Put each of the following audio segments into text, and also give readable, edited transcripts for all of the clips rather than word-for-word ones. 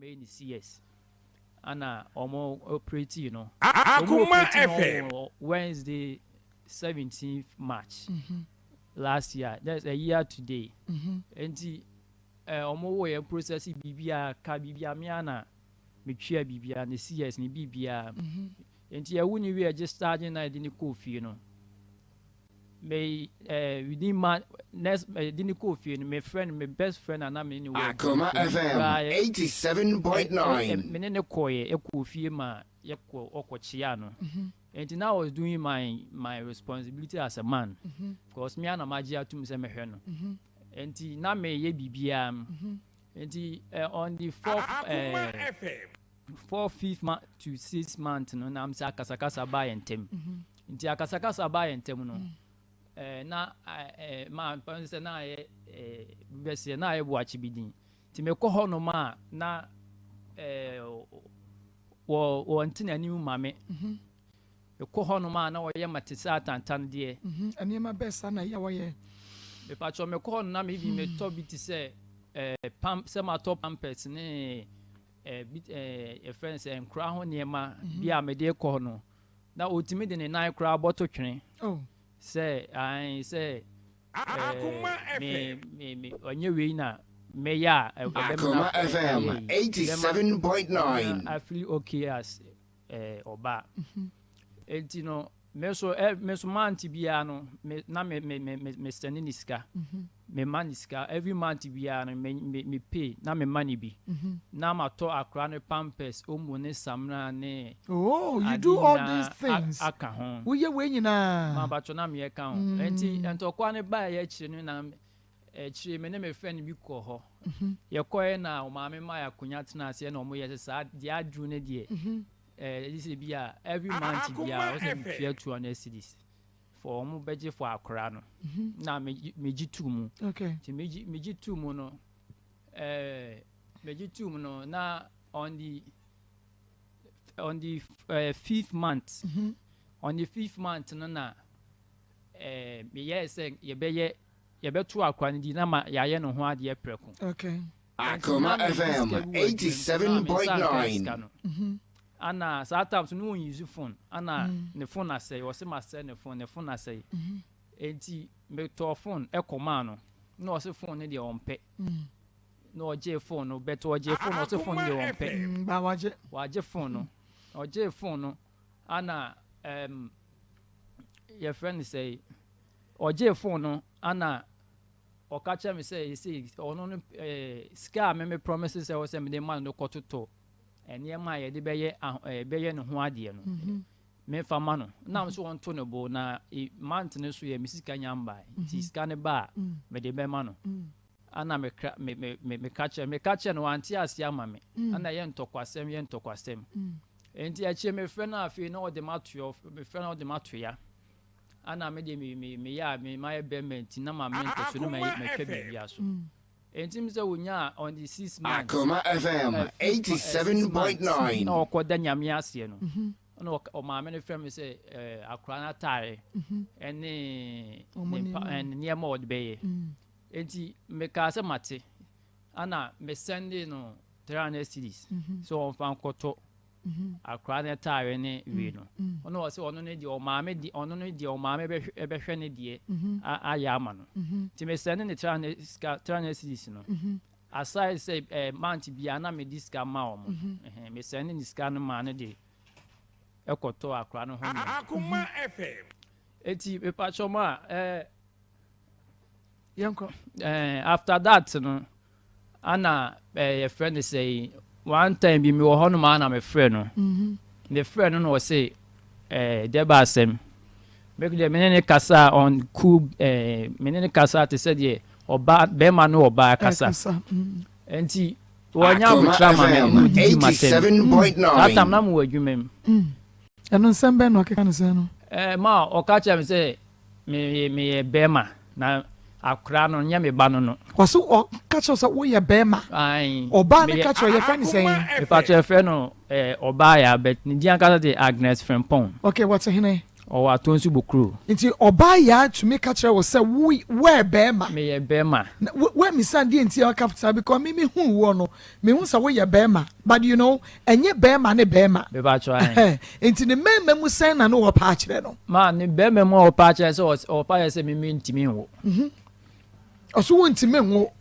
Ɔmɛyɛ ne CS ana ɔmo operate no. Ɔmo Akuma operate no FM. wɔ Wednesday 17th March last year, that's a year today. Nti ɔmo wɔ yɛn process biribiara ka biribiara, mea na metwea biribiara, ne CS ne biribiara. Nti ɛwo ne wie gye starting na yɛde ne kɔɔ fie no, me within month next de ne kɔɔ fie no, me friend, me best friend ana me ne wɔ Akoma FM 87.9. Me ne ne kɔɔyɛ, ɛkɔɔ fie ma yɛkɔ ɔkɔkyea no. Nti now I was doing my responsibility as a man, because me ana magye atum sɛ mɛhwɛ no. Nti na meyɛ biribiara. Nti on the fourth Akuma FM. fourth, fifth month to 6 month no, nam sɛ akasakasa baa yɛn ntɛm. Nti akasakasa baa yɛn ntɛm no, na maa mpa sɛ na ayɛ bɛsɛ na ayɛ buakye bi din. Nti mekɔ hɔ nom a, na wɔ wɔn te n'anim ma me. Mekɔ hɔ nom a, na wɔyɛ ma te sɛ atantan deɛ. Nneɛma bɛɛ saa na ɛyɛ wɔyɛ? Mepatwɔ, mekɔ hɔ nom na mebi metɔ bi te sɛ pam sɛ matɔ Pampers ne bi yɛfrɛ no sɛ nkora ho nneɛma bi a mede kɔ no, na otumi de ne nan koraa bɔto twene sɛ ae sɛ Akuma me FM. me ɔnyɛ wei na mɛyɛ a ɛbɛma Akoma FM ɛyɛ yi. 87.9. I feel okay as ɔbaa. Enti no me so month biara no, me na me send ne sika, me ma ne sika every month biara no, me pay na me ma ne bi na ma tɔ akora ne Pampers, Omo ne samina ne Oh, you ade do all nyinaa these things. Aka ho. Woyɛ wei nyinaa. Ma batwɔ na meyɛ ka ho. Nti ntɔkwa ne baa yɛ akyire no, na akyire me ne me friend bi kɔ hɔ. Yɛkɔɛ na ɔmaame ma yɛ akonnwa tena aseɛ na ɔmo yɛ sɛ saa deɛ aduru ne deɛ ɛɛ sɛ bi a every month biara ɔsɛ Akoma. metua 200 cedis for ɔmo bɛgye for akora no, na megye tu mu. Nti megye tu mu no na on the fifth month, on the fifth month no na meyɛɛ sɛ yɛbɛto akora no di na ma yɛayɛ ne ho adeɛ prɛko. Akoma Nti na mede FM sika bi wɔ adwuma mu, na me nsa nka 87.9. sika no. Ana saa time so ne wɔn use phone, ana ne phone asɛe. Ɔsɛ ma sɛ ne phone asɛe. Enti metɔɔ phone ɛkɔmaa no na ɔsɛ phone no deɛ ɔmpɛ. Na ɔgye phone no, but ɔgye phone no, ɔsɛ phone no deɛ ɔmpɛ. Ba wagye. Wagye phone no, ɔgye phone no, ana yɛfrɛ no sɛ ɔgye phone no, ana ɔka kyerɛ me sɛ ɛsɛ ɔno no sika a meme promise sɛ ɛwɔ sɛ mede ma no kɔtotɔ nneɛma a yɛde bɛyɛ bɛyɛ ne ho adeɛ no, memfa ma no nam so wɔnto ne bo na month no so yɛ me sika nya mbae. Nti sika no ba a, mede bɛma no. Ana meka me me me meka kyerɛ no, wante ase ama me. Ana yɛ ntɔkwasɛm, yɛ ntɔkwasɛm. Nti akyire mefrɛ no, afei na ɔde ma to mefrɛ no, ɔde ma to ya. Ana me deɛ me meyɛ a me mayɛ bɛrima, nti na ma mente so no Akoma matwa FM. biribia so. Nti m sɛ wonya on the 6 months Akoma FM 6 months 87.9. na ɔkɔda Nyame aseɛ no, na ɔmaame no frɛ me sɛ akora no atare ɛne Ɔmo ne mpa nneɛma. ne nneɛma a ɔde bɛyɛ. Nti mekaa sɛ mate, ana mesɛnde no 300 cedis sɛ ɔmfa nkɔtɔ akora no atare ne wei no. Ɔno wɔ sɛ ɔno ne deɛ ɔmaame de, ɔno ne deɛ ɔmaame ɛbɛhwɛ ne deɛ ayɛ ama no. Nti mesɛnde ne 300 sika, 300 cedis no. Aside sɛ month biara na mede sika ma ɔmo, mesɛnde ne sika no maa no de ɛkɔtɔ akora no ho nneɛma. Akoma FM. Eti mepakyɛ mu a Yɛnkɔ. After that no, ana yɛfrɛ no sɛ one time bi mewɔ hɔnom a na mefrɛ no. Mefrɛ no na ɔse dɛba asɛm mɛku deɛ mene ne kasa on cool, mene ne kasa te sɛ deɛ ɔba bɛrima ne ɔbaa kasa. Ɛkasa. Nti wɔnya Akoma abokyerɛ ama me FM na ɔdidi m'atɛm. That time na 87.9. mewɔ adwuma mu. Ɛno nsɛm bɛn na ɔkeka ne sɛn no? Ma ɔka kyerɛ me sɛ meyɛ bɛrima na akora no nyɛ me ba no. Wɔso ɔka kyerɛ sɛ woyɛ bɛrima? Ae. Ɔbaa ne meyɛ- ka kyerɛ, yɛfrɛ ne sɛn? Mepakyɛ, yɛfrɛ no ɔbaa yɛ abɛ ne din ankasa de Agnes Frempɔn. Okay, wɔte hene? Ɔwɔ Atonsu Bokuro. Nti ɔbaa yaa tumi ka kyerɛ wo sɛ wo woɛ bɛɛma? Meyɛ bɛɛma. Na wo woammisa no deɛ nti a ɔka saa because me me huu woɔ no me hu sɛ woyɛ bɛɛma but you know ɛnyɛ bɛɛma ne bɛɛma. Mepakyɛw ahe. Nti ne mɛɛma mu sɛn na ne ɔpɛ akyerɛ no? Ma ne bɛɛma mu a ɔpɛ akyerɛ sɛ ɔpɛ akyerɛ sɛ me me ntumi nwo. Ɔso wo ntumi nwo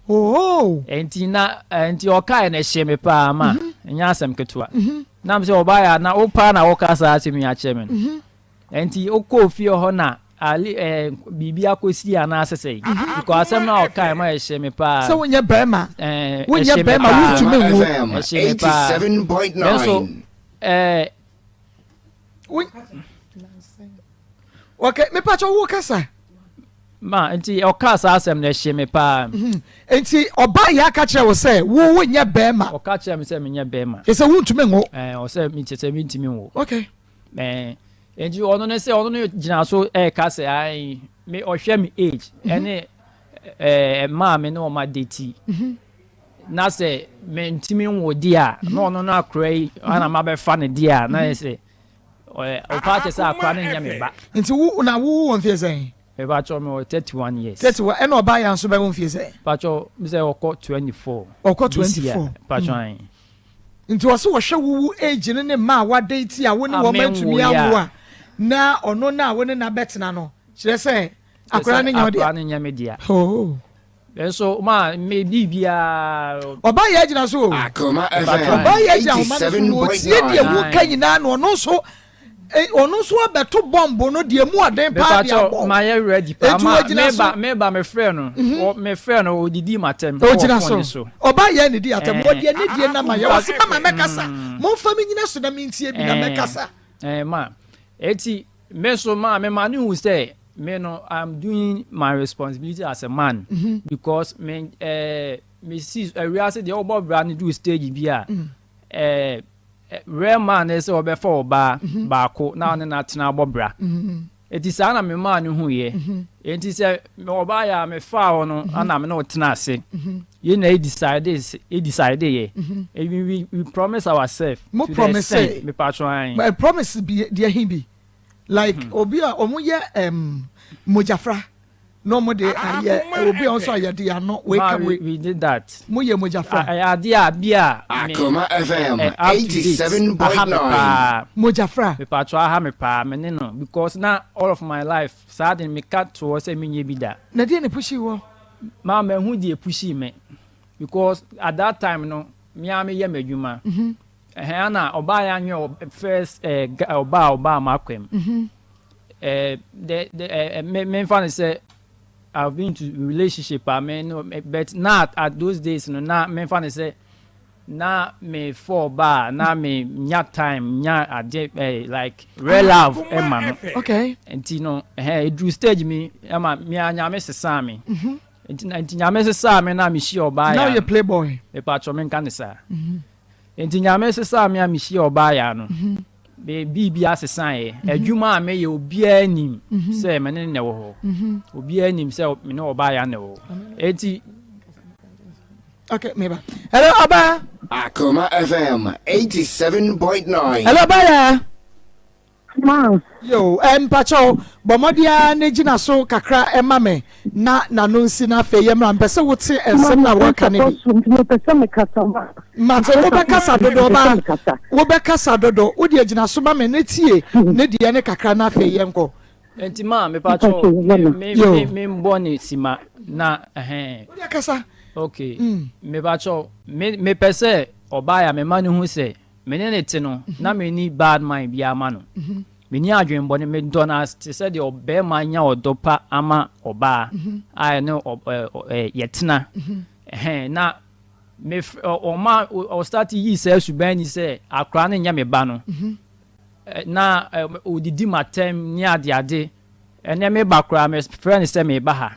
ooh. Nti na nti ɔkae no ɛhyee me paa ma ɛnyɛ asɛm ketewa. Na me sɛ ɔbaa yɛ a na wo paa na woka saa asɛm yi akyerɛ me no. Nti wokɔɔ fie hɔ na ali ɛɛ biribi akɔsi anaasɛ sɛn? Because asɛm no a ɔkae ma ɛhyee me paa. Sɛ wonyɛ bɛrima Ɛɛ wonyɛ ɛhyee me bɛrima paa. wontumi nwo. FM Ɛhyee me paa. Nanso 87.9. ɛɛ. Okay, mepakyɛ wo kasa. Ma nti ɔkaa saa asɛm no ɛhyee me paa. Mhm. Nti ɔbaa yɛ aka kyerɛ wo sɛ wo wo nyɛ bɛrima. Ɔka kyerɛ me sɛ menyɛ bɛrima. Kyerɛ sɛ wontumi nwo. Ɛɛ ɔsɛ mi kyerɛ sɛ mentumi nwo. Okay. Ɛɛ nti ɔno ne sɛ ɔno ne gyina so ɛɛka sɛ ayi me ɔhwɛ me age mhm. ɛne ɛɛ mmaa me ne ɔma deti. Mhm. Na sɛ mentumi nwo deɛ a mhm. na ɔno no akora yi ana mabɛfa no deɛ a na yɛ sɛ ɔpa kyɛ sɛ akora no nyɛ me ba. Nti wo na wo wɔ mfeɛ sɛn? Mepakyɛw mewɔ 31 years. 31 ɛna ɔbaa yɛ nso bɛwɔ mfeɛ sɛn? Pakyɛw mi sɛ ɔkɔ 24. Ɔkɔ 24. Pakyɛw ayi. Nti ɔsɛ wɔhwɛ wo wo age no ne mma a wadate a wo ne wɔn antumi awo a na ɔno na wo ne na bɛtena no kyerɛ sɛ akora no nyɛ ɔdea. Akora no nyɛ me dea. Oh. Nanso ma me biribiara. Ɔbaa yɛ agyina so o. Akoma FM Ɔbaa yɛ agyina ahoma no so na ɔtie deɛ woka 87.9. nyinaa na ɔno nso eh, ɔno nso abɛto bɔmbo no deɛ mu ɔden paa de Mepakyɛw abɔ. ma yɛ ready paa Enti ma ɔgyina so. meba meba mefrɛ no wɔ mefrɛ no odidi m'atɛm wɔ Ɔgyina phone so. ne so. Ɔbaa yɛ ne di atɛm. Ɛɛ Wɔdeɛ ne die na ma yɛ. Ɔse mama mɛkasa. Momfa me nyina so na mentie bi na ɛɛ mɛkasa. ɛɛ ma eti me nso ma me ma ne hu sɛ me no I'm doing my responsibility as a man because me ɛɛ me si ɛwiase deɛ ɔbɔ bra ne du stage bi a ɛɛ rare man ne sɛ ɔbɛfa ɔbaa baako na ɔne no atena abɔ bra. Eti saa na me maa no hu yɛ. Enti sɛ ɔbaa yɛ a me faa hɔ no ana me ne ɔtena ase. Yɛn na decide decide yɛ. We we promise ourselves Mo to the promise. extent me patro an. Promise bi deɛ he bi. Like obi a ɔmo yɛ mogyafra na ɔmo de ayɛ obi a ɔnso ayɛ de ano wei Ma ka we wei. we did that. Mo yɛ mogyafra. Ɛyɛ adeɛ a bi a me Akoma FM up to date aha me 87.9. paa. Mogyafra. Me patro aha me paa me ne no because na all of my life saa de me ka to hɔ sɛ menyɛ bi da. Na deɛ na pushi wɔ? Ma mahu deɛ pushi me because at that time no me ara meyɛ m'adwuma. Ɛhɛn ana ɔbaa yɛ anyɛ first ɔbaa ɔbaa m'akwam. The me memfa no sɛ I've been to relationship a me no but na at those days no na memfa no sɛ na me fɔ ɔbaa na me nya time nya ade like real love ɛma no. Okay. Nti no ɛhɛn eduru stage mi ɛma me a Nyame sesaa me. Nti na nti Nyame sesaa me na me hyia ɔbaa Now ya yɛ no. playboy. Mepatwɔ menka ne saa. Nti Nyame sesaa me a me hyia ɔbaa ya no. Me biribi asesaeɛ. Adwuma a meyɛ obiara nim sɛ me ne no na ɛwɔ hɔ. Obiara nim sɛ me ne ɔbaa ya na ɛwɔ hɔ. Enti Okay, meba. Hello, ɔbaa. Akoma FM 87.9. Hello, ɔbaa ya. Ma. Yo, eh, mpakyɛw, bɔ mmɔden ara na gyina so kakra ɛma me na n'ano nsi na afei yɛmmra. Mpɛ sɛ wote nsɛm na wɔka no bi. Mepɛ sɛ mekasa ma. Mate, wobɛkasa dodo ɔbaa, wobɛkasa dodo. Wode agyina so ma me na tie ne deɛ ne kakra na afei yɛnkɔ. Nti ma mepakyɛw me me me mbɔ ne sima na ɛhɛn. Wode akasa. Okay. Mepakyɛw me mepɛ sɛ ɔbaa ya mema ne hu sɛ me ne ne te no na me ni bad mind biara ma no. Me ni adwenbɔne, me dɔ no te sɛ deɛ ɔbɛrima nya ɔdɔ pa ama ɔbaa a ɛne yɛtena. Ɛhɛn na me ɔma ɔstart yi saa suban ni sɛ akora no nyɛ me ba no. Na odidi m'atɛm ne adeade. Ɛnɛ meba koraa mefrɛ no sɛ meba ha.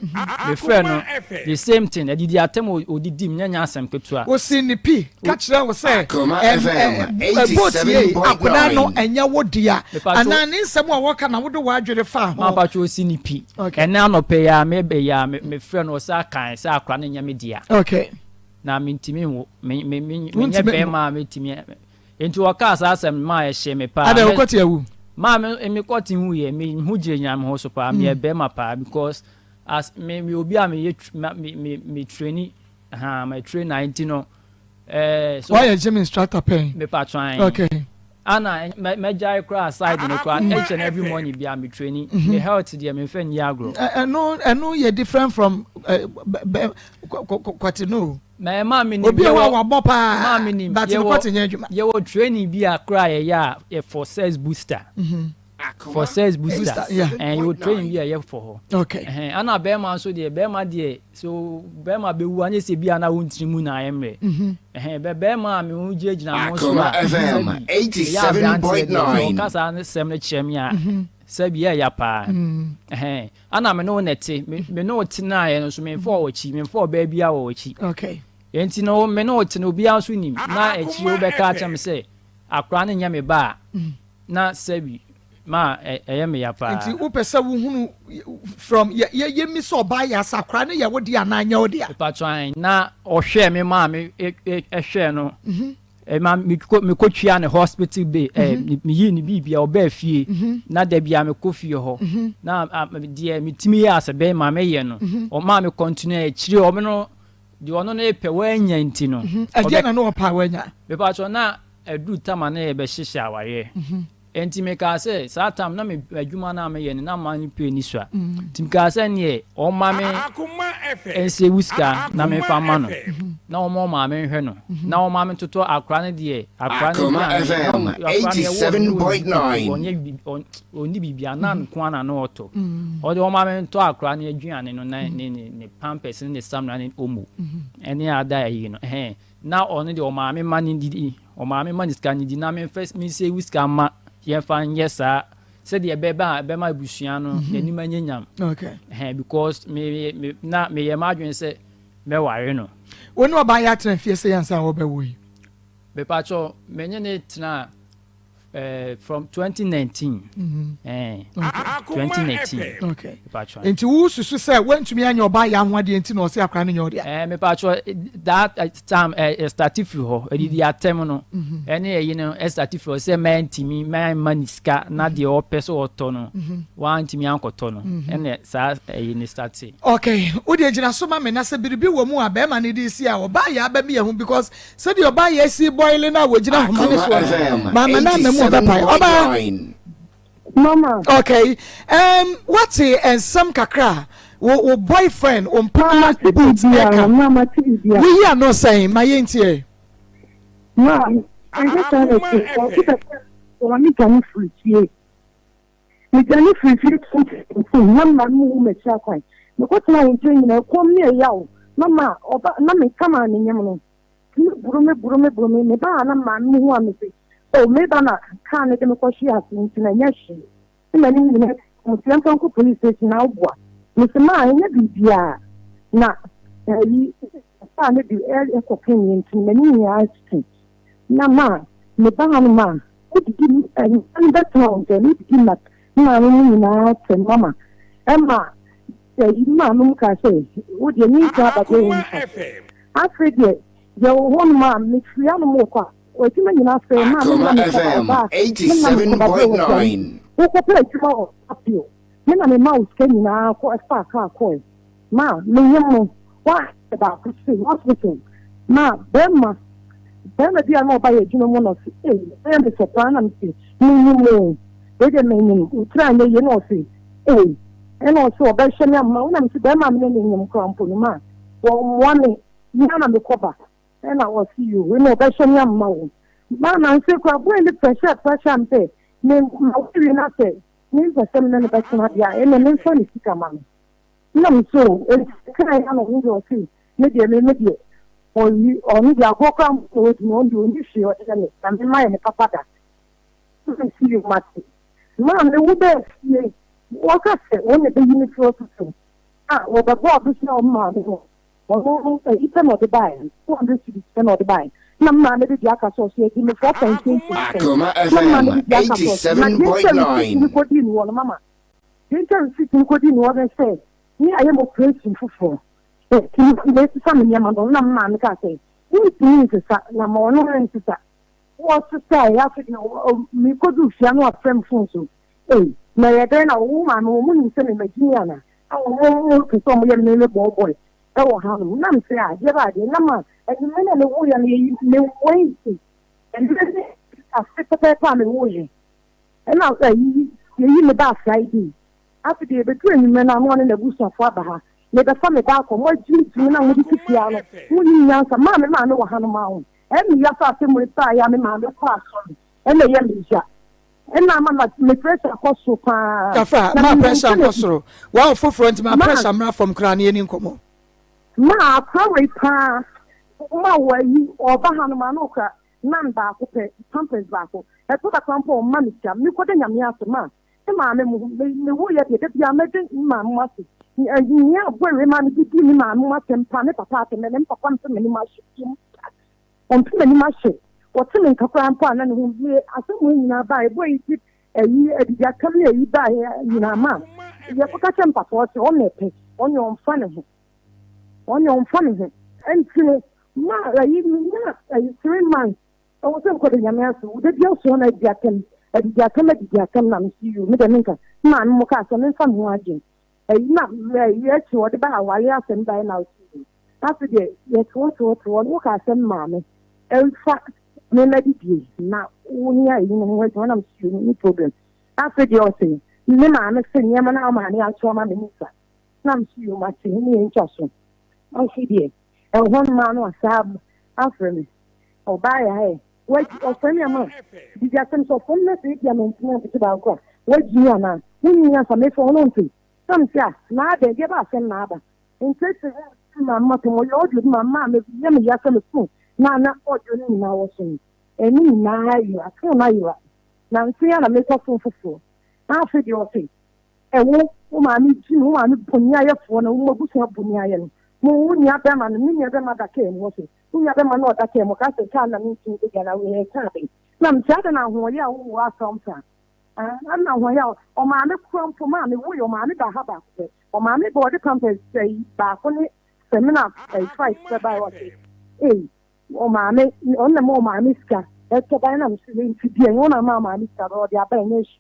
Mefrɛ no the same thing, adidi atɛm odidi m nyɛ asɛm ketewa. Osi ne pi ka kyerɛ wo sɛ Akoma FM boat yei akwadaa no 87.9. ɛnyɛ wo dea anaa ne nsɛm a wɔka na wode w'adwene fa ho. Mapatwo osi ne pi. Ɛnɛ anɔpɛ yi a meba yi a mefrɛ no ɔsɛ akan sɛ akwadaa no nyɛ me dea. Okay. Na mentumi nwo menyɛ bɛrima a metumi nti ɔkaa saa asɛm ma ɛhyɛ me paa. Adɛ wokɔte awu? Maa me me kɔte hu yɛ me ho gyinagyina me ho so paa meyɛ bɛrima paa because as me me obi a meyɛ me me me traini ha me trainer nti no ɛɛ so wayɛ gym instructor pɛn me patron okay ana mɛgyae koraa side no koraa each and every morning bia me traini mm-hmm. me health deɛ me nfɛ nni agorɔ ɛno ɛno yɛ different from kwate no mɛ maa mi nim obi a wabɔ paa maa mi nim but no kwate nyɛ adwuma yɛwɔ training bi a koraa yɛyɛ a yɛ for sex booster mm-hmm. for sex booster ɛn yɛwɔ training bi a yɛ for hɔ okay ɛhɛn ana bɛrima nso deɛ bɛrima deɛ so bɛrima bɛwu anyɛ sɛ bi a na wo ntiri mu na ayɛ mmerɛ ɛhɛn bɛ bɛrima a me ho gyinagyina mo so a sɛbi ɛyɛ aberanteɛ deɛ ɔka saa sɛm no kyerɛ me a sɛbi ɛyɛ paa ɛhɛn ana me ne wo na ɛte me ne wo tenaeɛ no nso memfa wɔ akyi memfa ɔbaa biara wɔ akyi okay nti no me ne wo te no obiara nso nim na akyiri wobɛka akyerɛ me sɛ akora no nyɛ me ba a na sɛbi ma ɛyɛ me ya paa. Nti wopɛ sɛ wohunu from yɛ yɛ yɛ mi sɛ ɔbaa yɛ asa akora no yɛ wo dea anaa nyɛ wo dea. Mepatwa ɛn na ɔhwɛɛ me maa me ɛhwɛɛ no ɛma mekɔ twia ne hospital bill ɛ meyii ne biribia ɔbaa fie na da bia mekɔ fie hɔ na deɛ metumi yɛ asɛ bɛrima meyɛ no ɔmaa me continue akyire ɔmo no deɛ ɔno no pɛ wanya nti no. Ɛdeɛ na ne ɔpɛ a wanya. Mepatwa na aduru tama na yɛbɛhyehyɛ awareɛ. Enti mekaa sɛ, saa tam na me adwuma no a meyɛ no na money pay ni sua. Nti mekaa sɛ neɛ ɔmma me nsewu sika na memfa mma no na ɔmma ɔmaame nhwɛ no na ɔmma me ntotɔ akora no deɛ akora no aduane na akora no yɛwɔ no ɔnyɛ ɔnni biribi na nko ara na na ɔtɔ ɔde ɔmma me ntɔ akora no aduane no na ne ne ne pampers ne ne samina ne omo ɛne ada ayi no ɛhɛn. Na ɔno deɛ ɔmaa me ma no didi, ɔmaa me ma no sika no di na memfa mensevu sika mma yɛmfa nyɛ saa sɛdeɛ ɛbɛba a ɛbɛma abusua no n'anim anyɛ nyam. Okay. Ɛhɛn because me me na meyɛ m'adwene sɛ mɛware no. Wo ne ɔbaa yi atena fie sɛ ansa na wɔbɛwo yi? Mepakyɛw, me ne no tenaa Eh, from 2019. Mm-hmm. Eh, okay. 2019. Okay. Nti wo susu sɛ wantumi anyɛ ɔbaa yɛ ho adeɛ nti na ɔsɛ akora no nyɛ ɔdea. Eh, me patro that eh, time eh, eh start firi hɔ. Ɛdidi mm-hmm. atɛm no. Mm-hmm. Ɛne ɛyi no eh, start firi hɔ sɛ mɛntumi mɛma ne sika na deɛ ɔpɛ sɛ ɔtɔ no. Wantumi ankɔtɔ no. Ɛne saa ɛyi ne start. Okay, wo deɛ gyina so ma me na sɛ biribi wɔ mu a bɛrima no de si a ɔbaa yɛ aba mi yɛ ho because Sɛdeɛ ɔbaa yɛ si bɔile no a wɔgyina ahoma no soɔ no, maama no ama mu ɔbɛpae. Ɔbaa. Mama. Okay. Um, wate nsɛm kakra a wo wo boyfriend wo mpena boot ɛka. Mama ti bibia. Woyi ano sɛn ma yɛntie. Ma, ɛnyɛ saa na ɛte. Ɔte sɛ wɔne dwane firi fie. Medwane firii fie 2017 na mma no wu m'akyi akwan. Mekɔtenaa wo nkyɛn nyinaa, ɛkɔm ne ɛyaw na ma ɔba na meka maa ne nyem no. Tumi boro me boro me boro me. Mebaa ha na maame mu hu a mese, oh meba na kaa no de me kɔhwee ase nti na ɛnyɛ hwee. Ne m'anim nyinaa mo sɛ yɛmfa nkɔ police station na woboa. Mese maa ɛnyɛ biribiara na ɛyi kaa no de ɛkɔpem yɛ nti m'anim nyinaa atu. Na ma meba ha no ma Wodidi mma no bɛtena wo nkyɛn, wodidi ma me maame mu nyinaa tɛm mama. Ɛma ɛyi me maame mu kaa sɛ, wo deɛ nyinsɛn aba deɛ ɛyɛ mfa. Afei deɛ yɛwɔ hɔnom a mefiri anom rekɔ a, adwuma nyinaa sɛe maa me nna mekɔba ɔbaa me nna mekɔba berɛ wɔ dwane. Wokɔpɛ adwuma wɔ apio. Me na mema wo sika nyinaa kɔ ɛfaa kaa kɔe. Ma menyem no wa baako se hospital ma bɛrima bɛrima bi a na ɔba yɛ adwuma mu na ɔse ei ɛyɛ me sɛ paa na mese menyem o wei deɛ menyem wo tiri anyɛ yie na ɔse ei ɛna ɔse ɔbɛhyɛ me ama wo na mese bɛrima a mene ne nyem koraa mpo no ma wɔmmoa me mea na mekɔba ɛna ɔse yo ɛna ɔbɛhyɛ me ama wo ma nanse koraa boy ne pressure pressure me sɛ me ma wɔwie no asɛ mempɛ sɛ mene no bɛtena deɛ a ɛna memfa ne sika ma no Nna me so o, enti mekae a na ɔno deɛ ɔse me deɛ me me deɛ ɔyi ɔno deɛ agorɔ koraa mpo na wadi me ɔno deɛ ɔnni hwee ɔde yɛ me na me mayɛ ne papa da. Nna me se yoo mate. Maame wo baa fie wɔka sɛ wɔn na ɛbɛyi me firi hospital a wɔbɛbɔ abosea wɔ me maame ho ɔno no ayi pɛ na ɔde baeɛ 200 cedis pɛ na ɔde baeɛ na me maame de deɛ aka sɛ ɔso yɛgye me 4.20 pɛ na me maame de deɛ aka sɛ ɔso na deɛ nti a receipt no kɔdii ne hɔ no mama Deɛ nti a receipt no kɔdii ne hɔ ne sɛ ne ayɛ me operation foforɔ nti mesesa me nneɛma no na me maame kaa sɛ mentumi nsesa na ma ɔno nsesa. Wɔsesae, afei deɛ mekɔduu fie a na wafrɛ me phone so. Ei, na ɛyɛ dɛn na wo maame wɔn nim sɛ me magyimi ana? A wɔn pɛ sɛ wɔyɛ me me bɔɔ bɔe ɛwɔ hanom. Na mese a, deɛ ba adeɛ, na ma anwummerɛ na mewoeɛ no yɛyi me Wednesday. Anwummerɛ ne afe pɛpɛɛpɛ a mewoeɛ. Ɛna ayi yɛyi me baa Friday. Afei deɛ yɛbɛduru anwummerɛ no a na ɔne n'abusuafoɔ aba ha. Mebɛfa me ba akɔ. Moagyimigyimi no a mode si fie ha no, monnim nyansa. Maa me maame wɔ hanom ara o. Ɛyɛ me ya sɛ asɛm wei baeɛ a me maame kɔɔ asɔre. Ɛna ɛyɛ me ya. Ɛna ama ma me pressure kɔ soro paa. Kafra, Na ma menim pressure sɛ nkɔ soro. Wawo foforɔ nti ma Ma. pressure mmra fam koraa na yɛni nkɔmmɔ. Ma akora wei paa ma wɔ ayi ɔba hanom a na ɔkura nan baako pɛ, pampers baako. Ɛtɔ da koraa mpo a ɔmma me sika. Mekɔda Nyame ase ma me maame mo me me woyɛ deɛ da biara mɛde me maame mo ase. Nea aboa wei maa me de di me maame mo asɛm paa, me papa asɛm, ɛnɛ me papa mpɛ m'anim ahye biom da. Ɔmpɛ m'anim ahye. Ɔte me nka koraa mpo a na ne ho me asɛm wei nyinaa baeɛ boy yi de ayi adidiakam ne ayi baeɛ nyinaa ma yɛkɔka kyerɛ me papa ɔse ɔno na ɛpɛ ɔne ɔmfa ne ho ɔne ɔmfa ne ho ɛnti no ma ayi menya ayi 3 months ɛwɔ sɛ nkɔda Nyame ase wo da bia soɔ na adi atɛm adidi atɛm adidi atɛm na mesi yu me dɛ menka maame mo kaa sɛ memfa me ho adwen ayi na ayi akyi wɔde ba aware asɛm baeɛ na ɔsi yu afei deɛ yɛte hɔ te hɔ te hɔ wo kaa sɛ maame ɛmfa me ma didie na wo ne ayi no ho adwuma na mesi yu no problem. Afei deɛ ɔse me maame se nneɛma na maame ato ama me nisa na mesi yu mate ne yɛn ntwa so. Afei deɛ ɛhɔ no maa no asa afrɛ me ɔbaa yɛ ayɛ wagyi ɔfrɛ me ama didi asɛm sɛ ɔfrɛ me na sɛ ebi a mantumi ampete baako a wagyi mi anaa wonni nyansa mefrɛ wo no nte na mese a na adɛn deɛ ba asɛm na aba nti sɛ ma matom ɔyɛ audio bi ma maa me yɛ me ya sɛ me phone na na audio no nyinaa wɔ so no ɛno nyinaa ayera, phone no ayera na nse ya na mekɔ phone foforɔ. Na afei deɛ ɔse ɛwo wo maame gyi me, wo maame bɔni ayɛfoɔ na wo abusua bɔni ayɛ no mo wo nua bɛrima no, me nua bɛrima da kaa mu ɔse wo nua bɛrima no ɔda kaa mu ɔka sɛ kaa na mentumi bɛgya na wei kaa bɛn na mete adɛn na ahoɔyɛ a wowɔ asɛm saa ɛna ahoɔyɛ a ɔmaame kora mpo maame woyɛ ɔmaame ba ha baako pɛ ɔmaame bɔ ɔde pampers sɛyi baako ne sɛmina ɛyi five pɛ ba ɔse ei ɔmaame ɔno na ma ɔmaame sika ɛtɔ ban na mese nti deɛ wɔn na ma ɔmaame sika ɔde aba ɛnyɛ hyi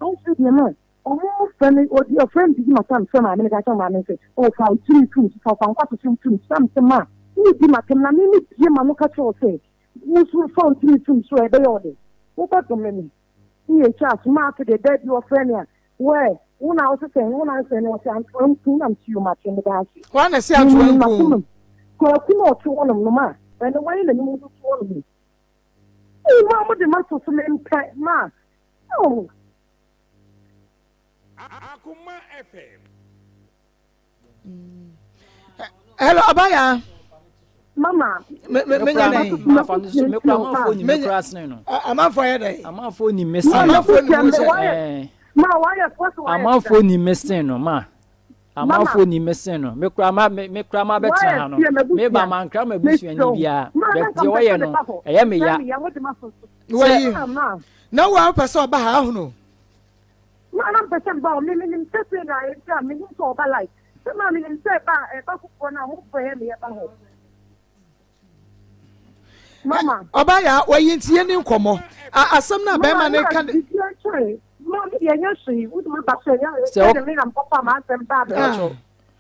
ɔnso deɛ ma ɔmo fɛ me ɔdi ɔfrɛ me didi ma sam fɛ maame ne ka kyerɛ maame sɛ ɔfa otiri tum so fa nkwa so tum so sam sɛ ma ne di ma tɛm na me ne bie ma no ka kyerɛ sɛ wosu fa otiri tum so ɛbɛyɛ ɔde wobɛdome me ne yɛ twa aso maa afei deɛ da bi ɔfrɛ me a wɛ wo na wosɛ sɛ wo na nsɛ no ɔsɛ antoa nku na msi yom ate me da ase. Wɔn na sɛ antoa nku. Kwaku na ɔte hɔnom no ma ɛno wɔyɛ n'anim nso te hɔnom yi. Ee maa mo de ma so so mempɛ ma. Oh. Akoma FM. Hello, Abaya. Mama. Me me me nyɛ dɛ. Amanfoɔ ni me kura sene no. Amanfoɔ yɛ dɛ. Amanfoɔ ni me sene. Amanfoɔ ni mo sɛ. Ma wayɛ fɔ so wayɛ. Amanfoɔ ni me sene no ma. Amanfoɔ ni me sene no. Me kura ma me kura ma bɛtena ha no. Me ba ma nkra ma busuani biara. Bɛ deɛ ɔyɛ no ɛyɛ me ya. Wɔyi. Na wo a wopɛ sɛ ɔba ha ahono. Ma na mpɛ sɛ mba o, me menim sɛ sei na ɛnti a menim sɛ ɔba live. Sɛ ma menim sɛ ɛba a ɛba foforɔ no a mofrɛ yɛ me yɛba hɔ. Mama. Ɔba ya wɔyi nti yɛ ni nkɔmɔ. Asɛm na bɛrima ne ka. Mama bibi atwɛn. Ma me deɛ nyɛ hwee. Wode ma ba so ɛnyɛ hwee. Sɛ me na mkɔfa ma asɛm ba abɛ.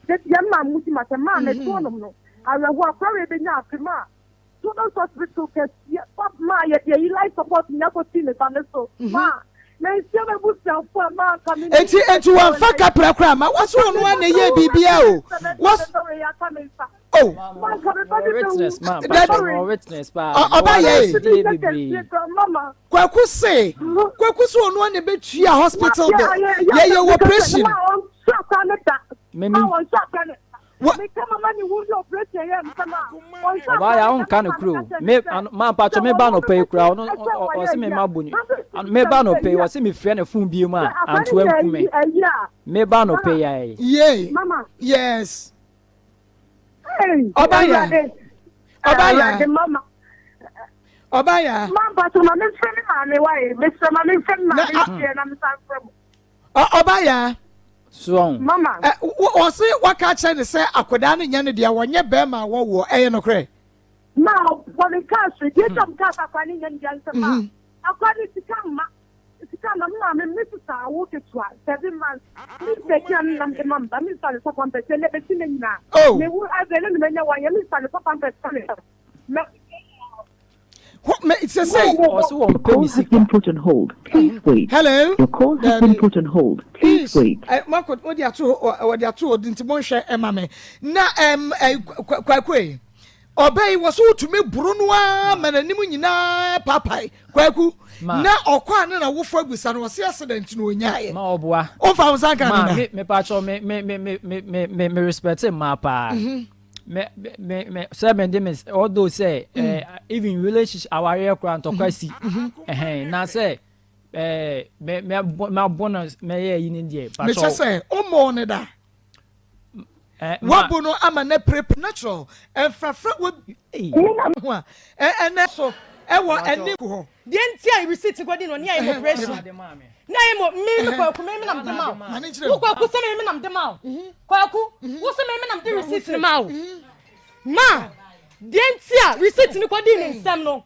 Sɛ deɛ ma mu di ma sɛ ma me to nom no. Awerɛhoɔ akora wei bɛnya afe ma. Children's Hospital kɛseɛ ma yɛde ayi life support nyina kɔsii me ba no so ma manhyia m'abusuafoɔ a ma anka me Enti enti wɔmfa kapra koraa ma wɔso ɔno a na ɛyɛ biribia o. Wɔs oh. Witness ma mpakyɛ witness paa. Ɔba yɛ e. Kwaku se Kwaku se ɔno a na ɛbɛtua hospital bill yɛyɛ operation. Memi. Ɔbaa yɛ ahun ka no kuro me ma mpatsɔ me ba no pɛ kura ɔno ɔsi me ma boni me ba no pɛ ɔsi me fira ne fun bie mu a antoa nku me me ba no pɛ ya yi. Yay yes. Ɔbaa yɛ ɔbaa yɛ ɔbaa yɛ. Ma mpatsɔ ma me nfrɛ me maame wa ye me srɛ ma me nfrɛ me maame nfrɛ na me san frɛ mo. Ɔbaa yɛ. Soɔn. Mama. Wɔse waka akyerɛ ne sɛ akwadaa no nyɛ ne deɛ, wɔnyɛ bɛrima a wɔwoɔ, ɛyɛ nokorɛ? Ma Wɔ me nkaa hwee. Deɛ nti a mekaa sɛ akwadaa no nyɛ ne dea ne sɛ, ma akwadaa no sika mma. Sika mma. Me maame, me sesa awo ketewa, 7 months. Me nsa no nam de ma me ba. Me nsa ne fa pampers. Ɛnɛ bɛsi nnɛ nyinaa. Oh. Mewu afei ne na manya one year. Me nsa ne fa pampers ma me ba. Ma Ho me sɛ sɛ. Ɔse wɔn pɛ me sika. Put on hold. Please wait. Hello. Your call has been Dabi. put on hold. Please Please. wait. Mako wode ato hɔ wɔde ato hɔ nti monhwɛ ɛma me na ɛm ɛ Kwaku yi ɔbɛ yi wɔ so wotumi boro no ara ma n'anim nyinaa paapae. Kwaku Ma. na ɔkɔ a ne na wofo abusa no, ɔse accident na onyaeɛ. Ma ɔboa. Womfa wo nsa nka Ma ne da. Me mepakyɛw, me me me me me me me respect mmaa paa. Me me me sɛ me de me, although sɛ even relationship, awareɛ koraa ntɔkwa si ɛhɛn na sɛ me me abɔ me abɔ no mɛyɛ yi ne deɛ mekyɛ pakyɛw. Sɛ wommɔɔ ne da. Ma Wabo no ama ne prep natural mfrafra wɔ Ei. ho a ɛnɛ so ɛwɔ ɛne hɔ. Deɛ nti a receipt kɔdi no ne ayɛ mo operation ne ayɛ mo me me Kwaku, me me nam de ma Ma ne wo. nkyerɛ Wo mu. Kwaku, sɛ me me nam de ma wo. Kwaku, wo sɛ me me nam de receipt no ma wo. Ma deɛ nti a receipt no kɔdi ne nsɛm no,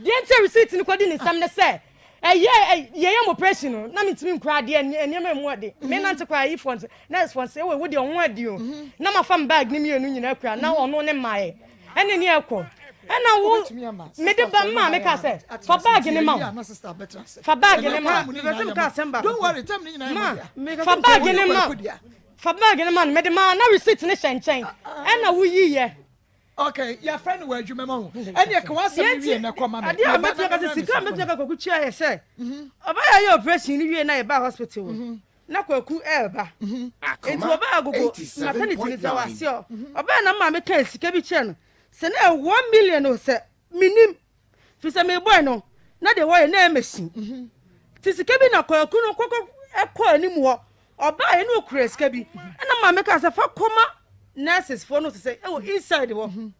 deɛ nti a receipt no kɔdi ne nsɛm ne sɛ ɛyɛ yɛyɛ mo operation no na mentumi nkura adeɛ nneɛma mu ɔde me nante koraa ayifoɔ nse nurse foɔ nse ɛwɔ wo deɛ ɔho adi o na mafa me bag ne mmienu nyinaa kura na ɔno ne mmaeɛ ɛne ne ɛkɔ ɛna wo mede ba mmaa meka sɛ fa bag ne ma wo, fa bag ne ma. Don't worry, tell me nyinaa Ma yɛ mo dea. fa bag ne ma, fa bag ne ma no mede ma na receipt ne hyɛ nkyɛn ɛna woyiyɛ. Okay, yɛfrɛ no wɔ adwuma mu ho ɛne ɛka w'asɛm no wie na ɛkɔ ma me. Adeɛ a mɛtumi aka sɛ sika a mɛtumi aka Kwaku tua yɛ sɛ ɔbaa yɛ operation no wie na yɛbaa hospital na Kwaku ɛɛba nti ɔbaa Agogo maternity no sɛ wase ɔ ɔbaa na maame kaa sika bi kyerɛ no sɛ na ɛwɔ 1 million o, sɛ menim fi sɛ mebɔe no na deɛ wɔyɛ na ɛmɛsi nti sika bi na Kwaku no kɔkɔ ɛkɔ anim hɔ. Ɔbaa yɛ ne ɔkura sika bi ɛna maame kaa sɛ fa kɔma nurses foɔ no sɛ ɛwɔ inside hɔ.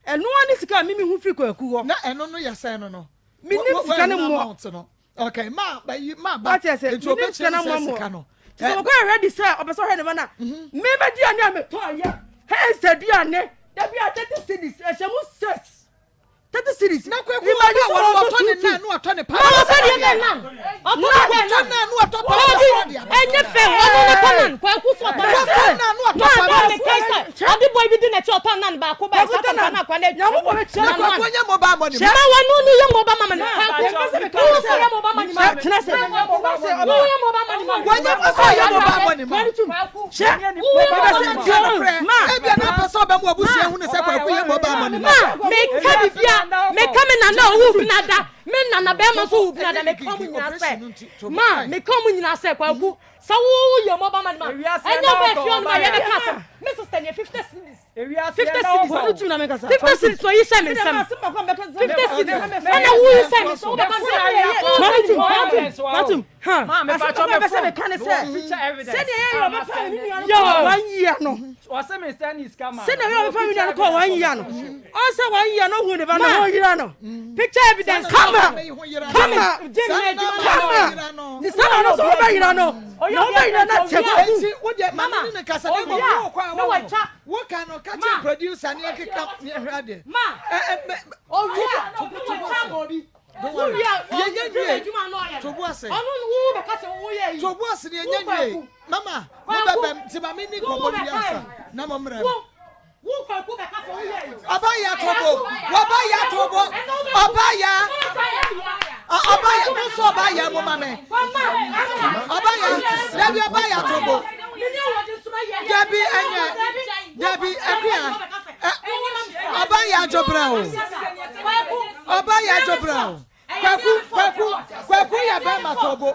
Ɛnoa ne sika a mimi ho firi Kwaku hɔ. Na ɛno no yɛ sɛn no? Menim sika no mmoa. Amount no, okay, ma ba yi ma ba. Wate ase? Nti menim sika obɛkyerɛ no me sɛ mmoa. sika no Nti sɛ wɔkɔyɛ ready sɛ ɔpɛ sɛ ɔhwɛ ne ba no a, memɛduane a metɔ yɛ hɛnsa aduane da bi a 30 cedis ɛhyɛ mu six, 30 cedis. Na Kwaku ɔba a wɔn wɔtɔ ne nan na wɔtɔ ne pa. Ma wɔtɔ deɛ bɛn nan? Ɔtɔ ne bɛn wɔtɔ nan? nan na wɔtɔ pa. Kwaku, ɛnyɛ fɛ ɔno ne tɔ nan. Kwaku so ɔtɔ nan. Wɔtɔ nan na wɔtɔ Ma pa. na meka sɛ ɔde boy bi di n'akyi ɔtɔ nan baako ba ɛsa tɔn na akwa na Nyankopɔn bɛkyerɛ. Na Kwaku nyɛ mobile money. Ma wɔn no yɛ mobile money. Kwaku, wo so yɛ mobile money ma. Tena sɛ Wo yɛ mobile money ma. Wɔnyɛ ɔsɛ ɔyɛ mobile money ma. Wo yɛ mobile money ma. Korɛ ebia na apɛ sɛ ɔbɛma abusua hu ne sɛ Kwaku yɛ mobile money ma. Ma meka bibia, meka me nana owu binada, me nana bɛrima nso wu binada. Meka mu nyinaa sɛ ma meka mu nyinaa sɛ Kwaku sɛ wo yɛ mobile money ma ɛnyɛ ɔbɛ fi ɔno ma yɛ bɛka asɛm. Me sister nyɛ 50 cedis, 50 cedis, 50 cedis na oyi hyɛ me nsam, 50 cedis ɛna wo yi hyɛ me nsam, wo bɛka sɛ Matum ha Ma me asɛm pakyɛ a me mepɛ sɛ phone. meka ne sɛ Picture evidence. sɛdeɛ yɛyɛ ɔbɛfa me nua no Yo. kɔɔ one year no, Ɔsɛ me send ne sika ma. Sɛdeɛ yɛyɛ ɔbɛfa me nua no kɔɔ one year no, ɔnsɛ one year no ɔhu ne ba no Ma. ɔyera no. Picture evidence. Kama kama kama ne sɛ na ɔno nso wobɛyera no na wobɛyera no akyɛ Kwaku. Eti wo deɛ ma ne ne kasa ne Owia, mmom wo kɔ a na wɔn watwa. wo ka no ka Ma. kyerɛ producer ne ɛkeka ne ɛhwɛ adeɛ. Ma Ɛ ɛ mɛ owia to na to bo watwa ase. bɔbi. Don't worry. Wowia Yɛnyɛ nwie. adwuma no ɔyɛ. To bo ase. Ɔno wo bɛka sɛ woyɛ yi. To bo ase ne Wo yɛnyɛ nwie. Kwaku. Mama mo Kwaku. bɛbɛm nti ma me ni Wo nkɔmmɔ bi bɛka ansa yi. na mo mmerɛ. Wo wo Kwaku bɛka sɛ woyɛ yi. Ɔba yɛ atobo. Wɔba yɛ atobo. Ɔba yɛ. Ɔba yɛ mo nso ɔba yɛ mo ma me. Ɔba yɛ dabi, ɔba yɛ atobo. Dabi, ɛnyɛ dabi akuya ɛ ɔba yɛ adwobrɛ o. Ɔba yɛ adwobrɛ o. Kwaku, Kwaku, Kwaku yɛ bɛrima, tobo.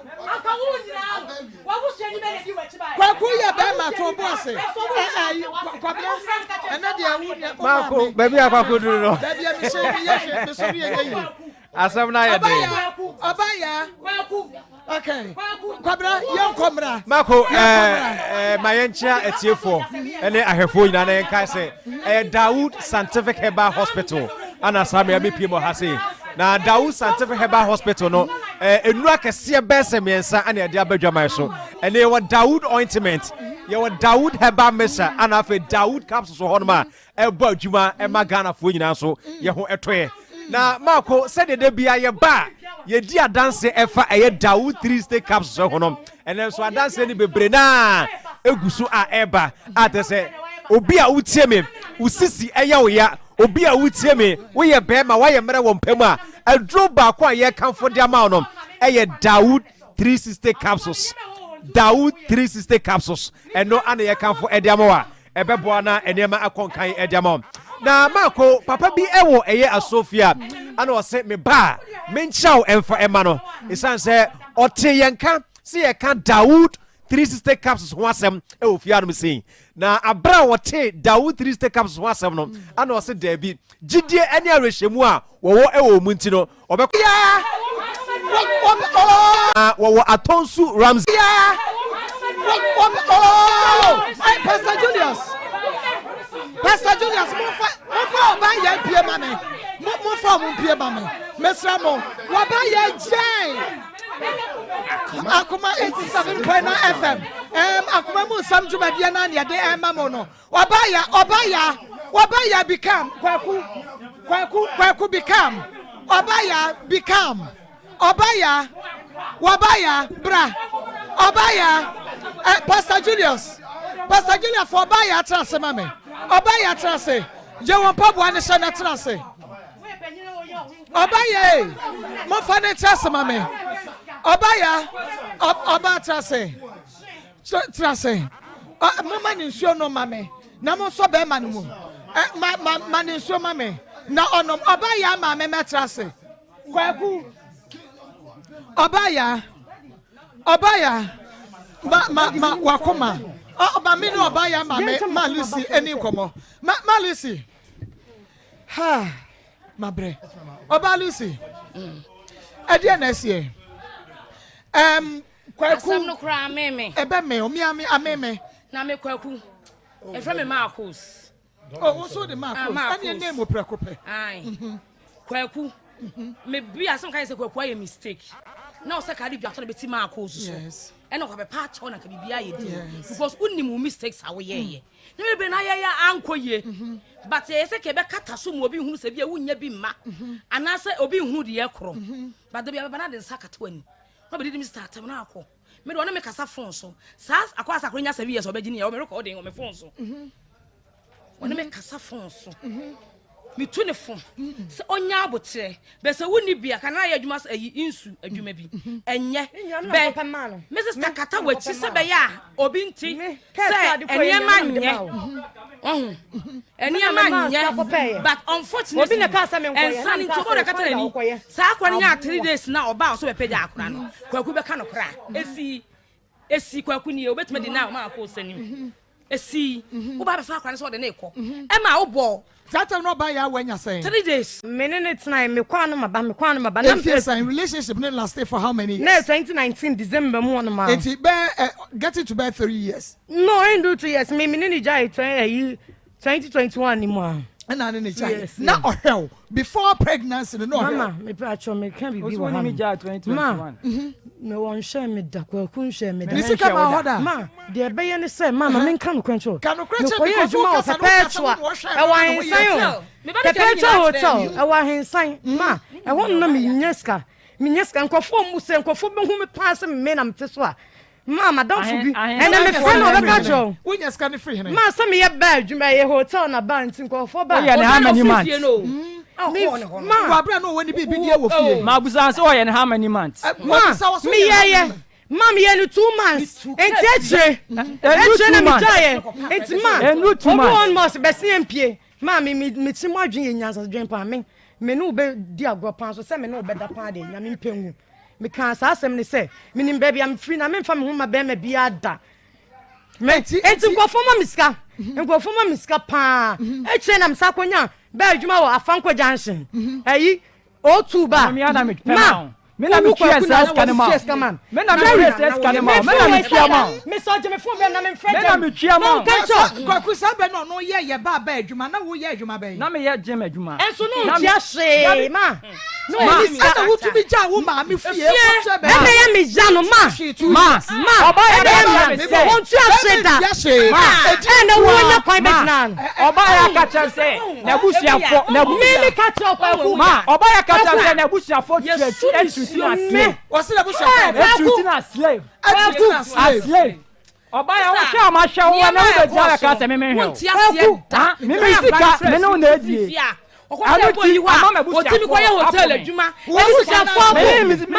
Kwaku yɛ bɛrima, tobo ase. Ɛ ɛ Kwabena, ɛnɛ deɛ wo nua wo Maako maame. baabi a akɔ akɔduru no. Dabi a mehyɛ mi yɛ hwɛ me so mi yɛ yɛ yie. Asɛm no ayɛ Ɔba den. yɛ, ɔba yɛ, okay, Kwabena, yɛn nkɔ mmra. Mako Yɛnkɔ mmra. Ma yɛnkyea atiefoɔ ne ahwɛfoɔ nyinaa na yɛnkae sɛ ɛyɛ Dawood Scientific Herbal Hospital ana saa mmea bɛpie mu ha sei. Na Dawood Scientific Herbal Hospital no nnuro akɛseɛ bɛɛ sɛ mmiɛnsa ana yɛde aba dwaman so. Ɛne yɛwɔ Dawood ointment. Yɛwɔ Dawood Herbal Mixture ana afei Dawood capsules wɔ hɔnom a ɛbɔ adwuma ɛma Ghanafoɔ nyinaa nso yɛ ho ɛtɔɛ. Na Maako sɛdeɛ da bia yɛba a yɛdi adanse ɛfa ɛyɛ Dawood 3 capsules ho no, ɛnɛ nso adanseɛ no bebree naa egu so a ɛba a tɛ sɛ obi a wotie me wo sisi ɛyɛ wo ya, obi a wotie me woyɛ bɛrima woayɛ mmerɛ wɔ mpa mu a, aduro baako a yɛkamfo de ama wo no ɛyɛ Dawood 360 capsules. Dawood 360 capsules ɛno ana yɛkamfo ɛde ama wo a ɛbɛboa na nneɛma akɔ nkan ɛde ama wo. Na Maako papa bi ɛwɔ ɛyɛ Asofia ana ɔsɛ me ba a menkyerɛw ɛmfa ɛma no ɛsiane sɛ ɔte yɛn ka sɛ yɛka Dawood 360 capsules ho asɛm ɛwɔ fie anom sei. Na abere a wɔte Dawood 360 capsules ho asɛm no ana ɔsɛ daabi, gyidie ɛne awerɛhyɛmu a wɔwɔ ɛwɔ mu nti no ɔbɛkɔ wɔwɔ Atonsu Ramsey. Pastor Julius, Pastor Julius, momfa momfa ɔbaa yɛ mpie ma me, momfa ɔmo mpie ma me, mesrɛ mo, wɔba yɛ gyɛn Akoma 87.9 FM, Akoma mu nsɛm dwumadie no a na yɛde ɛma mo no. Ɔbaa ya, ɔbaa ya, ɔbaa ya become Kwaku, Kwaku, Kwaku become, ɔbaa ya become, ɔbaa ya, ɔbaa ya bra, ɔbaa ya, eh, Pastor Julius, Pastor Julius fɔ ɔbaa ya tena ase ma me, ɔbaa ya tena ase, gye wɔn mpaboa ne hyɛ na tena ase. Ɔbaa ya ee, mofa ne tena ase ma me, ɔbaa ya, ɔbaa tena ase. Tena ase. Momma ne nsuo no ma me, na monsɔ bɛrima no mu. Ma, ma, ma ne nsuo ma me, na ɔnom. Ɔbaa yaa maame mɛtena ase. Kwaku. Ɔbaa yaa. Ɔbaa yaa. Ma, ma, ma wakoma. Ɔ, ma me ne ɔbaa yaa maame, ma Lucy ani nkɔmmɔ. Ma, ma Lucy. Ha, mabrɛ. Ɔbaa Lucy. Ɛdeɛ na ɛseɛ. Um, Kwaku. Asɛm no koraa amee me. Ɛbɛ me o, me ame amee me. Na me Kwaku, ɛfrɛ me Marcos. Oh, wo so de Marcos. Ah, Ɛne name prɛko pɛ. Aye. Mhm. Kwaku. Mhm. Me bi asɛm ka sɛ Kwaku ayɛ mistake. Na ɔsɛ ka de dwa to na bɛti Marcos so. Yes. Ɛna ɔkɔ bɛpa akyɛw na ka biribi ayɛ din. Because wonim wo mistakes a woyɛɛyɛ. Ne bebree na ayɛyɛ ankɔ yie. Mhm. But ɛyɛ sɛ ka ɛbɛkata so ma obi nhunu sɛ bi a wonnya bi mma. Anaasɛ obi nhunu deɛ ɛkorɔ. But da bi abɛba na de nsa akata w'ani. Na ɔbɛdidi me sista atɛm na akɔ. Me de ɔne me kasa phone so. Saa akɔ asa akɔ nya 7 years ɔbɛgye ne yɛ ɔme recording wɔ me phone so. Ɔne me kasa phone so. Metu ne fo sɛ ɔnya abotrɛ. Bɛ sɛ wonni bi a kana ayɛ adwuma sɛ ayi nsu adwuma bi. Ɛnyɛ bɛ me sista kata w'akyi sɛ bɛyɛ a obi nti sɛ nneɛma nyɛ. Ɔho nneɛma nyɛ but unfortunately ɛnsa ne nti ɔbɔ kata n'ani saa akora no nyaa 3 days na ɔbaa ɔso bɛpɛgya akora no. Kwaku bɛka no kora esi esi Kwaku nie obetumi di na ɔma akɔ ɔsɛnim esi woba bɛfa akora no sɛ ɔde ne kɔ ɛma wobɔ. Saa time na ɔbaa yɛ a wanya sɛn? 3 days. Me ne ne tenae, mekɔ ano maba, mekɔ ano maba. Na Efie sɛn? Relationship ne lasted for how many years? Na 2019 December mu hɔ nom a. Eti bɛɛ ɛ getting to bɛɛ 3 years. No, ɛndu 2 years. Me ne ne gyae ɛyi 2021 ni mu a. Ɛna ne ne gyae. Yes. Na ɔhwɛ wo before pregnancy no na ɔhwɛ wo. Mama, me pɛ atwɔ me ka biribi wɔ ha no. Ma, me wɔn nhwɛ me da, Kwaku nhwɛ me da. Ne sika ma hɔ da. Ma, deɛ ɛbɛyɛ ne sɛ, ma ma menka nokorɛ nkyerɛ wo. Ka nokorɛ kyerɛ Mekɔyɛ because adwuma wɔ wokasa no wokasa Perpetua, wo na wɔhwɛ ɛwɔ no na woyɛ. Ahensan o. Perpetua Hotel, ɛwɔ Ahensan. Ma, ɛhɔ no na menya sika. Menya sika. Nkurɔfoɔ mu sɛ nkurɔfoɔ bɛhu me paa sɛ me na mete so a, ma madamfo bi ɛnɛ mefrɛ no ɔbɛka kyerɛ wo. Wonya sika no firi hene? Ma sɛ meyɛ baa adwuma ɛyɛ hotel na baa nti nkurɔfoɔ baa. Woyɛ ne how many months? Ma Wabra na ɔwɔ ne biribi deɛ wɔ fie. Ma busa sɛ ɔyɛ ne how many months? Ma meyɛyɛ ma meyɛ no 2 months nti akyire akyire na megyaeɛ nti ma Ɛnuru two obi months. wɔn mɔs bɛsi yɛn mpie ma me ti mu adwene yɛ nyansa dwen paa me ne wo bɛ di agorɔ paa so sɛ me ne wo bɛda paa deɛ Nyame mpɛ ngu. Meka saa asɛm ne sɛ menim baabi a mefiri na memfa me ho ma bɛrima biara da. Enti nkurɔfoɔ ma me sika, nkurɔfoɔ ma me sika paa. Akyire na mesa akɔnya bɛɛ adwuma wɔ Afanko Junction ayi O2 ba. Me na me pɛ ma ma wo. Me na me tua saa sika no ma wo. Me na me tua saa sika no ma wo. Me na me tua ma wo. Me sɛ ɔgye me phone bɛm na me mfrɛ Me na me tua ma wo. Kwaku saa bɛ na ɔno yɛ yɛ ba ba adwuma na woyɛ adwuma bɛn? Na meyɛ gym adwuma. Ɛnso no ntua hwee ma. Ma ɛna wotumi gya wo maame fie ɛna yɛ me ya no ma Ma ma ɔba yɛ ɛna yɛ bɛ me sɛ wɔntua hwee da. da. Ɛna wo nya kwan bɛgyina no. Ɔbaa yɛ aka kyerɛ sɛ n'abusuafo n'abu. Me me ka kyerɛ ɔkwaku. Ma ɔbaa yɛ aka kyerɛ sɛ n'abusuafo tuatu atutu na slave. Wɔsi n'abusuafo atutu na slave. Atutu na slave. Slave. Ɔbaa yɛ wohwɛ a mahwɛ wo na wobɛgyina bɛka sɛ me menhwɛ wo. Me me sika me ne wo na adie. Ɛno ti ama m'abusuafoɔ apo me. W'abusuafoɔ apo me. Ma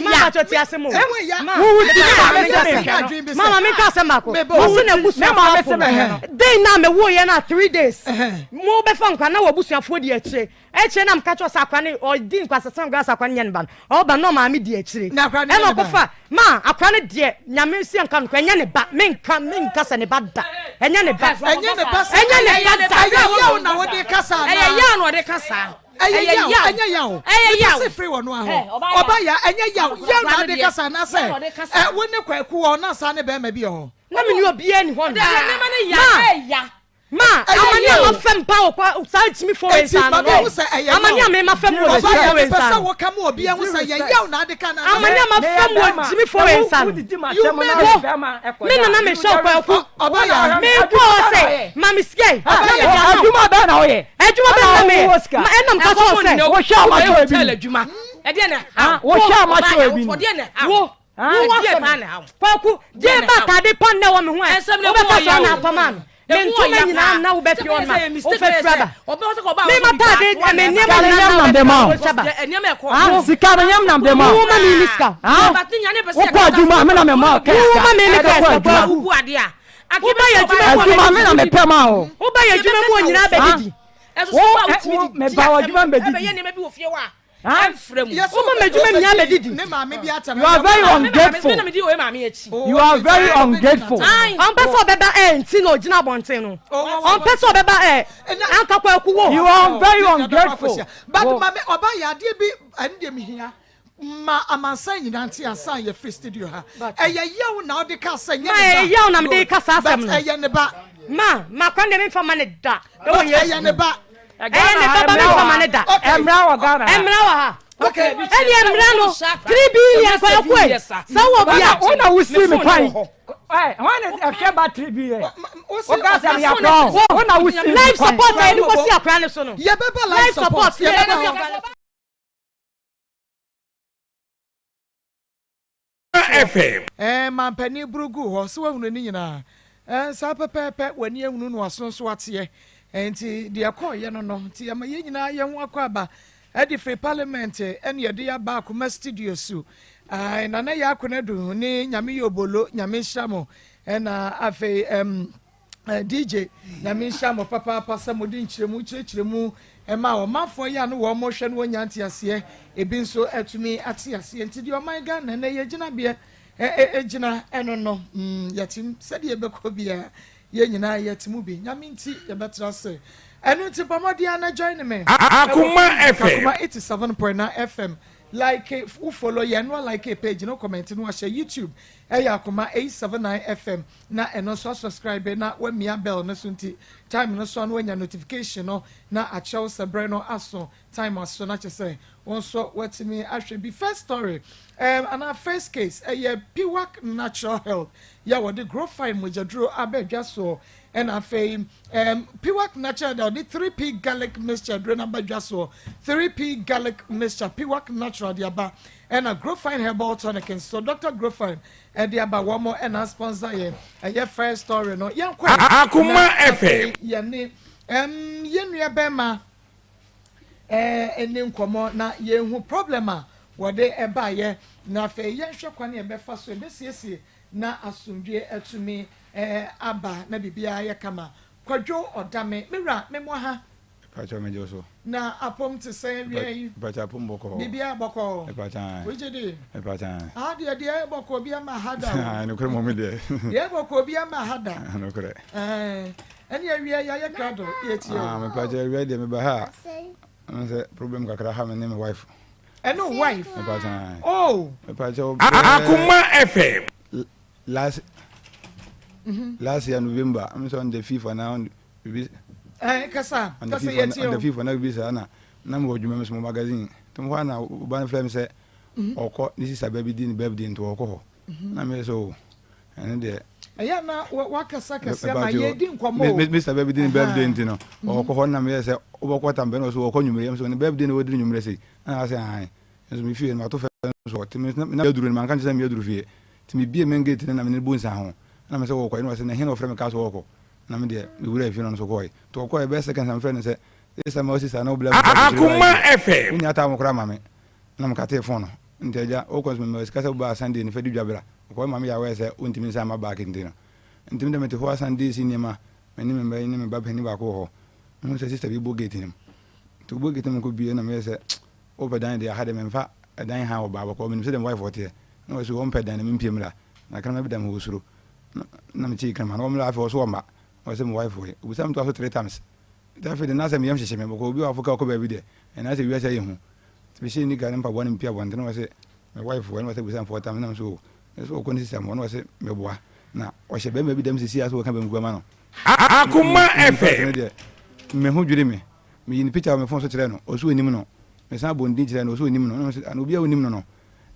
ma kyɛ ti ase mo. Wuwu ti me maame sɛ menhwɛ no. Mama menka asɛm baako. Wɔsi n'abusuafoɔ apo me. Day na me wo yɛ na 3 days. Mo bɛfa nkwa na w'abusuafoɔ di akyire. Akyire na meka kyerɛ sɛ akwa ne ɔdi nkwasasɛm koraa sɛ akwa no nyɛ ne ba no. Ɔba na ɔmaame di akyire. Ɛna ɔkɔfa ma akwa no deɛ Nyame nsi nka no ɛnyɛ ne ba. Menka menka sɛ ne ba da. Ɛnyɛ ne ba. Ɛnyɛ ne ba sɛ ɛnyɛ ne ba da. Ɛyɛ yaw na wɔde kasa anaa? Ɛyɛ yaw na ɔde kasa. Ɛyɛ yaw, ɛnyɛ yaw. Ɛyɛ yaw. Mepɛ sɛ firi wɔn ahɔ. Ɔba ya, ɛnyɛ yaw. Yaw na ɔde kasa anaasɛ ɛ wo ne Kwaku wɔ na saa ne bɛrima bi wɔ hɔ. Na me ne obiara ni hɔ no. Ma Ma amane a mafa mu paa wɔ kwa saa gyimi fo wei nsa no no. Amane a me mafa mu wɔ gyimi fo wei nsa no. Amane a mafa mu wɔ gyimi fo wei nsa no. Wo me nana me hyɛ ɔkwa aku. Me kɔ hɔ sɛ ma me sika yi. Na me da no. Adwuma bɛn na woyɛ? Adwuma bɛn na me yɛ? Ma ɛnam ka kyerɛ sɛ. Wohwɛ a makyɛ ebi ni. Wohwɛ a makyɛ ebi ni. Wo wo wasɛm. Kwaku gye ba atade pa nnɛ wɔ me ho ɛ. Wobɛka sɛ ɔna apam ano. Me ntoma nyinaa na wobɛfi hɔ ma wofɛfiri aba. Me m'ataade me nneɛma nyinaa na wobɛfi hɔ aba. Sika no nyɛm nam de ma. Wo ma me ni sika. Wokɔ adwuma me na me ma kɛ sika. Wo ma me ni kɛ sika. Woba yɛ adwuma mu adwuma me na me pɛ ma o. Woba yɛ adwuma mu nyinaa bɛdidi. Wo me ba wɔ adwuma mbɛdidi. Woma m'adwuma nyinaa bɛdidi. You are very ungrateful. You are very ungrateful. Ɔmpɛ sɛ ɔbɛba ɛ nti na ɔgyina abɔnten no. Ɔmpɛ sɛ ɔbɛba ɛ anka Kwaku wo. You are very ungrateful. But maame ɔba yɛ adeɛ bi ɛne deɛ mehia ma amansan nyinaa nte ansa yɛ firi studio ha. Ɛyɛ yaw na ɔde ka sɛ nyɛ ne ba. Ma ɛyɛ yaw na mede ka saa asɛm no. But ɛyɛ ne ba. Ma ma kwan deɛ memfa ma ne da. But ɛyɛ ne ba. Ɛyɛ ne ba ba memfa ma ne da. Ɛmmra wɔ Ghana ha. Ɛmmra wɔ ha. Ɛne ɛmmra no 3 billion Kwaku ɛ sɛ wɔ bia. Wo na wosi me kwan. Wɔn na ɛhwɛ ba 3 billion. Woka sɛ meyɛ akorɔn. Wo na wosi me kwan. Life support a yɛde kɔsi akora ne so no. Yɛbɛba life support. Yɛbɛba hɔ. FM. Ɛɛ mampanin boro guu hɔ sɛ wahunu ne nyinaa. Ɛɛ saa pɛpɛɛpɛ w'ani ahunu na w'aso nso ateɛ. Ɛɛ nti deɛ ɛkɔɔyɛ no no nti yɛma yɛn nyinaa yɛn ho akɔ aba ɛde firi parliament ɛne yɛde aba Akoma studio su. Ɛɛ Nana Yaa Konadu ne Nyame yɛ obolo Nyame nhyira mo ɛna afei ɛm DJ Nyame nhyira mo papaapa sɛ mode nkyerɛmu kyerɛkyerɛ mu ɛma ɔmanfoɔ yi a no wɔn hwɛ no wɔnya nteaseɛ ebi nso atumi ate aseɛ nti deɛ ɔman Ghana ɛnɛ yɛ gyinabeɛ ɛgyina ɛno no yɛte sɛdeɛ ɛbɛkɔ biara yɛn nyinaa yɛte mu bi Nyame nti yɛbɛtra se ɛno nti bɔ mmɔden ana join me Akoma FM. Akoma 87.9 FM like wo follow yɛn no like page no comment no ahyɛ YouTube ɛyɛ Akoma 879 FM na ɛno nso asubscribe na wamia bell no so nti time no so a na wanya notification no na akyerɛw sɛ berɛ no aso time aso na kyerɛ sɛ wɔn nso watumi ahwɛ bi. First story anaa first case ɛyɛ Piwak Natural Health yɛ a wɔde Growfine mogyaduro aba adwa soɔ ɛna afei Piwak Natural de ɔde 3P garlic mixture duro no aba dwa soɔ. 3P garlic mixture Piwak Natural de aba ɛna Growfine herbal tonic nso Dr Growfine ɛde aba. Wɔn ɛna sponsor yɛ ɛyɛ first story no. Yɛn kɔ Akoma FM. Yɛne yɛn nua bɛrima ɛne nkɔmɔ na yɛn problem a wɔde ɛbaayɛ na afei yɛnhwɛ kwan yɛn bɛfa so yɛbɛsiesie na asomdwe atumi aba na biribiara yɛ kama. Kwadwo Ɔdame, mewura, memmɔ ha. Pakyɛ, megye so. Na apɔm te sɛ wia yi? Pakyɛ, apɔm bɔkɔɔ. Biribiara bɔkɔɔ? Pakyɛ. Wogye di? Pakyɛ. Ah, deɛ bɔkɔɔ bi ama ha da o. Nokorɛ mɔ mi deɛ. Deɛ bɔkɔɔ bi ama ha da. Nokorɛ. Ɛne awia yɛayɛ krado, yɛtie o. Ah, mepakyɛ, awia deɛ meba ha a ɛno sɛ problem kakra ha me ne me wife. Ɛne wife? Mepakyɛ. Oh. Mepakyɛ. Akoma FM. Last year November, I'm sɛ on the fifth anaa on bibi. Kasa. On the kasa fifth yɛtie on the o. fifth anaa bibi saa na mewɔ adwuma mu so mo magazine nti mo hɔ a na ɔba no frɛ me sɛ ɔkɔ ne sister ba bi di ne birthday nti ɔkɔ hɔ na meyɛ sɛ o ɛno deɛ. Ɛyɛ na wakasa kɛseɛ ma yɛdi nkɔmmɔ o. Mr. Baabi di ne birthday nti no, ɔkɔ hɔ na meyɛ sɛ wobɛkɔ tam bɛ na ɔsɛ wɔkɔ nwummere. Ɛm sɛ ne birthday na wɔdiri nwummere sei. Ɛna ɔsɛ ahan. Nso me fie no mato fɛ nso hɔ. Nti me na aduru no manka nkyerɛ sɛ meyɛ fie. Nti mebie main gate no na me ne bu nsa ho. Ɛna me sɛ wɔkɔ. Ɛna ɔsɛ na he na ɔfrɛ me kaa sɛ wɔkɔ. Na me deɛ me wuraa fie no ɔno nso kɔɔe. Nti ɔkɔɔe bɛyɛ seconds na mefrɛ no sɛ Sister ma wo sister na wo bla me sɛ Akoma FM. Wonya time koraa ma me. Na mekatee phone no. Nti agya wokɔ nso mema wo sika sɛ wobaa Sunday no fa di dwa bra. Ɔkɔɔe ma me yɛ aware sɛ wontumi nsan mma back nti no. Nti me deɛ mete hɔ a Sunday si nneɛma. Me ne me mma yi ne me ba panin baako wɔ hɔ. Mehu sɛ sister bi bɔ gate no mu. Nti ɔbɔ gate no mu kɔ bue na meyɛ sɛ wopɛ dan deɛ aha deɛ memfa dan han wɔ baa bɔkɔɔ menim sɛdeɛ me wife teɛ. Na ɔse ɔmpɛ dan na mempie mmra. Na kraman bi da me hɔ ɔsuro. Na mekyii kraman no ɔmmra afei ɔse ɔmma. Ɔse me wife wɔ he. Ɔbisa me toa so 3 times. Nti afei deɛ na sɛ me yam hyehye me bɔkɔɔ obi a wafo kaa ɔkɔ baabi deɛ ɛnaa sɛ wiase ayɛ hu. Nti mehyɛɛ nika ne mpaboa na mepie abɔnten na ɔse me wife wɔ he na ɔse bisa me 4 times na me so o mese ɔkɔ ne sister mu hɔ na ɔse meboa na ɔhyɛ bɛrima bi dɛm sisi a sɛ wɔka banku ama no. Akoma FM. No deɛ me ho dwiri me. Meyi ne picture wɔ me phone so kyerɛɛ no, ɔse ɔnim no. Mesan bɔɔ ne din kyerɛɛ no, ɔse ɔnim no. Na mese ana obi a ɔnim no no,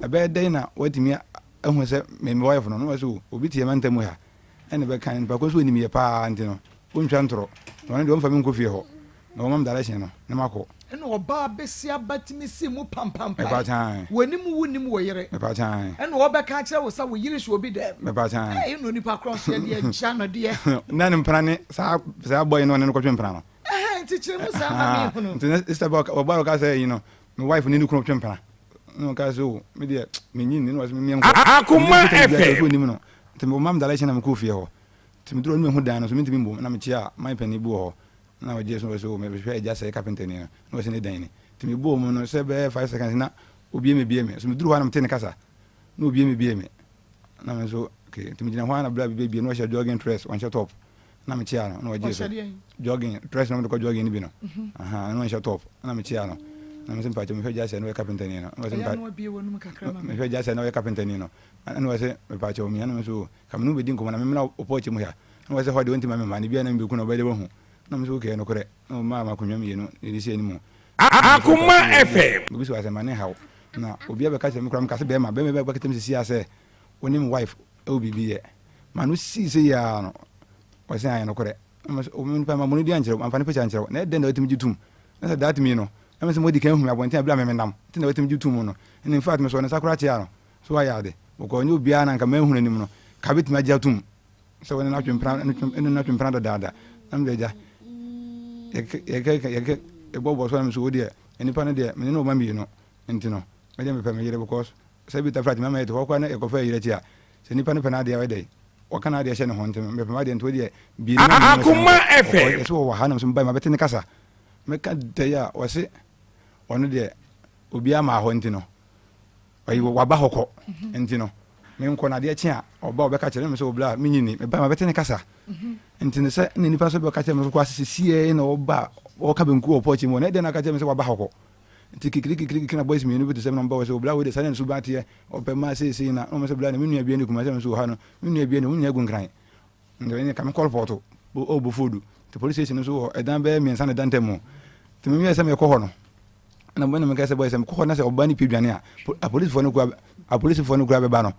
ɛbɛyɛ dɛn na watumi ahu sɛ me me wife no? Na ɔse o, obi te yɛn mantam mu ha ɛna ɛbɛka, nipa ko nso ɔnim yɛ paa nti no, ɔntwa ntorɔ. Na ɔno deɛ ɔmfa me nkɔ fie hɔ, na ɔmma me direction no na makɔ. Ɛna ɔbaa besiaba tumi sii mu pampampae. Mepa kyan. W'anim wonnim wo yere. Mepa kyan. Ɛna ɔbɛka akyerɛ wo sɛ wo yere hyɛ obi dɛm. Mepa kyan. Ɛɛ ɛna onipa korɔ nso yɛde agya no deɛ. Na ne mpena ne saa saa boy no ɔne no kɔtwe mpena no. Ɛhɛn nti kyerɛ mu saa ma me hunu. Nti na sister bɛ ɔbaa ɔka sɛ yi no me wife ne ne kunu twe mpena. Na ɔka sɛ o me deɛ me nyi nni na ɔsɛ me mmea nkɔ. Akoma FM. Onim no. Nti me mam direction na me kɔɔ fie hɔ. Nti me duru hɔ no me hu dan no so me ntumi mbom na me kyia man panin bi wɔ hɔ. Na ɔgyee so na ɔse o mehwehwɛ agya sɛɛ kapentani no na ɔse ne dan ni. Nti mebɔɔ mu no sɛ bɛyɛ 5 seconds na obue me bue me. So meduru hɔ a na mete ne kasa na obue me bue me. Na me nso okay nti megyina hɔ a na bra bi bɛbue na ɔhyɛ jogging dress ɔnhyɛ top na mekyea no na ɔgyee so. Jogging dress na ɔde kɔ jogging no bi no. Aha na ɔnhyɛ top na mekyea no. Na mese mpakyɛ mehwɛ agya sɛɛ na ɔyɛ kapentani no. Na ɔse mpa mehwɛ agya sɛɛ na ɔyɛ kapentani no. Na ɔse mepakyɛ wo mia na me nso o ka me ne wo bɛdi nkɔmmɔ na memmra wo pɔɔkye mu ha. Na ɔse hɔ deɛ ɔntumi mma ne bia na mebɛku no ɔbɛyɛ dɛ wahu. Na mese okay nokorɛ. Na ɔmaa me akonnwa mmienu na yɛde si anim. Akoma FM. Mebisa wo asɛm ma ne nhaw. Na obi abɛka kyerɛ me koraa meka sɛ bɛrima bɛrima bi abɛka kyerɛ me sisi a sɛ wo ne me wife wɔ biribi yɛ. Ma no sii sɛ yi ara no ɔse aane nokorɛ. Na mese o me nipa mammɔ ne din ankyerɛ wo mamfa ne picture ankyerɛ wo na ɛdɛn na watumi gye tom na sɛ that me no na mese moadi kan ahu me abɔnten a bere a me menam nti na watumi gye tom no and in fact mesɔɔ ne nsa koraa kyeaa no so wayɛ ade bɔkɔɔ nyɛ obiara na nka manhu n'anim no ka bɛtumi agye atom sɛ wɔne no atwe mpena ne no atwe mpena dadaada na mede agya yɛkɛ yɛkɛ yɛbɔbɔ so na mese wo deɛ nnipa no deɛ mene ne ɔma mmienu nti no medeɛ mepɛ me yere because sɛ bi tafra tumi ama yɛte hɔ koraa na yɛkɔfa yere akyi a sɛ nipa no pɛ n'adeɛ a ɔyɛ dɛn ɔka n'adeɛ hyɛ ne ho nti no mepɛ m'adeɛ nti wo deɛ bie ne ma Akoma FM. yɛsɛ wɔwɔ ha na mese mbae mabɛte ne kasa mɛka dɛn a ɔse ɔno deɛ obiara maa hɔ nti no ɔyi waba hɔ kɔ nti no menkɔ no adeɛ kye a ɔba ɔbɛka kyerɛ me sɛ ɔbla menyi ni meba mabɛte ne kasa nti no sɛ ne nipa nso bɛka kyerɛ me so kɔ asese sie na ɔba ɔka benku wɔ pɔkye mu na ɛdɛn na aka kyerɛ me sɛ waba hɔ kɔ nti kikiri kikiri kikiri na boys mmienu bi te sɛ me na ɔba wɔ sɛ ɔbla wei de saa na ne suban teɛ ɔpɛ mmaa seesei na ɔmo sɛ bla na me nua bia ne kuma sɛ me nso wɔ ha no me nua bia ne wɔn nyinaa gu nkran nti ɛne ka me kɔ report ɔwɔ Bofodu nti police station nso wɔ ɛdan bɛyɛ mmiɛnsa na ɛda ntam hɔ nti me yɛ sɛ mekɔ hɔ no na mo na meka sɛ boy sɛ mekɔ hɔ na sɛ ɔbaa no pie dwane a apolisifoɔ no kura apolisifoɔ no kura bɛba no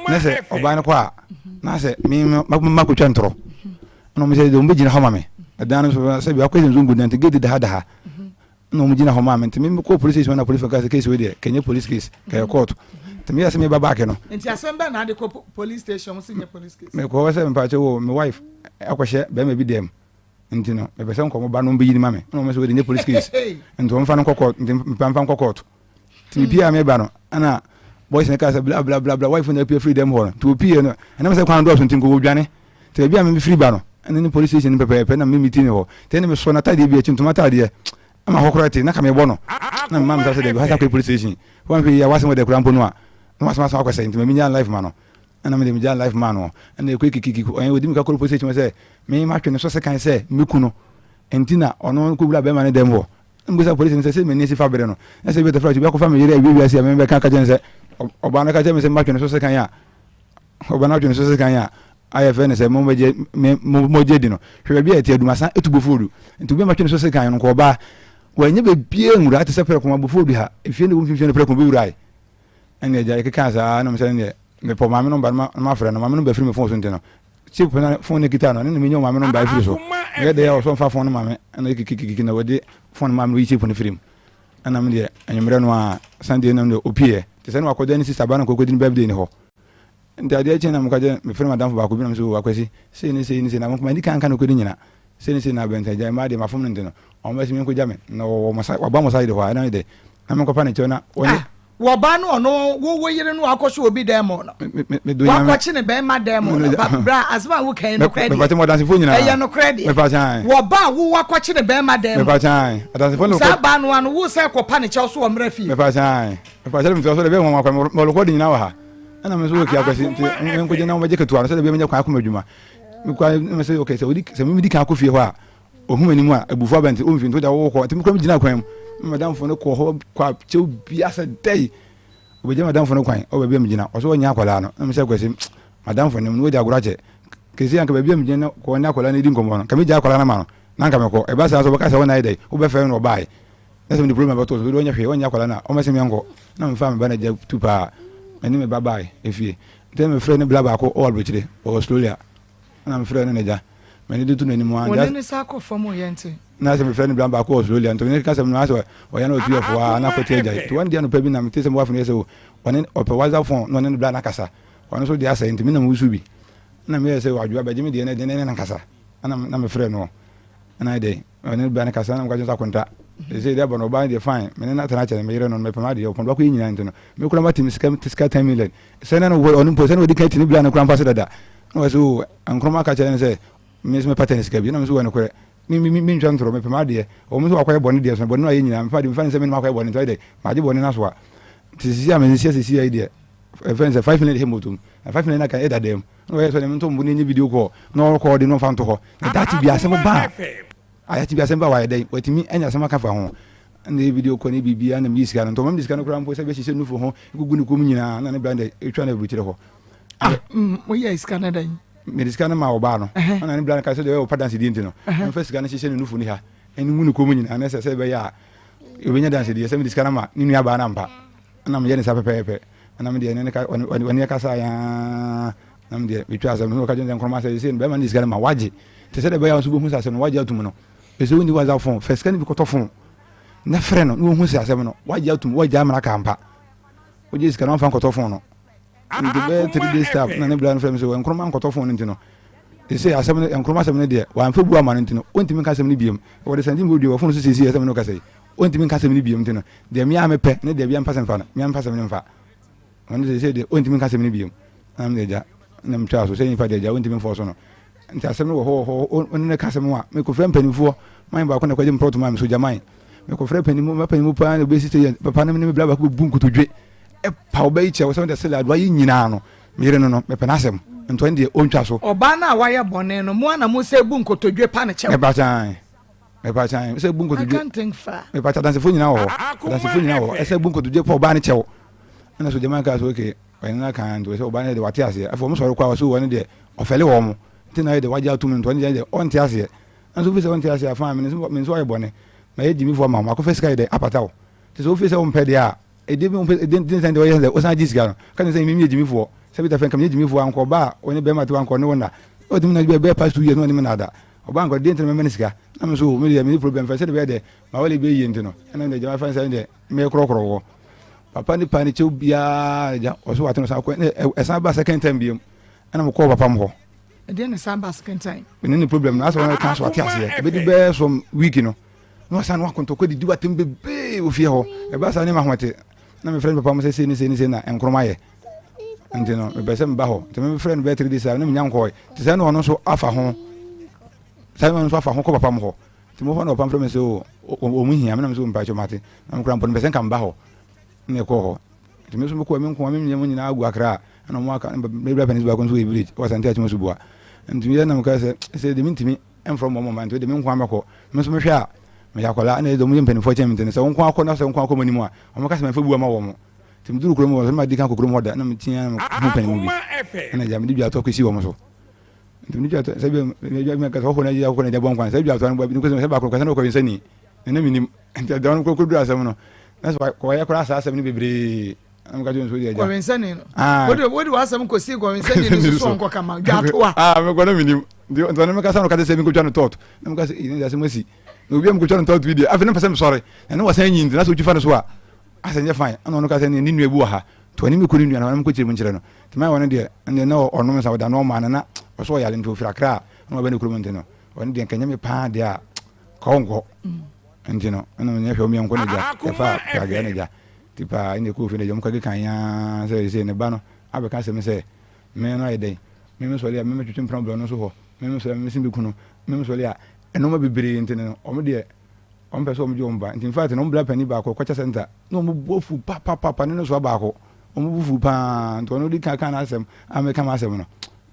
na sɛ ɔbaa no kɔ a na sɛ me makɔtwa ntorɔ na ɔmo sɛ ɔmo bɛgyina hɔ ma me ɛdan no so sɛ bi akɔ sɛ nso ngu dan nti gate da ha da ha na ɔmo gyina hɔ maa me nti me kɔ police station na police ka sɛ case wei deɛ kɛnyɛ police case kɛyɛ court nti meyɛ sɛ meba back no nti asɛm bɛn na ade kɔ police station mo sɛ nyɛ police case mekɔ hɔ sɛ mepakyɛ wɔ me wife akɔhyɛ bɛrima bi dɛm nti no mepɛ sɛ nkɔmɔ ba no mbɛyi no ma me na ɔmo sɛ wei deɛ nyɛ police case nti ɔmfa no nkɔ court nti mfa mfa nkɔ court nti mepie a meba no ɛna boys no kaa sɛ bla bla bla bla wife no apue firi dɛm hɔ no nti wɔpie no ɛnam sɛ kwan dɔɔso nti nkɔwɔ dwane nti baabi a mefiri ba no ɛne ne police station no pɛpɛɛpɛ na me meeting hɔ nti ɛne mesɔ n'atadeɛ bi akyi ntoma atadeɛ ama hɔ koraa te na ka mebɔ no na mema mesa sɛ dabi hasa kɔ police station wɔnhwɛ yi a wasɛm wɔ dɛ koraa mpo no a na wasɛm asɛm akɔsɛ nti ma menya life ma no ɛna mede megya life ma no ɛna ɛkɔ kikiki ɔyɛ ɔdi mika kɔ police station sɛ me matwe ne so sekan sɛ meku no nti na ɔno kɔwura bɛrima ne dɛm hɔ mbisa polisi no sɛ sɛ m'ani si fa bere no na sɛ bi tafra bi akɔfa me yere awie wiase a mebɛka ka kyerɛ no sɛ ɔbaa no ka kyerɛ me sɛ matwe ne so sekan a ɔbaa no atwe ne so sekan a ayɛ fɛ ne sɛ mommɛgye me mogye di no hwɛ baabi a ɛte adumasa ɛtu bofodu nti obi a matwe ne so sekan no nkɔ ɔbaa wɔnyɛ bebie nwura te sɛ prɛko ma bofodu ha efie ne wo mfimfini no prɛko bi wurae ɛne agya yɛkeka saa na mesɛ neɛ mepɔ maame no ba no mafrɛ no maame no bɛfiri me fon so nti no. chip na phone no kita no, ɛno na menya ɔmaame no mbae firi so. Meyɛ dɛ a ɔsɛ ɔmfa phone no ma me, ɛna kikikiki na wɔde phone ma me na oyi chip no firi mu. Ɛna me deɛ anwummerɛ no a Sunday no deɛ opieɛ. Te sɛ na wakɔgya ne sister ba na kɔkɔdi ne birthday ne hɔ. Nti adeɛ kye na meka kyerɛ mefrɛ madamfo baako bi na me sɛ o Akwasi sei ne sei ne sei na me madi kan ka nokorɛ nyina sei ne sei na abɛnta agya mmaa deɛ mafom no nti no ɔmo bɛse menkɔgya me na wɔwɔ mo sa waba mo side hɔ a ɛna deɛ na menkɔpa ne kyɛw na wɔne Ah, wɔba no ɔno wo wo yere no akɔhyɛ obi dan mu no medɔ Nyame wakɔkye ne bɛrima dan mu no ba bra asɛm a woka yi nokorɛ deɛ mepakyɛ mo adansefoɔ nyinaa ɛyɛ nokorɛ deɛ mepakyɛ wɔba a wo wakɔkye ne bɛrima dan mu mepakyɛ adansefoɔ no saa baa no ano wo sɛ kɔpa ne kyɛw so wɔ mmerɛ fie mepakyɛ mepakyɛ metoa so de bɛyɛ wɔn akwa mɔlɔkɔ de nyinaa wɔ ha ɛna me nso wɔ kia kwasi nti menkɔgye na wɔbɛgye ketewa no sɛdeɛ bɛyɛ menya kwan akɔ m'adwuma mekɔ na mesɛ okay sɛ wodi sɛ medi kan akɔ fie hɔ a ɔhu m'anim a abufuo aba nti ɔmfi nti wode wowokɔ nti mekora megyina kwan mu na madamfo no kɔ hɔ kɔ akyɛw bia sɛ dɛi ɔbɛgya madamfo no kwan ɔwɔ baabi a megyina ɔsɛ ɔnyɛ akwadaa no na mesɛ kwasi madamfo no no wadi agorɔ akyɛ kɛsi anka baabi a megyina no kɔ ne akwadaa no di nkɔmmɔ no nka megya akwadaa no ma no na anka mekɔ ɛba saa sɛ ɔbɛka sɛ wɔn ayɛ dɛ wobɛfrɛ no ɔbaeɛ Na sɛ mede problem bɛto so, wode ɔnyɛ hwee, ɔnyɛ akwadaa no a, ɔmmɛse me nkɔ. Na mefaa me ba no agya tu paa, me ne me ba bae efie. Nti na mefrɛɛ ne bra baako ɔwɔ aburokyire, ɔwɔ Australia. Ɛna mefrɛɛ no n'agya. M'ani de to n'anim ara. Wo ne no san kɔ fam o, yɛnte. Na sɛ mefrɛ ne bra baako wɔ Australia, nti ɔne no kasa mu no, asɛ ɔyɛ na ɔtu yɛ fo ara, na akɔte agyae. Nti one day anɔpa bi na mete sɛ me wife no yɛ sɛ o, ɔne ɔpɛ WhatsApp phone na ɔne ne bra no akasa. Ɔno nso deɛ asɛe, nti me na mewusu bi. Ɛna meyɛɛ sɛ Adwoa bɛgye me deɛ na ɛde ne ne no nkasa. Ɛna na mefrɛɛ no. Ɛna ayɛ dɛn? Ɔne ne bra no kasa na meka kyerɛ no sɛ akonta. Seesei deɛ abɔ no ɔbaa no deɛ fine, me ne no atena akyɛ no, me yere no, mepɛ m'adeɛ, ɔpɔn baako yi nyinaa nti no, me koraa mate me sika, sika 10 million. Sɛ na no ɔno mpo, sɛ na wadi kan ati ne bra no koraa mpo ase dada. Na ɔse oo, Nkrumah ka kyerɛ no sɛ me nso mepata no sika bi. Na me nso wɔ nokorɛ, me, me, mentwa ntorɔ, mepɛ m'adeɛ. Ɔwɔ mu sɛ wakɔyɛ bɔne deɛ, so bɔne no ayɛ nyinaa, mefa adeɛ, mefa no sɛ me na makɔyɛ bɔne nti ayɛ dɛn, magye bɔne no asoa. Nti seesei a menhyɛ seesei yi deɛ, ɛfɛ no sɛ 5 million deɛ hyɛ mmɔtom, na 5 million no aka ɛda dɛm. Na ɔyɛ sɛ ɔde nto mbo na enye video call na ɔrekɔ ɔde no ɔmfa nto hɔ. Na daakye bi asɛm ba a, daakye bi asɛm ba a wayɛ dɛn? Watumi anya asɛm aka fa ho. Na ɛyɛ video call ne biribiara na meyi sika no. Nti ɔma mede sika no koraa mpo sɛ bɛhyehyɛ nufu ho gugu ne kɔn mu nyinaa na ne bra no deɛ ɛtwa no aburukyire hɔ. Ah, mm, moyɛɛ sika no dɛn? Mede sika no maa ɔbaa no. Ɛna ne bra no ka sɛ deɛ ɔyɛ ɔpa dansedie nti no, ɔmfa sika no hyehyɛ ne nufu ne ha ɛne ngu ne kɔn mu nyinaa na ɛsɛ sɛ ɛbɛyɛ a ɔbɛnya dansedie sɛ mede sika no ama ne nuabaa no ampa. Ɛna meyɛ ne saa pɛpɛɛpɛ. Ɛna me deɛ ne ne ka ɔne ɔne yɛ kasa yaa na me deɛ metwa asɛm no na ɔka kyerɛ me sɛ Nkrumah sɛ sɛ bɛrima no de sika no ma wagye te sɛ deɛ ɛbɛyɛ a nso bɛhu sɛ asɛm no wagye atum no ɛsɛ wonni WhatsApp phone fɛ sika no bi kɔtɔ phone na frɛ no na wɔhu sɛ asɛm no wagye atum wagye amena ka ampa wogye sika no wamfa nkɔtɔ phone no nti bɛyɛ 3 days time na ne bra no frɛ me sɛ Nkrumah nkɔtɔ phone no nti no ɛsɛ asɛm no Nkrumah asɛm no deɛ wamfa bu ama no nti no ɔntumi nka asɛm no biom wɔde sɛnti mu wɔ phone so siesie asɛm no kasa yi Ɔntumi nka asɛm no bio nti no, deɛ me ara mepɛ ne deɛ bia mfa sɛ mfa no, me ara mfa asɛm no mfa. Ɔno deɛ seesei deɛ ɔntumi nka asɛm no bio. Na me deɛ agya, na metwaa so sɛ nipa deɛ agya ɔntumi mfɔɔ so no. Nti asɛm no wɔ hɔ wɔ hɔ, ɔne no ka asɛm a, mekɔfrɛ mpanimfoɔ, man baako na ɛkɔgye me plɔt maa me, sogya man. Mekɔfrɛ panimu, mapanimu paa na ɔbɛsi sɛ yɛ, papa no ne me bra baako bɛbu nkotodwe, ɛpa ɔbɛ yi kyɛw sɛ ɔde sɛlɛ adoa yi nyinaa no, me yere no no, mepɛ n'asɛm, nti ɔno deɛ ɔntwa so. Ɔbaa no a wayɛ bɔne no, mo ara na mosɛ bu nkotodwe pa no kyɛw. Mepa kyɛw. Mepa kyɛw sɛ bu nkotodwe. Mepa kyɛw adansefo nyinaa wɔ hɔ. Adansefo nyinaa wɔ hɔ. Ɛsɛ bu nkotodwe pɔ ɔbaa ne kyɛw. Ɛna so gyama kaa so okay. Ɔyɛ nana kan nti sɛ ɔbaa ne de wate aseɛ. Afei wɔn sɔre kɔ a wɔso wɔn deɛ ɔfɛle wɔn. Nti na yɛ de wagye atum nti wɔn deɛ ɔnte aseɛ. Nso fi sɛ ɔnte aseɛ afaa me nso me nso ayɛ bɔne. Ma yɛ gyimifoɔ ma wɔn. Akɔfɛ sika yɛ dɛ apata wo. Nti sɛ wofi sɛ wompɛ deɛ a ɛdeɛ bi wompɛ ɛdeɛ nti sɛ deɛ ɔyɛ sɛ wosan gye sika no. Ka ne sɛ mimi yɛ gyimifoɔ. Sɛ bi ta fɛ nka meyɛ gyimifoɔ a nkɔ ɔbaa a ɔne bɛrima te hɔ ankɔ ne wo nna. Ɔtumi na bɛyɛ past 2 years na ɔne me nna da. Ɔbaa nkɔ deɛ nti na mɛma no sika na me nso o me deɛ menni problem fɛ sɛdeɛ bɛyɛ dɛ m'awale bɛyɛ yie nti no ɛna me deɛ gya mafa sɛ deɛ mekorɔkorɔ wɔ papa ne pa ne kyɛw biara gya ɔso wate no san kɔ ne ɛsan ba second time biom ɛna mekɔɔ papa m hɔ. Ɛdeɛ na ɛsan ba second time. Mene ne problem no asɛ wɔn ka so ate aseɛ ɛbɛdi bɛyɛ some week no na ɔsan no akontɔkɔ didi watem bebree wɔ fie hɔ ɛba saa ne ma ho te na mefrɛ ne papa m sɛ sei ne sei ne sei na nkroma yɛ nti no mepɛ sɛ meba hɔ nti mefrɛ no bɛyɛ 3 days a na menya nkɔe nti sɛ na ɔno nso afa ho sɛ na ɔno nso afa ho kɔ papa m hɔ nti mo hɔ na ɔpam frɛ me sɛ o ɔmu hia me na me sɛ mpakyɛ mate na mekora mpo no mepɛ sɛ nka meba hɔ na ɛkɔɔ hɔ nti me nso mekɔɔ me nkoa me nua mu nyinaa agu akra ɛna ɔmo aka mebra panin baako nso wɔ village wɔ Asante Akyem Subua nti meyɛ na meka sɛ sɛ de mentumi mfrɛ mo mma nti de me nkoa mɛkɔ me nso mehwɛ a meyɛ akwadaa ɛna ɛdɛ ɔmo yɛ mpanimfoɔ kyɛn me nti no sɛ wo nkoa kɔ na sɛ wo nkoa kɔ mo anim a ɔmo ka sɛ mɛmfa bu ama wɔn Nti meduruu kurom hɔ no, na madi kan kɔ kurom hɔ da, na meteaa me ho panin mu bi, ɛna agya mede dwatɔ kɔsi wɔn so. Nti mede dwatɔ, sɛ bi dwa bi kasa ɔkɔ na agya akɔ na agya bɔ nkwan, sɛ dwatɔ no bi sɛ baako kasa na ɔkɔ nsani, na na menim. Nti agya no kɔkɔ duru asɛm no, na sɛ kɔyɛ koraa saa asɛm no bebree. Na meka kyerɛ no sɛ wode agya. Kɔwensani no. Ah. Wode wode w'asɛm kɔsii kɔwensani no so so ɔnkɔ kama dwatoa. Ah, mekɔ na menim. Nti nti ɔne mekasa na ɔka kyerɛ sɛ menkɔtwa no tɔɔt. Na meka sɛ, "Ei, ne deɛ asɛm asi. Na obi a mekɔtwa no tɔɔt yi deɛ, afei na mepɛ sɛ mesɔre. Na ne wasan nyi nti, na sɛ wotwi fa no so a, asɛ nyɛ fine. Ɛna ɔno ka sɛ ne ne nua bi wɔ ha. Nti ɔne me kɔ ne nua no hɔ na menkɔkyerɛ mu nkyerɛ no. Nti mayɛ ɔno deɛ, ɛno deɛ na ɔnom nsa, ɔda no ɔmaa no na ɔsɛ ɔyare nti ɔfiri Accra na waba ne kurom nti no, ɔno deɛ nka ɛnyɛ me paa deɛ a, ka ɔnkɔ. Nti no, ɛna menyɛ hwɛ ɔmeɛnkɔ ne gya. Yɛfaa pragea ne gya. Nti paa ɛna ɛkɔɔ fie no agya ɔmo keka yaa sɛ seisei ne ba no abɛka asɛm sɛ me no ayɛ dɛn me me sɔre a me mɛtwetwe mpena brɛ no nso hɔ me me sɔre a me mɛsi me kunu me me sɔre a ɛnɔɔma bebree nti no ɔmo deɛ ɔmo pɛ sɛ ɔmo gye ɔmo ba nti infact no ɔmo bra panin baako ɔkɔkyɛ center na ɔmo bo afu papapapa ne no soa baako ɔmo bo fu paa nti ɔno di kan kan n'asɛm a meka m'asɛm no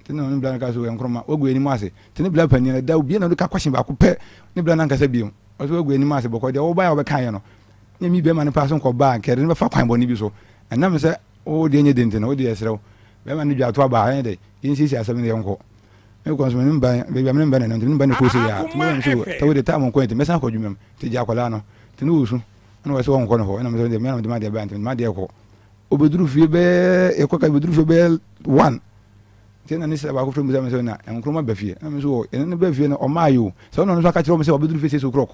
nti na ɔno bra no ka so nkroma wagu anim ase nti ne bra panin no da obi na ɔde ka kwahye baako pɛ ne bra no ankasa biom ɔsɛ wagu anim ase bɔkɔ deɛ ɔbaeɛ a ɔbɛka yɛ no Ne mi bɛrima no paa so nkɔba a, nka yɛde no bɛfa kwan bɔne bi so. Ɛnam sɛ wo deɛ nyɛ den nti no, wo deɛ yɛsrɛ wo, bɛrima no dwa to aba a, ɛnyɛ dɛ, yɛnsiesie asɛm no yɛnkɔ. Mekɔ nso, me ne mba, baabi a me ne mba nenam nti, me ne mba na ɛkɔɔ sei a, nti mebɛma me sɛ, tɛ wo deɛ taa mo nkɔ nti, mɛsan akɔ adwuma mu, nti gye akwadaa no. Nti ne ɔresu, ɛna ɔyɛ sɛ ɔnkɔ ne hɔ, ɛna me sɛ, me ara na mede m'adeɛ baeɛ nti, mede m'adeɛ kɔ. Ɔbɛduru fie bɛyɛ, yɛkɔ ka, ɔbɛduru fie bɛyɛ one, nti ɛna ne sista baako frɛ mu sɛ me sɛ, na Nkrumah ba fie, ɛna me nso wɔ, ɛne no ba fie no, ɔmmaeɛ o, sɛ ɔno na ɔno nso aka kyerɛ wɔn sɛ wabɛduru fie six o'clock.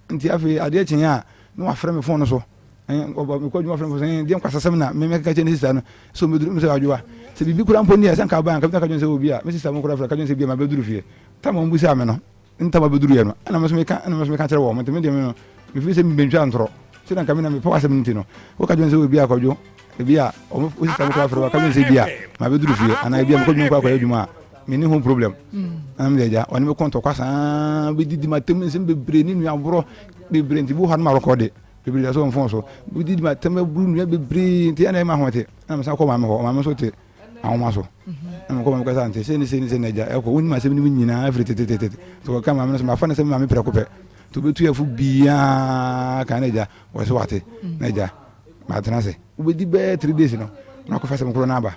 Nti afei adeɛ kyeeɛ a, na wafrɛ me fon no so. Ɔba mekɔ adwuma frɛ me fon so, deɛ nkwasasɛm na me mɛkeka kyerɛ ne sista no sɛ ɔmmɛduru. Mesɛ adwoa, sɛ biribi koraa mpo ni a, sɛ nka aba a, nka bɛtumi aka kyerɛ no sɛ obi a me sista mo koraa frɛ ka kyerɛ no sɛ ebia mabɛduru fie. Tam a wɔbisaa me no, ntam a bɛduruiɛ no, ɛna me nso meka ɛna me nso meka kyerɛ wɔn. Nti me deɛ me no, mefiri sɛ mebɛntwa ntorɔ. Sɛ na nka me na mepɛ w'asɛm no nti no, woka kyerɛ no sɛ obi a kwadwo, ebi a wɔn wo sista mo koraa frɛ wo, ka kyerɛ no sɛ ebi a mabɛduru fie anaa ebi a mekɔ adwuma koraa kɔyɛ adwuma a, menni ho problem. Na me deɛ agya, ɔne me kɔ ntɔkwa saa, bɛdidi m'atam nsɛm bebree ne nnuaborɔ bebree nti bi wɔ hɔ a na marekɔde bebree da so wɔ mfon so. Bɛdidi m'atam aburu nnua bebree nti ɛna ɛma ahoɔte. Na mesan kɔ maame hɔ, maame nso te ahoma so. Na mekɔ maame kasa nti sei ne sei ne sei na agya ɛkɔ, wonim asɛm no mu nyinaa firi tetetete. Nti wɔka maame no so, mafa no sɛ me maame prɛko pɛ. Nti wobɛtu afo biaa kan na agya, wɔ so wate. Na agya, matena ase. Wobɛdi bɛyɛ 3 days no, na wakɔfa asɛm korɔ no aba.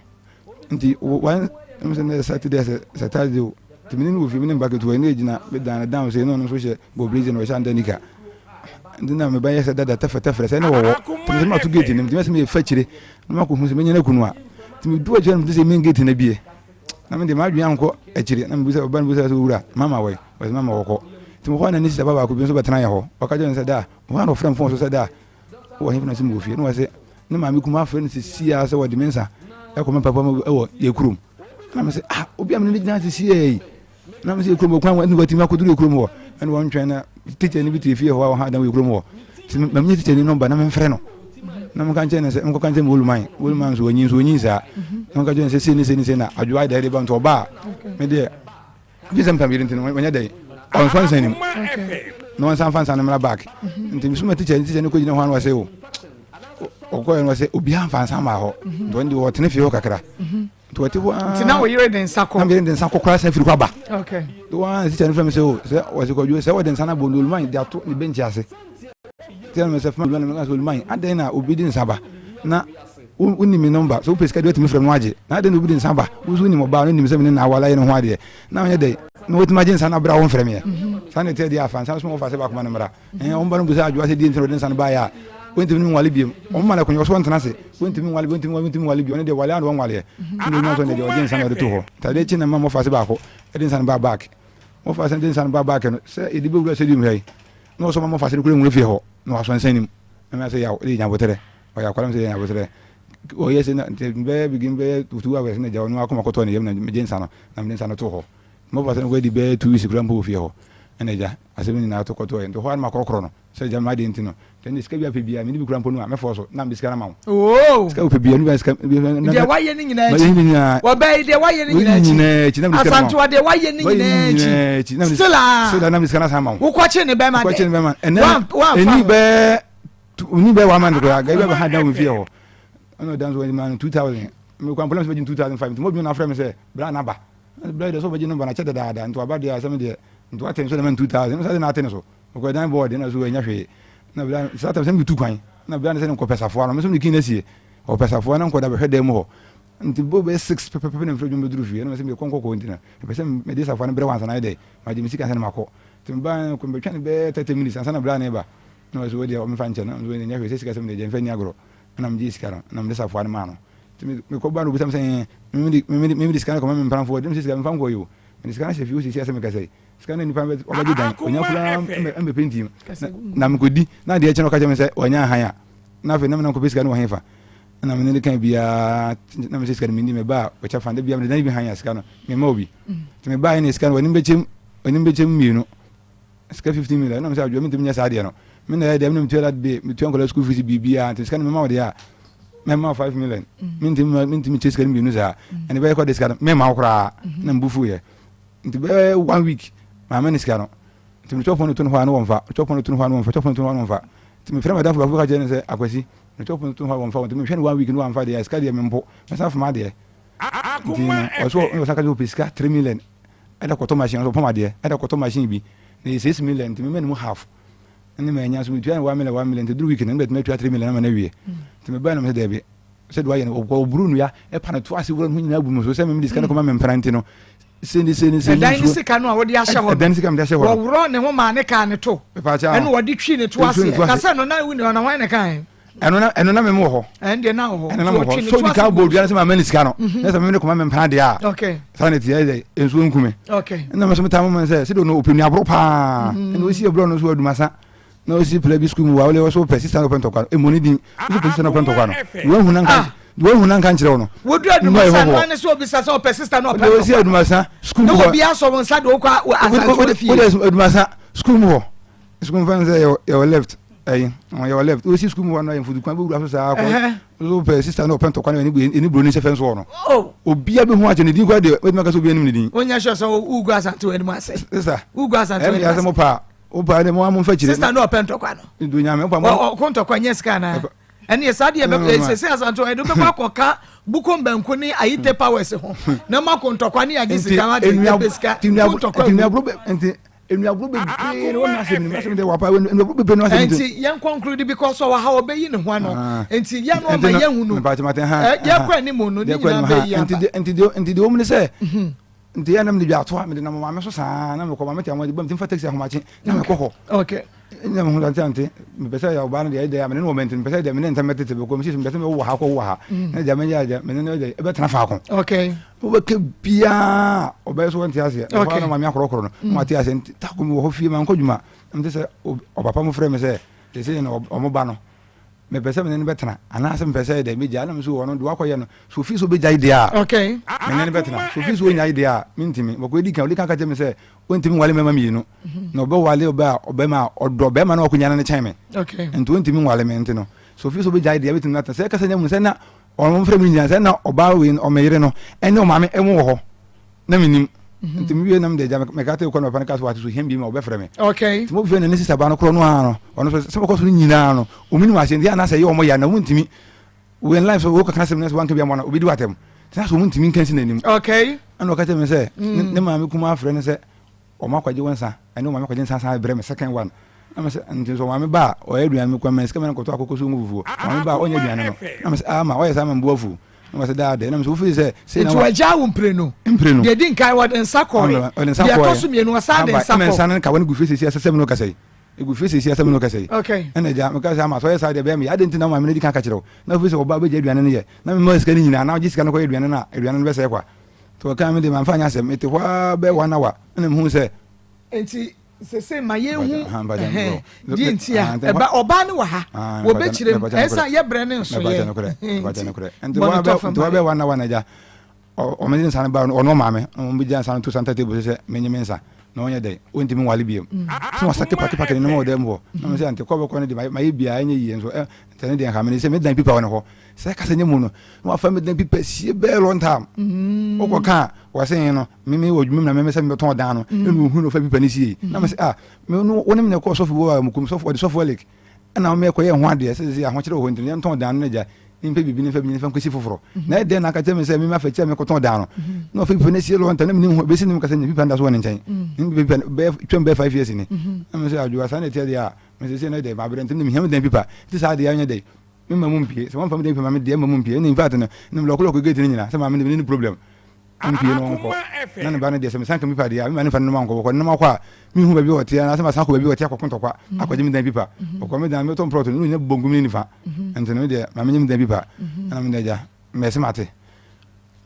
Nti wɔn ɛmu sɛ ne Saturday sɛ sɛ Thursday o. Nti mene no wɔ fie, mene mba ketewa ne gyina me dan no down sei na ɔno nso hyɛ bɔbirigye na ɔhyɛ anda nika. Nti na me ba yɛ sɛ dada tɛfrɛ tɛfrɛ sɛ ne wɔwɔ. Nti mesɛ mato gate no mu, nti mɛsɛ meyɛ fa akyire na makɔhu sɛ mɛnya no akunu a. Nti medu akyire no mete sɛ main gate no abie. Na me deɛ m'adwene ankɔ akyire na mebusa ɔba no busa sɛ owura mama wɔ yi? Ɔsɛ mama wɔkɔ. Nti mekɔ na ne sista ba baako bi nso bɛtena yɛ hɔ. Ɔka kyerɛ no sɛ da, ɔhɔ a na ɔfrɛ me fon so sɛ da, wɔ hefa na ɔsɛ mewɔ fie. Na ɔsɛ ne maame kumaa frɛ no sisi ara sɛ wɔde me nsa ɛkɔ me papa mu wɔ yɛ kurom. Na me sɛ ah obi a me ne no gyina sisi yi. Na me sɛ yɛ kurom kwan wɔn wɔtumi akɔduru yɛ kurom hɔ. Ɛna wɔn twɛn na teacher ni bi te fie hɔ a wɔha dan wɔ yɛ kurom hɔ. Nti ma menyɛ teacher ni nɔmba na memfrɛ no. Na menka nkyɛn no sɛ menkɔka nkyɛn Woluman. Woluman nso wɔnyin nso wɔnyin saa. Na menka nkyɛn no sɛ sei ne sei ne sei na adwoa ayɛ dɛ de ba nti ɔba a me deɛ gye sɛ mpam yere nti no wɔnyɛ dɛ ɔnsɔ nsa nim na wɔnsan fa nsa no mmra back nti mesoma teacher ni teacher ni kɔgyina hɔ ano ɔsɛ o ɔkɔɛ no ɔsɛ obiara mfa nsa ma hɔ nti ɔno deɛ ɔtene fie hɔ kakra nti ɔte hɔ nti na ɔyere de nsa kɔ na meyere de nsa kɔ koraa san firi hɔ aba okay nti wɔn a teacher no frɛ me sɛ o sɛ ɔsɛ kwadwo sɛ wɔde nsa no abɔ no oluman de ato ne bɛnkyi ase nti ɛna mesɛ fama oluman na oluman adɛn na obi de nsa ba na Wonni me nɔmba, sɛ wopɛ sika deɛ watumi frɛ me na wagye. Na adɛn na obi de nsa ba? Wo nso wonim ɔbaa no, wonim sɛ me ne no aware ayɛ ne ho adeɛ. Na ɔnyɛ dɛn na watumi agye nsa no aberɛ a womfrɛ meɛ? Saa na ɛteɛ deɛ a, fa nsa no soma wɔfa sɛ baako ma no mmra. Ɛɛ, wɔn ba no bisa Adwoa sɛ deɛ nti na ɔde nsa no baeɛ a, wɔntumi ne me nwale biom. Wɔn ma no akonnwa, ɔso ɔntena ase. Wɔntumi nwale bio, wɔntumi nwale, wɔntumi nwale bio. Ɔno deɛ wale ara na wɔnwaleɛ. Ɛnna ɔnya nso ɔno deɛ ɔgye nsa no ɔde to hɔ. Nti adeɛ kye na mma mmɔfra ase baako de nsa no baa back. Mmɔfra ase de nsa no baa back no, sɛ yɛde bɛwura stadium ha yi, na ɔsɔ ma mmɔfra ase no kura nwura fie hɔ, na wasɔ nsa nim. Na mɛ sɛ yaw, ɛde nya aboterɛ. Ɔyɛ akwadaa sɛ yɛn aboterɛ. Ɔyɛ sɛ na nti bɛyɛ begin bɛyɛ 2 hours na gya ɔno akoma kɔtɔ ne yam na megye nsa no na mede nsa no to hɔ. Mmɔfra sɛ no kɔ di bɛyɛ 2 weeks kura mpo wɔ fie hɔ. Ɛna gya asɛm nyinaa to kɔtɔ yɛ. Nti hɔ a na makorɔkorɔ no sɛ gya m'adeɛ nti no. Nti ɛnde sika bi apɛ biara mene bi kura mpo no a mɛfɔɔ so na mede sika no ama wo. Oh. Sika wopɛ biara no bi sika. Deɛ wayɛ ne nyinaa akyi. Wɔbɛyi deɛ wayɛ ne nyinaa akyi. Asantewa deɛ wayɛ ne nyinaa akyi. Still a. Still a na mede sika no asan ama wo. Wokɔkye ne bɛrima dɛ. Wokɔkye ne bɛrima. Ɛnɛ ɛni bɛɛ oni bɛyɛ 1 month koraa gari bɛbɛ ha dan wɔ fie hɔ ɛna ɔdan so wɔde ma no 2000 mekɔ ampɔlɛm sɛ bɛgye 2005 nti mɔdwuma no afrɛ me sɛ bra na ba bra deɛ sɛ wɔbɛgye no ba na kyɛ dadaada nti waba deɛ asɛm deɛ nti wate ne so dɛma 2000 ɛna sɛ na ate ne so ɔkɔ dan bɔɔde na so ɛnya hwee na bra saa tam sɛ metu kwan na bra ne sɛ ne nkɔ pɛsafoa no mesɛ mekin asie ɔpɛ safoa na nkɔda bɛhwɛ dan mu hɔ nti bɔ bɛyɛ 6 pɛpɛpɛ na mfrɛ dwom bɛduru fie na mesɛ mekɔ nkɔkɔ nti na mepɛ sɛ mede safoa no brɛ wɔ ansa na ayɛ dɛ magye me sika ansa na makɔ nti mebaa kɔ mebɛtwa ne bɛyɛ 30 minutes ansa na bra ne ba Na ɔse wo deɛ ɔmfa nkyɛ no, nso ɛnyɛ hwee, sɛ sikasɛm deɛ gya mfa nni agorɔ. Ɛna megyee sika no na mede safoa no maa no. Nti mekɔba no obisa me sɛ ɛɛ me mede sika no kɔma me mpramfoɔ de me sɛ sika memfa nkɔɔ yi o. Mede sika no ahyɛ fie hɔ seesei a sɛ mekasa yi sika no nipa ɔbɛgye dan onya koraa mbɛpɛ nti na mekɔdi na adeɛ kye no ɔka kyerɛ me sɛ wanya ahan a na afei na me na mekɔpɛ sika no wɔ hefa na me ne no ka biara na mesɛ sika no menni meba a ɔkyɛ fa da biara mede dan bi han a sika no mema obi nti mebaeɛ ne sika no w'anim bɛkyɛm w'anim bɛkyɛm mmienu Sika 15 million ɛna mesɛ adwoa mentumi nyɛ saa deɛ no me na ɛyɛ deɛ me na metua that day metua nkɔla school fees biribiara nti sika no mema wo deɛ a mɛma wo 5 million mentumi mentumi kyɛ sika no mmienu saa ɛne bɛyɛ kɔ de sika no mema wo koraa na mbu fuiɛ nti bɛyɛ one week maame ne sika no nti metɔ pɔn no to no hɔ a no wɔmfa metɔ pɔn no to no hɔ a no wɔmfa metɔ pɔn no to no hɔ a no wɔmfa nti mefrɛ madamfo baako ka kyerɛ no sɛ akwasi metɔ pɔn no to no hɔ a wɔmfa nti mehwɛ no one week no wɔamfa deɛ sika deɛ mempo mɛsan foma adeɛ nti no ɔso ɔsan ka kyerɛ ɔpɛ sika 3 million ɛde kɔtɔ machine ɔsɛ ɔpam adeɛ ɛde kɔtɔ machine bi na yɛ 6 million nti mema ne mu half ɛne ma anya so metua no 1 million 1 million nti duru week no ne bɛtumi atua 3 million ama no awie nti mebaa no mesɛ daabi sɛ de wayɛ no ɔburu nnua ɛpa no to ase wura no ho nyinaa bu mu so sɛ meme de sika no kɔma me mpena nti no sɛni sɛni sɛni ɛdan ne sika no a wɔde ahyɛ hɔ ɛdan ne sika mede ahyɛ hɔ no wɔworɔ ne ho maa ne kaa ne to ɛna wɔde twi ne to ase na sɛ no na wuni hɔ na wɔn ne kan ɛno na ɛno na mɛmu wɔ hɔ. Ɛn deɛ na wɔ hɔ. Ɛno na wɔ hɔ so di kan bɔ odua no sɛ maame ne sika no. Mhm. Ne sɛ mɛmɛ ne kɔma mɛ mpana deɛ a. Okay. Saa na ti yɛ dɛ nsuo nkume. Okay. Ɛna mɛ so mi taa mo mɛ sɛ sɛ de no opɛ nuaboro paa. Mhm. Ɛna osi eburo no so adumasa na osi pɛlɛ bi sukuu mu wa ɔlɛ ɔso pɛ sisa na ɔpɛ ntɔkwa no emu ne din ɔso pɛ sisa na ɔpɛ ntɔkwa no wɔn ehun nanka ah. wɔn ehun nanka nkyerɛ wɔn no. Wodu adumasa no ne so obisa sɛ ɔpɛ sista na ɔpɛ ntɔkwa. Osi adumasa sukuu mu hɔ. Ne obi asɔ wɔn nsa de okɔ asante fie. Wode adumasa sukuu mu hɔ. Sukuu mu fɛn sɛ yɛ left. Ɛyi, ɔn yɛwɔ left. Wosi sukuu mu hɔ no yɛ mfutukwan bɛwura so saa kɔ. So pɛ sista no ɔpɛ ntɔkwa no ɛne buroni sɛ fɛn soɔ no. Oh. Obia bɛhu akyɛ ne din koraa deɛ wobɛtumi aka sɛ obi anim ne din. Wonyɛ sure sɛ wogu asante wɔ anim ase. Sista. Wogu asante wɔ anim ase. Ɛmi asɛ mo paa. Wo paa ne mo a mo nfa kyerɛ. Sista no ɔpɛ ntɔkwa no. Do nyame wo paa mo. Ɔko ntɔkwa nyɛ sika anaa. Ɛne saa deɛ bɛ sɛ sɛ asante wɔ ɛde bɛkɔ akɔka bukom banku ne ayite powers ho. Na mo akɔ ntɔkwa ne agye sika wa de ɛpɛ sika. Nti nti Enuaburo bebree na wɔn asɛm nim asɛm de wapa enuaburo bebree na wɔn asɛm nim. Nti yɛn conclude because ɔwɔ ha ɔbɛyi ne ho ano ah. nti yɛn no ɔma yɛn hu no yɛn kɔ anim no ne nyinaa bɛyi aba. Nti deɛ nti deɛ wɔn ni sɛ mhm. nti yɛn nam de dwa atoa mede nam maame so saa na mekɔ maame te ahoɔden bam ti nfa taxi ahomakye na mekɔ hɔ. Okay. Ɛna mehu sɛ ante mepɛ sɛ ɔbaa no deɛ ɛdeɛ mene no wɔ mɛnti mepɛ sɛ deɛ mene ntɛm bɛtete bɛkɔ mesi so mepɛ sɛ mewɔ ha kɔ wɔ ha mm. na deɛ menyɛ deɛ mene no deɛ ɛbɛtena faako. Okay. Wobɛka biaa ɔbɛyɛ so wɔnte aseɛ ɛhɔ na maame akorɔkorɔ no na wate aseɛ nti tako mewɔ hɔ fie mankɔ dwuma na mete sɛ ɔpapa mo frɛ me sɛ sɛsei no ɔmo ba no mepɛ sɛ mene no bɛtena anaasɛ mepɛ sɛ dɛ megyae na meso ɔno de wakɔyɛ no so ofii so bɛgyae deɛ a mene no bɛtena so ofii so ɔnyae deɛ a mentimi bɔkɔ ɛdi kan ɔdi kan ka kyerɛ me sɛ ɔntimi nwale mmarima mmienu mhm. na ɔbɛwale ɔbɛ a ɔbɛma a ɔdɔ bɛrima no ɔkɔnya no no kyɛn me nti ɔntimi nwale me nti no so ofii so bɛgyae deɛ bɛtumi atena sɛ ɛkasa nya mu sɛ na Ɔno mfrɛ me nyina sɛ na ɔbaa wei no ɔmeyere no ɛne ɔmaame ɛmo wɔ hɔ na menim mhm. nti mewie nam de agya meka te kɔ na papa no ka so wate so hia bi ma ɔbɛfrɛ me okay nti mofrɛ no ne sista ba no korɔ no ara no ɔno so sɛ bɛkɔ so no nyinaa no ɔmu nim aseɛ nti ana sɛ ɛyɛ ɔmo ya na ɔmo ntumi when life so wokɔka asɛm no sɛ wanka bi ama no obi di watam nti na sɛ ɔmo ntumi nka nsi n'anim okay ɛna ɔka kyerɛ me sɛ mm. ne maame kuma afrɛ no sɛ Wɔn akɔgye wo nsa ɛne wo maame akɔgye nsa san brɛ me second one na me sɛ nti nso maame ba a ɔyɛ aduane me kɔ mɛ sika mɛ nkɔtɔ akoko so ngu fufuo maame ba a ɔnyɛ aduane no na me sɛ ah ma ɔyɛ saa ma mbu afu na wɔsɛ daa dɛ na me sɛ wofiri sɛ sei na nti wɔagya wo mprenu mprenu deɛ di nkan wɔde nsa kɔɛ ɔde nsa deɛ kɔɛ ɛtɔ so mmienu ɔsan de nsa ɛmɛ kɔ nsa no ka wɔne gu fie sɛsi asɛ sɛ me no kasa yi egu fie sɛsi asɛ me no kasa yi okay ɛna gya meka sɛ ama sɛ ɔyɛ saa deɛ bɛyɛ me adɛn nti na maame no di kan ka kyerɛ wo na wofiri sɛ ɔba bɛgya aduane no yɛ na mema sika no nyinaa na ɔgye sika no kɔyɛ aduane no a aduane no bɛsɛe kwa Nti ɔkaa me deɛ mamfa anyɛ asɛm, mete hɔ ara bɛyɛ one hour ɛna mehuu sɛ. Nti sese ma yɛnhu ɛhɛn deɛ nti a ɛba ɔbaa no wɔ ha wɔbɛkyerɛ mu ɛnsa yɛbrɛ ne nso yɛ nti bɔ ne tɔfam nti wɔbɛyɛ one hour na agya ɔmo de nsa no ba ɔno maame ɔmo bɛgya nsa no to santa table so sɛ menye me nsa na ɔnyɛ dɛ ɔntumi nwale biom sɛ wɔsate pakepake ne nneɛma wɔ dan mu hɔ na mesɛ nte kɔ bɛkɔ no de mayɛ biaa ɛnyɛ yie nso nti ne deɛ nka mene sɛ medan pipa wɔ ne hɔ Sɛ kasa nyɛ mu no, na wafa me dan pipa sie bɛyɛ long time. Mm. Wokɔ ka a, wɔse he no, me me wɔ adwuma mu na me sɛ mebɛtɔn dan no. Mm. Ɛna ohun na ɔfa pipa no sie. Mm. Na me sɛ ah, me no wo ne me na ɛkɔɔ sɔfo bi wɔ mukum sɔfo ɔde sɔfo Alik. Ɛna wɔn ɛkɔyɛ ho adeɛ sɛ sɛ ahokyerɛ wɔ hɔ nti no yɛntɔn dan no na gya mpe biribi ne mfa bi ne mfa nkɔsi foforɔ. Mm-hmm. Na ɛdɛn na aka kyerɛ me sɛ me mafa akyi a mekɔtɔn dan no. Mm-hmm. Na ɔfa pipa no sie long time na menim ho bɛsi ne mu kasa nya pipa no da so wɔ ne nkyɛn. Mm. Pipa no bɛyɛ twam bɛyɛ 5 years ni. Mm-hmm. Na me sɛ adwoa saa na ɛteɛ deɛ a me sɛ sɛ na ɛdɛ mabrɛ nti mehia me dan pipa. Nti saa deɛ anyɛ dɛ. Me mma mu mpie. Sɛ wɔmfa me dan mma me deɛ mma mu mpie. Ɛna in fact no, na me lɔko lɔko gate no nyinaa sɛ maame no me ne no problem. Ɔmpue na ɔnkɔ. Na ne ba no deɛ, sɛ mesan ka me pipa deɛ a, me ma no mfa ne nnoɔma nkɔ. Wɔkɔ ne nnoɔma kɔ a, menhu baabi a ɔte anaasɛ masan akɔ baabi a ɔte akɔko ntɔkwa akɔgye me dan pipa. Ɔkɔ me dan, metɔ mprɔto no, na ɔnya bonkum ne nifa. Nti no, me deɛ, ma menye me dan pipa. Ɛna me deɛ, agya, mɛse mate.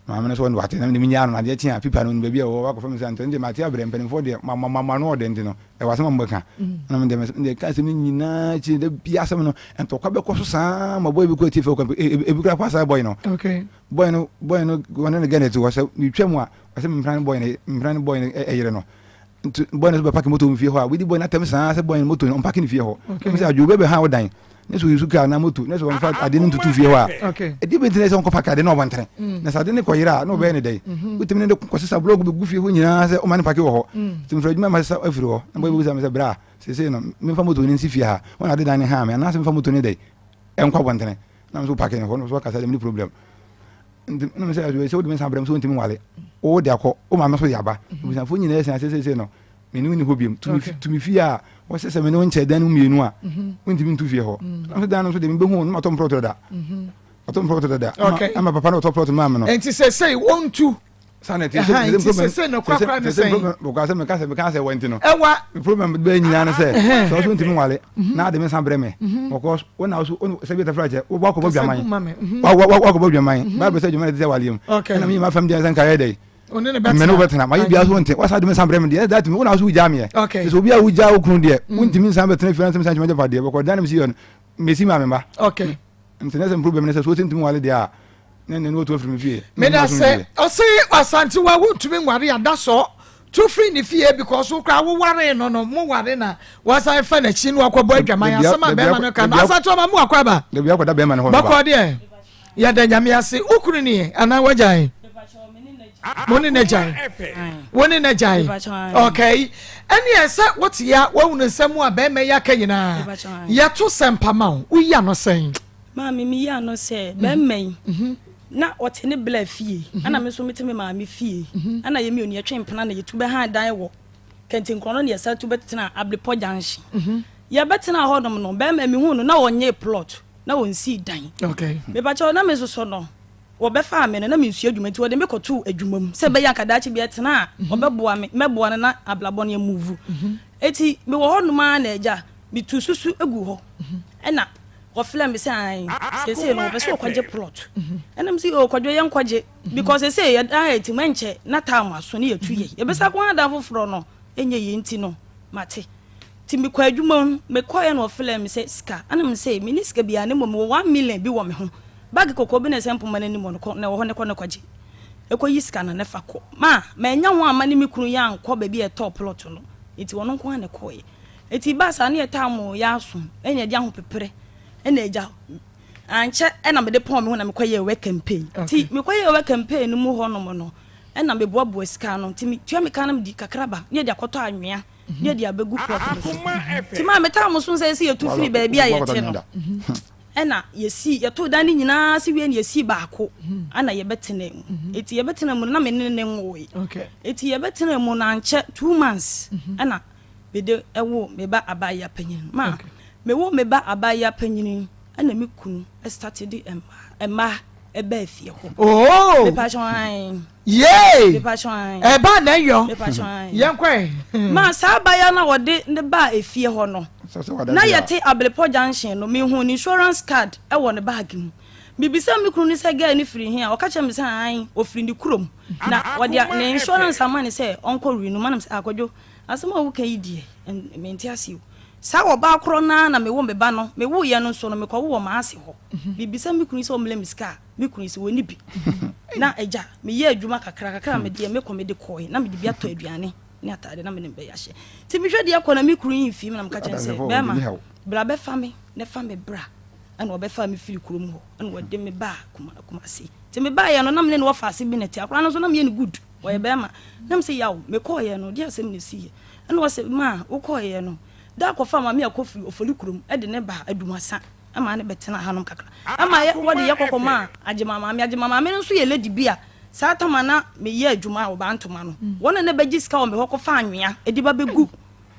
Maame no nso ɔno wate, na me deɛ menyaa no, na adeɛ kye a, pipa no, ɔnim baabi a ɛwɔ, wakɔfa me sɛ, nti ɔno deɛ mate abrɛ, mpanimfoɔ deɛ, mo, mo, mo ano ɔdɛ nti no, ɛwɔ asɛm a mobɛka. Ɛna me deɛ, me deɛ, ka asɛm no nyinaa akyi, da biara asɛm no, ntɔkwa bɛkɔ so saa ma bɔyɛ bi kɔ atifi hɔ, ebi koraa kɔ asaa bɔyɛ no. Okay. Boy no boy no wɔne no gɛnɛ ti hɔ sɛ metwa mu a ɔsɛ mempena ne boy no mempena ne boy no ɛyere no nti boy no so bɛpake moto mfie hɔ a wodi boy no atɛm saa sɛ boy no moto no ɔmpake ne fie hɔ ɛmu sɛ adwo bɛbɛ ha wo dan ne so yusu kaa na moto ne so ɔmfa ade no ntutu fie hɔ a ɛdi bɛnti ne sɛ ɔnkɔ pake ade no ɔbɔntene mm. na sɛ ade no kɔyere a na ɔbɛyɛ ne dɛn mm-hmm. wotumi ne de kɔsesa blɔg bɛgu fie hɔ nyinaa sɛ ɔma no pake wɔ hɔ mm. nti mfrɛ adwuma ma sesa afiri hɔ na boy bɛbusa me sɛ bra seesei no memfa moto no nsi fie ha wɔn ade dan ne ha me anaasɛ memfa moto no dɛn ɛnkɔ abɔntene na nso pake hɔ no so akasa dɛm ne problem nti na mesɛ sɛ wode me nsa brɛ m sɛ wontumi nwale wo de akɔ wo maame so de aba mhm. abusuafoɔ nyinaa ɛsɛn asɛsɛsɛ no mene wo ni hɔ biom tumi fie a wɔsɛ sɛ mene wo nkyɛ dan no mmienu a mhm. wontumi ntu fie hɔ mhm. na so dan no nso de mebɛhu no matɔ mprɔto dada ɔtɔ mprɔto dada ama papa no ɔtɔ prɔto maa me no nti sɛ sɛ wɔntu sanni ti sɛ nti sɛ sɛ no korakora ne sɛn bɔkɔ asɛ meka sɛ meka sɛ wɔ nti no ɛwa problem bɛɛ nyinaa ne sɛ sɛ ɔso ntumi nwale mhm. na ade me nsa brɛ me bɔkɔ wo na ɔso sɛ bi tafra kyɛ wo wakɔbɔ dwaman wakɔbɔ dwaman bible sɛ dwaman te sɛ waleɛ mu ɛna meyi ma fam deɛ sɛ nka yɛ dɛ mene wo bɛtena mayɛ bia so nte wasa de me nsa brɛ me deɛ ɛda tumi wo na ɔso wogyaa meɛ sɛ obi a wogyaa wo kunu deɛ mm. wontumi nsa bɛtena fie nsɛm sɛ nkyɛn gyapadeɛ bɔkɔ dan no si yɛ no mesi ma me mma Nti na sɛ problem ne sɛ so ɔsɛ ntumi nwale deɛ a ne ne no ɔtu afiri me fie. Meda sɛ ɔse Asantewa wontumi nware adasɔ tu firi ne fie because wo koraa wo waree no no mo ware na wasan fa n'akyi na wakɔbɔ adwaman asɛm a bɛrima no ka no Asantewa ma mo wakɔ aba Dabi akɔda bɛrima no hɔ no ba. Bɔkɔɔ deɛ yɛda Nyame ase wo kunu nie anaa wagyae mo ne n'agyae wo ne n'agyae okay ɛneɛ sɛ wote ya woahunu nsɛm a bɛrima yi aka nyinaa yɛto sɛmpa ma wo woyi ano sɛn Maame meyi ano sɛ bɛrima yi mhm. na ɔte ne bla fie mhm. ɛna me nso mete me maame fie mhm. ɛna yɛ mmienu yɛtwe mpena na yɛtu bɛhan dan wɔ kɛntinkorɔ no na yɛsa tu bɛtena ablepɔ junction yɛbɛtena hɔnom no bɛrima mehu no na ɔnyɛ plot na ɔnsii dan mepakyɛw na me nso so no Wɔbɛfaa me no, na mensua adwuma nti wɔde me kɔtoo adwuma mu sɛ ɛbɛyɛ anka daakye bi ɛtena a wɔbɛboa me, mɛboa no na abrabɔ no amuvu. Enti mewɔ hɔnom ara na agya, metuu susu guu hɔ ɛna wɔfrɛɛ me sɛ ae, seesei no wɔpɛ sɛ wɔkɔgye plot. Ɛna mese oo Kwadwo yɛnkɔgye because seesei yɛdan a ɛtim ɛnkyɛ na time aso ne yɛtu yɛ. Yɛbɛsan akɔha dan foforɔ no ɛnyɛ yie nti no mate. Nti mekɔɔ adwuma mu, mekɔeɛ na wɔfrɛɛ me sɛ sika, ɛna mese menni sika biara na mmom mewɔ 1 million bi wɔ me ho. Bag kɔkɔɔ bi na ɛsɛn mpoma no anim hɔ no, kɔ na ɛwɔ hɔ no kɔ na kɔgye. Kɔyi sika no na fa kɔ. Ma mannya ho amma ne me kunu yɛankɔ baabi a yɛtɔɔ plot no, nti ɔno nko ara na ɛkɔeɛ. Nti ɛbaa saa na yɛtaa mo yɛ aso na yɛde ahopeprɛ na agya. Ankyɛ na mede pɔn me ho na mekɔyɛɛ work campaign. Nti mekɔyɛɛ work campaign no mu hɔnom no na meboaboa sika ano. Nti metua me ka na mede kakra ba na yɛde akɔtɔ anwea na yɛde abɛgu plot no so. Nti maa metaa mo so sɛ sɛ yɛtu firi baabi a yɛte no. Ɛna yɛsii, yɛtoo dan no nyinaa ase wie na yɛsii baako ɛna yɛbɛtenaa mu. Eti yɛbɛtenaa mu no na me ne no nwoe. Eti yɛbɛtenaa mu no ankyɛ 2 months ɛna mede ɛwoo me ba abaayewa panyin. Ma mewoo me ba abaayewa panyin ɛna me kunu start de mmaa mmaa ɛbaa fie hɔ. Oh! Mepakyɛw ae. Yay! Mepakyɛw ae. Ɛbaa na ɛyɔ. Mepakyɛw ae. Yɛnkɔ ɛ. Ma saa abaayewa no a wɔde ne baa efie hɔ no. Na yɛte Ablepɔ junction no, mehuu ne insurance card wɔ ne bag mu. Mebisaa me kunu no sɛ girl no firi he a, ɔka kyerɛɛ me sɛ aane, ɔfiri ne kurom. Na wɔde ne insurance ama no sɛ ɔnkɔ renew. Mana mesɛ, ah Kwadwo, asɛm a woka yi deɛ, mente aseɛ o. Saa ɔbaa korɔ no ara na mewo me ba no, mewoeɛ no nso no, mekɔwo wɔ m'ase hɔ. Mebisa me kunu yi sɛ ɔmmrɛ me sika a, me kunu yi sɛ ɔnni bi. Na agya, meyɛɛ adwuma kakra kakra a medeɛ mekɔ mede kɔe, na mede bi atɔ aduane ne ataade na me ne me bɛyɛ ahyɛ. Nti mehwɛ deɛ kɔ na me kunu yi mfii me na meka kyerɛ no sɛ, bɛrima, bra bɛfa me na fa me bra. Ɛna ɔbɛfaa me firi kurom hɔ ɛna ɔde me baa Kuma, Kumasi. Nti mebaeɛ no na me ne no wɔ faase bi na ɛte. Akwadaa no nso na meyɛ no good, ɔyɛ bɛrima. Na mese yaw, mekɔeɛ no deɛ asɛm na ɛsiiɛ. Ɛna ɔse ma wokɔeɛ no, da kɔfaa maame a kɔfiri Ofori kurom de ne baa Adumasa maa no bɛtenaa hanom kakra. Ɛma yɛ, wɔde yɛ kɔkɔ maa Agyema maame. Agyema maame no nso yɛ lady bi a Saa tam a na meyɛ adwuma wɔ Bantoma no, wɔn na na bɛgye sika wɔ me hɔ kɔfa anwea de ba bɛgu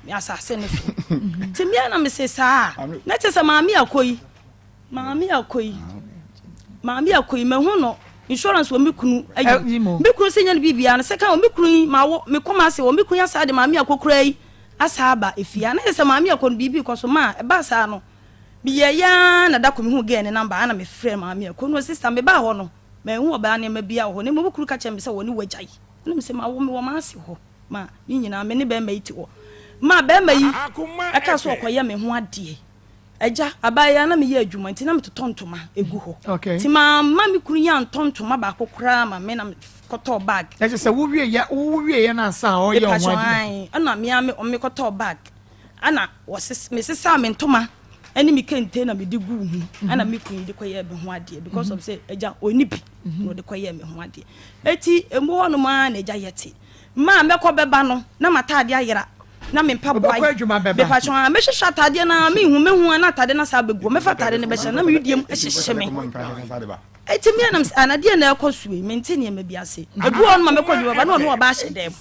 me asase no so. Nti me ara na mese saa a, na kyerɛ sɛ Maame Akoi, Maame Akoi, Maame Akoi, mahu no. Insurance wɔ me kunu ayi mu. Me kunu sɛ nyɛ no biribiara no sɛ ka wɔ me kunu yi ma wo me kɔma ase wɔ me kunu yi asaa de maame akɔkora yi asaa aba efie a na yɛ sɛ maame akɔ no biribi kɔ so ma ɛbaa saa no meyɛ ya na da kɔ mehu girl ne number ana me frɛ maame akɔ no sister me baa hɔ no manhu ɔbaa nneɛma bi a wɔ hɔ na mmom kunu ka kyerɛ me sɛ wɔ ne wagya yi na me sɛ ma wo me wɔ m'ase hɔ ma ne nyinaa me ne bɛrima yi te hɔ ma bɛrima yi ɛka so ɔkɔyɛ me ho adeɛ Agya, abaayewa na meyɛ adwuma nti na metotɔ ntoma gu hɔ. Okay. Nti mamma me kunu yi antɔ ntoma baako koraa ma me na mekɔtɔɔ bag. Na kyerɛ sɛ wowie yɛ wowie yɛ no ansa a ɔyɛ ɔho Mepatwɔ adeɛ. ae, ɛna me ara me mekɔtɔɔ bag ɛna wɔses mesesaa me ntoma ɛne me kente na mede guu mu ɛna me kunu yi de kɔyɛɛ me ho adeɛ because of sɛ agya ɔnni bi na ɔde kɔyɛɛ me ho adeɛ. Eti emu hɔnom ara na agya yɛte. Ma mɛkɔ bɛba no na m'ataadeɛ ayera na me mpaboa Wobɛkɔ adwuma bɛba. Mepatwɔ a mɛhwehwɛ ataadeɛ no ara menhu mɛhu a na ataadeɛ no asan abɛgu hɔ mɛfa ataadeɛ no bɛhyɛ na me wedeɛ mu hyehye me. Eti me a na mesɛ ah na deɛn na ɛrekɔ so yi mente nneɛma bi ase. Ebi wɔ hɔ no ma mɛkɔ adwuma bɛba na ɔne ɔbaa hyɛ dan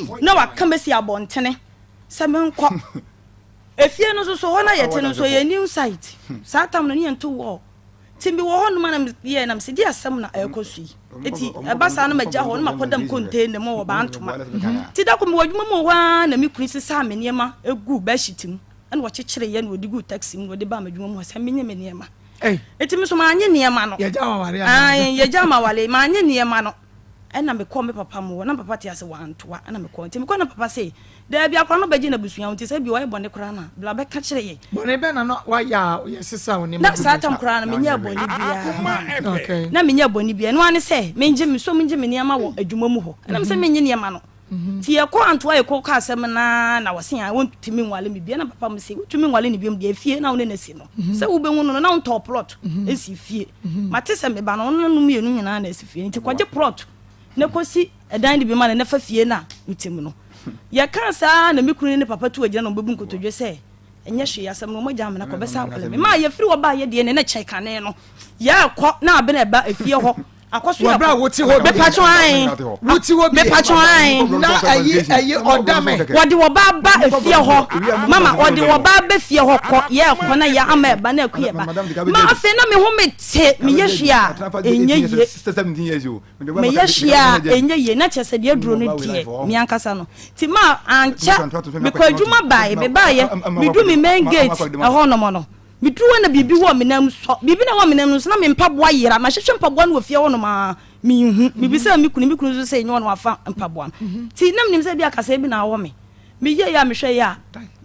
mu na waka mɛsi abɔntene sɛ menkɔ. Efie no nso so hɔ no a yɛte no nso ɛyɛ new site saa tam no ne yɛnto wall. Nti mewɔ hɔ nom a na meyɛɛ na mese deɛ asɛm na ɛrekɔ so yi. Nti ɛba saa na magya hɔ na makɔda me container mu wɔ Bantoma. Nti da koro mewɔ adwuma mu wɔ hɔ ara na me kunu sesaa me nneɛma guu bedsheet mu ɛna ɔkyekyereeɛ na ɔde guu taxi mu na ɔde baa m'adwuma mu hɔ sɛ menye me nneɛma. Nti me nso mannye nneɛma no. Ae, yɛgyaa me aware, mannye nneɛma no. Ɛna mekɔɔ me papa mo hɔ, na me papa te ase wɔ Antoa, ɛna mekɔɔ. Nti mekɔɔ na papa se, Daabi, akwadaa no bɛgye n'abusua ho, nti sɛ ebia wayɛ bɔne koraa no a, bra bɛka kyerɛ yɛn. Bɔne bɛn na na wayɛ a yɛsesaa wo nneɛma Na gu saa mu? tam koraa no, menyɛɛ bɔne biara. Okay. Na menyɛɛ bɔne biara. Ɛno ara ne sɛ, mengye, mesɔ mengye me nneɛma wɔ adwuma mu hɔ. Ɛna mesɛ mennye nneɛma no. Nti yɛkɔɔ Antoa yɛkɔkaa asɛm no ara na wɔse ae, wɔntumi nwale me bio. Ɛna papa mo se, wotumi nwale no biom deɛ, efie na wo ne no asi no. Sɛ wobɛhu no no, na wontɔɔ plot si fie. Mate sɛ me ba no, ɔno ne no mmienu nyinaa na asi fie. Nti kɔgye plot na kɔsi ɛdan no bi ma no na fa fie no a wote mu no. Yɛkaa saa na me kunu ne ne papa tu agyina na wɔbɛbu nkotodwe sɛ ɛnyɛ hwee asɛm no wɔagya amena kɔ bɛsa awale me. Maa yɛfiri hɔ baeɛ deɛ ne na kyɛn kane no. Yɛrekɔ na abena ɛba efie hɔ akɔ so Wɔ berɛ a wote hɔ bi. Mepatwo ae. Wote hɔ bi. Mepatwo ae. Na ɛyi ɛyi ɔda me. Wɔde wɔba ba efie hɔ. Mama wɔde wɔba ba fie hɔ kɔ yɛrekɔ na yɛ ama ɛba na aku yɛ ba. Ma afei na me ho mete meyɛ hwee a ɛnyɛ yie. Meyɛ hwee a ɛnyɛ yie na kyerɛ sɛ deɛ aduro no deɛ me ankasa no nti ma ankyɛ mekɔ adwuma baeɛ mebaeɛ medu me main gate ɛhɔ nom no meduru hɔ na biribi wɔ me nan mu sɔ biribi na ɛwɔ me nan mu nso na me mpaboa yera mahwehwɛ mpaboa no wɔ fie hɔ nom a menhu mebisaa me kunu me kunu nso sɛ ɛnyɛ ɔno afa mpaboa no nti na menim sɛ bi akasɛɛ bi na awɔ me meyɛ yɛ a mehwɛ yɛ a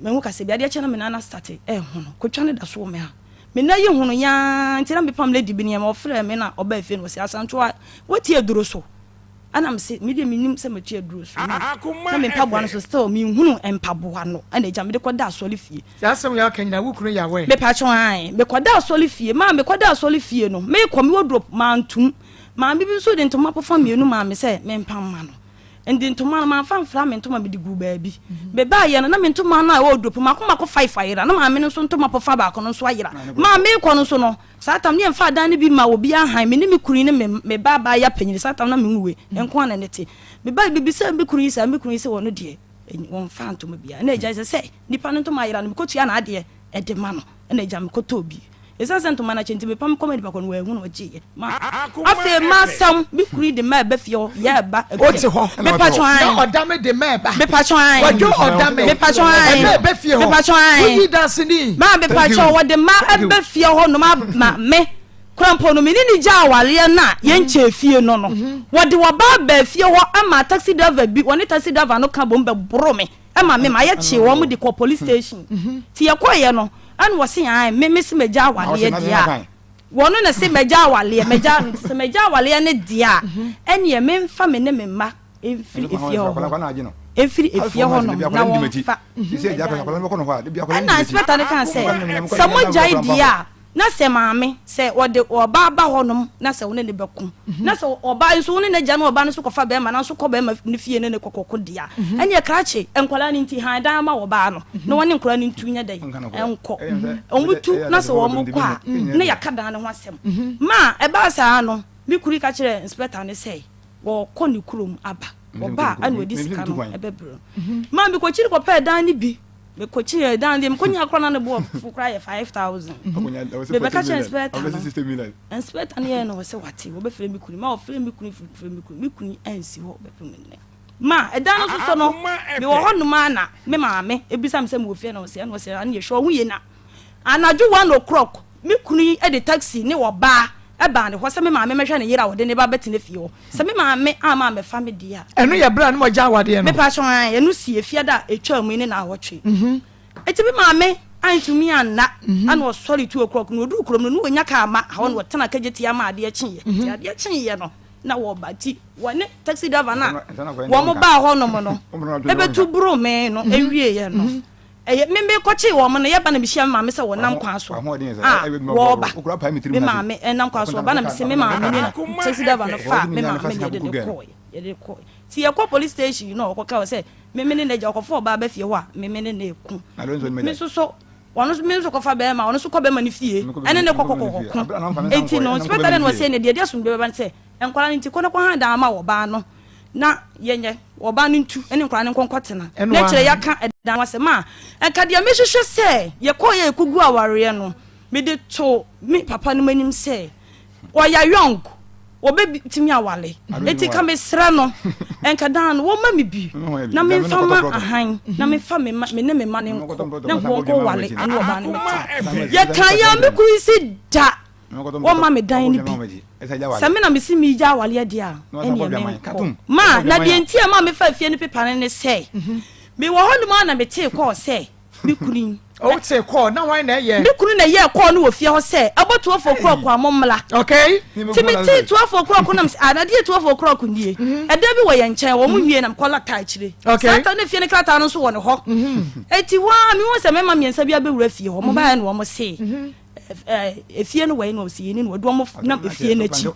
mahu kasɛɛ bi adeɛ kyɛ na me nan astate ɛho no kotwa no da so wɔ me ha Me nna yi hono yaa nti na mepam lady bi nneɛma ɔfrɛɛ me na ɔbaa fie na ɔse Asantewa woati aduro so ɛna mese me deɛ mennim sɛ matu aduro so na me mpaboa no so still menhunu mpaboa no ɛna agya mede kɔda asɔre fie. Saa asɛm yi a woka nyinaa wo kunu yɛ aware? Mepatwo ae mekɔda asɔre fie maa mekɔda asɔre fie no mekɔ me wardrobe mantum maame bi nso de ntoma pofa mmienu maa me sɛ mempam ma no Nde ntoma no, mamfa amfra me ntoma, mede guu baabi. Mebaeɛ no, na me ntoma no a ɛwɔ wardrobe mu, mako mako five ayera, na maame no nso ntoma pɔfa baako no nso ayera. Maa merekɔ no nso no, saa tam no yɛmfaa dan no bi mmaa obiara hann, me ne me kunu yi ne me me ba abaayewa panyin, saa tam no na menwuiɛ, nko ara na na ɛte. Mebaeɛ mebisaa me kunu yi saa, me kunu yi se ɔno deɛ, wɔmfaa ntoma biara. Ɛna agya, ɛsɛ sɛ nipa no ntoma ayera no, mekɔtua n'adeɛ de ma no. Ɛna agya mekɔtɔɔ bi. Esiane sɛ ntoma no akyɛ nti, mepam kɔmaa nipa korɔ no, wanhu na ɔgyeeɛ. Ma afei m'asɛm, me kunu yi de mmaa ɛba fie hɔ, yɛ ɛba Wote hɔ. Mepatwɔ ae. Na ɔda me de mmaa ɛba. Mepatwɔ ae. Kwadwo ɔda me. Mepatwɔ ae. Ɛma ɛba fie hɔ. Mepatwɔ ae. Woyi danseni. Ma mepatwɔ wɔde mma ɛba fie hɔ nom ama me. Kora mpo no, me ne no gyaa awareɛ no a yɛnkyɛɛ fie no no, wɔde wɔba baa fie hɔ ma taxi driver bi, wɔne taxi driver no ka bom bɛboro me. Ɛma me ma yɛ kyee wɔn de kɔ police station ti yɛ kɔ yɛ no ɛna wɔsi ae me me se mɛgya awaleɛ deɛ a wɔn na se mɛgya awaleɛ mɛgya no nti sɛ mɛgya awaleɛ ne deɛ a ɛneɛ me nfa me ne me mma mfiri efie hɔ mfiri efie hɔ nom na wɔn fa ɛna inspector no kan sɛ sɛ mo gyae deɛ a. Na sɛ maame, sɛ ɔde ɔbaa ba hɔnom na sɛ wo ne no bɛko, na sɛ ɔbaa yi nso wo ne n'agya ne ɔbaa no nso kɔfa bɛrima na nso kɔ bɛrima no fie ne no kɔkɔko deɛ a, ɛnneɛ krakye nkwadaa no nti han dan ma ɔbaa no na wɔne nkwadaa no ntu nyɛ dɛn nkɔ. Wɔtu na sɛ wɔkɔ a, na yɛaka dan no ho asɛm. Ma ɛbaa saa no, me kunu ka kyerɛɛ inspector no sɛ wɔrekɔ ne kurom aba. Ɔba a, ɛna ɔde sika no bɛbrɛ no. Ma mekɔkyiri kɔpɛɛ dan no bi. Mekɔkyiiɛ dan deɛ mekɔnya koraa na ne boɔ fo koraa yɛ 5000. Mebɛka kyerɛ inspector no. Inspector no yɛɛ no ɔsɛ wate wɔbɛfrɛ me kunu. Ma ɔfrɛ me kunu frɛ me kunu. Me kunu ansi hɔ bɛpem nnɛ. Ma ɛdan no soso no mewɔ hɔ nom a na me maame ebisa me sɛ mewɔ fie na ɔsɛ ɛna ɔsɛ ɛna yɛhwɛ ɔho yie na anadwo 1 o'clock Me kunu yi de taxi ne ɔbaa baa ne hɔ sɛ me maame mmɛhwɛ ne yere a ɔde ne ba bɛtena fie hɔ. Sɛ me maame amma ammɛfa me deɛ a. Ɛno yɛ berɛ a na moagya awadeɛ no? Mepakyɛw, aane, ɛno sii efiada a ɛtwaa mu yi ne naawɔtwe. Enti me maame antumi anna, ɛna ɔsɔre 2 o'clock no, ɔduruu kurom no, na ɔnnya kaa mma hɔ, na ɔtena Kejetia ma adeɛ kyeeɛ. Nti adeɛ kyeeɛ no, na wɔreba. Nti wɔne taxi driver no a wɔn baa hɔnom no bɛtu boroo me no wieeɛ no, Ɛyɛ me mekɔkyee wɔn no, yɛba na mehyia me maame sɛ wɔnam kwan so a wɔreba. Me maame nam kwan so ɔba na mese me maame nie na taxi driver no faa me maame na yɛde no kɔɔɛ. Yɛde no kɔɔɛ. Nti yɛkɔ police station na ɔkɔka wɔ sɛ me me ne n'agya ɔkɔfa ɔbaa ba fie hɔ a me me ne no reko. Me nso so ɔno nso me nso kɔfa bɛrima ɔno nso kɔ bɛrima no fie ɛne ne kɔkɔkɔkɔ. Enti no inspector no na ɔsɛ ne deɛ ɛde asomdwoeɛ bɛba ne sɛ Nkwadaa no nti, kɔ na kɔhan dan ma ɔbaa no na yɛnyɛ ɔbaa no ntu ne nkwadaa no nkɔ nkɔtena. Na akyire yɛaka ɛdan ho asɛm a, nka deɛ mehwehwɛ sɛ yɛkɔeɛ a yɛkɔgu awareɛ no, mede to me papa nom anim sɛ ɔyɛ young, ɔbɛtumi aware. Enti nka mesrɛ no, nka dan no wɔmma me bi na memfa ma ahan na memfa me mma, me ne me mma no nkɔ na nka wɔnkɔware ne ɔbaa no mmɛtena. Yɛkaeɛ a, me kunu yi se da. Wɔmma me dan no bi. Sɛ me na mese meregya awareɛ deɛ a, ɛnneɛ menkɔ. Ma, na deɛ nti a ɛma mefaa fie no pepa no ne sɛ, mewɔ hɔnom ara na metee kɔɔ sɛ me kunu yi. Wotee kɔɔ? Na hwan na ɛyɛ? Me kunu na ɛyɛɛ kɔɔ no wɔ fie hɔ sɛ, ɛbɔ 12 o'clock a, mommra. Okay. Nti metee 12 o'clock na mese, ah, na deɛ 12 o'clock nie. Ɛdan bi wɔ yɛn nkyɛn, wɔn nwie na mekɔ lata akyire. Okay. Saa ta na fie no krataa no nso wɔ ne hɔ. Enti hɔ ara mehu sɛ mmarima mmiɛnsa bi abɛwura fie hɔ. Wɔbaeɛ na wɔse, efie no wɔ yi na ɔsi yɛ ni na wɔde wɔn nam efie n'akyi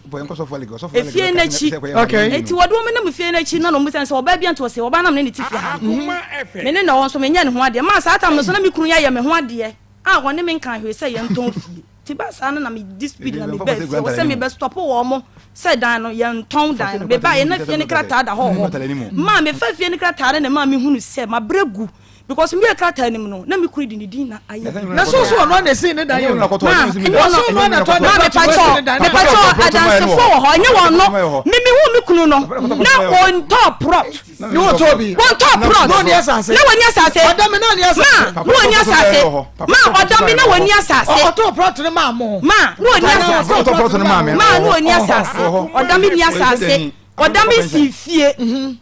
efie n'akyi eti wɔde wɔn nam efie n'akyi na wɔn sɛ sɛ ɔbaa bi nto ɔsɛ ɔbaa nam ne ne ti fi ha me ne na wɔn nso menyɛ ne ho adeɛ maa saa tam no so na me kunu yɛ me ho adeɛ a wɔne me nka hwee sɛ yɛn tɔn fie ti ba saa no na me di speed na me bɛ fie wɔ sɛ me bɛ stop wɔn mo sɛ dan no yɛn tɔn dan no me ba yɛn na fie ne krataa da hɔ hɔ maa me fa fie ne krataa no na maa me hunu sɛ ma brɛ gu. Because me krataa no mu no, na me kunu de ne din na ayɛ bi. Na so so ɔno na esi ne dan yɛ. Ma, ɛnyɛ ɔno. Ma mepakyɛ, mepakyɛ adansefo wɔ hɔ, ɛnyɛ wɔn no. Me me hu me kunu no, na wɔntɔ prɔt. Ne wɔntɔ bi. Wɔntɔ prɔt. Na wɔni asase. Na wɔni asase. Ɔda mi na wɔni asase. Ma, na wɔni asase. Ma, ɔda mi na wɔni asase. Ɔtɔ prɔt no maa mo. Ma, na wɔni asase. Ɔtɔ prɔt no maa me. Ma, na wɔni asase. Ɔda mi ni asase. Ɔda me sii fie,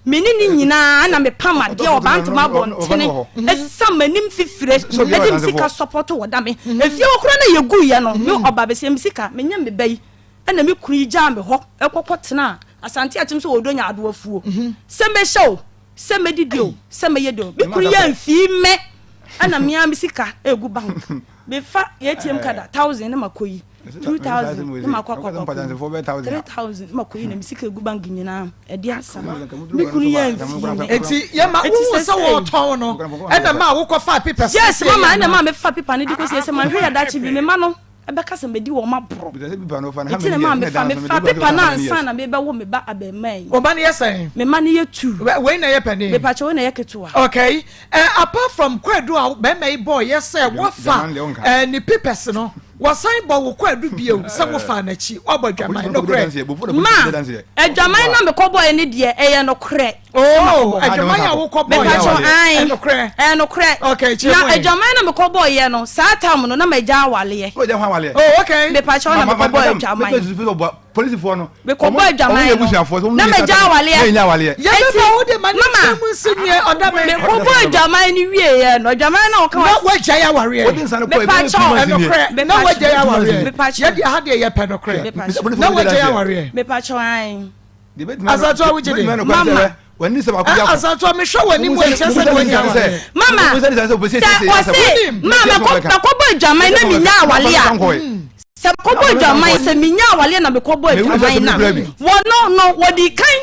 me ne no nyinaa na mepam adeɛ wɔ Bantama abɔntene, ɛsiane m'anim fifire de me sika sɔpɔto wɔ da me. Efie hɔ koraa na yɛguiɛ no, me ɔba bɛsia me sika, menyɛ me ba yi, ɛna me kunu yi gyaa me hɔ kɔkɔ tenaa Asante Akyem sɛ ɔdɔ nya adoa fuo. Sɛ mɛhyɛ o, sɛ mɛdidi o, sɛ mɛyɛ dɛ o, me kunu yi amfii me, ɛna me ara me sika ɛgu bank. Mefa ATM card a, 1000 na makɔyi. 2000 na makɔ akɔ akɔ 3000 na makɔ yi na me sika egu bank nyinaa ɛde asa me kunu yɛ mfie me. Eti yɛ ma wohu sɛ wɔtɔn no ɛna ma wokɔ fa papers. Yes mama ɛna ma mefa paper no de kɔ sie sɛ mahwɛ yɛ dakye bi me ma no ɛbɛka sɛ medi wɔn aborɔ eti na ma mefa mefa paper no ansa na mebɛwo me ba abɛɛmaa yi. Wo ba no yɛ sɛn? Me ma no yɛ tu. Wei na ɛyɛ panin? Mepakyɛ wei na ɛyɛ ketewa. Okay. Eh, apart from kwadu a bɛrima yi bɔɔ yɛ sɛ wofa eh, ne papers no, wɔsan bɔ wo kwadu bio sɛ wofaa n'akyi, woabɔ adwaman, nokorɛ? Ma, adwaman na mekɔbɔeɛ no deɛ, ɛyɛ nokorɛ. Oh, adwaman a wokɔbɔeɛ no, ɛyɛ nokorɛ? Ɛyɛ nokorɛ. Okay, kyerɛ Na mu ɛ. adwaman na mekɔbɔeɛ no, saa tam no, na magya awaleɛ. Oh, okay. Mepakyɛw na mekɔbɔɔ adwaman. Polisifoɔ no. Mekɔbɔ adwaman no, na magya awaleɛ. Enti, mama, mekɔbɔ adwaman no wieɛ no, adwaman no a wɔka Na wagyae awareɛ. Mepakyɛw. Ɛnokorɛ, na wagyae awareɛ. Yɛdeɛ ha deɛ yɛpɛ nokorɛ. Na wagyae awareɛ. Mepakyɛw, ae. Asatoa wogye di? Mama. Asatoa mehwɛ w'anim a ɛkyerɛ sɛ wanya awareɛ. Mama, sɛ ɔse, ma mekɔbɔ adwaman na menya awale a, Sɛ mekɔbɔ adwaman, sɛ menya awareɛ na mekɔbɔ adwaman no a, wɔno no, wɔdi kan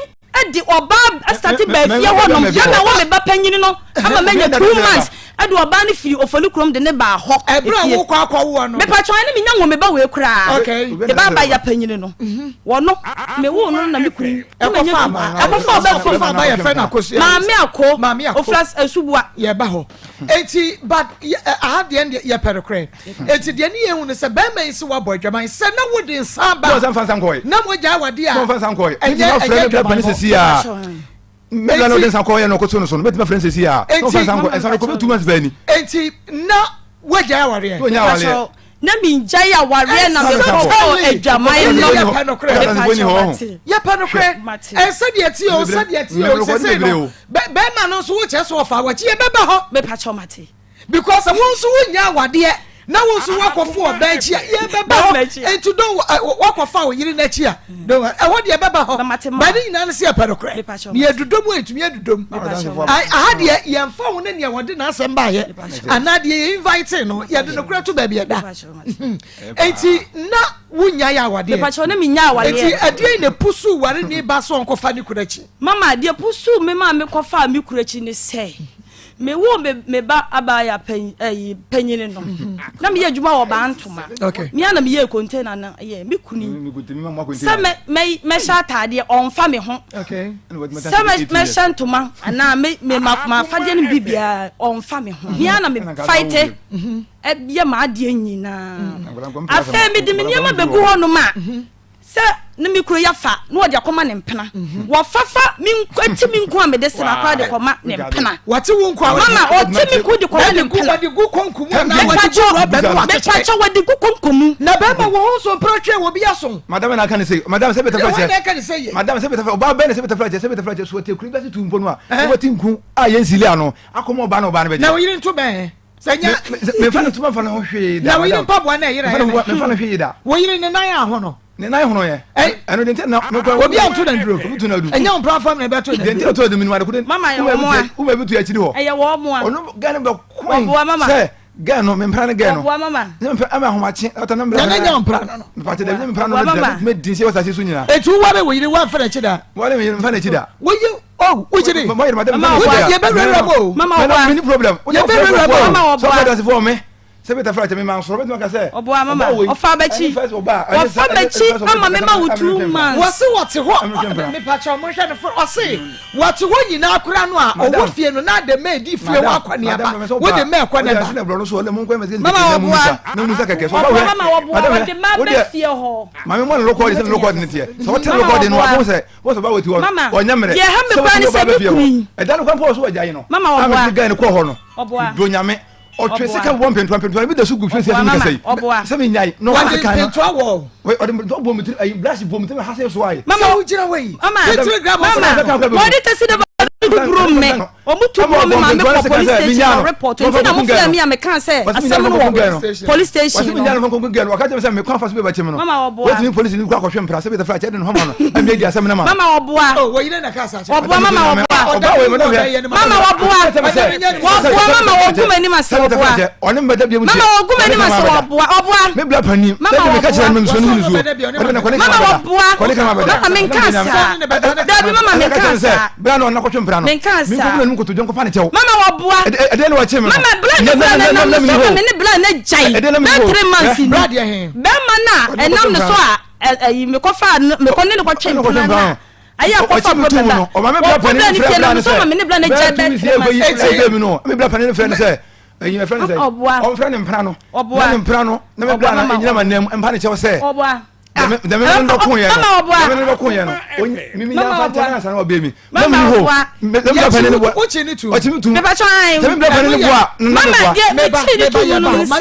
de ɔbaa asate baa fie hɔnom na mɛwɔ me ba panyini no ama manya 2 months. Ɛde ɔbaa no firi Ofoli kurom de ne baa hɔ. Ɛberɛ a wokɔ akɔwoɔ no. Mepakyɛw ɛne menya nwoo me ba wei koraa. Okay. Me ba ba ya panyini no. Wɔno me woo no na me kunu. Ɛkɔfa aba. Ɛkɔfa ɔbɛ fam. Ɛkɔfa aba yɛfrɛ no Akosua. Maame Ako. Maame Ako. Ofura Asubua. Yɛba hɔ. Enti but aha deɛ deɛ yɛpɛ nokorɛ. Enti deɛ ne yɛhu no sɛ bɛrima yi sɛ wabɔ adwaman sɛ na wode nsa ba. Na mogya awadeɛ a. Ɛnyɛ ɛnyɛ adwaman. Mɛbla na ɔde nsa kɔyɛ no ɔkɔto no so no mɛtumi afrɛ no sɛsi a na ɔfa nsa nkɔ nsa no kɔbɛ 2 months bɛɛ ni. Enti na wagyae awareɛ. Wagyae awareɛ. Na mengyae awareɛ na mekɔbɔɔ adwaman no. Yɛpɛ nokorɛ. Yɛpɛ nokorɛ. Sɛdeɛ ɛteɛ o sɛdeɛ ɛteɛ o sɛsei no bɛrima no nso wokyerɛ sɛ ɔfa wakyi yɛbɛba hɔ. Mepakyɛw mate. Because wo nso wonya awadeɛ na wo nso woakɔfo ɔbaa akyi a yɛbɛba hɔ nti don woakɔfa wo yere no akyi a don ɛhɔ deɛ ɛbɛba hɔ ba ne nyinaa no sɛ yɛpɛ nokorɛ na yɛdudɔ mu a ɛtumi adudɔ mu aha deɛ yɛmfa wo ne nea wɔde n'asɛm baayɛ anaa deɛ yɛ invite no yɛde nokorɛ to baabi ɛda enti na wonya yɛ awadeɛ enti ɛdeɛ na pusu ware ne ba so ɔnkɔfa ne kunu akyi mama deɛ pusu me maa mekɔfaa me kunu akyi ne sɛ Mewoo me me ba abaayewa panyin ɛyi panyin no, na meyɛ adwuma wɔ Bantoma. Okay. Me ara na meyɛɛ container no yɛ me kunu yi. Sɛ mɛ mɛ mɛhyɛ ataadeɛ ɔnfa me ho. Okay. Sɛ mɛ mɛhyɛ ntoma anaa me me ma m'afadeɛ no biribiara ɔnfa me ho. Me ara na me fight yɛ m'adeɛ nyinaa. Afei mede me nneɛma bɛgu hɔnom a. Sɛ ne me kuro ya fa na wɔde akɔma ne mpena. Wɔfafa me nko eti me nko a mede sra koraa de kɔma ne mpena. Wɔte wo nko a Mama ɔte me nko de kɔma ne mpena. Wɔde gu konko mu anaa wɔde gu rɔba mu akyekyere. Mepakyɛ wɔde gu konko mu. Na bɛrima wɔ ho nso mpena twe wɔ bi aso. Madam na aka ne sɛ madam sɛ bɛtafra kyɛ. Na ɛka ne sɛ yɛ. Madam sɛ bɛtafra ɔbaa bɛn na sɛ bɛtafra kyɛ sɛ bɛtafra kyɛ so ɔte kuro bi ase tu mpo no a wɔte nku a yɛn sili ano akɔmɔ ɔbaa na ɔbaa no bɛgye. Na wo yere nto bɛn. Sɛ nya. Mefa no tuma fa no ho hwee da. Na wo yere mpaboa na ɛyera yɛ. Mefa no hwee da. Wo yere ne nan ahono. Ne nan hono yɛ. Ɛno de nti na mekɔ. Obi anto na nduro. Obi to na du. Ɛnyɛ wo mpra fam na ɛbɛto na nduro. Deɛ nti ɔtɔ de minnu adekode. Mama yɛ wɔn a. Wo bɛ bi to akyiri hɔ. Ɛyɛ wɔn mo a. Ɔno gɛn bɛ kɔn. Ɔboa mama. Sɛ gɛn no mempra ne gɛn no. Ɔboa mama. Ne mempra ama ahomakye ɔtɔ ne mpra. Na ne nyɛ mpra no no. Mpate dɛ ne mpra no no dɛ me din sɛ wɔsase so nyinaa. Eti wo ware wo yere wo amfa n'akyi da. Ware me yere mfa n'akyi da. Wo ye oh wo yere. Mo yere madam mfa n'akyi da. Yɛ bɛ wura mu o. Mama ɔboa. Mini problem. Yɛ bɛ wura mu o. Mama ɔboa. Sɔfo adansifoɔ me. Sɛ bi tafra kyɛ me ma nsoro bɛtumi aka sɛ. Ɔboa mama ɔfa bɛkyi ɔfa bɛkyi ama me ma wo 2 months. Wɔse wɔte hɔ mepakyɛw monhwɛ no fo ɔse wɔte hɔ nyinaa koraa no a ɔwɔ fie no na de mɛ di fie hɔ akɔneaba wode mɛ kɔ ne ba. Mama ɔboa ɔboa mama ɔboa wɔde ma bɛ fie hɔ. Maame mo ne rekɔdi sɛ ne rekɔdi ne teɛ sɛ wɔte rekɔdi no wɔn sɛ wɔn sɛ ɔba wɔ ti hɔ no ɔnyɛ mmerɛ deɛ ɛha me koraa ne sɛ me kunu yi ɛda no kwan pɔ so wɔ gya yi no mama ɔboa ama gya no kɔ hɔ no ɔboa do nyame ɔtwe sika wɔ mpentoa mpentoa bi da so gu fie sɛ mi kasa yi sɛ mi nyae na ɔka sika no mpentoa wɔ ɔde mpentoa bɔ mi tiri ayi brush bɔ mi tiri ha sɛ so ayi mama sɛ wogyina hɔ yi mama titiri grab mama wɔde tɛsi de ba buru me ɔmo tu buru me ma me kɔ police station na report nti na mo fira mi a me kan sɛ asɛm no wɔ police station no wɔsi mi nyaa no fɔ nkɔnkɔn gɛn ɔka kyerɛ mi sɛ mi kwan fa so bɛ ba kyɛm no mama ɔboa wɔtumi polisi ni kɔ akɔhwɛ mpira sɛ bi tafra kyɛ de ne ho ma no ɛmi edi asɛm ne ma mama ɔboa ɔboa mama ɔboa mama ɔboa ɔboa mama ɔgu m'anim ase ɔboa mama ɔgu m'anim ase ɔboa ɔboa mama ɔboa mama ɔboa mama menka saa dabi mama menka saa menka saa mama ɔboa mama bla ne kura ne nam ne so ma me ne bla ne gyae bɛɛ 3 months ni bɛrima no a ɛnam ne so a ɛyi mekɔfa mekɔ ne ne kɔtwe mpena no a ayé akɔfɔ problem ba ɔmɔ problem ni fie na muso ma mi ne bla ne gya bɛ three months. Eti mi no mi bla panyin fɛ ne sɛ ɛyin fɛ ne sɛ ɔboa ɔnfrɛ ne mpra no ɔboa ne mpra no na mi bla na enyina ma nɛm mpa ne kyɛw sɛ ɔboa dɛmɛ mi bɛ kun yɛ no dɛmɛ mi bɛ kun yɛ no mi mi nyanfa nkyɛn na sanni ɔbɛ mi mama mi ho mi bla panyin ne bɔ ɔkyi ne tu ɔkyi mi tu mepatwa ayi sɛ mi bla panyin ne bɔ a nana mama mi bɔ deɛ mi kyi ne tu mu no sɛ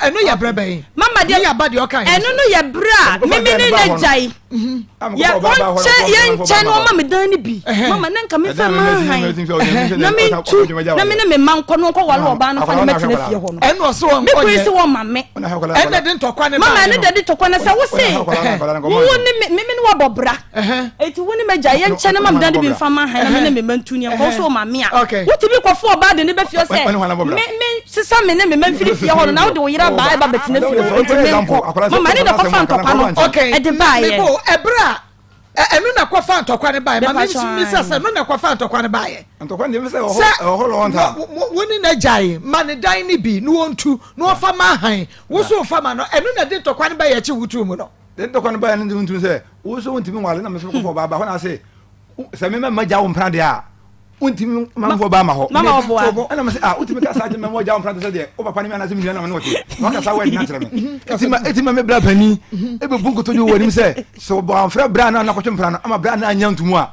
ɛno yɛ brɛ bɛn mama deɛ ɛno no yɛ brɛ a mimi ne ne gya yi. Yɛ wɔnkyɛ yɛnkyɛ na ɔma me dan no bi mama na nka memfa ma han na mentu na me ne me mma nkɔ no nkɔ wale ɔbaa no fa ne mɛtena fie hɔ no ɛna ɔsɛ wɔn me kunu sɛ wɔn ma me ɛna de ntɔkwa ne mama ɛne de de tɔkwa na sɛ wo se wo ne me me ne wabɔ bra eti wo ne m'agya yɛnkyɛ ne ma me dan no bi mfa ma han na me ne me mma ntu ne nkɔ wo sɛ ɔma me a wotumi kɔfo ɔbaa de ne bɛ fie sɛ me me sesa me ne me mma mfiri fie hɔ no na wode wo yere aba ɛba bɛtena fie hɔ eti me nkɔ mama ɛne de kɔfa ntɔkwa no ɛde baayɛ. Mebo ɛberɛ a Ɛno na ɛkɔfa ntɔkwa no baeɛ. Ma memmisa sɛ, ɛno na ɛkɔfa ntɔkwa no baeɛ? Ntɔkwa no deɛ sɛ ɛwɔ hɔ lɔn ta. Wo ne no gyae ma ne dan no bi na wɔntu na ɔfa ma han. Wo so wofa ma no. Ɛno na ɛde ntɔkwa no baeɛ akyi wotuu mu no. De ntɔkwa no baeɛ no nti sɛ wo so wontumi nwale na me so mekɔfa ɔbaa ba hɔ na ase sɛ me mɛma gya wo mpena deɛ a wontumi ma mfɔ ba ma hɔ. Mama ɔboa. Ɛna me sɛ ah wotumi ka saa gye mɛma gya wo mpena te sɛ deɛ wo papa ne me anaasɛ me nua na me ne wɔte na waka saa word no akyerɛ me. Eti ma eti ma me bra panin ebebu nkotodwe wɔ anim sɛ sɛ wɔamfrɛ bra no a na kɔtwe mpena no ama bra no anya ntomu a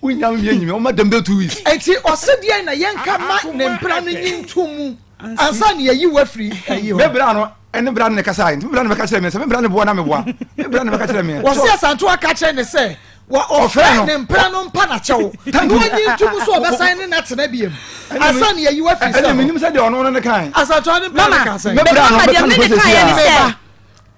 wonya me nyimi wɔma dɛm bɛ 2 weeks. Enti ɔse deɛn na yɛnka ma ne mpena no nyi nto mu ansa na yɛayi wo afiri ayi hɔ? Me bra no ɛne bra no na ɛkasaeɛ nti me bra no bɛka kyerɛ me sɛ me bra no boa na meboa me bra no bɛka kyerɛ me. Wɔse Asantewaa ka kyerɛ ne sɛ ɔfrɛ ne mpena no mpa n'akyɛw na ɔnyi nto mu sɛ ɔbɛsan ne no atena biom ansa na yɛayi wo afiri sɛ hɔ. Ɛne menim sɛ deɛ ɔno no ne kae. Asantewaa ne mpena no ka sɛn? Me bra no Mama bɛka deɛ no me ne kɔsɛsi kaeɛ ne a. sɛ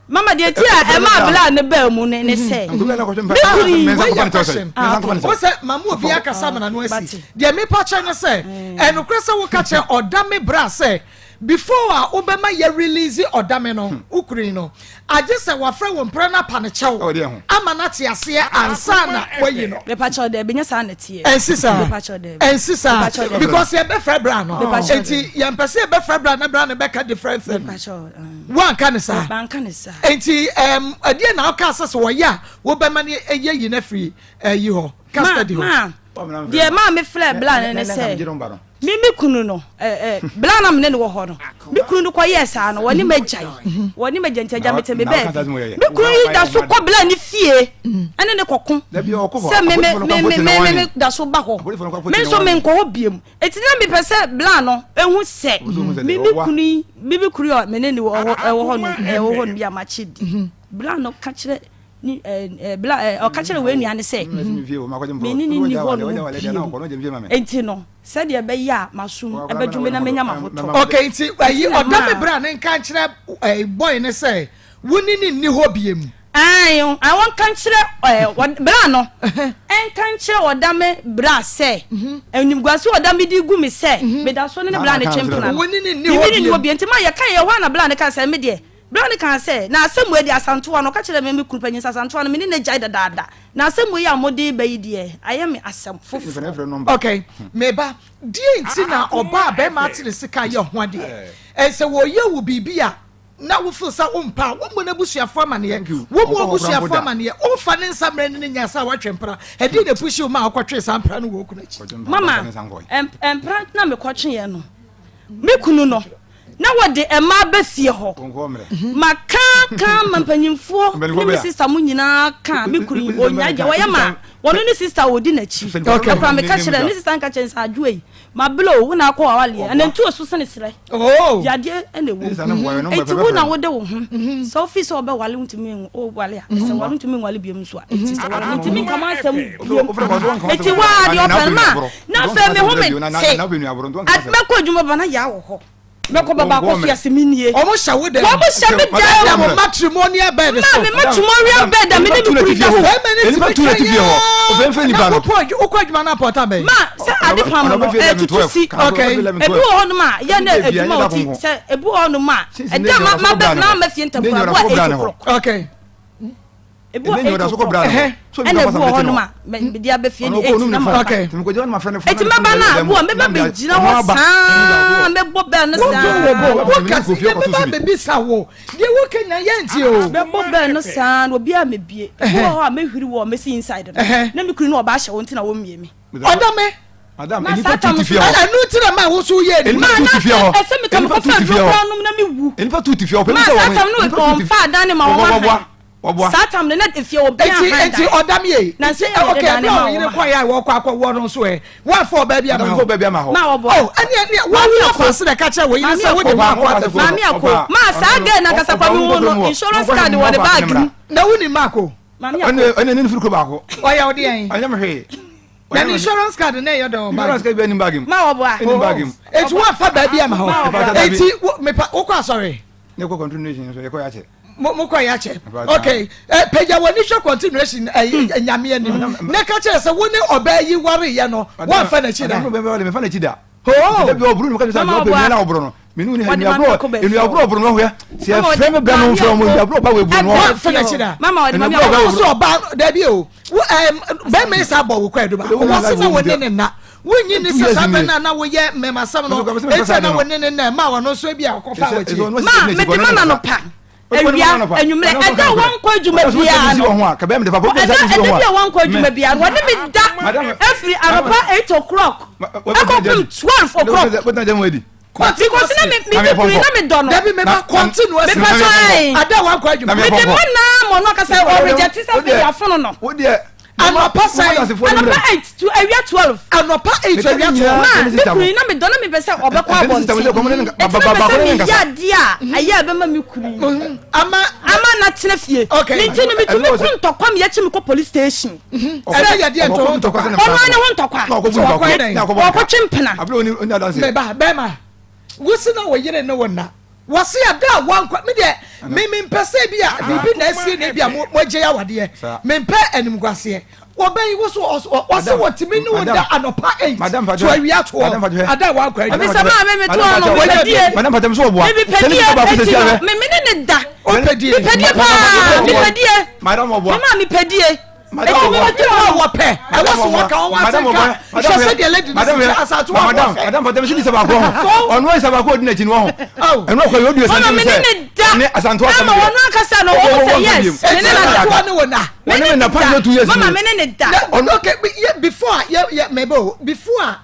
Mama deɛ ti a ɛma abla ne baa mu ne ne sɛ me kunu yi. Wei yɛ question. Wo sɛ mama obi akasa amena no asi. Deɛ mepa kyɛ ne sɛ ɛnokorɛ sɛ woka kyerɛ ɔdame bra sɛ before a wobɛma yɛ release ɔdame no wo kunu yi no agye sɛ wafrɛ wo mpra no apa no kyɛw ama no ate aseɛ ansa na wayi no. Mepa kyɛw daabi nyɛ saa na ɛteɛ. Ɛnsi saa. Mepa kyɛw daabi. Ɛnsi saa Mepa kyɛw daabi. because yɛbɛfrɛ bra no Mepa kyɛw nti yɛmpɛ sɛ yɛbɛfrɛ bra na bra no bɛka different thing. Mepa kyɛw. Woanka no saa? Manka no saa. Enti ɛɛm ɛdeɛn na wokaa sɛ sɛ wɔyɛ a wobɛma no yɛyi no afiri ɛyi hɔ, custody hɔ? Ma, deɛ maa me frɛɛ bla no ne sɛ, me me kunu no, ɛ ɛ bla na me ne no wɔ hɔ no, me kunu no kɔyɛɛ saa no, wɔne m'agyae, wɔne m'agya nti agya mete me baabi. Me kunu yi da so kɔ bla ne fie ɛne ne kɔko sɛ me me me me me me da so ba hɔ, me nso menkɔ hɔ biom. Enti na mepɛ sɛ bla no hu sɛ me me kunu yi, me me kunu yi a me ne no wɔ hɔ ɛwɔ hɔ no ɛwɔ hɔ no bi a makye di. Bla no ka kyerɛ ne ɛɛ ɛɛ bla ɛɛ ɔka kyerɛ wei nua no sɛ me ne no nni hɔ nom bio. Enti no sɛdeɛ ɛbɛyɛ a m'asom ɛbɛdwo me na menya m'ahotɔ. Okay, nti ɛyi ɔda me bra ne nka nkyerɛ ɛɛ boy ne sɛ wo ne no nni hɔ biem. Aane, wɔnka nkyerɛ ɛ, bra no, nka nkyerɛ ɔdame bra sɛ, animguase a ɔdame de gu me sɛ, meda so ne ne bra no twe mpena no, mene ne nni hɔ bio. Nti ma yɛkae ɛhɔ ara na bra no kaa sɛ, me deɛ, bra no kaa sɛ, na asɛm wei deɛ Asantewa no, ɔka kyerɛɛ me me kunu panyin sɛ Asantewa no, me ne no agyae dadaada, na asɛm wei a mode reba yi deɛ, ayɛ me asɛm foforɔ. Okay, me ba, deɛ nti na ɔbaa bɛrima ate ne sika yɛ ho adeɛ? Ɛsɛ wɔyɛ wo biribi a, na wo feel sɛ wompɛ a, wommɔ n'abusuafo amaneɛ, wommɔ w'abusuafo amaneɛ, womfa ne nsa mmerɛ ne ne nya sɛ woatwe mpena, ɛdeɛn na ɛpushi wo ma wokɔtwee saa mpena no wɔ wo kunu akyi? Mama, mpena na mekɔtweeɛ no, me kunu no, na wɔde mmaa ba fie hɔ, maka ka ma mpanyimfoɔ ne me sista mo nyinaa ka, me kunu yi, ɔnya deɛ ɔyɛ ma wɔno ne sista a ɔdi n'akyi, ɛkora meka kyerɛ ne sista nka kyerɛ ne sɛ adwoa yi, Mabla o, wo na akɔ w'awaleɛ, anantwie osu sene serɛ, yadeɛ na ɛwɔ mu, enti wo na wode wo ho, sɛ wofii sɛ wobɛwale wontumi wale a, sɛ wale wontumi nwale biom nso a, enti sɛ wale mentumi nka m'asɛm biom, enti waa deɛ ɔpɛ no ma, na afei me ho me te, mɛkɔ adwuma ba na yaa wɔ hɔ. Mɛkɔ bɛba akɔ fi ase me nie. Wɔn hyɛ wo dɛm. Wɔn hyɛ me dɛm. Na mo matrimonial bed so. Maa me matrimonial bed a me ne me kuru da so. Bɛrima ne tumi ka yɛ. Na wokɔ wokɔ adwuma na apɔta bɛn. Ma sɛ ade pam no ɛtutu si. Okay. Ebi wɔ hɔnom a yɛ na adwuma ɔti sɛ ebi wɔ hɔnom a ɛda ma ma bɛ ma ma fie ntɛm kora bo a 8 o'clock. Okay. Ebi wɔ 8 o'clock ɛna ebi wɔ hɔnom a mede aba fie ne 8 na maba. Eti mɛba na aboa mɛba bɛgyina hɔ saa mɛbɔ bɛl no saa. Woka sɛ mɛba bɛbisa wo deɛ woka nya yɛ nti o. Mɛbɔ bɛl no saa na obiara mɛbie. Ebi wɔ hɔ a mɛhwiri wɔ mɛsi inside no na me kunu ne ɔba ahyɛ wo nti na wɔmmie me. Ɔdɔ me. Madam, Na nnipa saa tu tam ti fie so hɔ. Ɛno nti na ma wo so woyɛ Nnipa Ma tu na ti fie hɔ. ɛsɛ meka Nnipa mekɔfa tu ti fie aduro hɔ. koraa nom na mewu. Nnipa tu ti fie hɔ. Ma saa tam no wɔmfa adan ne ma wɔma Wɔboa. han. Wɔboa. Saa tam no na efie obiara Enti han enti dan. ɔdam yie. Na Nti sɛ yɛde okay dan ne ɛbɛ a ma ɔyere wɔma kɔ yɛ a wɔkɔ akɔwɔ no nso ɛ wɔafa ɔbaa bi ama Madam, hɔ. ɔbaa bi ama hɔ. Ma wɔboa. Oh ɛne ɛne wɔn Maame wɔ Ako. fa se na ɛka kyerɛ wɔ yere Maame sɛ wode Ako. wo akɔ abɛfo. Maame Ako. Ma saa girl no ankasa kwa mehu no insurance card wɔ ne bag mu. Na wonim Marco? Maame Ako. Ɛne ɛne ne firi kuro baako. Ɔyɛ wo deɛn? Ɔnyɛ me hwee. Na ne insurance card na ɛyɛ dɛn wɔ bag? Insurance card bi anim bag mu. Ma wɔboa. Anim bag mu. Eti wɔafa baabi ama hɔ. Ma wɔboa. Eti wo mepa wokɔ asɔre? Ne kɔ continuation nso yɛkɔ yɛakyɛ. Mo mo kɔ yɛakyɛ. Okay. Eh, pagya w'ani hwɛ continuation eh, eh, nyame anim. Na ka kyerɛ sɛ wo ne ɔbaa yi wareyɛ no, woamfa n'akyi da. Madam, mefa n'akyi da. Oh. Da bi ɔboro no, meka kyerɛ sɛ Mama ɔpɛ ɔboa. nua na ɔboro no. Mene wo ni ha nnuaborɔ ɔboro no hwɛ sɛ yɛfrɛ me brɛ no mfrɛ mo nnuaborɔ ba wɔ eburo no hɔ. Fɛ n'akyi da. Mama ɔde mami akɔ. Wo sɛ ɔba dabi o. Wo ɛm bɛrima yi sa bɔ wo kɔ ɛduba. Wɔ se na wo ne ne nna. Wonyi ne sɛ saa bɛ na na woyɛ mmɛmasɛm no. Eti na wo ne ne nna ɛma wɔn nso ebi a ɔkɔfa wɔ akyi. Ma mede ma na no pa. Awia anwummerɛ ɛda a wɔnkɔ adwuma biara no ɛda ɛda bi a wɔnkɔ adwuma biara no wɔne me da efiri anɔpa 8 o'clock ɛkɔpem 12 o'clock because na me me kuri na me dɔ no. Dabi me ba continuous. Me pa so ayi. Ada wankɔ adwuma. Me de ma naa mo no akasa ɔrejɛ ti sɛ fɛ yafono no. Anɔpa sɛn? Anɔpa 8 to awia 12. Anɔpa 8 to awia 12. Ma me kunu na me dɔ na me pɛ sɛ ɔbɛkɔ abɔnten. Eti na pɛ sɛ me yɛ adeɛ a ɛyɛ a ɛbɛma me kunu yi. Ama ama na tena fie. Okay. Ne nti no me tumi ko ntɔkwa me yɛkyi me kɔ police station. Ɛsɛ yɛ deɛ ntɔ ntɔkwa. Ɔno ara ne ho ntɔkwa. Ɔkɔtwe mpena. Mɛba bɛrima wusi na wo yere ne wo na wɔsi ada a wankɔ mi deɛ mi mi mpɛ sɛ bi a biribi na esie na ebi a mo mo agye awadeɛ mi mpɛ animguaseɛ wɔbɛn yi woso wɔsi wɔtumi ne wo da anɔpa 8 to awia toɔ ada a wankɔ adwuma. Ebi sɛ maa mi mi to ɔno mi pɛ die mi pɛ die eti no mi mi ne ne da mi pɛ die paa mi pɛ die mi maa mi pɛ die. Eti mi ti wa wɔ pɛ ɛwɔ so wɔ ka wɔn ase nka hwɛ sɛ deɛ lady ne si kyɛ asase wa wɔ fɛ. Madam Fatam si ni saba kɔ ho ɔno ayi saba kɔ odi n'akyi no ho ɛno akɔ yɛ odi Mama mi ne ne da ne asantewa ama wɔn ankasa no wɔn sɛ yes mi ne na da ne wɔ na mi ne ne da mama mi ne ne da. Okay before yɛ yɛ mɛbɛ o before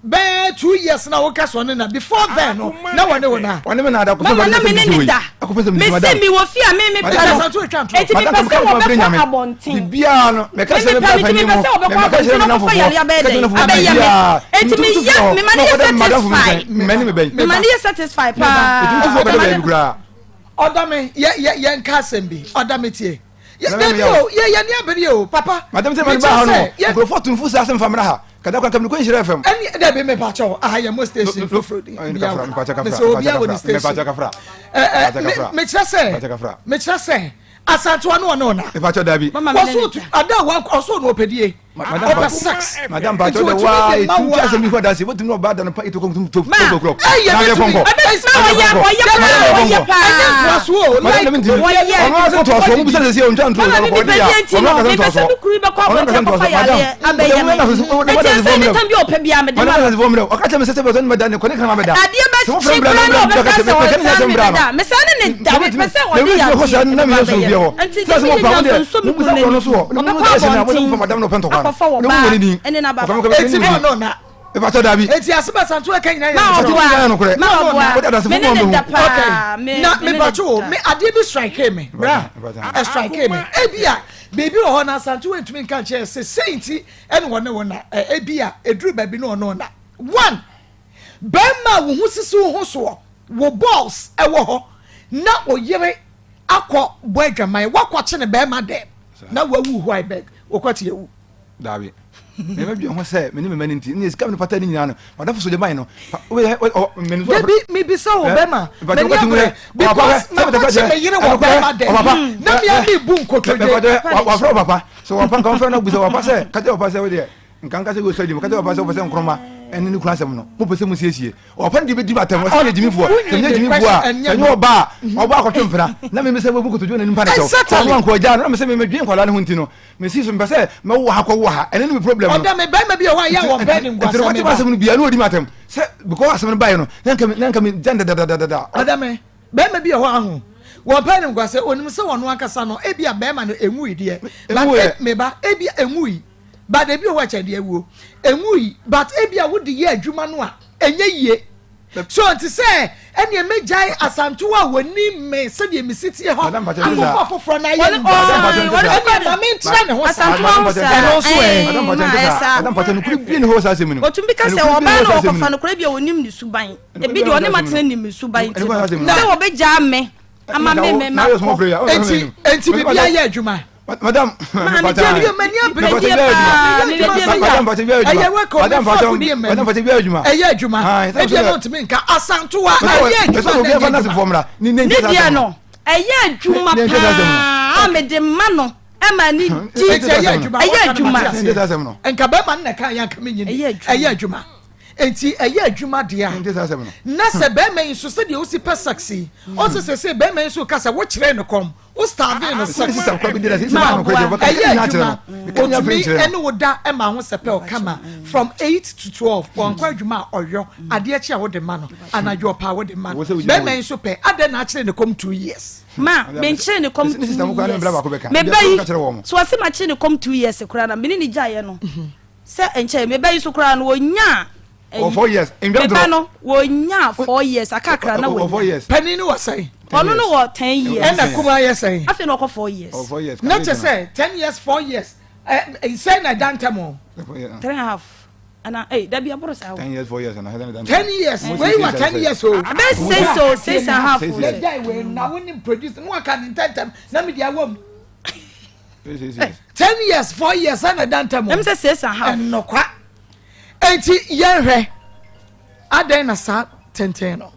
bɛɛ 2 years na woka sɔ ne na before then no na wɔne wo na. Wɔne me na da. Mama na me ne ne da. Me se mi wɔ fie a me me pɛ no. Eti mi pɛ sɛ wɔbɛkɔ abɔnten. Bibiara no mɛka sɛ me pɛ ni mu. Mepɛ sɛ wɔbɛkɔ abɔnten na wɔkɔfa yare abɛyɛ dɛ abɛyɛ me. Eti mi yɛ mi ma ne yɛ satisfy. Mi ma ne yɛ satisfy paa. Eti ntufoɔ bɛdɛ baabi koraa. Ɔdɔ mi yɛ yɛ yɛ nka asɛm bi ɔdɔ mi tie. Dabi o yɛ yɛ ni abiri o papa. Madam sɛ mani ba ha no nkurɔfoɔ tumfo sɛ asɛm fa mmra ha kada kwan kamini kɔ nhyira fm. Ɛni dabi mi pa kyɛw aha yɛ mo station foforɔ di bi awo mɛ obi awo ni station ɛɛ mi kyerɛ sɛ mi kyerɛ sɛ asantewa no ɔne ɔna. Mepa kyɛw dabi. Wɔso ada wa ɔso na ɔpɛdie ɔpɛ sex. Madam pa kyɛw de wa etu ti asɛm bi kɔ dansi wotumi na ɔba da no pa etu kɔm to 12 o'clock. Ɛyɛ mi tumi ɛbɛ ma ɔyɛ ɔyɛ paa ɔyɛ paa. Ɛnyɛ ntoaso o like ɔyɛ. Ɔno ase ntoaso ɔmo bisa sɛ ɔntwa ntoaso Mama mi ɔkɔ ɔdi ya pɛdie nti ɔno no akasa mepɛ sɛ ntoaso me kuru bɛkɔ ɔno abɔnten akasa akɔfa ntoaso madam yareɛ abɛyɛ me. Eti ɛsɛ ne tam bi a ɔpɛ biara mede ma no. Ɔka kyerɛ me sɛ sɛ bɛtɔ ne bɛda ne kɔ ne kama bɛda. Adeɛ bɛkye koraa na ɔbɛka sɛ ɔsan me bɛda. Mesan ne ne da mepɛ sɛ ɔde yadeɛ ɛbɛba abɛyɛ me. Nti deɛ meyɛ nyinaa nso nsɔ me kunu n'ani. Ɔbɛkɔ abɔnten akɔfa wɔ baa ɛne n'aba. Eti mi ɔno na. Ìbàtɔ dabi. Eti asem asanto ɛka nyinaa yɛ Ma ɔboa ma ɔboa me ne ne da paa me na me ne ne mepatwo o da. Me adeɛ bi strike me bra ɛ strike me ebi a biribi wɔ hɔ na asanto ntumi nka nkyɛn sɛ sei nti ɛna wɔne wo na ɛ ebi a eduru baabi na ɔne wo na one bɛrima a wo ho sisi wo ho soɔ wo balls ɛwɔ hɔ na o yere akɔ bɔ adwaman wakɔkye ne bɛrima dɛm na wawu hɔ I beg wokɔ te ewu. Dabi. Mɛmɛ dwen ho sɛ me ne me mma no nti ne sika me pata ne nyinaa no madamfo so de mae no. Dabi mebisa wo bɛma m'ani abere because makɔkye me yere wɔ bɛrima dɛm na mea mebu nkotodwe. Wafrɛ wo papa sɛ wapa nka wofrɛ no abusa wapa sɛ ka kyerɛ papa sɛ wodeɛ nka nka sɛ wosɔ di mu ka kyerɛ papa sɛ wopɛ sɛ nkroma ɛne ne kunu asɛm no mopɛ sɛ musiesie ɔpa no de bɛdi matam ɔsɛ yɛ gyimifoɔ sɛ menyɛ gyimifoɔ a sɛ nyɛ ɔba a ɔba akɔtwe mpena na meme sɛ wabu kotodwe n'anim pa ne kyɛw ɔno anka ɔgyaa no na mesɛ memedwen nkwadaa no ho nti no Mesi so mepɛ sɛ mɛwo ha kɔwo ha ɛno ne me problem no. Ɔdɛ me bɛrima bi wɔ hɔ a yɛ a wɔn pɛ ne Nti nguasɛm wɔte ba. asɛm no bia na ɔdi me atɛm sɛ because asɛm no baeɛ no na nka na nka me gya no dadadadada. Ɔdɛ me bɛrima bi wɔ hɔ a ho wɔn pɛ ne nguasɛm onim sɛ ɔno ankasa no ebi a bɛrima no enwui deɛ but Enwuiɛ. me ba ebi a enwui but ebi wɔ hɔ a kyɛn deɛ awuo enwui but ebi a wode yɛ adwuma no a ɛnyɛ yie. So nti sɛ ɛneɛ mɛgyae Asantewa a wɔnim me sɛdeɛ mesi teɛ hɔ akɔfa afoforɔ no ayɛ no ɛneɛ ma mentra ne ho saa ɛno nso ɛ. Ɔtumi ka sɛ ɔbaa na ɔkɔfa no koraa bi a ɔnim ne suban ebi deɛ ɔne matena nim me suban nti no sɛ wɔbɛgyaa me ama me me makɔ. Enti enti biribi ayɛ adwuma. Madam, Maame jẹ́ mi mani abere die paa mi bɛ die mi ya ɛyɛ wɛ kɔ mi fa ko die mɛ ɛyɛ adwuma ebi ɛna ntumi nka asantowa ɛyɛ adwuma na ɛyɛ adwuma. Ne deɛ no ɛyɛ adwuma paa mi de ma no ɛma ni di ɛyɛ adwuma ɛyɛ adwuma nka bɛrima no na ɛka yɛ nka mi nyini ɛyɛ adwuma. Enti ɛyɛ adwuma deɛ a, na sɛ bɛrima yi nso sɛdeɛ wosi pɛ sex yi, ɔsɛ sɛsɛ bɛrima yi nso ka sɛ wokyerɛ no kɔm, wo starve no sex. Ma ɛyɛ adwuma, otumi ɛne wo da ma ho sɛpɛw kama from 8 to 12, ɔnkɔ adwuma a ɔyɔ, adeɛ kye a wode ma no, anadwo ɔpɛ a wode ma no. Bɛrima yi nso pɛ, adɛn na akyere ne kɔm 2 years? Ma menkyere ne kɔm 2 years. Meba yi, so ɔse makyere ne kɔm 2 years koraa na mene ne gyaeɛ no. Sɛ nkyɛ me ba yi so koraa no wɔnyaa Wɔ four years. Me ba no wɔnyaa 4 years akakra na wɔnya. Panin no wɔ sɛn? Ɔno no wɔ 10 years. Ɛna kumaa yɛ sɛn? Afei na ɔkɔ 4 years. Na kyɛ sɛ 10 years 4 years sɛn na ɛda ntɛm o? Three and a half. Ana eh dabi aboro saa o. 10 years 4 years ana sɛn na ɛda ntɛm? 10 years wei wɔ 10 years o. Abɛ six o, six and a half o. Yɛ gya wei na wo ni produce no aka ne ntɛntɛm na mi di awɔ mu. 10 years 4 years ɛna ɛda ntɛm o. Ɛmu sɛ six and a half. Ɛnokwa. Eti yɛn hwɛ adan na saa tenten no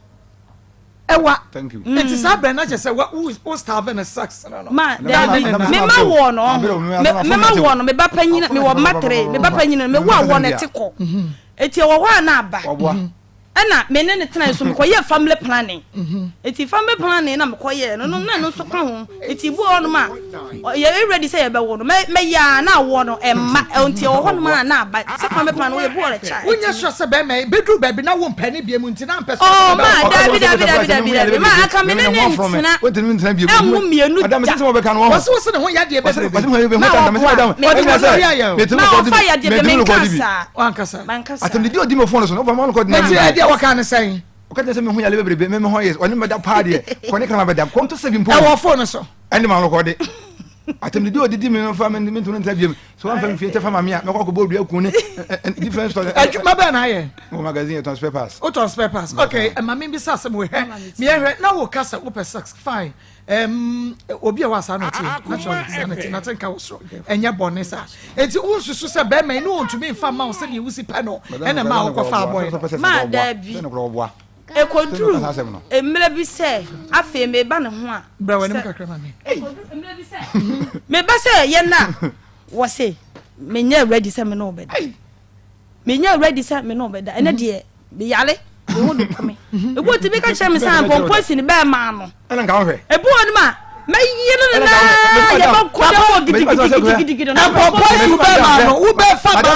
ɛwa nti saa bɛn na kyerɛ sɛ wa wo starve no sex no no. Ma dabi me ma wɔ no me ma wɔ no me ba panyin me wɔ mma three, me ba panyin no me wɔ a wɔ no ɛte kɔ eti ɛwɔ hɔ a na aba ɛna me ne ne tena so mekɔ yɛ family planning eti family planning na mekɔ yɛ no no na no nso ka ho eti bu hɔ nom a yɛ ready sɛ yɛbɛwɔ no mɛ mɛ yɛ a na awɔ no ɛma nti ɛwɔ hɔ nom a na aba sɛ family planning wɔyɛ bu hɔ kyɛ. Wonyɛ sure sɛ bɛrima yi bɛduru baabi na wo mpɛ ne bie mu nti na mpɛ sɛ. Ɔɔ ma dabi dabi dabi dabi dabi ma aka me ne ne ntena ɛnwo mmienu da. Wɔsi wɔsi ne ho yadeɛ bebrebe. Ma ɔboa ma ɔfa yadeɛ bɛ menka saa. Wankasa. Mankasa. Atɛmdidi odi mo phone so no ɔfa mo kɔ dina. Eti ɛdeɛ wɔka ne sɛn? Ɔka kyerɛ sɛ mehu yale bebrebe me ho yɛ ɔne mɛda paa deɛ kɔ ne krama bɛda kɔnto sɛ bi mpo. Ɛwɔ phone so. Ɛne ma no kɔ de. Atɛmdidi odidi me no fa me ntumi ntra biem so wamfa me fie kyɛ fa ma me a mɛkɔ akɔbɔ odua kun ne different story. Adwuma bɛn na ayɛ? Wɔ magazine yɛtɔn spare parts. Wotɔn spare parts. Okay, ɛma me bisa asɛm wɔ hwɛ. Meyɛhwɛ na wo ka sɛ wopɛ sex fine. Obi a wɔ saa na ɔte naturally saa na te na te nka wɔ soro ɛnyɛ bɔne saa eti wo nsusu sɛ bɛrima yi ne wɔntumi nfa ma wo sɛdeɛ wusi pɛ no ɛna ma wokɔfa abɔe no. Ma daabi ekoduru mmerɛ bi sɛ afei meba ne ho a. Brɛ w'anim kakra ma me. Mmerɛ bi sɛ meba sɛ yɛn na wɔ se menyɛ ready sɛ me ne wo bɛda, menyɛ ready sɛ me ne wo bɛda ɛnɛ deɛ meyare me ho dodo me. Ebi otumi ka kyerɛ me sɛ mpɔmpɔ si ne bɛɛ maa no. Ɛna nka wohwɛ. Ebi wɔ nom a mɛyɛ no nyinaa yɛbɛkɔ dɛ wɔ gidigidigidigidi no. Mpɔmpɔ si wo bɛɛ maa no wo bɛɛ fa ba ne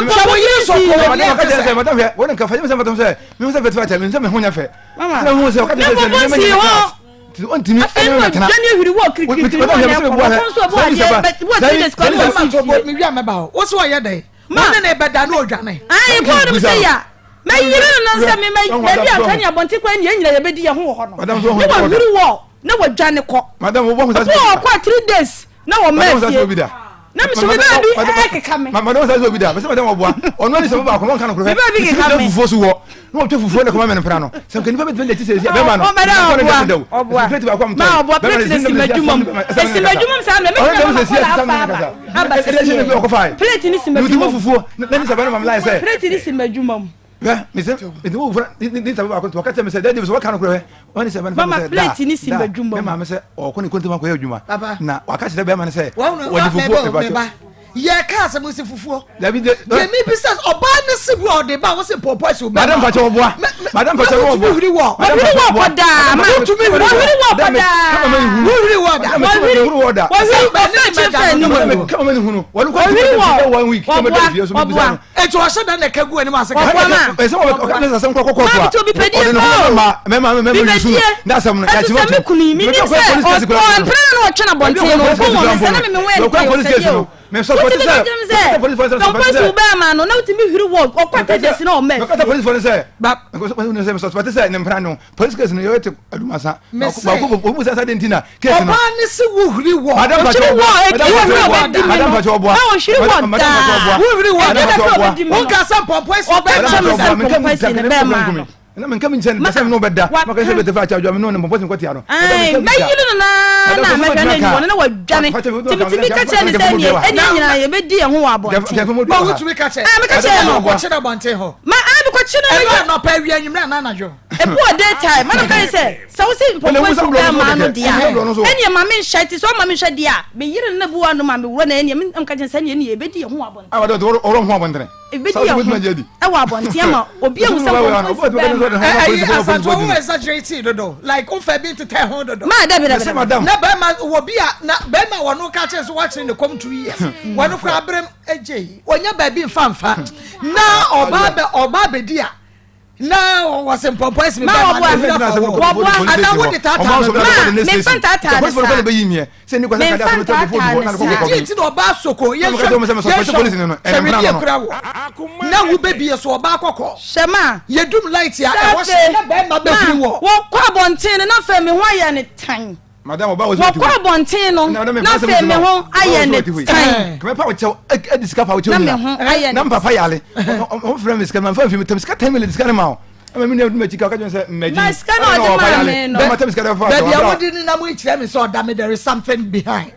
sɛ wo yere sɔ kɔ wɔ ne ɛte sɛ. Madam hwɛ wɔn nka fa yɛ sɛ madam sɛ mi sɛ fɛtɛ fɛtɛ mi sɛ mi ho nyɛ fɛ. Mama ne mpɔmpɔ si hɔ. Ɔntumi afei no dwane ahwiri wɔ kirikirikiri wɔ ne ɛkɔ ɔkɔ nso ɔbɔ adeɛ wɔ 3 days kɔ ne ɔsi fie. Mi wia mɛba hɔ wo sɛ ɔyɛ dɛ. Ma wɔne ne bɛda ne odwane. Ayi kɔɔ no sɛ ya mɛyere no nan sɛ me mɛ baabi a nka ne abɔnten kwan ne yɛn nyina yɛbɛdi yɛn ho wɔ hɔ no ne wɔhwiri wɔ ne wɔdwane kɔ ɔbɔ ɔkɔ a 3 days na wɔn mɛ fie na mi so mi baabi ɛkeka mi. Madam sɛ obi da mɛ sɛ madam ɔboa ɔno ani sɛ mo baako ɔnka no korɛ mi baabi keka mi. Fufuo so wɔ na ɔtwa fufuo na kɔma mɛ no mpena no sɛ nka nipa bɛtumi de ti sɛ esi bɛrima no ɔboa ɔboa ma ɔboa plate na si m'adwuma mu esi m'adwuma mu saa mɛ mɛ tuma ma kɔla afa aba aba sisi yɛ plate ni si m'adwuma mu fufuo na ni sɛ bɛrima mi la yɛ sɛ plate ni si m'adwuma mu. Hwɛ mesɛ mede wo fura ne nsa baako nti wɔka kyerɛ me sɛ dadi sɛ wɔka no korɛ hwɛ wɔne sɛ bɛne mama plate ni si m'adwuma mu me maame sɛ ɔkɔ ne kɔntɛm akɔyɛ adwuma na waka kyerɛ bɛrima no sɛ wɔde fufuo meba yɛ kaa sɛ mo si fufuo dabi de deɛ mi bi sɛ ɔbaa ne si bu a ɔde ba wo si pɔpɔ si madam pakyɛ ɔboa madam pakyɛ ɔboa wotumi huri wɔ wɔhuri wɔ kɔdaa ma wotumi huri wɔhuri wɔ kɔdaa wohuri wɔ da wɔhuri wɔhuri ɔfɛ kyɛ fɛ ni mu kama mani hunu wɔn kɔ wɔhuri wɔ one week kama ɔboa fie so ɔboa bisa Eti ɔhyɛ da na ɛka gu anim ase Ɔboa ma. ɛsɛ wɔ ɔka ne sasɛm kɔ kɔkɔ Maa bi to obi pɛdie ɔde ne ho paa o. ma mɛma mɛma Bi yusu bɛdie. na asɛm no Ɛte sɛ me kunu yi, menim sɛ ɔmpere no na ɔtwe no abɔnten no, ɔko wɔ me nsa na me me ho yɛ den police case ɔsɛdeɛ no o. mɛ Wotumi ka kyerɛ me sɛ pɔmpɔ si wo bɛrima no na wotumi hwiri wɔ ɔkɔ atɛgyɛ si na ɔmɛ mɛkata fie. police fo no sɛ mɛkata sɛ sɛ ne mpena no police case no yɛ te adumasa Mese. baako omu sɛ sɛ de nti na case no ɔbaa ne si wohuri wɔ Madam Ɔhwiri Pacho wɔ ɔboa. edi Madam wɔ Pacho na ɔbɛdi ɔboa. me Madam no. Pacho ɔboa. Na ɔhwiri wɔ Madam Pacho daa. ɔboa. Wohwiri wɔ Madam Ɛdeɛ Pacho kakra ɔboa. ɔbɛdi me no. Wonka sɛ mpɔmpɔ si Ɔka bɛrima kyerɛ me no. sɛ mpɔmpɔ si ne bɛrima no. Na menka me nkyɛn sɛ me ne wobɛda maka sɛ bɛtɛfa akyɛ adwa me ne mpɔmpɔ si nkɔtea no. Ai, mɛyi no nana na mɛhwɛ no anim ɔno na wadwane. Nti metumi ka kyerɛ ne sɛ neɛ ɛneɛ nyinaa yɛbɛdi yɛn ho wɔ abɔnten. Ma wotumi ka kyerɛ. Ah, meka kyerɛ no. Kɔkye no abɔnten hɔ. Ma ah, mekɔkye no. Ɛno anɔpa awia anwummerɛ anaa anadwo. Ebi wɔ day time. Ɛna meka sɛ sɛ wo se mpɔmpɔ esi bɛrima ano deɛ a, ɛneɛ ma menhwɛ. Nti sɛ ɔma menhwɛ deɛ a, me yere no na ebi wɔ ano ma mewura no ɛneɛ meka kyerɛ no sɛ ɛneɛ ɛneɛ yɛbɛdi yɛn ho wɔ abɔnten. Yɛbɛdi yɛn ho wɔ abɔnten ama obi ahu sɛ mpɔmpɔ esi bɛrima ano. Ɛyi Asante wo exaggerate dodo like wo fɛ bi ntetɛ ho dodo. Ma dabi dabi dabi. Na bɛrima wɔ bi a na bɛrima wɔn ka kyerɛ sɛ wɔakyere ne kɔm 2 years wɔn kora abrem egye wɔnya baabi nfa nfa na ɔbaa bɛ ɔbaa bɛdi a. Na wɔse mpɔmpɔ asi me bɛma na ewura fa wɔ ana wo de taataa no Ma memfa ntaataa no saa Memfa ntaataa no saa. Deɛ nti na ɔbaa soko yɛnhwɛ yɛnhwɛ hwɛ wedeɛ kura wɔ na wo bɛbie so ɔbaa kɔkɔɔ Hwɛ ma yɛdum light a ɛhɔ hyɛ na bɛrima bɛhuri wɔ. Wɔkɔ abɔnten no na afei me ho ayɛ no tan. Madam, ɔbaa wɔ sɛ Wɔkɔ abɔnten no Na na afei me ho ayɛ ne tan. Kɛmɛ pa ɔkyɛw ɛdi sika pa ɔkyɛw Na me nyina. ho ayɛ Na ne mpapa yale. Ɔmo frɛ me sika ma nfa nfi mi tam sika 10 million sika ne ma o. Ɛma mi nua dum akyi ka ɔka kyerɛ sɛ mmɛgye. Na sika na ɔde maa me no. Bɛma tam sika dɛ fa Baabi a wode nenam yi kyerɛ me sɛ ɔda me there is something behind.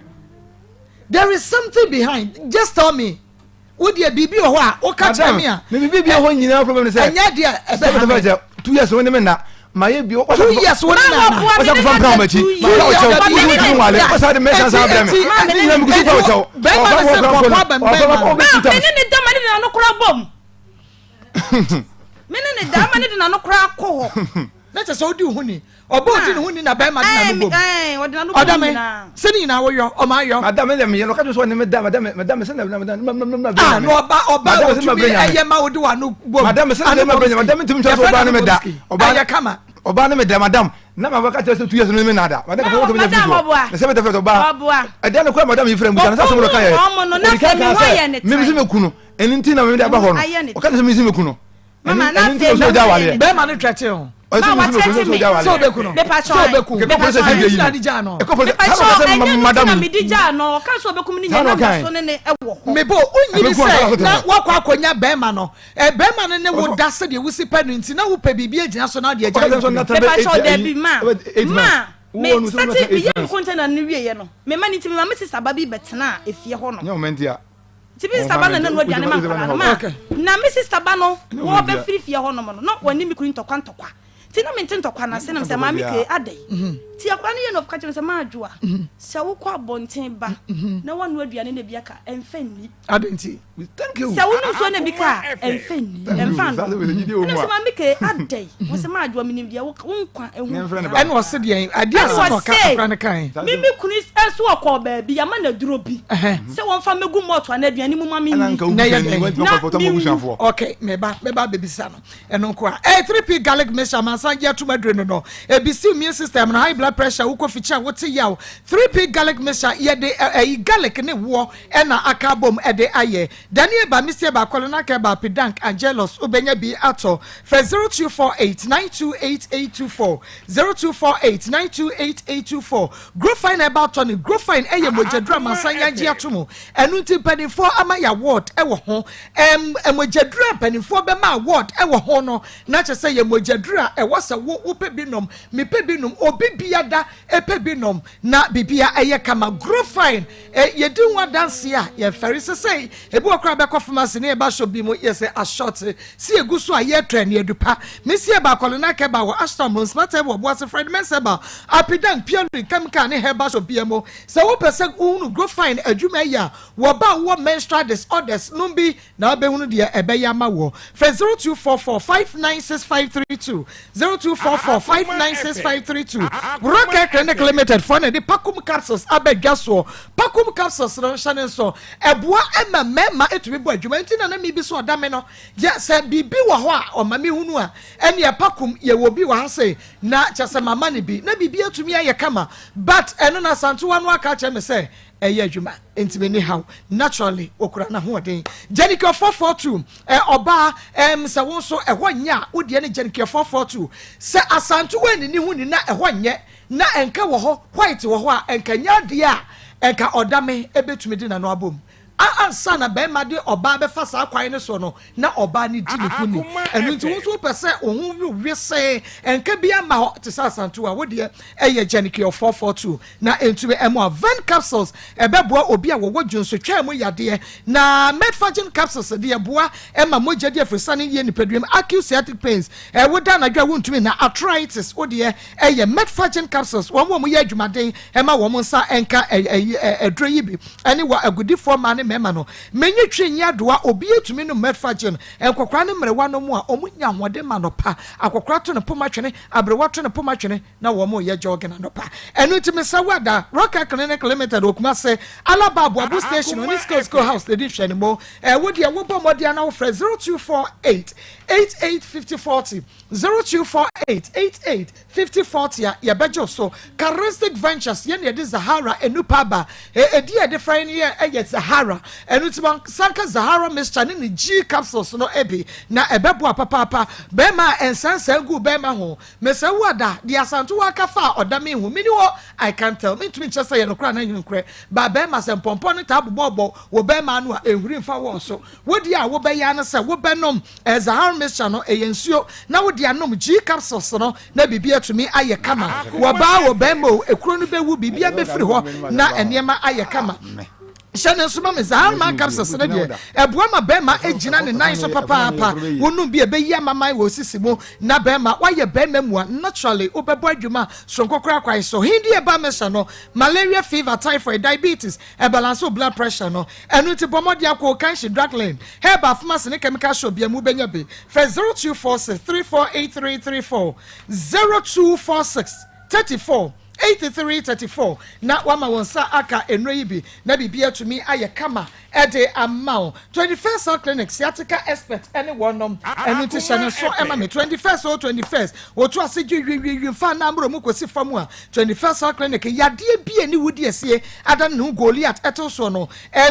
There is something behind. Just tell me. Wo deɛ biribi wɔ hɔ a woka kyerɛ me a. Me biribi bi wɔ hɔ nyinaa problem ne sɛ. Ɛnyɛ deɛ ɛbɛha me. Sɛ 2 years wo ne me nna. Ma yɛ bi. 2 years wo ne me nna. Wasa kufa mpira wɔn akyi. Ma yɛ ɔkyɛw. Wo ne me wale. Wasa de mɛsa san brɛ me. Ne nyinaa mi kusi pa ɔkyɛw. Bɛrima ne sɛ pɔpɔ abɛn bɛrima. Ma me ne ne da ma ne de n'ano kora bom. Me ne ne da ma ne de n'ano kora kɔ hɔ. Na kyerɛ sɛ odi wo ho ni. Ɔbɔ odi ne ho ni na bɛrima de n'ano bom. Ɔda me sɛ ne nyinaa woyɔ ɔma ayɔ. Madam ne meyɛ no ɔka kyerɛ sɛ ɔne me da madam madam sɛ na na na na na Ah na ɔba ɔba otumi ɛyɛ ma wode w'ano bom. Madam sɛ na ma brɛ madam ntumi nkyerɛ sɛ ɔba ne me da. Ɔba ɛyɛ kama. Ɔba ne me da madam na ma bɛka kyerɛ sɛ 2 years no ne me na da. Madam kɔfɛ wɔtɔ me nya fi so. Na sɛ bɛtɛ fɛ ɔba. Ɛda no kora madam yi frɛ mu na sɛ asɛm no ka yɛ. Ɔdi ka ka sɛ me me sɛ me kunu ɛno nti na me de aba hɔ no. Ɔka sɛ me sɛ me kunu. Mama na afei me ho ayɛ ne. Bɛrima no twɛte ho. Ma wakyɛte me. Sɛ obeku no. Mepakyɛ Sɛ obeku. Mepakyɛ Ɛno nti na ade gyaa no. Mepakyɛ ɛnyɛ no nti na mede gyaa no. Ɔka sɛ obeku me no nyɛ na mda so ne ne ɛwɔ hɔ. Mebo wonyini sɛ na wakɔ akɔnya bɛrima no. Bɛrima no ne wo da sɛdeɛ wosi pɛ no nti na wopɛ biribi agyina so na wode agya no. Mepakyɛ dabi ma ma me sɛte meyɛ me container no wieɛ no me ma no nti me ma me sista ba bi bɛtenaa efie hɔ no. Nti me sista ba na na noa aduane ma nkwadaa no ma na me sista ba no wɔbɛfiri fie hɔ nom no na wɔne me kunu ntɔkwa ntɔkwa nti na mente ntɔkwa no ase na mesɛ maame kee adɛn nti akwadaa no yɛ no ɔka kyerɛ me sɛ maadwoa sɛ wokɔ abɔnten ba na woanoa aduane na ebi aka ɛmfa nni adɛn nti sɛ wonom nsuo na ebi ka a ɛmfa nni ɛmfa nnom ɛna mesɛ maame kee adɛn wɔsɛ maadwoa menim deɛ wo nkwa ɛho ɛna ɔse deɛn adeɛ asɛm na ɔka akora no kae Me me kunu nso ɔkɔɔ baabi yɛama no aduro bi sɛ wɔmfa mmɛgu mɔɔto anaa aduane mu ma menni na ɛyɛ dɛn na menwu. Ok meba meba abɛbisa no ɛno nko a ɛyɛ 3P garlic mixture amansan gye atom aduro no no ɛbisi immune system no high blood pressure wokɔ fikyi a wote yaw 3P garlic mixture yɛde ɛyi garlic ne woɔ ɛna aka abom ɛde ayɛ Daniel ba Misie ba Kɔlɔnakɛ ba Pidank Angelus wobɛnya bi atɔ frɛ 0248 928824 0248 928 824 Grofine Herbal Tonic Grofine yɛ mogyaduru a amansan yɛagye ato mu. Ɛno nti mpanimfoɔ ama yɛ award wɔ ho. Ɛm, mogyaduru a mpanimfoɔ bɛma award wɔ ho no, na kyerɛ sɛ yɛ mogyaduru a ɛwɔ sɛ wo wopɛ bi nom, mepɛ bi nom, obi biada pɛ bi nom, na biribia ɛyɛ kama. Grofine, ɛ, yɛdi ho adanseɛ a, yɛmfɛre. Sesei, ebi wɔ koraa bɛkɔ pharmacy ne yɛba shop bi mu, yɛsɛ ashort. Si egu so a yɛtɔ ɛne adu pa. Mesi ɛba Kɔlena Kɛba wɔ Ashtown Bronsmata wɔ Obuasi Fred Mensah ba Apidan Pioli Chemical ne Herbal Shop bia mu. Sɛ wopɛ sɛ wohunu Grofine adwuma yi a wɔ ba a wowɔ menstrual disorders nom bi na wobɛhunu deɛ ɛbɛyɛ ama woɔ. Frɛ 0244 596532 0244 596532 Rocare Clinic Limited foɔ na ɛde Pacum Capsules aba dwa soɔ. Pacum Capsules no hyɛ ne nso ɛboa ma mmarima tumi bɔ adwuma nti na na mebi so ɔda me no Yɛ sɛ biribi wɔ hɔ a ɔma me hunu a, ɛneɛ pakum yɛwɔ bi wɔ ha sei na kyerɛ sɛ mama no bi na biribi atumi ayɛ kama but ɛno no Asantewa no aka akyerɛ me sɛ ɛyɛ adwuma nti menni haw naturally ɔkura n'ahoɔden Jenicure 442 ɛ ɔbaa ɛm sɛ wo nso ɛhɔ nyɛ a wo deɛ ne Jenicure 442 sɛ Asantewa anini ho ni na ɛhɔ nyɛ na ɛnka wɔ hɔ white wɔ hɔ a ɛnka nyɛ adeɛ a ɛnka ɔdame ɛbɛtumi de n'ano abom. A Ansa na barima de ɔbaa bɛfa saa kwan no soɔ no, na ɔbaa no di ne ho ni. Ɛno nti, wo nso wopɛ sɛ wo ho we wesee, nka biara mma hɔ te sɛ Asantew a, wo deɛ ɛyɛ Genikior 442 na ɛntumi mmoa. Ven capsules ɛbɛboa obi a wɔwɔ dwonsotwaa mu yadeɛ, na Metforgen capsules deɛ boa ma mogya di afirisane yie nipadua mu, acute sciatic pains, woda anadwo a wontumi nna, arthritis, wo deɛ ɛyɛ Metforgen capsules. Wɔn a wɔyɛ adwumaden ma wɔn nsa nka aduro yi bi. Ɛne wɔ agudifoɔ mmaa ne mmarima no. Menye twi nye adowa, obiara tumi nom Metforgen. Nkɔkoraa ne mmerewa nom a, wɔn nya ahoɔden ma anɔpa. Akɔkoraa to ne poma twene, aberewa to ne poma twene, na wɔn reyɛ jogging anɔpa. Ɛno nti mesrɛ wo ada Rocker Clinic Limited wɔ Kumase, Alaba Aboabo Station, ɔne Skill Skill House na ɛdi nhwɛanimu. Wo deɛ wobɔ mmɔden a na wofrɛ 0248 88 50 40, 0248 88 50 40 a, yɛbɛgye wo so. Charistic Ventures, yɛn na yɛde Zahara nnupa aba. Edin a yɛde frɛ yɛn no yɛ ɛyɛ Zahara. Ɛno nti ma nsa nka Zahara mixture ne ne G capsules no bi, na ɛbɛboa papaapa. Bɛrima a nsansan gu bɛrima ho. Mesrɛ wo ada, deɛ Asantewaa ka faa ɔda me ho, menni hɔ, I can't tell. Mentumi nkyerɛ sɛ ɛyɛ nokorɛ anaa ɛnyɛ nokorɛ. But bɛrima, sɛ mpɔmpɔ no taa bobɔbɔ wo bɛrima ano a, ɛnhuri mfa wɔn so. Wo deɛ a wobɛyɛ ara ne sɛ wobɛnom Zahar mixture no, ɛyɛ nsuo, na wode anom G capsules no na biribi atumi ayɛ kama. Wɔ baa o, barima o, ekuro no bɛwu, biribiara bɛfiri hɔ na nneɛma ayɛ kama. Hyɛ no nso ma me, Zahar man capsules no deɛ, ɛboa ma barima gyina ne nan so papaapa. Wonom bi a, ɛbɛyi amaman wɔ wo sisi mu na barima, woayɛ barima mua, naturally wobɛbɔ adwuma soronko koraa kwan so. Hindi herbal mixture no, malaria, fever, typhoid, diabetes, Ɛbalanse wo blood pressure no. Ɛno nti bɔ mmɔden akɔ Okanshi Drug Lane, Herbal Pharmacy ne Chemical Shop biara mu wobɛnya bi. Frɛ 0246 348334, 0246 34 83 34 na woama wo nsa aka nnuro yi bi na biribi atumi ayɛ kama de ama wo. 21st Health Clinic, Sciatica Expert ne wɔnom. Ɛno nti hyɛ no nso ma me. 21st o 21st, wɔtu ase gye wiwiwi mfa nna mmorɔ mu kɔsi fam a, 21st Health Clinic, yadeɛ bi a ɛne wo di asie adane ne ho Goliath ɛtew soɔ no,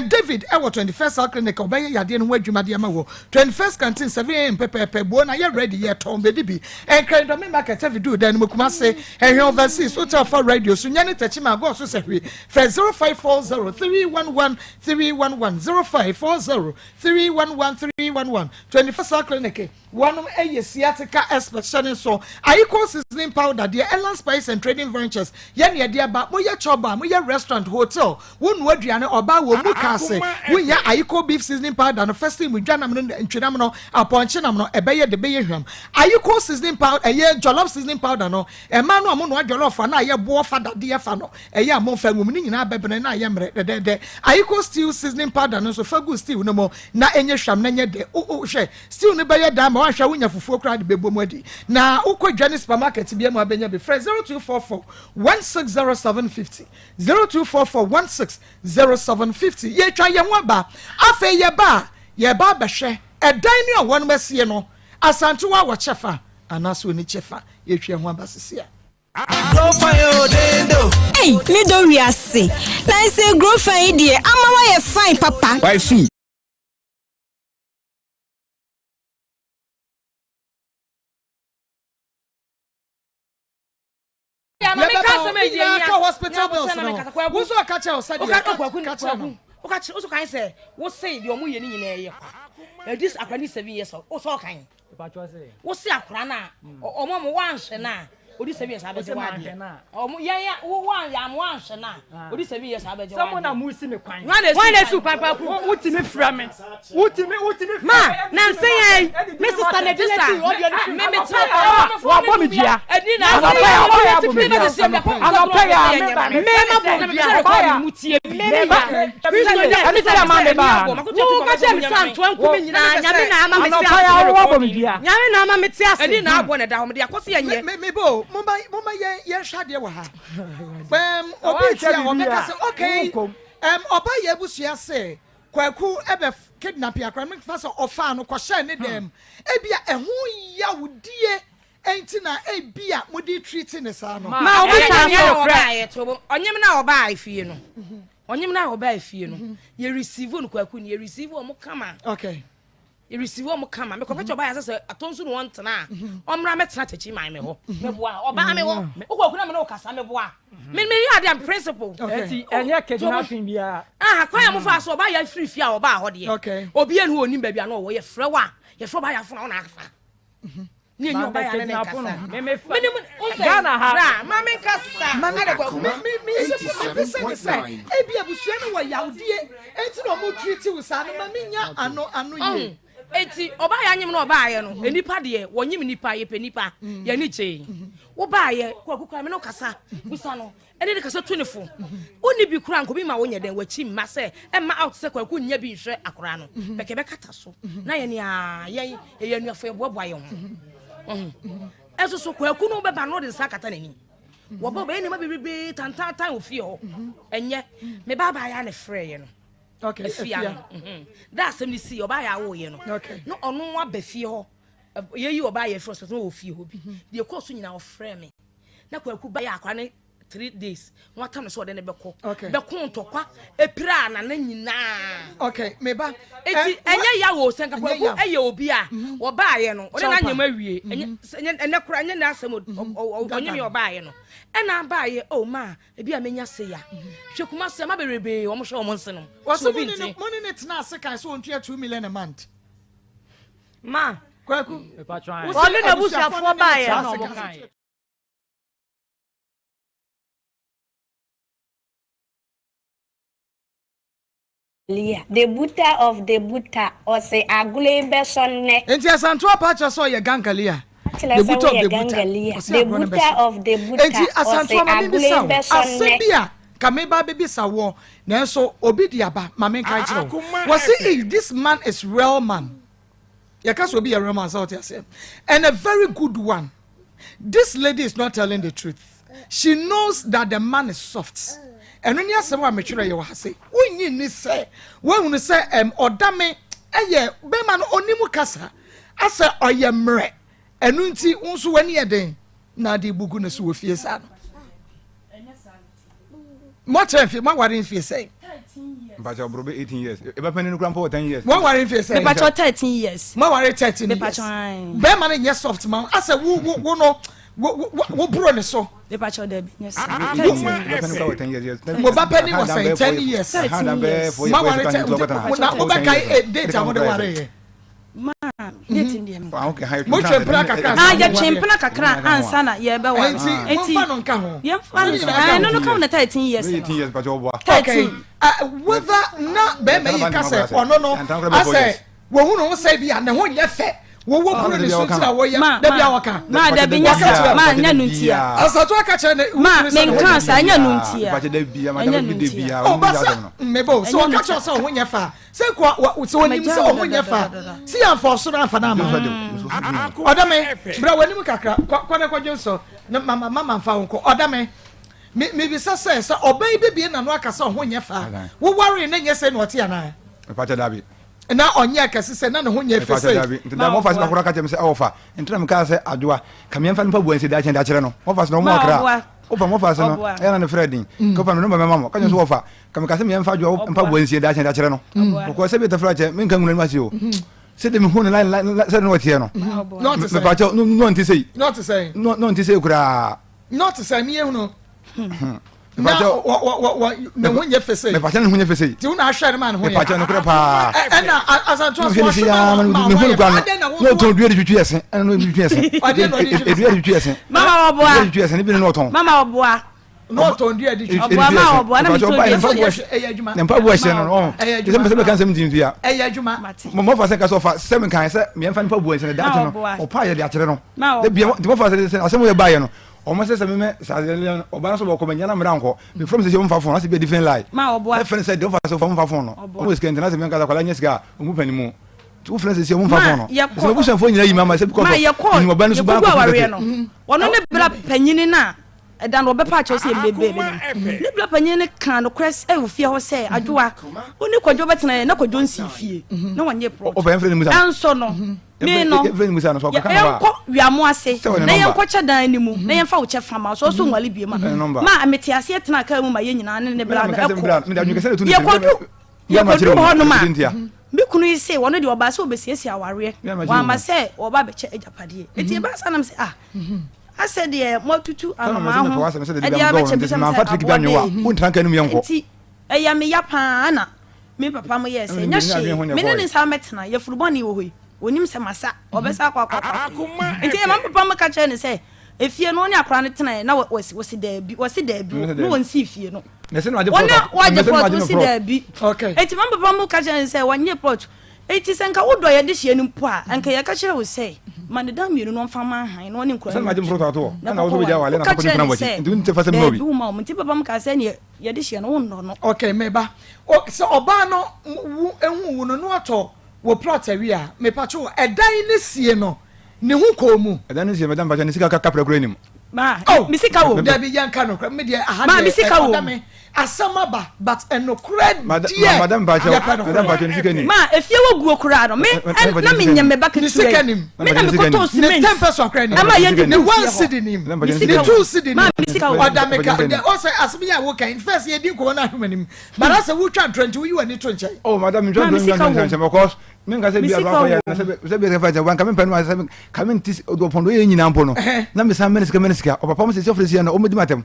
David wɔ 21st Health Clinic a ɔbɛyɛ yadeɛ no ho adwuma de ama wo. 21st Canteen 7am pɛpɛɛpɛ, buo na yɛ ready, yɛtɔn bɛdi bi. Nkran Dɔme Market, Avidoo dan no mu, Kumase, Ɛhwɛ Overseas, Hotel fa radio so, Nyane Techiman, Agɔɔ so Sahwi, frɛ 0540 311 311, 0540 311 311, 21st Health Clinic. Wɔnom yɛ sciatica expert hyɛ ne nso Ayiko seasoning powder deɛ Elan Spice and Trading Ventures yɛ ne ɛde aba Moyɛ chop bar moyɛ restaurant hotel wo noa aduane ɔbaa wɔ mu kaa se wo nya Ayiko beef seasoning powder no fa steam dwanam no ntwenam no apɔnkye nam no ɛbɛyɛ de bɛyɛ hwam Ayiko seasoning powder ɛyɛ jollof seasoning powder no ɛmaa no a mo noa jollof a na ayɛ boɔ fa dadeɛ fa no ɛyɛ a momfa ngu mu ne nyinaa bɛbene na ayɛ mmerɛ dɛdɛɛdɛ Ayiko stew seasoning powder no nso fa gu stew no mu na ɛnyɛ hwam na ɛnyɛ dɛ wo hwɛ Stew no bɛyɛ daa ma woanhwɛ a wonya fufuo koraa de bɛbɔ mu adi. Na wokɔ dwa ne supermarket biara mu a bɛnya bi. Frɛ 0244 160750, 0244 160750. Yɛretwa yɛn ho aba. Afei yɛba a, yɛreba abɛhwɛ ɛdan no a wɔnom asie no. Asantewa wɔ kyɛfa anaasɛ ɔnni kyɛfa? Yɛretwa yɛn ho aba seesei a. Ei me dɔ wiase na ɛsɛ growfan yi deɛ ama wayɛ fine papa. Wifey. Yɛbɛba hɔ, ne nyinaa ka hospital bills no ho. Wo nso ɔka kyerɛ wo sɛdeɛ ka kyerɛ no. Woka kyerɛ wo kan sɛ wo se deɛ ɔmo yɛ ne nyinaa yɛ kwa. Ɛdi akora ne 7 years old. Wo sɛ ɔkan. Wo se akora no a ɔmo ɔmo wanhwɛ no a odi 7 years abɛgye w'adeɛ. Ɔmo yɛn ya wo wan yɛ amo wanhwɛ no a odi 7 years abɛgye w'adeɛ. Sɛ mo na mo si me kwan. Wan na esi kwan pa ku. Wo timi frɛ me. Wo timi wo timi frɛ me. Ma na nse yɛn me sista na di n'akyi ɔdeɛ no fi. Me me tena kwan. Wabɔ me dua. Anɔpa yi ɔbɔ yɛ abɔ me dua. Anɔpa yi a me ba me ma bɔ dua. Ɔba yɛ mu tie bi. Me ba. Ɛne sɛ ama me ba. Wo ka kyerɛ me sɛ antoa nku me nyinaa nyame na ama me te Anɔpa yi ase. a wabɔ me dua. Nyame na ama me te ase. Ɛni na abɔ na ɛda hɔ mede akɔ so yɛ nyɛ. Me me bo mo ma mo ma yɛn yɛn hwɛ adeɛ wɔ ha. Ɛm obi ti a ɔbɛka sɛ okay ɛm ɔba yɛ abusua sɛ Kwaku ɛbɛ kidnap akora no fa sɛ ɔfaa no kɔhyɛ ne dɛm ebi a ɛho yawdie Enti na ebia mode treat no saa no. Ma obi saa so. Ɔnyem na ɔbaa efie no. Ɔnyem na ɔbaa efie no. Yɛ receive no kwaku no yɛ receive ɔmo kama. Okay. Yɛ receive wɔn kama. Mekɔ pɛkyɛ ɔbaa yɛ sɛ sɛ atɔ nso na wɔn tena a, ɔmmra mɛtena kyakyi man me hɔ. Meboa. Ɔbaa me hɔ. Wokɔ kuna me ne wo kasa meboa. Me me yɛ adeɛ am principle. Eti ɛnyɛ kidnapping biara. Ah, kwan a mo fa so ɔbaa yɛ firi fie a ɔbaa hɔ deɛ. Obi enu onim baabi a na ɔwɔ. Yɛfrɛ wo a, yɛfrɛ ɔbaa yɛ afona wo na afa. Ne enyi ɔbaa yɛ ne ne nkasa. Menim Ghana ha. Bra, ma me nkasa. Ma me me me me sɛ me sɛ ne sɛ ebi abusua no wɔ yawdie eti na ɔmo treat wo saa no ma me nya ano ano yie. Eti ɔbaa yɛ anyem na ɔbaa yɛ no nipa deɛ wɔnyem nipa yɛpɛ nipa yɛn ani gyee wo baa yɛ kwaku kura me no kasa busa no ɛne ne kasa tu ne fo wonni bi kura nkobi ma wonyɛ dɛn wakyi mma sɛ ɛmma out sɛ kwaku nnya bi nhwɛ akora no bɛkɛ bɛkata so na yɛn a yɛn yɛyɛ anuafo yɛboaboa yɛn ho ɛso so kwaku no bɛba no de nsa akata n'anim wɔbɔ bɛyɛ nneɛma bebrebe tantantan wɔ fie hɔ ɛnyɛ me ba baa yɛ a ne frɛ yɛ no Okay, afia no mhm. da asɛm no sii ɔbaa yɛ awoyɛ no na ɔno aba fie hɔ yɛyi ɔbaa yɛ firi hospital na ɔwɔ fie hɔ bi mhm. deɛ ɛkɔɔ so nyinaa ɔfrɛ me na kwaku ba yɛ akora ne three days na watam no sɛ ɔde ne bɛkɔ bɛko ntɔkwa epira nana nyinaa. okay meba. eti eh, ɛnyɛ ya wo sɛ nka kwaku ɛyɛ obi a mhm. ɔbaayɛ no ɔne n'anyɛm awie mhm. ɛnyɛ ɛnɛ kora ɛnyɛ n'asɛm ɔnyɛ mi ɔbaayɛ no ɛna abaayɛ oh maa Ebi a menya sei a. Hwɛ Kumasi ama berebee wɔn hwɛ wɔn nse nom. Wɔsi mo ne ne mo ne ne tena ase kan sɛ wɔn tua 2 million a month. Ma. Kwaku. Wɔne n'abusuafoɔ baeɛ no. Leah, the buta of the buta, ɔse agorɔ yi bɛsɔ nnɛ. Nti Asantewaa paa kyerɛ sɛ ɔyɛ Gangalia, Kyerɛ the sɛ buta of woyɛ the buta, Gangalia, ɔse the agorɔ no buta bɛsɔ. of the buta, Nti ɔse Asantewaa ma agorɔ yi membisa wo bɛsɔ asɛm nnɛ. bi a nka meba abɛbisa woɔ nanso obi de aba ma menka nkyerɛ wo. Wɔse ei this man is real man. Yɛka sɛ obi yɛ real man sɛ wote aseɛ and a very good one. This lady is not telling the truth. She knows that the man is soft. Ɛno ne asɛm a metwerɛ yɛ wɔ ha se wonnye nni sɛ woahunu sɛ ɛm ɔdame ɛyɛ bɛrima no ɔnim kasa asɛ ɔyɛ mmerɛ ɛno nti wo nso w'ani yɛ den na ade bugu ne so wɔ fie saa no. Moakyerɛ mfe, moaware mfie sɛn? Mpakyɛ ɔboro bɛ 18 years. Eba panyin no kura mpo wɔ 10 years. Moaware mfie sɛn? Mepakyɛ 13 years. Moaware 13 years. Mepakyɛ ae. Bɛrima no nyɛ soft ma wo asɛ wo wo wo no wo wo wo boro ne so. Mepakyɛ dabi nyɛ saa. 13 years. Mo ba panyin wɔ sɛn? 10 years. 13 years. Moaware 10 na mobɛkae date a mode wareeɛ? Ma date no deɛ me. Mo twe mpena kakra ansa Ah, na yɛtwe mo wareɛ. mpena kakra ansa na yɛbɛware. Enti momfa no nka ho. Yɛmfa no nka ho. Ɛno no ka ho na 13 years no. 18 years mpakyɛ ɔboa. Okay, uh, whether na bɛrima yi ka sɛ ɔno no asɛ wɔhu ne ho sɛ bi a ne ho nyɛ fɛ wɔwɔ kuro ne so nti na wɔyɛ da bi a wɔka. Ma dabi nyɛ saa ma nyɛ no ntia. Asato aka kyerɛ ne ma menka saa nyɛ no ntia. Mpakyɛ da bi a madam bi da bi a. Ɔba sɛ mmebo sɛ ɔka kyerɛ sɛ ɔho nyɛ fɛ a Sɛ nkoa wa sɛ onim sɛ ɔho nyɛ fa a, si yɛamfa ɔsoro amfa no amma no. Ɔda me, bra w'anim kakra, kɔ kɔ na kɔdwe nsɔ, na mama mama mfa wo nkɔ. Ɔda me, me mebisa sɛ, sɛ ɔbaa yi bɛbie n'ano aka sɛ ɔho nyɛ fa a, wowaree no nyɛ sɛi na ɔte anaa? Mepakyɛ dabi. Na ɔnyɛɛ kɛse sɛ, na ne ho nyɛ fɛ Mepakyɛ sɛi. dabi. Nti da mɔfa se bakoro aka kyerɛ me sɛ ɔwɔ fa, nti na mekaa sɛ Adwoa, ka meɛmfa no mpaboa nsi daakye de akyerɛ no. Mɔfa se no ɔmo akra. Wofa mɔfa se no, ɛyɛ na ne frɛ den. Ka wofa me nɔmba mɛma mo, ka kyerɛ sɛ wɔfa. Ka meka sɛ meɛmfa adwoa mpaboa nsie daakye de akyerɛ no. Kɔkɔɔ sɛ bi tafra kyɛ, menka nwura no ase o. Sɛ de mehu no na sɛ ne ɔteɛ no. Mepakyɛ no ɔnte sei. Na ɔte sɛn? Na ɔnte sei koraa. Na ɔte sɛn? Meyɛ hunu. Na ne ho nyɛ fɛ sei. Mepakyɛ ne ho nyɛ fɛ sei. Ti wo na ahwɛ no ma ne ho yɛ. Mepakyɛ no korɛ paa. Ɛna asantoa so ahwɛ ma ma wɔyɛ. Adɛn na wo na ɔtɔn dua de twitwi ɛse. Ɛna no twitwi ɛse. Dua de twitwi ɛse. Mama ɔboa. Dua de twitwi ɛse ne bi ne ɔtɔn. Mama ɔboa. Na ɔtɔn dua de twitwi. Ɔboa ma ɔboa na metɔn dua twitwi. Ɛyɛ adwuma. Ne mpaboa hyɛ no ɔn. Ɛyɛ adwuma. Sɛ mepɛ sɛ meka nsɛm nti nti a. Ɛyɛ adwuma. Mɔfa sɛ nka sɛ ɔfa sɛ menka sɛ meɛmfa ne mpaboa nsi no daakye no ɔpa yɛ de akyerɛ no. Da bia nti mɔfa sɛ sɛ asɛm yɛ baayɛ no ɔmo sɛ sɛ memɛ saa sɛ ɔba no so bɔkɔ manya na mmerɛ ankɔ mefrɛ m sɛ sɛ ɔmfa fon asɛ bi a different lie. Mɛfrɛ no sɛ deɛ ɔmfa sɛ ɔmfa mfa fon no ɔmo sika nti na sɛ menka sɛ akwadaa nyɛ sika a ɔmu pani mu nti wofrɛ no sɛ sɛ ɔmo mfa fon no sɛ mabusuafoɔ nyina yi ma ma sɛ because of menim ɔba no so baa nkɔfo kɛkɛ. Ɔno ne bra panyini no a Ɛda no, wɔbɛpa akyɛw sɛ yɛmmɛbue no. Ne bra panyin no kaa nokorɛ wɔ fie hɔ sɛ, Adwoa, wo ne Kwadwo bɛtena yɛ na Kwadwo nsii fie na wɔnyɛ prɔt. Ɛnso no, me no, yɛnkɔ Wiamo ase na yɛnkɔkyɛ dan no mu na yɛmfa wo kyɛfa ma wo sɛ ɔso nwale bio ma. Ma mete aseɛ tenaa kaa mu ma yɛn nyinaa ne ne bra no kɔ. Yɛkɔdu yɛkɔduu hɔnom a, Me kunu yi se ɔno deɛ ɔbaa sɛ ɔbɛsiesie awareɛ, wamma sɛ ɔba abɛkyɛ agyapadeɛ. Enti ɛbaa saa na mese ah, asɛ deɛ moatutu anomaa ho de abɛkyɛ bisa me sɛ aboa bɛn. Enti ɛyɛ me ya paa na me papa mo yɛɛ sɛ nyɛ hwee, me ne ne nsa mɛtena, yafunu bɔne wɔ hɔ yi, ɔnim sɛ masa, ɔbɛsa akɔ akɔ akɔ akɔ. Enti ɛma me papa mo ka kyerɛɛ no sɛ efie no ɔne akwadaa no tenaeɛ na wɔsi daabi, wɔsi daabi, na wɔnsii fie no. Wɔn a wɔagye plot no si daabi. Enti ma papa mu ka kyerɛ no sɛ wɔnyɛ plot. Enti sɛ nka wodɔ yɛn dehyeɛ no mpo a, anka yɛka kyerɛ wo sɛ ma ne dan mmienu no ɔmfa mma hann na ɔne nkwadaa no ntu na kɔkɔ ware. Woka kyerɛɛ no sɛ daabi womma wɔn. Nti papa mu kaa sɛ ɛneɛ yɛn dehyeɛ no wonnɔ no. Okay, me ba. O, sɛ ɔbaa no wu ehu wo no na watɔ wo plot awie a, mepatwo ɛdan ne sie no Ne ho kɔɔ mu. Ɛda no sie madam mpakyɛ ne sika kaprɛ koraa nim. Ma oh, me sika wom. Dabi yɛn ka nokorɛ me deɛ aha Ma me deɛ sika ɛkɔda wom. me asɛm aba but ɛnokorɛ deɛ Madam mpakyɛ yɛpɛ madam nokorɛ. mpakyɛ ne sika nim. Ma efie wɔ guo koraa no me Madam ɛn na mpakyɛ ne me sika nyɛ nim. me ba Ne ketewa sika yi. nim. Me na Madam me mpakyɛ ne kɔtɔɔ sika nim. Ne cement ten pɛ so akora nim. ɛma yɛde Ne guu one fie hɔ. cedi nim. Madam Me mpakyɛ ne sika Ne sika two nim. cedi Ma nim. me sika wom. Ɔda me ka Madam mpakyɛ ne deɛ ɔsɛ asɛm yi a woka yi first yɛdi nkɔmmɔ no ahwɛ m'anim but asɛ wotwa ntorɔ nti woyi w'ani to nkyɛn. Oh madam Ma ntwa me ntwa sika ntwa wom. ntwa because me nka sɛ Me bi sika akɔyɛ wom. na sɛ sɛ bi sɛ sɛ wanka me mpɛ no sɛ ka me nti ɔpɔn do yɛ nyinaa mpo no na me san mene sika mene sika ɔpapa mo sɛ sɛ ɔfrɛ si na ɔmɛdi matam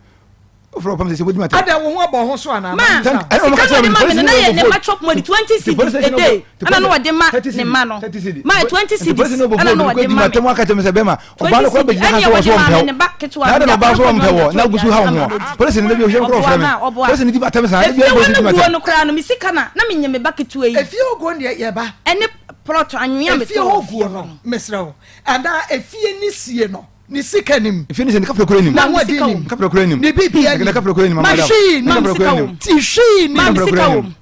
ɔfrɛ ɔpam sɛ sɛ ɔmɛdi matam. Ada wo ho abɔ ho so anaa? Ma sika na ɔde ma me no na yɛ ne ma chop money 20 cedis a day ɛna na ɔde ma ne ma no ma 20 cedis ɛna na ɔde ma me. Ɔmo aka kyerɛ me sɛ bɛma 20 ɔbaa no kora cedis bɛgyina ha ɛne sɛ ɔde wɔso ma ɔmpɛ me wo ne ba ketewa na no adɛn na de ɔbaa so akɔkɔ ɔmpɛ wɔ dɔn na agu so ha wo ho ɔboa polisi no da bi ɔhwɛ kora ɔfrɛ me ma ɔboa polisi no di matam saa da bi efie polisi wɔ di no guo matam no koraa no me sika na na menyɛ me ba ketewa yi Efie hɔ guo deɛ yɛba. ɛne plot anwea Efie metɔɔ hɔ wɔ fie guo hɔ no no. mesrɛ wo anaa efie ne sie no ne sika nim. Efie ne sie ne kapra kura nim. Ma me N'ahoɔden sika nim. wom. Kapra kura nim. Ne biribiara Ne nim. kapra kura nim Ma madam. Hwee Ne nim. Ma me kapra sika kura nim. wom. Ti hwee Ma nim. me Kapra sika kura nim. wom.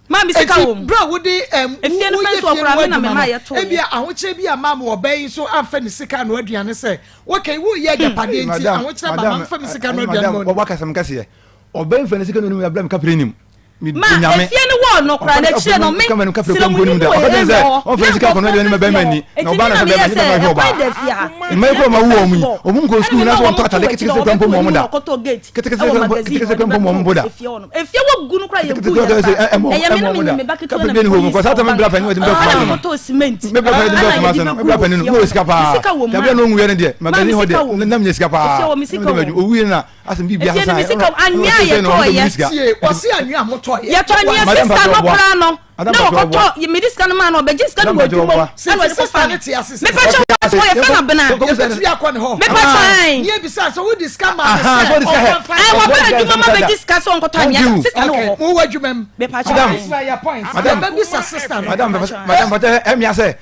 Ma me sika Eti wom. bere a wode ɛm Efie no woyɛ fɛn so fie no ɔkora ho me na me adwuma ma no yɛtoo yɛ. ebia ahokyerɛ bi ama ma ɔbaa yi nso amfa ne sika ano aduane sɛ okay woyɛ agyapadeɛ nti Madam ahokyerɛ ba ma madam mfa me sika no aduane madam ma ɔni. wɔbɔ akasɛm kɛseɛ ɔbɛn nfa ne sika no nim abira mi kapra nim. Ma efie no wɔɔ no koraa n'akyire no me srɛmuni bi wɔ area hɔ na nkurɔfoɔ bɛ fie hɔ eti me na meyɛ sɛ ɛkwan da fie ha eti na meyɛ sɛ ɛna me ma wɔn to akyire hɔ ɔbɛto anim na ɔkɔtɔ gate ɛwɔ magazine ɔde bɛto efie hɔ nom efie wɔ gu no koraa yɛ gu yɛ koraa ɛyɛ me na me nim me ba ketewa na me kɔ yi sika wɔ bank ɛna me kɔtɔ cement ɛna yɛde bɛ gu wɔ fie hɔ me sika wɔ mu ma me sika wɔ mu efie wɔ me sika wɔ mu. Asɛm bi Efie no me sika anwea a yɛtɔɔ yɛ. Tie, wɔsi anwea a motɔɔ yɛ. Yɛtɔ anwea sista no koraa no na wɔkɔtɔ mede sika no maa no ɔbɛgye sika no wɔ adwuma mu ɛna ɔde kɔfa no. Mepa kyɛw wɔn wɔ yɛfrɛ no abena. Yɛbɛtumi akɔ ne hɔ. Mepa kyɛw ɛn. Ne ebisa sɛ wodi sika maa no sɛ ɔmfa Ɛn wɔbɛ adwuma ma bɛgye sika sɛ ɔnkɔtɔ anwea sista no wɔ hɔ. Mo wɔ adwuma mu. Mepa kyɛw ɛn. Madam, Yɛbɛbisa sista no. Madam, madam, ɛmia sɛ.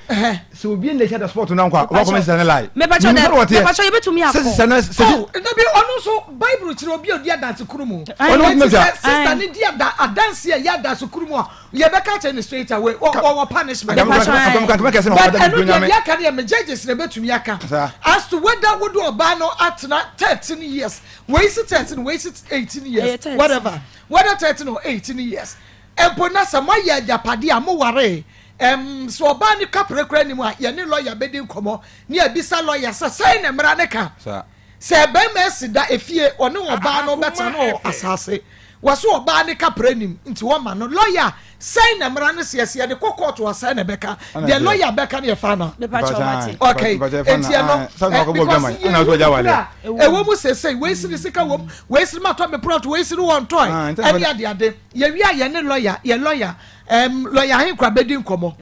Sɛ obi nna ehyia da sport no ankɔ a, ɔbɛkɔ mɛ sisa ne lie. Mepakyɛw Menim dɛ, sɛ wɔteɛ. mepakyɛw yɛbɛtumi akɔ. Sɛ sisa no sɛ Oh, dabi ɔno nso Bible kyerɛ obi a odi adanse koro mu. Ɔno Enti wotumi sɛ atwa. sister no di ada adanse a ɛyɛ adanse koro mu a, yɛbɛka akyerɛ no straight away. Ɔ ɔwɔ punishment. Mepakyɛw Nka ae. nka kɛse na But ɔda ɛno me deɛ nyame. deɛ aka no yɛ me judges na ɛbɛtumi aka. Saa. As to whether wode ɔbaa no atena 13 years, wei si 13, wei si 18 years, Ɛyɛ 13. whatever, whether 13 or 18 years, mpo na sɛ moayɛ agyapadeɛ a mowaree, Ɛm, sɛ ɔbaa no kaprɛ koraa nni mu a, yɛne lɔya bɛdi nkɔmmɔ ne yɛabisa lɔya sɛ sɛn na mmara no ka. Sɛ barima asi da efie, ɔne ɔbaa no bɛtena no wɔ asaase. Wɔse ɔbaa no kaprɛ nnim, nti wɔma no. Lɔya, sɛn na mmara no seɛ? Sɛ yɛde kɔ kɔɔto a, sɛn na ɛbɛka? Deɛ lɔya bɛka no yɛ final. Okay, nti ɛno, ɛ, because yɛhu kura a ɛwɔ mu seesei, wei sini sika wɔ mu, wei sini matɔ me plot, wei sini wɔntɔe, ɛne adeade. Yɛwie a, yɛne lɔya, yɛ lɔya Ɛm, lɔya ahenkura bɛdi nkɔmmɔ.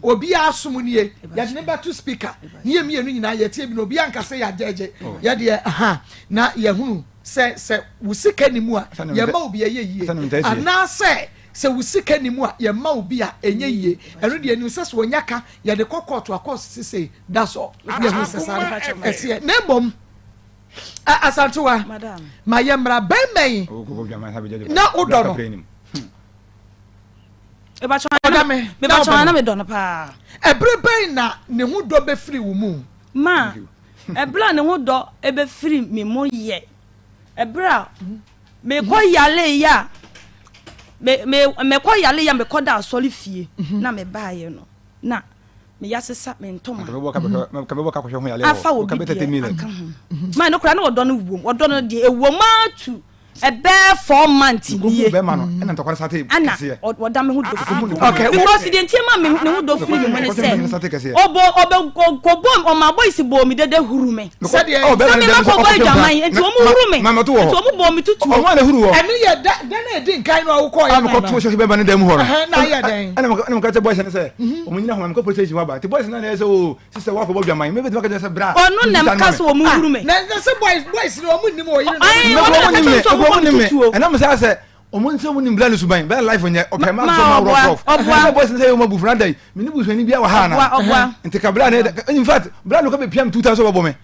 Obiara som nie. Yɛde ne bɛto speaker. Ne yɛ mmienu nyinaa yɛtie bi na obiara nka sɛ yɛagyɛgye. Oh. Yɛdeɛ, aha, na yɛhunu sɛ sɛ wo sika ni mu a, yɛma obi ɛyɛ yie. Anaasɛ sɛ wo sika ni mu a, yɛma obi a ɛnyɛ yie. Ɛno deɛ nim sɛ sɛ wɔnya ka, yɛde kɔ kɔɔto a kɔɔto sesei, that's all. Yɛhunu sɛ saa no ɛteɛ. Na mmom, Asantewa, ma yɛmmra bɛmma yi na wodɔ no. Ɔdɔ me na wopɛ na medɔ no paa. Ɛbere bɛn na ne ho dɔ bɛfiri wo mu? Ma, ɛberɛ a ne ho dɔ bɛfiri me mu yɛ ɛberɛ a mekɔ yale yɛ a mekɔ yale yɛ a mekɔ da asɔre fie mhm. na mebaeɛ no na meyɛ asesa me ntoma afa obi deɛ aka ho ma no koraa na ɔdɔ no wom ɔdɔ no deɛ ɛwom atu. Ɛbɛɛ 4 months nie. Bɛrima no ɛna ntɔkwa no sate Ana kɛseɛ. Ɔda me ho dɔ firi mu. Okay, Because deɛ nti ma me ne ho dɔ firi ne mu ne sɛ ɔbɔ ɔbɛ kɔbɔ ɔma boys bɔ mi dede huru me. Sɛdeɛ Oh, bɛrima Sɛ no me dɛm ma sɛ kɔbɔ ɔkɔtwe adwaman mpena. nti wɔn huru me. Ma mɛto wɔ Nti hɔ. wɔn bɔ me tutuo. Ɔmo a na huru wɔ. Ɛno yɛ da da na edi nkan no a wokɔɔ A yɛ mekɔto hyɛ bɛrima no dɛm hɔ no. Ɛhɛn, na ayɛ dɛn? Ɛna meka kyerɛ boys no sɛ ɔmo nyina hɔ ma mekɔ police station hɔ aba. Nti boys no na ɛyɛ sɛ o sister wakɔbɔ dwaman. Mebɛtumi aka kyerɛ sɛ bra. Ɔno na mka sɛ wɔn huru me. Na sɛ boys no ɔmo nim ɔyere no. Ayi, Mɛkɔ ɔno na ɔmo nim ka me. kyerɛ sɛ Mɛkɔ ɔmo nim me. tutuo. Ɛnam sɛ sɛ ɔmo nsɛ ɔmo nim bla ne suban bɛyɛ life nyɛ ɔpɛ ma Ma so ma ɔboa, rough rough. ɔboa. Ɛsɛ boys no sɛ yɛ ɔmo abufu na da yi me ne busuani bi wɔ ha ana. Ɔboa, ɔboa. Nti ka bla ne in fact bla no kɔ bɛ piam 2000 ɔbɛbɔ me.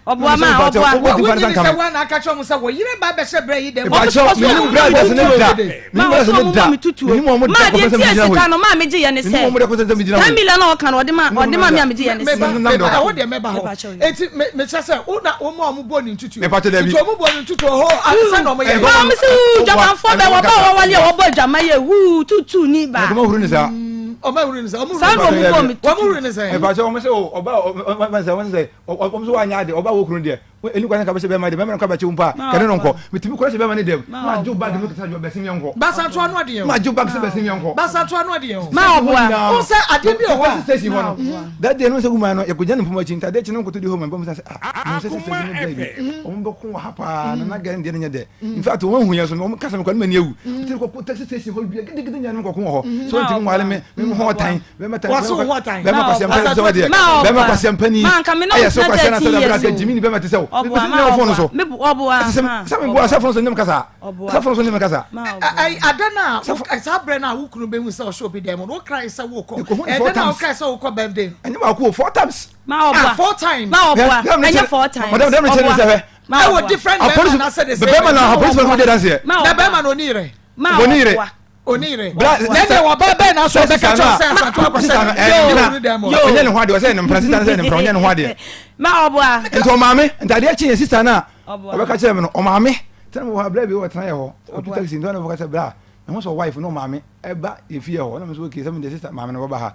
Ɔboa ma ɔboa. Wonyini sɛ woa na aka kyerɛ ɔmo sɛ wɔyere ba bɛhyɛ berɛ yi dɛm. Mepakyɛw, menim bra boys ne da. Ma Menim bra ɔsɛ ne ɔmo da. ma me tutuo. Menim ɔmo Ma da deɛ kɔpɛ sɛ nti megyina hɔ sika yi. no maa me gye yɛ ne Menim sɛ ɔmo da kɔpɛ sɛ megyina hɔ 10 yi. million na ɔka no ɔde ma ɔde ma me a me gye yɛ ne sɛ. Meba ɛhɔ deɛ mɛba hɔ. Eti mekyɛ sɛ wo na wɔn a wɔn bɔ ne ntutuo. Mepakyɛw dabi. Nti wɔn bɔ ne ntutuo hɔ ansa na wɔn yɛ. Ma ɔmo sɛ wuu dwamanfoɔ bɛ wɔba a wɔwale a wɔbɔ adwaman yɛ wuu tutu ni ba. Ɛkɔmɔ huru ne saa. Ɔmo ahuru ne sɛ ɔmo Saa na ɔmo bɔ me tutuo. Wɔn huru ne sɛ. Mepakyɛw ɔmo sɛ o ɔba ɔmo sɛ ɔmo sɛ ɔmo sɛ wanyɛ ade ɔba wɔ kunu deɛ ɛni kwan sɛ kabɛhyɛ bɛrima deɛ bɛrima no kabɛkye wo mpo a kɛne no nkɔ metumi kɔhyɛ bɛrima no dɛm ma agye wo bag no kesa bɛsim yɛ nkɔ Basanto ano adeɛ o. ma agye wo bag sɛ bɛsim yɛ nkɔ Basanto ano adeɛ o. Ma ɔboa. Wo sɛ adeɛ bi wɔ hɔ a. station hɔ no that day no sɛ woman no yɛkɔgya ne mpoma akyi nti adeɛ kye no nkɔtɔ di hɔ ma mpam sɛ ah mo sɛ sɛ sɛ bi ɔmo bɛko wɔ ha paa na na gɛn deɛ no nyɛ dɛ in fact wɔn hu yɛn so no wɔn kasa mi kɔ ne ma ni awu nti kɔkɔ taxi station hɔ bia gidigidi nya ne kɔkɔ wɔ hɔ so ntumi nwale me me ho ɔtan bɛma tan Wɔso wo ho ɔtan. bɛma kwasi mpani sɛ wɔdeɛ Ma ɔboa. bɛma kwasi mpani Ma nka me ne wo ayɛ so tena kwasi na sɛ 13 dabra years sɛ o. jimmy ni bɛma te sɛ wo Ɔboa, mesi ma ne wɔ phone ɔboa. so Me bo- ɔboa, ɛsɛ ma sɛ me boa sɛ phone so nyɛ me kasa Ɔboa. sɛ phone so nyɛ me kasa Ma ɔboa. Ayi ada na saa berɛ no a wo kunu bɛhu sɛ ɔhyɛ obi dɛm no wokrae sɛ wokɔ Mekɔhu no ɛda four na times. wokrae sɛ wokɔ birthday no ɛnyɛ baako o four times Ma ah ɔboa. four times Ma ɔboa. Dɛm ne Ɛnyɛ kyerɛ- four times. Madam, dɛm ne kyerɛ ne sɛ hwɛ. Ma ɛwɔ ɔboa. different Apolisi bɛrima na sɛ de same bɛrima na bɛrima. apolisi fɛn ko di adanseɛ Ma na ɔboa. bɛrima na oni yere Ma Oni yere. ɔboa. oni yere Bra- na ɛdeɛ wɔba bɛn na so ɔbɛka kyerɛ sɛ asanto Sisan no akɔhyɛ ɛɛ ne gyina kunu dɛm hɔ ɔnyɛ ne ho adeɛ ɔsɛ ne mpena sisan no sɛ ne mpena ɔnyɛ ne ho adeɛ Ma ɔboa. nti ɔmaame nti adeɛ kye yɛ sisan no a Ɔboa. ɔbɛka kyerɛ me no ɔmaame tɛnɛ mo wɔ ha bla bi wɔ tena yɛ hɔ ɔtu taxi nti ɔna ɔbɛka kyerɛ bla ne ho sɛ wife no ɔmaame ɛba yɛ fie hɔ ɔna mo sɛ okay sɛ mo deɛ sister maame no bɛba ha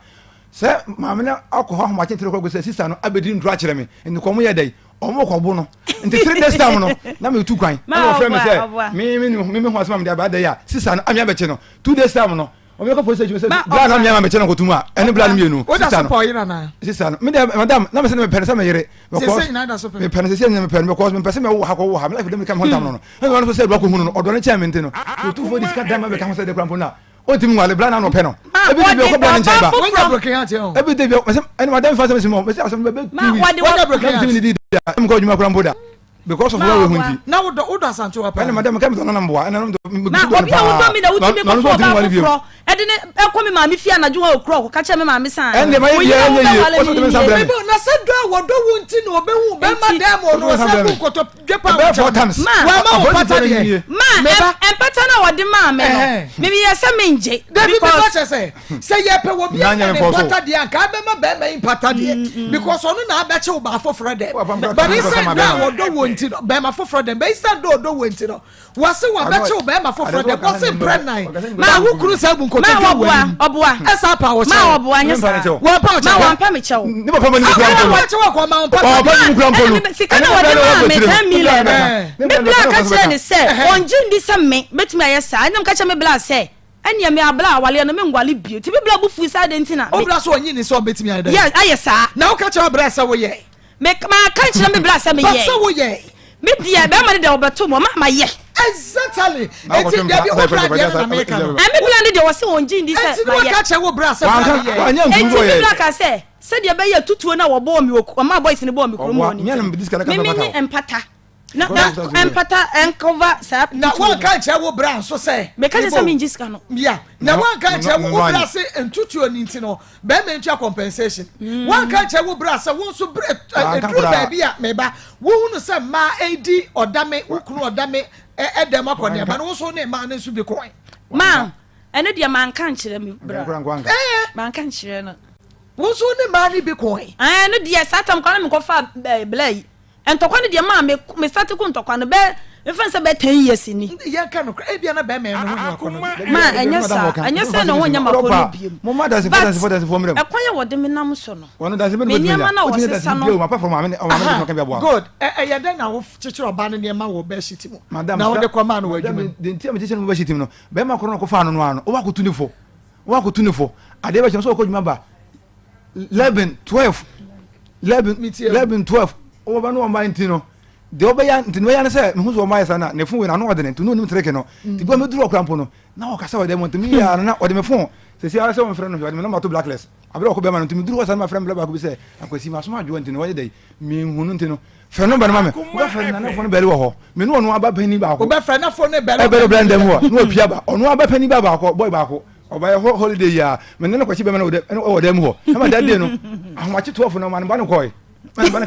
sɛ maame no akɔ hɔ ahomakye ntere kɔ sɛ sister no abɛdi ntoro akyerɛ me nti kɔn mo yɛ dɛ ɔmo kɔ bo no nti 3 days time no na me tu kwan Ma ɛna ɔfrɛ me ɔboa, sɛ ɔboa. me ho asɛm a mede aba adɛ yi a sister no amea bɛkye no 2 days time no ɔmo yɛ kɔ police station sɛ Ma bla na ɔboa. amea ma bɛkye no kɔtum a ɛne bla no mmienu woda sister so no pɔ ɔyere anaa sister no me deɛ madam na me sɛ mepɛ no sɛ meyere Sese nyinaa da so pɛ. Mepɛ no sese nyinaa mepɛ no because mepɛ sɛ mɛwo ha kɔwo ha me life dem ka me ho ntam no no ɛna ɔno nso sɛ ɛdɔ akɔhu no no ɔdɔ no kyɛn me nti no ɔtumfoɔ de sika dan ma bɛka ho sɛ de kora mpo no a ɔntumi nwale bra na na ɔpɛ no ebi de bi ɔkɔ bra no nkyɛn ba Wonya broken heart yɛ o. ebi de bi ɔsɛ ɛna madam fa sɛ mesi mɔ mesi asɛm bɛbɛ 2 weeks wɔde Wonya broken na heart. metumi ne di da ɛmu kɔ adwuma kora mpo da because of Ma where we hu ɔboa. nti Na wodɔ wodɔ asantewa paa. ɛna madam kɛmi tɔ nana mboa ɛna no Na obi a wodɔ mi na wotumi kɔfɔ ɔbaa foforɔ ɛde ne ɛkɔ mi maame fie anadwo hɔ okurɔ kɔka kyerɛ me maame san. Ɛnde ma yɛ biara nyɛ yie, ɔsɛ ɔtumi nsa brɛ me. Mebo na sɛ dɔ a wɔdɔ wo nti na ɔbɛhu bɛrima Nti- dɛm wɔ no Ɔtumi nsa ɔsɛ brɛ bu me. nkotɔ dwe pa Ɛbɛyɛ four times. Ma Wama wo Apolisifoɔ pata no deɛ. nie. Ma Meba. mpata na wɔde maa me no Ɛhɛn. mimi yɛ sɛ mengye Dabi because meba kyɛ sɛ sɛ yɛpɛ wɔ bi Nanya anya ne mfɔ so. mpata deɛ anka abɛma bɛrima yi mpata deɛ because ɔno na abɛkye wo baa foforɔ dɛm Wo apam but kora ɛsiane kama dɔ a bɛrima. wɔdɔ wɔ nti no bɛrima foforɔ dɛm but ɛsiane dɔ ɔdɔ wɔ nti no wɔse wɔabɛkye wo bɛrima foforɔ dɛm wɔse mprɛ nan ma wo kunu saa bu ma nkotodwe wɔ ɔboa anim ɔboa ɛsa pa wo ma kyɛw ɔboa nyɛ Mempa saa ne kyɛw. wɔmpa wo ma kyɛw wɔmpa me kyɛw ne papa ma ne kura mpo no wɔkyɛ wɔ kɔ ma wo mpata Ɔpa ne mu kura mpo no Ɛna me- sika na wɔde maa me 10 million no Eh. me bla ka kyerɛ ne sɛ ɔngye ndi sɛ me mɛtumi ayɛ saa ɛna meka kyerɛ me bla sɛ ɛneɛ me abla awaleɛ no menguale bio nti me bla bo fui saa de nti na me- wobra so ɔnyi ne sɛ ɔbɛtumi ayɛ dɛ Yes, ayɛ saa na woka kyerɛ wo brɛ sɛ woyɛ me maka nkyerɛ me bla sɛ but meyɛ sɛ woyɛ me deɛ bɛrima no deɛ ɔbɛto mu ɔma ma yɛ exactly Na eti wɔkɔtwe dabi mpena- wo bra deɛ no na meka no ɛme bla no deɛ wɔse ɔngye ndi sɛ eti ne mayɛ waka kyerɛ wo bra sɛ bra Wanka- yɛ wanyɛ enti nkumu bɔ me yɛ bla ka sɛ sɛdeɛ ɛbɛyɛ tutuo no a wɔbɔɔ me wɔ ɔma boys no bɔɔ me kurom Ɔboa. hɔ no Nyɛ no mede sika no ka nti sɛ me mpata menye wo. mpata na Kɔ na na sɛ- mpata ɛnkɔva saa na tutuo no wanka nkyerɛ wo bra nso sɛ meka kyerɛ sɛ mengye sika no ya na No, wanka nkyerɛ no, wo no, bra no. se ntutuo ni nti no bɛrima ntua compensation wanka nkyerɛ wo bra sɛ wo nso brɛ Wanka ɛduru koraa. baabi a meba wohunu sɛ mmaa edi ɔdame wo kunu ɔdame ɛdɛm akɔneaba no wo nso ne mmaa no nso bi kɔn ma ɛno deɛ manka nkyerɛ me bra Nkora nkwa nka. Manka nkyerɛ no. Wo nso ne mmaa no bi kɔn. Ɛno deɛ saa tam kwan na mekɔfa bla yi ntɔkwa no deɛ maa me me start ko ntɔkwa no bɛ. Mefa sɛ bɛ 10 years ni. Yɛnka no kora ebia na bɛrima ɛno ho nyɛ akɔnɔ. Ma ɛnyɛ saa ɛnyɛ sɛ na ho nyɛ makɔnɔ biem. But ɛkwan yɛ wɔde me nam so no. Me nneɛma na wɔsesa no. Good ɛyɛ dɛn na wokyekyere ɔbaa no nneɛma wɔ bɛhyit mu na wode kɔmaa no wɔ adwuma mu. Deɛ nti a mekyekyere no wɔ bɛhyit mu no bɛrima korɔ no kɔfaa no no ano wowɔ ne fo wowɔ ne fo adeɛ bɛkyɛ no sɛ wɔkɔ adwuma ba 11 12 11 11 12 wɔba no wɔma nti no deɛ ɔbɛyɛ nti no ɔyɛ ne sɛ mehu sɛ ɔma yɛ saa na ne fon wei na ano ɔdene nti no onim treke no nti bɔ meduru ɔkora mpo no na ɔkasa wɔ dɛm nti meyɛ ano na ɔde me fon sɛsi ara sɛ wɔmfrɛ no hwɛ ɔde me nɔmba to blacklist abere ɔkɔ bɛma no nti meduru hɔ saa na mafrɛ mbrɛ baako bi sɛ akwasi masom adwoa nti no ɔyɛ dɛ menhu no nti no frɛ nɔmba no ma me wobɛfrɛ no na ne fon bɛle wɔ hɔ me ne ɔno aba panyin baako wobɛfrɛ na fon ne bɛle ɛbɛle bɛle ndɛm hɔ na wapia ba ɔno aba panyin ba baako boy baako ɔbayɛ hɔ holiday yi a me ne no kɔkye bɛma no wɔ dɛm hɔ ɛma that day no ahomakye 12 no ma ne ba no kɔe ɛno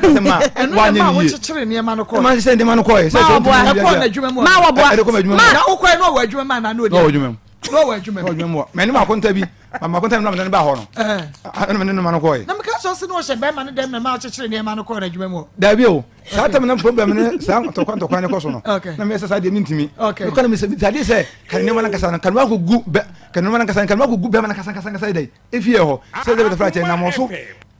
na ma wokyekyere nneɛma no kɔɛ ma hyehyɛ nneɛma no kɔɛ sɛ sɛ ɔtumi ɛkɔ n'adwuma mu ma wɔboa ɛde kɔ m'adwuma mu na wokɔɛ na ɔwɔ adwuma mu anaa na ɔdi ɔwɔ adwuma mu na ɔwɔ adwuma mu ɔwɔ adwuma mu mɛ ne ma akonta bi ma akonta bi na mɛ ne ba hɔ no ɛna mɛ ne ma no kɔɛ na meka sɛ ɔse na ɔhyɛ bɛrima no dɛm na ma ɔkyekyere nneɛma no kɔɔ n'adwuma mu daabi o saa tam na problem ne saa ntɔkwa ntɔkwa ne kɔ so no na meyɛ sɛ saa deɛ mentumi mekɔ na mesɛ adeɛ sɛ ka nneɛma no ankasa no ka no akɔgu bɛ ka nneɛma no ankasa no ka no akɔgu bɛrima no ankasa ankasa ankasa dɛ efie hɔ sɛ sɛ bɛtafra kyɛ nam so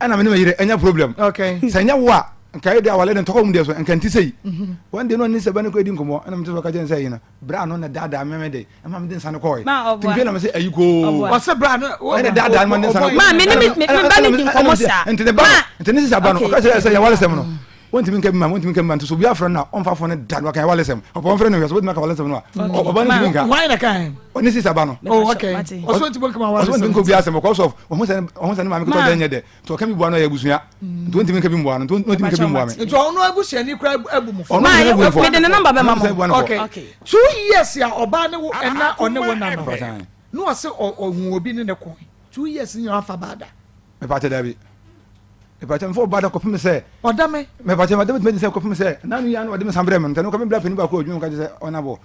ɛna me ne me yere ɛnya problem sɛ nyɛ wo a nka yɛ de awale ne ntɔkwa mu deɛ so nka nti sɛyi mhm. wɔn deɛ no ɔne sɛ bɛne kɔ edi nkɔmɔ ɛna mete sɛ ɔka kyɛn sɛ yi no bra no na daadaa mɛmɛ de ɛma me de nsa no kɔɛ nti na me sɛ ayi koo ɔsɛ bra no ɛna daadaa ma de nsa no ma me ne me ba ne di nkɔmɔ saa nti ne ba nti ne sisa ba no ɔka kyerɛ sɛ yɛwale sɛm no wontumi nka bi ma wontumi nka bi ma nti so obi afrɛ no a ɔmfa fo no da no aka yɛwale sɛm ɔpɔ ɔmfrɛ no hwɛ so wotumi aka wale sɛm no a ɔba no ntumi nka wan na kan ɔne sisa ba no oh okay ɔso ntumi nka wale sɛm ɔso ntumi nka obi asɛm because of ɔho sɛ ɔho sɛ ne maame kotɔ dɛ nyɛ dɛ nti ɔka bi bua no yɛ abusua nti wontumi nka bi mboa no nti wontumi nka bi mboa me nti ɔno abusuani kura abu mu fo ɔno abusuani bu fo mede ne namba bɛma mo okay 2 years a ɔbaa ne wo ɛna ɔne wo na no na ɔse ɔhu obi ne ne kɔn 2 years nyina wafa baada mepakyɛ dabi mepakyɛ mfa ɔba da kɔpem sɛ ɔda me mepakyɛ mada bɛtumi adi sɛ kɔpem sɛ nanu yɛ ano ɔde me san brɛ me no ntɛno kɔ me bla panin baako adwuma mu ka kyerɛ sɛ ɔnabɔ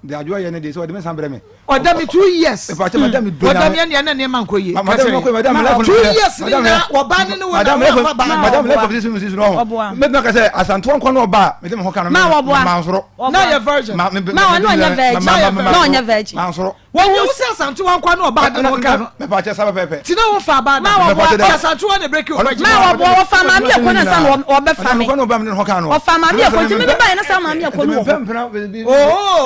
de adwoa yɛ ne deɛ sɛ ɔde me san brɛ me ɔda me 2 years mepakyɛ mada me do ɔda me ɛnea na nneɛma nkɔ yie madam nkɔ madam life 2 years ni na ɔba ne ne wo na wɔfa ba madam life of sisi sisi no ho mɛtumi aka sɛ asantoa nkɔ no ɔba a mede me ho ka no ma wɔboa mansoro na yɛ virgin ma ɔno ɔnyɛ virgin na ɔnyɛ virgin mansoro Wɔn hu sɛ Asantewa nkwa ne ɔbaa de no ka no. Mɛpa kyɛ sábɛ pɛpɛ. Ti na wɔn fa abaa na. Ma wɔboa. Ti Asantewa na break your virgin. Ma wɔboa wɔfa maame ɛkɔ na nsa na wɔbɛfa me. Ɔfa maame ɛkɔ nti mímí ba yɛ na sɛ maame ɛkɔ no wɔ hɔ. Oo.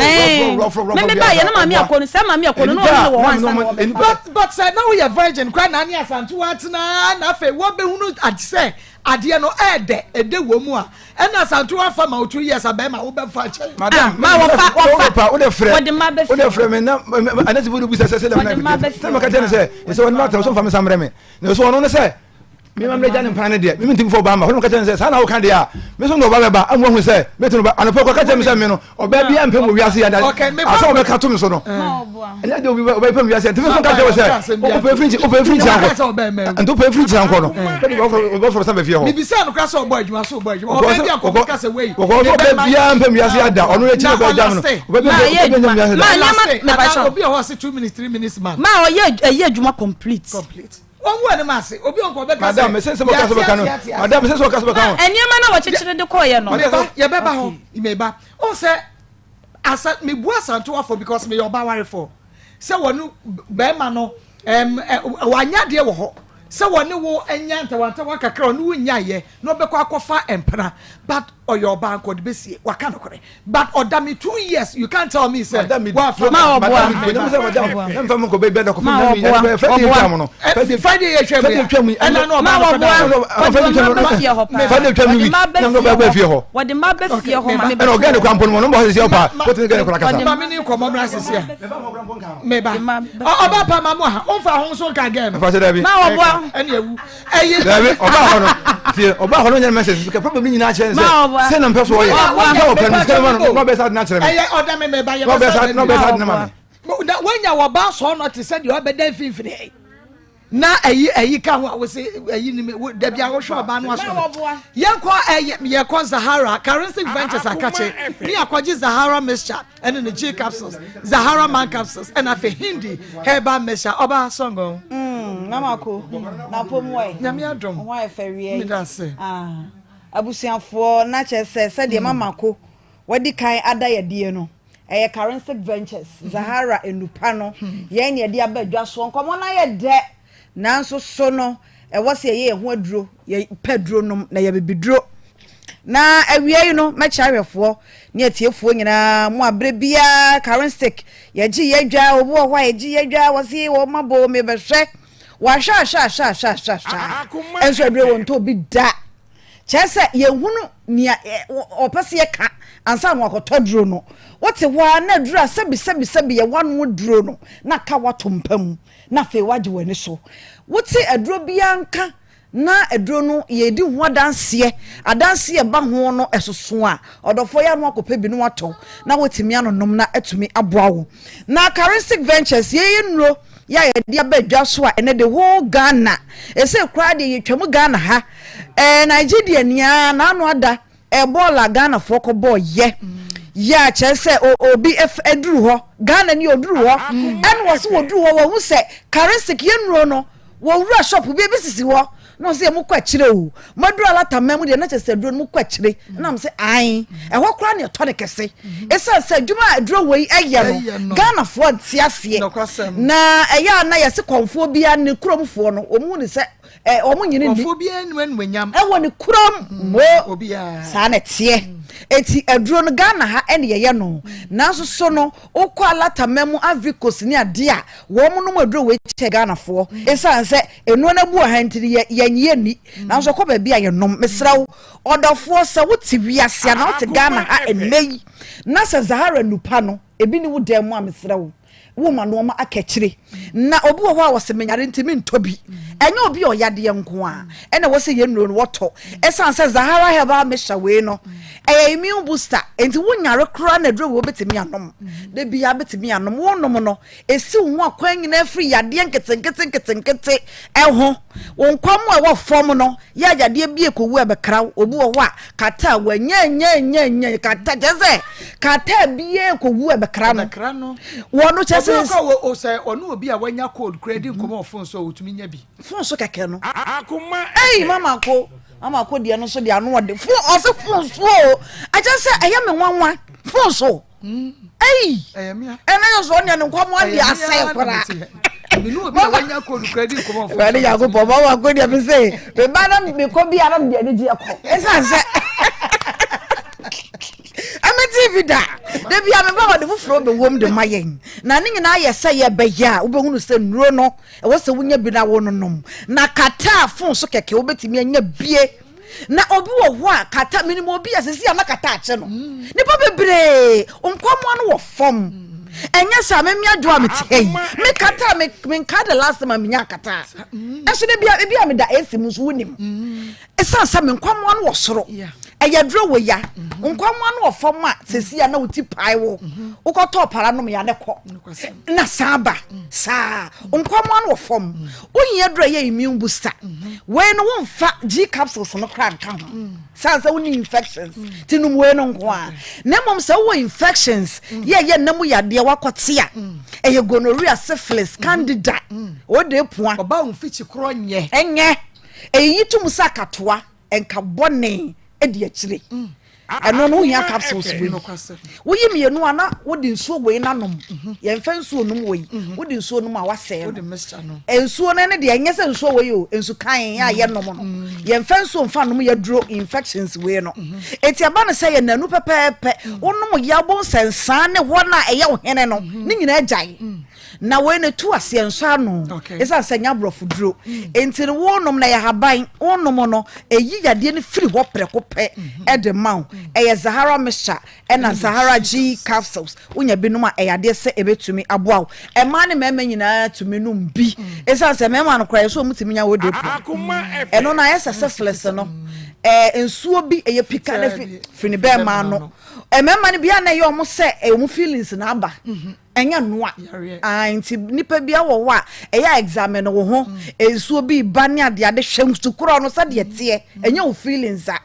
Mímí ba yɛ na maame ɛkɔ no sɛ maame ɛkɔ no na ɔno wɔ hɔ ansa na wɔbɛfa. But but sɛ na woyɛ virgin kora na ne Asantewa atena na afei wɔbɛhunu sɛ adeɛ no ɛɛdɛ ɛdɛ wɔ mu a Ɛna Asantewaa fa ma wo 2 years a bɛrima wo bɛ fa kyɛn. Madam, ma wɔfa wɔfa pa wo de frɛ wɔde ma bɛ wo de frɛ me na anasi fo de busa sɛ sɛ dɛm na sɛ maka kyerɛ no sɛ sɛ wɔde ma atɛw so mfa me nsa mbrɛ me na so ɔno ne sɛ me ma mmerɛ gya ne mpana ne deɛ me mentumi fɔ ɔbaa ma hɔ no maka kyerɛ no sɛ saa na woka deɛ a me so na ɔba bɛba ama wahu sɛ mɛtumi ba anɔpɛ kɔ ka kyerɛ me sɛ me no ɔbaa bi ampɛ mu wiase yɛ asɛ ɔbɛka to me so no ɛnyɛ de obi ɔbɛpɛ mu wiase nti me nso ka kyerɛ wo sɛ wopɛ firi wopɛ firi nkyɛn nkɔ nti wopɛ firi nkyɛn nkɔ no wɔforo sɛ bɛfie hɔ mebisa no kora sɛ ɔbɔ adwuma so ɔbɔ adwuma ɔbɛ bi akɔkɔ ka sɛ wei wɔkɔ sɛ ɔbɛ biara mpɛ mu wiase ada ɔno akyi na ɔbɛ gya no ɔbɛ bi mpɛ mu wiase da obi a ɔwɔ se 2 minutes 3 minutes man ma ɔyɛ ɛyɛ adwuma complete complete wɔn wu anim ase obi nkɔ ɔbɛka sɛ madam mese nsɛm ɔka sɛ bɛka no madam mese nsɛm ɔka sɛ bɛka ho nneɛma na wɔkyekyere de kɔɔyɛ no yɛbɛba hɔ meba ɔn sɛ asa mebu asantewafo because meyɛ ɔba warefo sɛ wɔne bɛrima no ɛm ɛ wanya adeɛ wɔ hɔ sɛ wɔne wo anya ntawantawa kakra ɔne wo nyaeɛ na ɔbɛkɔ akɔfa mpena but ɔyɛ ɔbaa nka ɔde bɛsie waka nokorɛ but ɔda me 2 years you can't tell me sɛ wafa ma ɔboa Friday yɛ twɛ mu ɛna na ɔbaa no kɔda Friday twɛ mu week na ɔbaa bɛ fie hɔ wɔde ma bɛ fie hɔ ma me ɛna ɔgɛn ne kura mpɔ no mu ɔno mbɔ sisi ɔpa wotumi gɛn ne kura kasa. Maame ni nkɔmɔ mìíràn sisi a meba ɔba pa ma mo ha ɔnfa ho nso nka gɛn no. Ɛfa dabi. Ma ɔboa. Ɛna ewu ɛyi. Dabi ɔba hɔ no tie ɔba hɔ no nyɛ message sika problem nyinaa kyerɛ ne sɛ sɛ na mpɛ so ɔyɛ nka ɔpɛ no sika no ma no na ɔbɛ sa adena kyerɛ me. Ɛyɛ ɔda me meba yɛ bɛ sa na ɔbɛ sa adena ma me. Na wanya wɔ ba sɔɔ no te sɛ deɛ ɔbɛda mfimfini na ɛyi ɛyi ka ho a wose ɛyi ni wo dabi a wohwɛ ɔbaa no aso yɛnkɔ ɛyɛ yɛkɔ Zahara Karensic Ventures akakye ne akɔgye Zahara mixture ɛne ne G capsules Zahara man capsules ɛna afei Hindi herbal mixture ɔbaa sɔngɔ. Mm, mama ko na pom wɛ. Nyame adom. Ho ayɛ fɛ wiɛ. Meda ase. Ah, abusuafoɔ na kyerɛ sɛ sɛdeɛ mama ko. wadi kan ada yɛdeɛ no, ɛyɛ Karensic Ventures, Zahara Enupa no, yɛn na yɛde aba dwa soɔ. Nkɔmmɔ no ayɛ dɛ, nanso so no, ɛwɔ sɛ yɛyɛ yɛn ho aduro, yɛpɛ aduro nom na yɛ bibiduro. Na awiei no, mɛkyerɛ ahwɛfoɔ ne atiefoɔ nyinaa mo a berɛ biara Karensic yɛgye yɛ dwa, obi wɔ hɔ a yɛgye yɛ dwa, wɔse wɔn abɔ mebɛhwɛ, wɔahwɛ ahwɛ ahwɛ ahwɛ ahwɛ ahwɛ, nso aduro wɔntɔ obi da. Kyerɛ sɛ, yɛnhunu nea ɔpɛ sɛ yɛka ansa na wakɔtɔ aduro no. Wote hɔ ara na aduro a sɛbisɛbisɛbi yɛ w'ano aduro no na aka woato mpa mu na afei woagye w'ani so. Wote aduro biara nka na aduro no yɛredi ho adanseɛ, adanseɛ ɛba ho no ɛsoso a, ɔdɔfoɔ yɛ ano akɔpɛ bi na watɔ na watumi anonom na atumi aboa wo. Na Karensic Ventures yɛyɛ nnuro yɛ a yɛde aba dwa so a ɛnɛ the whole Ghana, ɛsɛ koraa deɛ yɛtwam Ghana ha. Ɛɛ Nigeria ni aa n'ano ada ɛɛ bɔɔl a Ghanafoɔ kɔ bɔɔ yɛ yɛ a kyerɛ sɛ obi aduru hɔ Ghana ni oduru hɔ ɛna wɔ so wɔduru hɔ wɔhu sɛ karisik yɛ nnuro no wɔwura shop bi ebi sisi hɔ na ɔsɛ mo kɔ akyire o mo aduru alata mɛmu deɛ na kyerɛ sɛ aduro no mo kɔ akyire ɛna mo sɛ ae ɛhɔ koraa na ɛtɔ ne kɛse ɛsiane sɛ adwuma a aduro wɔ yi ɛyɛ no Ghanafoɔ nte aseɛ na ɛyɛ a na yɛse kɔnfoɔ biara ne kuromfoɔ no wɔn hu ne sɛ ɛ wɔn nyini ni. Nkurɔfoɔ biara nnim animuonyam. Ɛwɔ ne kurom mm, mo. Obiara. Saa na ɛteɛ. Mm. Eti aduro no Ghana ha ɛna yɛyɛ no. Nanso so no wokɔ Alataman mu Ivory Coast ne adeɛ a wɔn nom aduro wei kyɛ Ghanafoɔ. Mm. Esiane sɛ nnuro no abu wɔ ha nti yɛ yɛn yɛ ni. Mm. Nanso kɔ baabi a yɛnom. Mesrɛ wo ɔdɔfoɔ sɛ wote wiase anaa wote Ghana ha ɛnnɛ yi na sɛ Zahara Nupa no ebi ne wo dan mu a mesrɛ wo. Woma nnoɔma aka akyire. Na obi wɔ hɔ a ɔse menyare nti mentɔ bi. Ɛnyɛ obi a ɔyadeɛ nko a ɛna ɛwɔ sɛ yɛn nnuro no wɔtɔ. Ɛsiane sɛ Zahara Herbal Mixture wei no ɛyɛ immune booster nti wonyare koraa na aduro wei wobɛtumi anom. Da biara bɛtumi anom. Wonom no ɛsi wo ho akwan nyinaa firi yadeɛ nketenkete nketenkete ɛho. Wo nkwammoa a ɛwɔ fam no yɛ a yadeɛ bi ɛkɔwu a ɛbɛkra wo. Obi wɔ hɔ a kata a wanyanyanyanya kata kyerɛ sɛ kata biara ɛkɔwu a ɛbɛkra no. Ɛbɛkra no. Wɔn no kyerɛ sɛ. Obi kɔ wɔ sɛ ɔne obi a wanya cold koraa di nkɔmɔ wɔ phone so a ɔtumi nya bi. Phone so kɛkɛ no. Akoma Ei mama ko mama ko deɛ no so deɛ ano ɔde phone ɔse phone so o ɛkyɛ sɛ ɛyɛ me nwanwa phone so. Ei! Ɛnɛ yɛ sɛ ɔnea ne nkwa mu adeɛ asɛe koraa. Awurade Nyankopɔn ma wako deɛ me se meba na mekɔ bi a na mede anigyeɛ kɔ ɛsiane sɛ ɛme tv da da bia meba wɔde foforɔ bɛwom de ma yɛn na ne nyinaa yɛ sɛ yɛbɛyɛ a wobɛhunu sɛ nnuro no ɛwɔ sɛ wonya bi na wononom na kataa fon so kɛkɛ wobɛtumi anya bie Na obi wɔ hɔ a kata menim obi a sisi a na kata akyɛ no nipa bebree nkwamoa no wɔ fam ɛnyɛ sɛ meme adwo a mete ha yi me kata me menka the last time a menya kata ɛso de bia ebi a meda esi mu nso wonim ɛsan sɛ me nkwamoa no wɔ soro ɛyɛ duro wɔ ya nkwamoa no wɔ fam a sisi a na wo ti pae wo wokɔtɔ para nom ya ne kɔ na saa ba saa nkwamoa no wɔ fam Wohia aduru a ɛyɛ immune booster. Wei no womfa G capsules no koraa nka ho. Sane sɛ wonni infections ti nom wei no nko a. Na mmom sɛ wowɔ infections yɛ ɛyɛ nna mu yadeɛ wakɔte a ɛyɛ gonorrhea, syphilis, candida, ode pua. Ɔbaa wo mfikyi korɔ nyɛ. Ɛnyɛ. Ɛyiyi to mu sɛ akatoa. Nka bɔne di akyire. Ɛno no wohia capsules wei. Woyi mmienu a na wode nsuo wei no anom. Mhm. Yɛmfa nsuo nom wei. Mhm. Wode nsuo nom a wasɛe no. Nsuo no ne deɛ ɛnyɛ sɛ nsuo wei o, nsu kan a mhm. yɛnom no. Yɛmfa nsuo mfa nom yɛduro infections wei no. Eti ɛba no sɛ yɛ nanu pɛpɛɛpɛ. Wonom yɛ abɔ nsɛnsaa ne hɔ no a ɛyɛ wo hene no. Ne nyinaa gyae. Na wei no tu aseɛ nsɔ ano ɛsiane sɛ ɛnyɛ aborɔfo duro nti no wonom na ɛyɛ haban wonom no ɛyi yadeɛ no firi hɔ prɛko pɛ ɛde ma wo ɛyɛ Zahara mixture ɛna Zahara G capsules wonya binom a ɛyɛ adeɛ sɛ ɛbɛtumi aboa wo ɛmaa ne mmarima nyinaa tumi nom bi ɛsiane sɛ mmarima no koraa yɛ sɛ wɔn tumi nya wɔ de ɛno na ayɛ sɛ syphilis no ɛɛ nsuo bi ɛyɛ pika na firi ne bɛrima ano mmarima no bi a na ɛyɛ wɔn sɛ ɛyɛ wɔn feelings na aba. Ɛnyɛ noa. Ah, nti nipa bia wɔ hɔ a ɛyɛ a examine wo ho. Nsuo bi ba ne ade ade hwɛ nsu korɔ no sɛdeɛ teɛ. Ɛnyɛ wo feelings a.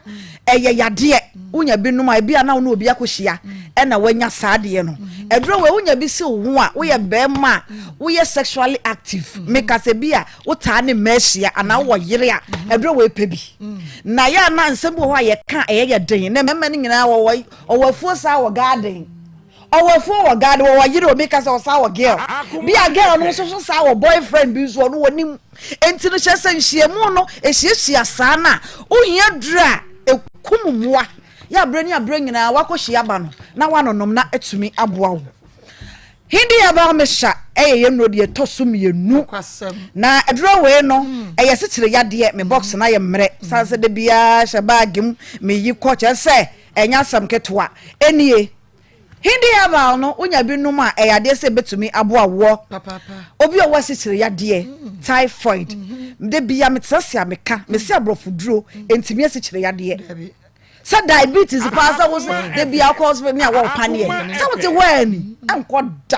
Ɛyɛ yadeɛ. Wonya binom a ebi a na wo ne obi akɔhyia ɛna wanya saa adeɛ no. Aduro wei wonya bi si wo ho a, woyɛ bɛrima a woyɛ sexually active. Meka sɛ bi a wotaa ne mmaa hyia anaa wowɔ yere a, aduro wei pɛ bi. Na yɛ a na nsɛm bi wɔ hɔ a yɛka a ɛyɛ yɛ den. Na mmarima no nyinaa wɔwɔ ɔwɔ afuo saa wɔ garden. Ɔwɔ afuo wɔ garden, wɔwɔ yere o, meka sɛ ɔsaa wɔ girl. Bi a girl no nso so saa wɔ boyfriend bi nso ɔno wɔnim. Enti no kyerɛ sɛ nhyiamu no ehyiahyia saa no a, wohia duru a ekum mmoa. Yɛ a berɛ ne aberɛ nyinaa woakɔhyia aba no na woanonom na atumi aboa wo. Hindi herbal mixture yɛ yɛn nnuro deɛ ɛtɔ so mmienu. Na aduro wei no, ɛyɛ sekyere yadeɛ. Me box no ayɛ mmerɛ. Sane sɛ da biara hyɛ baage mu, meyi kɔ. Kyerɛ sɛ ɛnyɛ asɛm ketewa. Ɛnie. Hindi herbal no, wonya bi nom a, ɛyɛ adeɛ sɛ ɛbɛtumi aboa woɔ. Obi a ɔwɔ asikyire yadeɛ, typhoid, da bia metena ase a meka, mese aborɔfo duro, ɛntumi asikyire yadeɛ. Sɛ diabetes paa sɛ wo sɛ da bia wokɔ hospital ne awɔ wo paneɛ, sɛ wote hɔ a ni, ɛnkɔ da.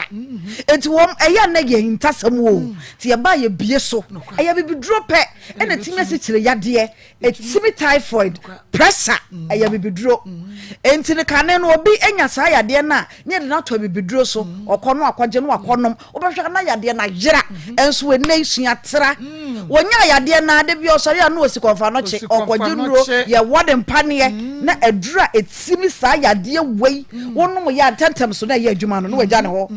Enti wɔn, ɛyɛ a na yɛ ahintasɛm o, nti yɛba a yɛbie so. Ɛyɛ bibiduro pɛ ɛna ɛtumi asikyire yadeɛ. Ɛtumi typhoid, pressure, ɛyɛ abibiduro. Enti no kane no obi anya saa yadeɛ no a, ne yɛde no ato abibiduro so, ɔkɔ no akɔgye no akɔnom, wobɛhwɛ na yadeɛ no ayera. Nso ɛnnɛ yi sua tra. Wɔnyaa yadeɛ no a, da bi ɔsɔre a na ɔsi kɔmfanɔkye, ɔkɔgye nnuro, yɛwɔ ne mpaneɛ, na aduro a ɛtumi saa yadeɛ wei, wonom yɛ a ntɛmntɛm so na ɛyɛ adwuma no, na wagya ne hɔ.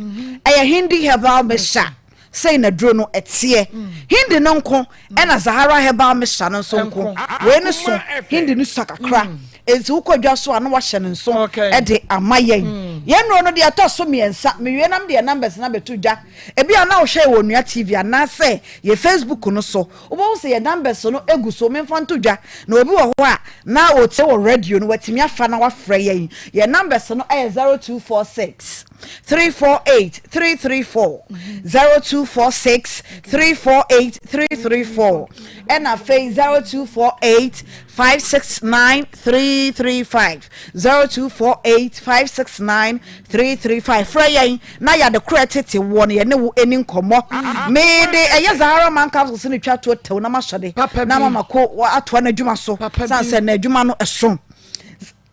Ɛyɛ Hindi herbal mixture. Sei na duro no teɛ. Hindi no nko ɛna Zahara herbal mixture no nso nko. Wei no so, Hindi no sua kakra. Enti wokɔ dwa so a na wahyɛ no nso de ama yɛn. Yɛn nnuro no deɛ ɛtɔ so mmiɛnsa. Mewie na mede yɛn numbers no abɛto dwa. Ebi a na wohwɛ yɛn wɔ Onua TV anaasɛ yɛn Facebook no so. Wobɛhu sɛ yɛn numbers no gu so. Memfa nto dwa. Na obi wɔ hɔ a na ɔtie wɔ radio no, watumi afa na wafrɛ yɛn. Yɛn numbers no yɛ 0246. 348 334 0246 348 334 ɛna afei 0248 569 335 0248 569 335 frɛ yɛn na yɛade korɛ tete woɔ no yɛne wo ani nkɔmmɔ mede ɛyɛ Zahara man council sɛ ne twa toɔ tɛw na masɔde na mama ko atoa no adwuma so sane sɛ na adwuma no ɛso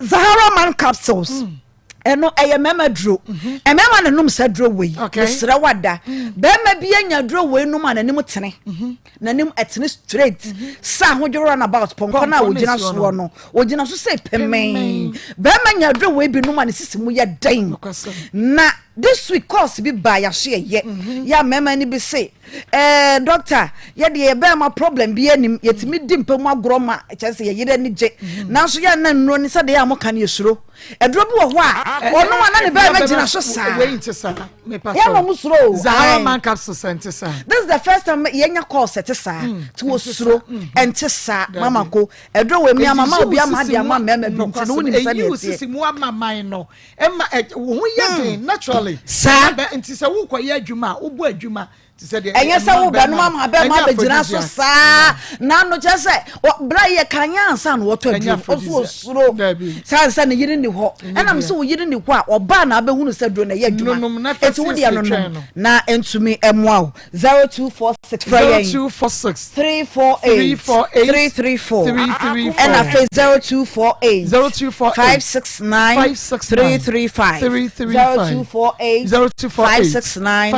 Zahara man capsules mm. ɛno ɛyɛ mmarima duro mhm. mmarima na nom saa duro wei mesrɛ wada mm. barima bi anya duro wei nom a n'anim tene mhm. n'anim ɛtene straight mhm. sɛ ahodwo run about pɔnkɔ no a ogyina soɔ no ogyina so sɛ pɛmɛn barima nya duro wei bi nom a ne sisi mu yɛ den na this week course bi baa yɛaso yɛyɛ yɛ a mmarima no bi se Ɛɛ doctor, yɛ deɛ yɛ bɛɛma problem biaa nim, yɛtumi di mpa mu agorɔ ma kyerɛ sɛ yɛ yere ani gye, nanso yɛ a na nnuro no sɛdeɛ a moka no yɛsuro. Aduro bi wɔ hɔ a ɔnom a na ne bɛɛma gyina so saa. Wei nte saa, mepa Yɛ na ɔmo suro o. Zahara man capsules ɛnte saa. This is the first time yɛnya calls ɛte saa, nti wɔsuro, ɛnte saa, mama ko, aduro wei mi ama ma obi ama de ama mmarima bi nti no wonim sɛdeɛ ɛyi wo ɛteɛ. sisi mu ama man no. Ɛma ɛ wo ho yɛ hmm. den naturally. Saa. Nti sɛ wokɔyɛ adwuma a wobɔ adwuma te sɛ deɛ. Ɛnyɛ sɛ wo bɛnom ama bɛma abɛgyina so saa na no kyerɛ sɛ bra yɛ kan yɛ ansa na wɔtɔ aduro ɔso osuro saa sɛ ne yere ni hɔ ɛnam sɛ wo yere ni hɔ a ɔbaa na abɛhunu sɛ duro na ɛyɛ adwuma eti wo deɛ nonom na ntumi ɛmoa wo. 0246 frɛ yɛn 0246 348 334 ɛna afei 0248 0248 569 335 0248 569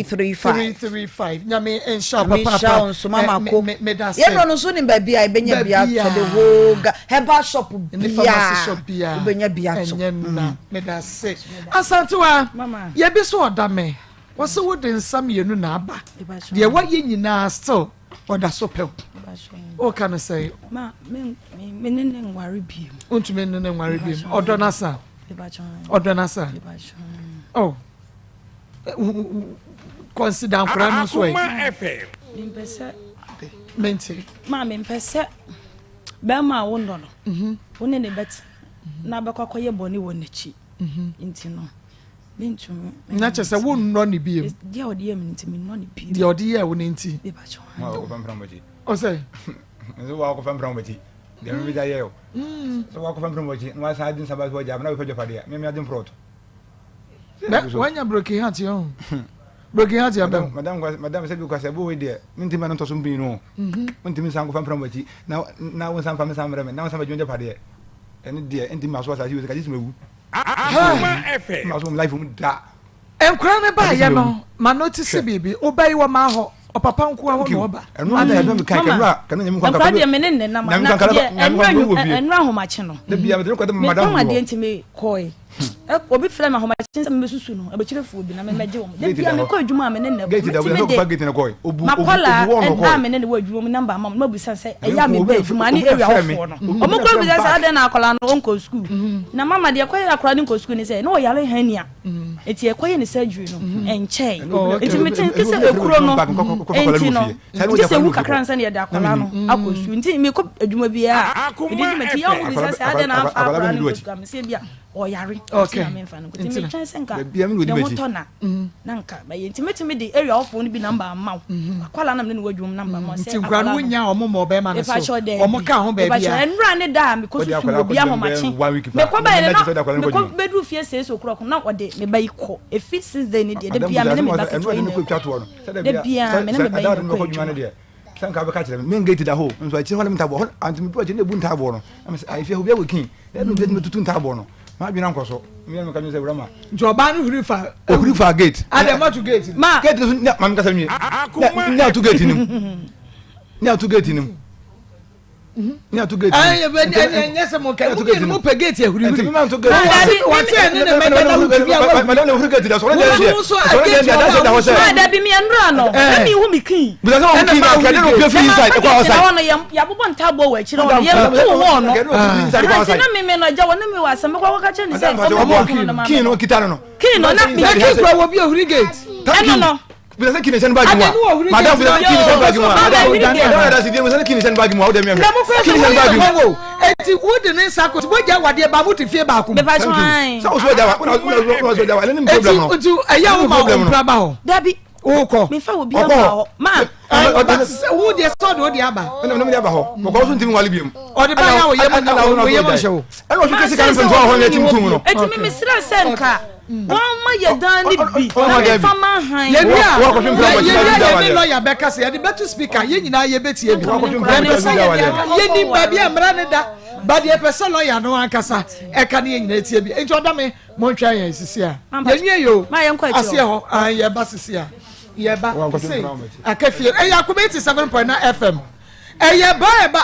335 335 nyame nhyɛ wo papaapa nhyɛ wo nso mama ko yɛn no nso nim baabi a ebenya bi ato the whole ga herbal shop bia wobɛnya bi ato ɛnyɛ nna meda se asantewa yɛbi so ɔda me Wɔse wode nsa mienu na aba. Deɛ wayɛ nyinaa still ɔda so pɛ wo. Woka no sɛn? Ma me me ne ne nware biem. Wontumi ne ne nware biem. Ɔdɔ no asa. Ɔdɔ no asa. Oh. Consider nkora no nso ɛ. Mempɛ sɛ. Mente. Ma mempɛ sɛ bɛrima a wonnɔ no. Mhm. Wo ne ne bɛte na bɛkɔ akɔyɛ bɔne wɔ n'akyi. Mhm. Nti no. Mentumi. Na kyerɛ sɛ wonnɔ ne biem. Deɛ ɔde yɛ me nti mennɔ ne biem. Deɛ ɔde yɛ wo no nti. Ɔsɛ. Nso wakɔfa mpira wɔn akyi. Deɛ mi bi da yɛ o. Sɛ wakɔfa mpira wɔn akyi na wasan adi nsa ba so ɔgya na bɛfɛ dwapadeɛ mi mi adi mprɔt. Wanya broken heart yɛ o. Broken heart yɛ bɛm. Madam madam sɛ bi kwasɛ bo wei deɛ mi ntumi no ntɔ so mpii no. Ntumi nsan kɔfa mpira wɔn akyi na na wo nsan fa mi nsan mmerɛ mi na wo nsan bɛ dwa dwapadeɛ ɛne deɛ ntumi ma so asase yi o sɛ kagye sɛ mɛwu. Akoma FM. Ma so life mu da. Nkwadaa no baayɛ no ma notice biribi woba yi wɔmaa hɔ ɔpapa nkoa hɔ na ɔba. Ɛno na ɛno mi kan kɛnura kɛnura nyɛ mi kwan kakra deɛ me ne ne nam na deɛ ɛnura ɛnura ahomakye no. Ne bia me de kɔ de madam wɔ. Me kɔn adeɛ nti me kɔɛ. Obi frɛ me ahomakye sɛ mebɛsusu no abɛkyerɛfoɔ bi na memmɛgye wɔn. Da bia mekɔ adwuma a me ne ne Gate da metumi wɔ de gate na kɔɛ. Obu obu makɔla obu wɔn a kɔɛ. me ne ne wɔ adwuma mu namba ama mo na mabisa sɛ ɛyɛ a meba adwuma ne Obi area frɛ me. hɔfoɔ no. Obi Ɔmo frɛ kora me bisa sɛ back. adɛn na akwadaa no ɔnkɔ sukuu. Na mama deɛ ɛkɔyɛ akwadaa no nkɔ sukuu ne sɛ na ɔyare hernia. Nti ɛkɔyɛ ne surgery no ɛnkyɛe. Nti mete nte sɛ ekuro no nti no gye sɛ ewu kakra ansa na yɛde akwadaa no akɔ sukuu. Nti mekɔ adwuma biara a mede di m'akyi. Yɛ ɔmo bisa sɛ adɛn na amfa akwadaa no nkɔ sukuu a mese ebia ɔyare nti na memfa no nkɔ. Nti metwɛn sɛ nka ne ho tɔ na na nka mɛyɛ. Nti mɛtumi de area hɔfoɔ no bi number ama wo. Akwadaa no a me ne no wɔ adwuma mu number ama wo sɛ Nti nkwadaa no akwadaa no. wonya wɔn ma ɔbɛrima no so Mepakyɛw daabi. wɔn ka ho baabi Mepakyɛw a. ɛnora ne da a mekɔ Wode susu akwadaa obi kɔgyina ahomakye. bɛyɛ one week paa. Mekɔ baeɛ no Na na kyerɛ sɛ wode akwadaa no kɔ mekɔ adwuma. bɛduru fie six o'clock na ɔde me ba yi kɔ. Efi six day no deɛ da Madam biara me ne me Busa, ba ɛno ketewa ɛde yi no na kɔ ɛkɔ. twa toɔ no. Sɛ da Da bia biara sɛ me ne sɛ me ba yi ɛda na wode no ɛkɔ kɔ adwuma no adwuma. deɛ sɛ nka wobɛka kyerɛ me. Me gate da hɔ o. Nso akyire hɔ na me ntaboɔ hɔ anti medu akyire na ebu ntaboɔ no. Na me sɛ ah efie hɔ obi awɔ kin. Ɛna obi atumi tutu ntaboɔ no. M'adwene ankɔ so. Me na meka kyerɛ sɛ wura ma. Nti ɔbaa no huri fa. Ohuri fa gate. Adɛ mo ato gate no. Ma. Gate no so nya maame kasa nwie. Akoma Nya ato gate no mu. Nya ato gate no mu. Nya ato gate no mu. Ɛyɛ bɛ ɛnyɛ nyɛ sɛ mo kɛ mo mmienu mo pɛ gate ahurihuri. Nti mema nto gate. Wɔsi wɔsi ɛne ne mɛdɛ na wotumi a wɔhuri. Madam na ohuri gate da so. Ɔno deɛ deɛ. Wotu nso Ɔno deɛ gate deɛ adanse da hɔ sɛ. Ma dabi me ɛnora no na mehu me kin. Bisa sɛ wɔn kin na kɛde no pie fi inside ɛkɔ outside. Na wɔn yɛabobɔ ntaabɔ wɔ akyire hɔ no yɛnto hɔ no. Kɛde no fi inside ɛkɔ outside. Nti na me me no agya wɔ ne me wɔ asɛm mekɔ akɔka kyerɛ ne sɛ ɔmo kin no kin no kita no no. Kin no na me Na kin kura wɔ bi ohuri gate. Ɛno no. Bisa sɛ kin hyɛn baagi mu a. Madam bisa sɛ kin hyɛn baagi mu a. Madam madam yɛda si die bisa sɛ kin hyɛn baagi mu a o de mi ahwɛ. Na mo kura Kin sɛ hyɛn baagi wɔyɛ mu. wɔn o. Eti wo de ne nsa kɔ wogya wadeɛ ba mo te fie baako mu. Mepa kyɛw. Sɛ o so gya wa o na o so gya wa ɛne ne problem no. Eti ɛyɛ wo ma wo mpra ba hɔ. Dabi. Wokɔ. Mefa obi ama hɔ. Ma. But sɛ wo deɛ sɛ ɔde wo deɛ aba. Ɛna ɔde aba hɔ. Mɔkɔ so ntumi nwale biom. Ɔde ba yɛ a ɔyɛ mu na ɔyɛ mu nhyɛ wo. Ɛna ɔhwɛ kɛse kan mfɛntoa hɔ na ɛtim tum no. Eti mi mesrɛ sɛ nka wɔn ma yɛ dan ne bi na mefa ma han. Yɛwie a yɛwie a yɛne lɔya bɛka sɛ yɛde bɛto speaker yɛn nyinaa yɛbɛtie bi. Yɛpɛ sɛ yɛnim baabi a mmara ne da ba deɛ yɛpɛ sɛ lɔya no ankasa ɛka ne yɛn nyinaa tie bi. Nti ɔda me Montwɛn yɛn sisi a. Yɛnwie yɛ o. Aseɛ hɔ. Ahan yɛba sisi a. Yɛba. Se aka fie. Ɛyɛ Akoma 87.9 FM. Ɛyɛ ba ɛba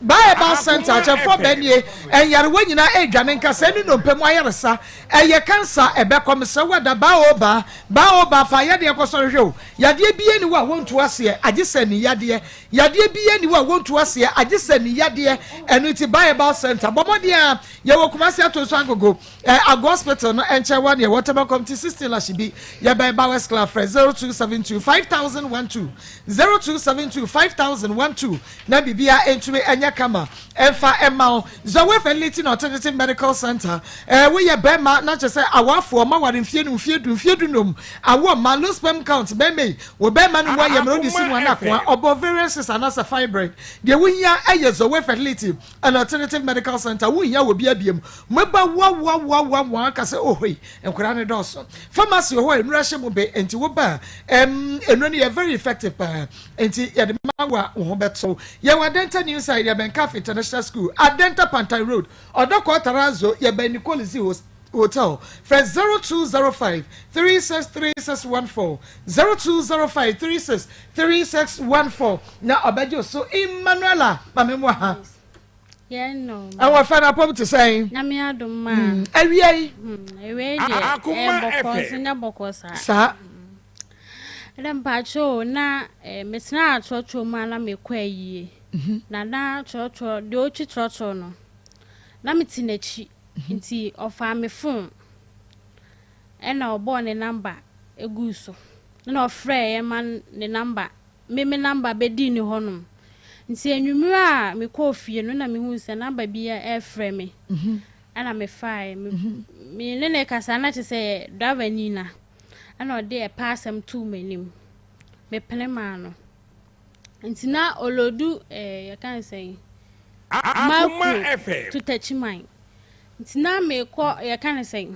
ba ɛba center akyɛfoɔ bɛn nie. Ɛnyarewa nyinaa ɛredwane nkasa ɛne nnompe mu ayaresa. Ɛyɛ cancer ɛbɛkɔ mesrɛ wo ada ba o ba ba o ba fa yadeɛ kɔ sɔre hwɛ o. Yadeɛ biara ni hɔ a wɔntu aseɛ agye sɛ ne yadeɛ. Yadeɛ biara ni hɔ a wɔntu aseɛ agye sɛ ne yadeɛ. Ɛno nti ba ɛba center bɔ mmɔden a yɛwɔ Kumasi Atonso Agogo. Eh, Ago Hospital no nkyɛn wɔ neɛ Waterman Committee 16 Lashibi, yɛbɛn Bowers Club, frɛ 0272 5012, 0272 5012 na biribiara ntumi nyɛ kama mfa mma wo. Zoe Fertility and Alternative Medical Center, eh, woyɛ bɛrima na kyerɛ sɛ awafoɔ ma ware mfie no mfie du, mfie du num, awoɔ mma, low sperm count, bɛrima yi, wo bɛrima no mu ayɛ mmerɛ wode si mu ana akoa, ɔbɔ ovarian cyst anaasɛ fibroid, deɛ wohia yɛ Zoe Fertility and Alternative Medical Center, wonhia wɔ bia biam, Meba woawoawoawoa aka sɛ oh hoi nkwadaa no dɔɔso. Pharmacy wɔ hɔ a nnuro ahyɛ mu be nti wo ba a ɛm nnuro no yɛ very effective paa nti yɛde ma wo a wo ho bɛtɔ wo. Yɛwɔ Adenta New Side, yɛbɛn Caf International School, Adenta Pantan Road, Ɔdɔkɔɔ Tarazo, yɛbɛn Nicolizzi Hotel. Frɛ 0205 363614, 0205 363614 na ɔbɛgye wo so. Emmanuella ma me mmoa ha. Yɛn no. Ɛwɔ fɛ na pɔm te sɛn? Nyame adom ma. Mm, awia yi. Hmm, awia yi deɛ ɛyɛ bɔkɔ nso nyɛ bɔkɔ saa. Saa. Ɛdɛ mpakyɛ o na eh, metena atrɔtrɔ mu a na mekɔ ayie. Mhm. Na na trɔtrɔ deɛ ɔtwi trɔtrɔ no na mete n'akyi mhm. nti ɔfaa me fon ɛna ɔbɔɔ ne namba eguu so ɛna ɔfrɛɛ yɛn ma ne namba me me number bɛdii ne hɔnom. Nti anwummerɛ a mekɔɔ fie no na mehuu sɛ number bi refrɛ me. Ɛna mefaeɛ. Me ne no rekasa na kyerɛ sɛ driver ni na. Ɛna ɔde ɛpɛ asɛm too m'anim. Mepene maa no. Nti na ɔlɔdu eh, yɛka ne sɛn? Makuro to Takyiman. Nti na mekɔ yɛka ne sɛn?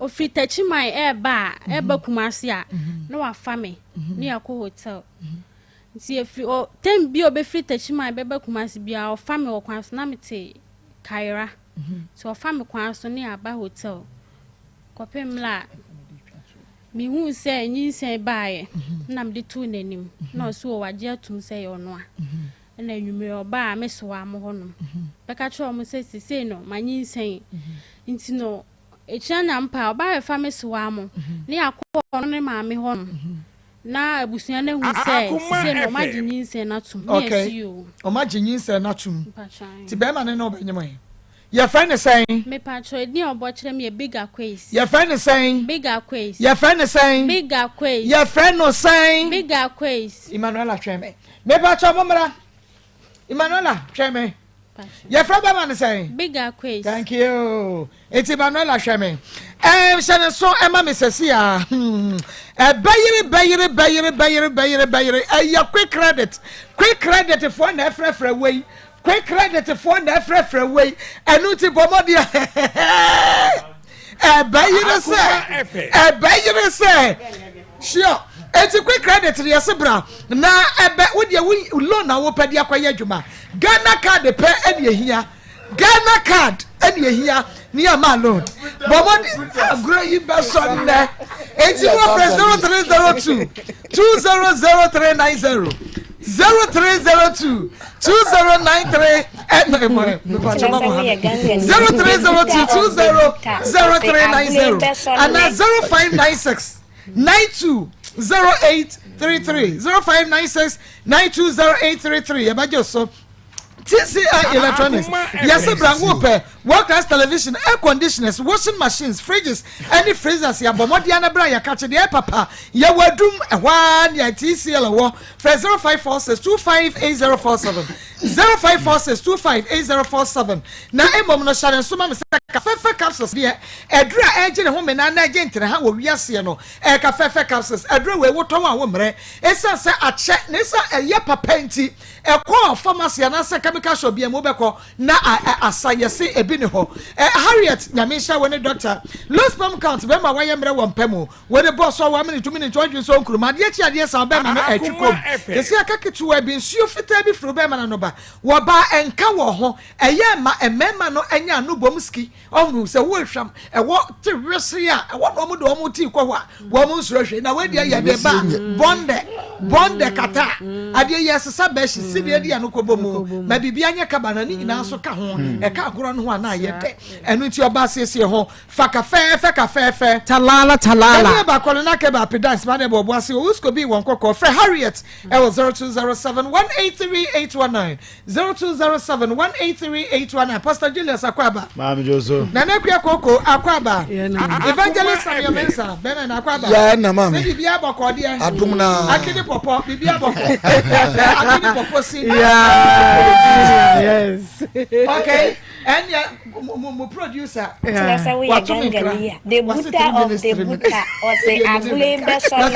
Ɔfiri Takyiman reba a, reba Kumasi a, na wafa me ne yɛakɔ hotel. Nti ɛfiri ɔ tɛm bi a ɔbɛfiri Takyiman bɛba Kumasi biara, ɔfa me wɔ kwan so na mete Kaira. Nti ɔfa me kwan so ne aba hotel kɔpem mmerɛ a mehuu sɛ nyinsɛn baeɛ na mede too n'anim na ɔse o wagye atum sɛ ɛyɛ ɔno a. Ɛna anwummerɛ ɔbaa me soa mo hɔnom bɛka kyerɛɛ wɔn sɛ sesei no manyinsɛn nti no ɛkyina nya mpa a ɔbaa bɛfa me soa mo ne yɛakɔ ɔno ne maame hɔnom na abusua no ahu sɛ sesei no ɔmagye nyinsɛn no atom ne Okay. yɛsi o. Ɔmagye nyinsɛn no atom. Mpakyɛ. Nti bɛrima no ne ɔbɛnyem ɛ? Yɛfrɛ no sɛn? Mepakyɛ edin a ɔbɔ kyerɛ me yɛ Big Aquays. Yɛfrɛ no sɛn? Big Aquays. Yɛfrɛ no sɛn? Big Aquays. Yɛfrɛ no sɛn? Big Aquays. Emmanuela twɛn me. Mepakyɛ mo mmra. Emmanuela twɛn me. Yɛfrɛ bɛma no sɛn? Big Aquays. Thank you. Eti Manuela hwɛ me. Ɛm hyɛ ne so ɛma me sɛsi a. Hmm. Ɛbɛyere bɛyere bɛyere bɛyere bɛyere bɛyere. Ɛyɛ quick credit. Quick credit foɔ na ɛfrɛfrɛ wei. Quick credit foɔ na ɛfrɛfrɛ wei. Ɛno nti bɔ mmɔden ɛbɛyere sɛ ɛbɛyere sɛ sure. Eti quick credit deɛ yɛse bra na ɛbɛ wo deɛ wo loan na wopɛ de akɔyɛ adwuma. Ghana card pɛ ɛna ehia. Ghana card ɛna ehia ne ama loan. Bɔ mmɔden agorɔ yi bɛsɔ nnɛ. Eti mo frɛ 0302 200390 0302 2093 ɛna ɛmɔ mepatwa ma mo ha 0302 200390 ana 0596 920833 0596 920833 yɛbɛgye so. TCI Electronics, yɛse bra wo pɛ world class television, air conditioners, washing machines, fridges ɛne freezers yɛabɔ mmɔden ana bra yɛakakye deɛ ɛyɛ papa yɛwɔ adum ɛhɔ ara nea TCL wɔ frɛ 0546 258047 0546 258047 na mmom no hyɛ ne nso ma me sɛ kafɛfɛ capsules deɛ aduru a ɛregye ne ho menaa na ɛgye nteneha wɔ wiaseɛ no ɛyɛ kafɛfɛ capsules aduru wei wotɔn a wo mmerɛ ɛsiane sɛ akyɛ na ɛsiane ɛyɛ papa nti Ɛkɔ pharmacy anaasɛ chemical shop biara mu wobɛkɔ na asa yɛse ebi ne hɔ. Harriet Nyame nhyira wo ne doctor. Low sperm count bɛma wayɛ mmerɛ wɔ mpa mu. Wode bɔ so a one minute two minutes ɔdwen sɛ ɔnkurum adeɛ kye adeɛ saa bɛma no ɛtwe kom. Kɛse aka ketewa bi nsuo fitaa bi firi wo bɛma no ano ba. Wɔ baa ɛnka wɔ ho ɛyɛ ma mmarima no nya ano bom ski. Ɔhunu sɛ wohwam ɛwɔ te wesee a ɛwɔ na wɔn de wɔn ti kɔ hɔ a wɔn nsoro hwee na wɔadi yɛ de ba bɔndɛ bɔndɛ kata adeɛ yɛ sesa bɛhye si deɛ di ano kɔbɔ mu ma biribi anyɛ kaba na ne nyinaa nso ka ho ɛka agorɔ no ho a na ayɛ dɛ ɛno nti ɔba asiesie ho fa ka fɛɛfɛ ka fɛɛfɛ talala talala ɛne ɛba kɔlɔ na kɛba apedance ma na ɛbɔ ɔbo ase owusko bi wɔn kɔkɔɔ frɛ Harriet ɛwɔ 0207 183 819 0207 183 819 Pastor Julius Akwaaba. Maame Joso. Nana Akua Koko Akwaaba. Evangelist Samuel Mensah Bɛmɛ na Akwaaba. Yɛ na maame. Sɛ biribi abɔkɔ deɛ. Adum na. Akini pɔpɔ biribi abɔkɔ. Akini pɔpɔ si. Yes. Okay. Ɛnneɛ mo mo producer. Kyerɛ sɛ woyɛ gangani a. The buta of the buta ɔse agole bɛsɔ nnɛ.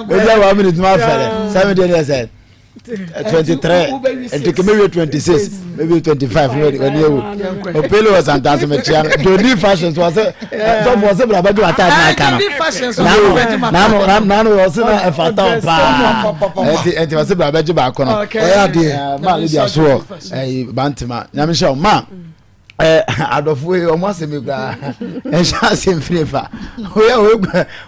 Meja wa minute ma fɛrɛ sɛ mi deɛ sɛ 23 nti kò mewie 26 maybe 25 ne wani ewu opele wɔ santan so mekyia no doni fashion so ɔsɛ sɔfo ɔsɛ bra bɛgye w'ataade na aka no nanu nanu ɔsɛ na ɛfata wo paa ɛnti ɛnti ɔsɛ bra bɛgye baako no ɔyɛ adeɛ maa lady asoɔ ɛyi bantama nyame hyɛ wo maa ɛ adɔfo yi ɔmo asɛm yi koraa ɛhyɛ asɛm firi fa oyɛ oye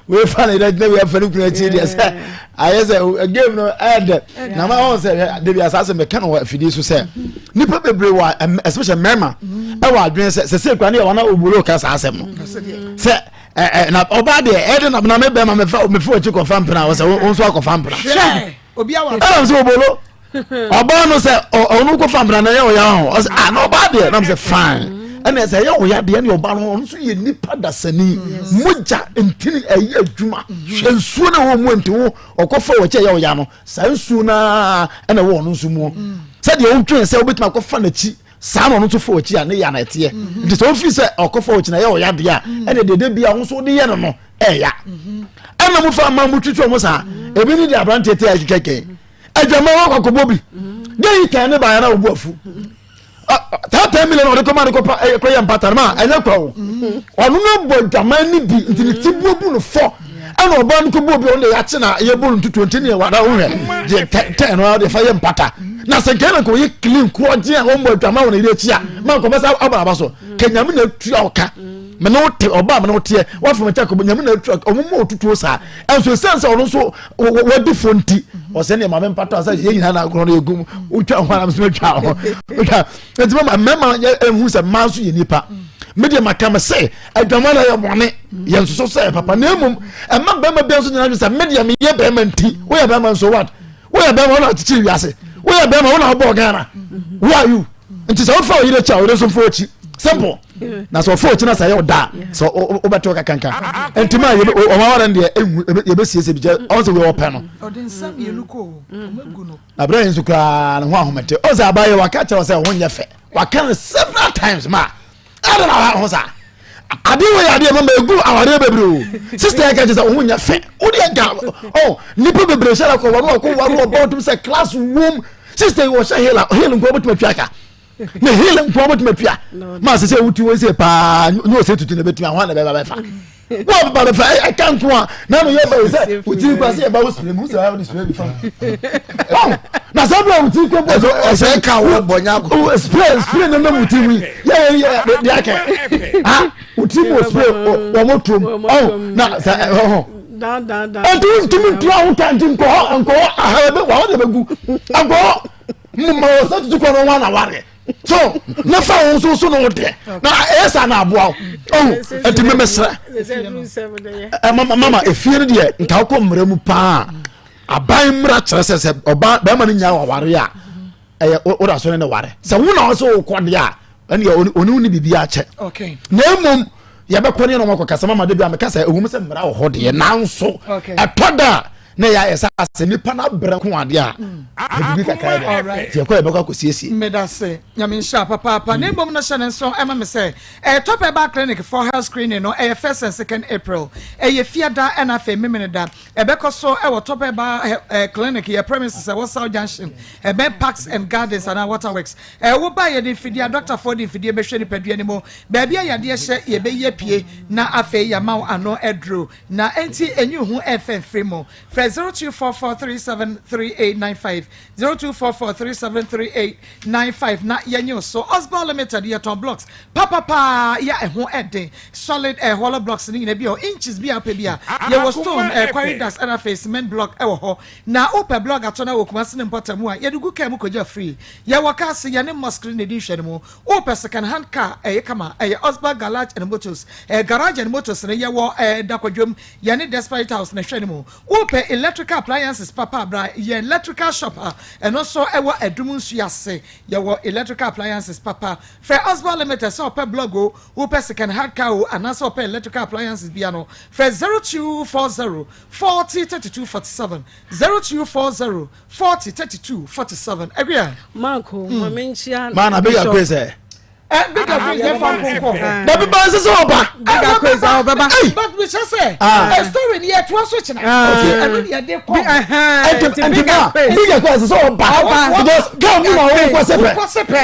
oye fa ne yɛrɛ gyina wia fa ne kunu akyi deɛ sɛ ayɛ sɛ game no ɛyɛ dɛ na ma wɔn sɛ debi asa asɛm bɛka no wɔ afidie so sɛ nipa bebree wɔ especially mmarima ɛwɔ adwene sɛ sɛ sɛ kura ne yɛ wɔn a obolo ka saa asɛm no sɛ ɛ ɛ na ɔbaa deɛ ɛde na na me bɛrima mefa mefa akyi kɔfa mpena wɔ sɛ wɔn nso akɔfa mpena ɛna sɛ obolo ɔbaa no sɛ ɔno kɔ fa mpena na ɛyɛ ɔya ho ɔsɛ ah na ɔbaa deɛ na sɛ fine ɛna sɛ ɛyɛ ɔya deɛ ɛna ɔbaa no ɔno nso yɛ nipa dasani mogya ntini ɛyɛ adwuma hwɛ nsuo na ɛwɔ mu nti wo ɔkɔfa wɔ kyɛ ɛyɛ ɔya no saa nsuo naa ɛna ɛwɔ ɔno nso mu sɛdeɛ wotwɛn sɛ wobɛtumi akɔfa n'akyi saa na ɔno nso fa w'akyi a ne ya na ɛteɛ nti sɛ wofi sɛ ɔkɔfa w'akyi na ɛyɛ ɔya deɛ a ɛna deɛ de bia wo nso wode yɛ no no ɛya ɛna mo fa ma mo twitwi ɔmo saa ebi ne de aberanteɛ te a ɛkekɛkɛ adwama wa kɔkɔbɔ bi de yi tɛn ne baayɛ na obu afu taa 10 million ɔde kɔma de kɔpa kɔyɛ mpata no ma ɛnyɛ kwa o ɔno no bɔ adwaman no bi nti ne ti buo bu no fɔ. Ɛna ɔbaa no kɔbu obi a ɔno deɛ yɛakye na yɛbɔ no ntutuo nti neɛ wada wohwɛ deɛ tɛn no deɛ fa yɛ mpata na sɛ nkɛyɛ na nka ɔyɛ clean korɔgye a ɔmmɔ adwama wɔ ne yere akyi a ma nkɔmɛ sɛ abɔ aba so ka nyame na atua wo ka mene wo te ɔbaa mene wo teɛ wafam kyɛ kɔbɔ nyame na atua ɔmo ma ɔtutuo saa ɛnso ɛsiane sɛ ɔno nso wadi fo nti ɔsɛ neɛ maame mpata sɛ yɛn nyinaa na agorɔ no yɛgu mu wotwa ho anam so matwa ho wotwa nti mama mmarima ɛhu sɛ mmaa nso yɛ nipa me deɛ maka me sɛ adwama na yɛ bɔne yɛ nsoso sɛ papa na mmom ɛma bɛrima bi nso nyina dwe sɛ me deɛ meyɛ bɛrima nti woyɛ bɛrima nso what woyɛ bɛrima wona akyekyere wiase woyɛ bɛrima wona wobɔɔ Ghana who are you nti sɛ wofa ɔyere akyi a ɔyere nso mfa akyi simple na sɛ ɔfa akyi na sɛ ɛyɛ ɔda a sɛ wobɛte wo kakanka nti ma ɔma ware no deɛ yɛbɛsiesie bi kyɛ ɔn sɛ wei ɔpɛ no ɔde nsa mmienu kɔ ɔmagu no Na berɛ yi nso koraa ne ho ahomete. Ɔn sɛ abayɛ waka kyerɛ sɛ ho nyɛ fɛ. Waka no several times ma. Ɛde na ɔha ho saa. Adeɛ wɔ yɛ adeɛ mama egu awareɛ bebree o. Sister yɛ ka kyerɛ sɛ ho nyɛ fɛ. Wo deɛ nka ɔ nipa bebree hyɛ la kɔ wɔn ɔkɔ wɔn ɔbɔ ɔtum sɛ class wom. Sister yi wɔhyɛ heel a heel nko ɔbɛtumi atwa aka. Ne heel nko ɔbɛtumi atwa. Ma sɛ sɛ wuti wɔn sɛ paa nyɛ ɔsɛ tutu na ɛbɛtumi ahoa na ɛbɛba bɛfa. Wọ́n bá bẹ fẹ ẹ ká nko a nánu yẹ bẹ sẹ òtí kura sí ẹ bá wò sùpìrì mu sẹ ẹ wò sùpìrì bi fa. Na sẹ bẹ òtí kura bọ ọsẹ ká wọ bọ nya kọ. Spray spray nínú mu ti wi yẹ yẹ yẹ di akẹ ha òtí mu spray wọ́n mo tum ọ na sẹ ẹ hɔ. Ẹtí ntumi ntura ahun ta nti nkɔhɔ nkɔhɔ ahara bɛ wà ɔde bɛ gu nkɔhɔ mma wɔ sɛ tutu kɔ no wɔn na wari. So ne fa wo nso so ne wo deɛ na ɛyɛ saa na aboa wo ɔhu ɛnti memesrɛ mama efie no deɛ nka wokɔ mmara mu paa aban mmara kyerɛ sɛ sɛ ɔba bɛrima no nya waware a ɛyɛ woda so ne ne ware sɛ wo na wo sɛ wokɔ deɛ a ɛneɛ ɔne wo ne biribi akyɛ na mmom yɛbɛkɔ ne yɛn ɔmɔkɔ kasa mama de bi a meka sɛ ɛwom sɛ mmara wɔ hɔ deɛ nanso ɛtɔ da a na ɛyɛ ayɛ sɛ asɛ nipa no abrɛ ko adeɛ a biribi kakra yɛ dɛ nti ɛkɔ yɛbɛkɔ akɔsiesie. Medase nyame nhyira papaapa na mmom no hyɛ ne nso ɛma me sɛ ɛyɛ top herbal clinic for health screening no ɛyɛ first and second April ɛyɛ fiada ɛna afei memeneda ɛbɛkɔ so ɛwɔ top herbal clinic yɛ premises ɛwɔ south junction ɛbɛn parks and gardens anaa water works ɛwɔ ba yɛde mfidie adɔktafoɔ de mfidie bɛhwɛ nipadua no mu baabi a yadeɛ hyɛ yɛbɛyi apue na afei yɛama wo ano aduro Na enti enyi ho ɛfɛ mfiri mu. Frɛ 0244373895, 0244373895 na yɛnye wo so. Osbal Limited yɛtɔn blocks papapaa yɛ ɛho ɛden, solid ɛɛ hollow blocks ne nyinaa bi wɔ hɔ, inches bi a wopɛ bi a yɛwɔ stone ɛɛ quarry dust ɛna afei cement block ɛwɔ hɔ. Na wopɛ block atɔ no wɔ Kumasi ne mpɔtam a yɛde gu kaa mu kɔgya free. Yɛwɔ kaa se yɛne mosque no na ɛdi nhwɛnimu. Wopɛ second hand car a ɛyɛ kama a, ɛyɛ Osberg Garage and Motors. Ɛyɛ Garage and Motors no, yɛwɔ ɛɛ Dakwadwom, yɛne Despite House na ɛhwɛ no mu. Wopɛ electrical appliances papa a, bra yɛn electrical shop a ɛno nso ɛwɔ Adum nsuo ase. Yɛwɔ electrical appliances papa. Frɛ Osberg Limited sɛ wopɛ blog o, wopɛ second hand car o, anaasɛ wopɛ electrical appliances biara no, frɛ 0240 40 32 47, 0240 40 32 47 Akua. Mark o, ma me nkyia. Maa na big akwe sɛ. Ɛ big akwe yɛ fa nkonkɔ hɔ. Dabi ba nsɛ sɛ ɔba. Big akwe sɛ ɔbɛba. But mi sɛ sɛ. Ɛ story ni yɛ toa so kyina. Okay. Ɛnu ni yɛ de kɔ. Ɛnti ɛnti ma big akwe sɛ sɛ ɔba. Because girl mu na ɔwɔ kɔ se pɛ. Kɔ se pɛ.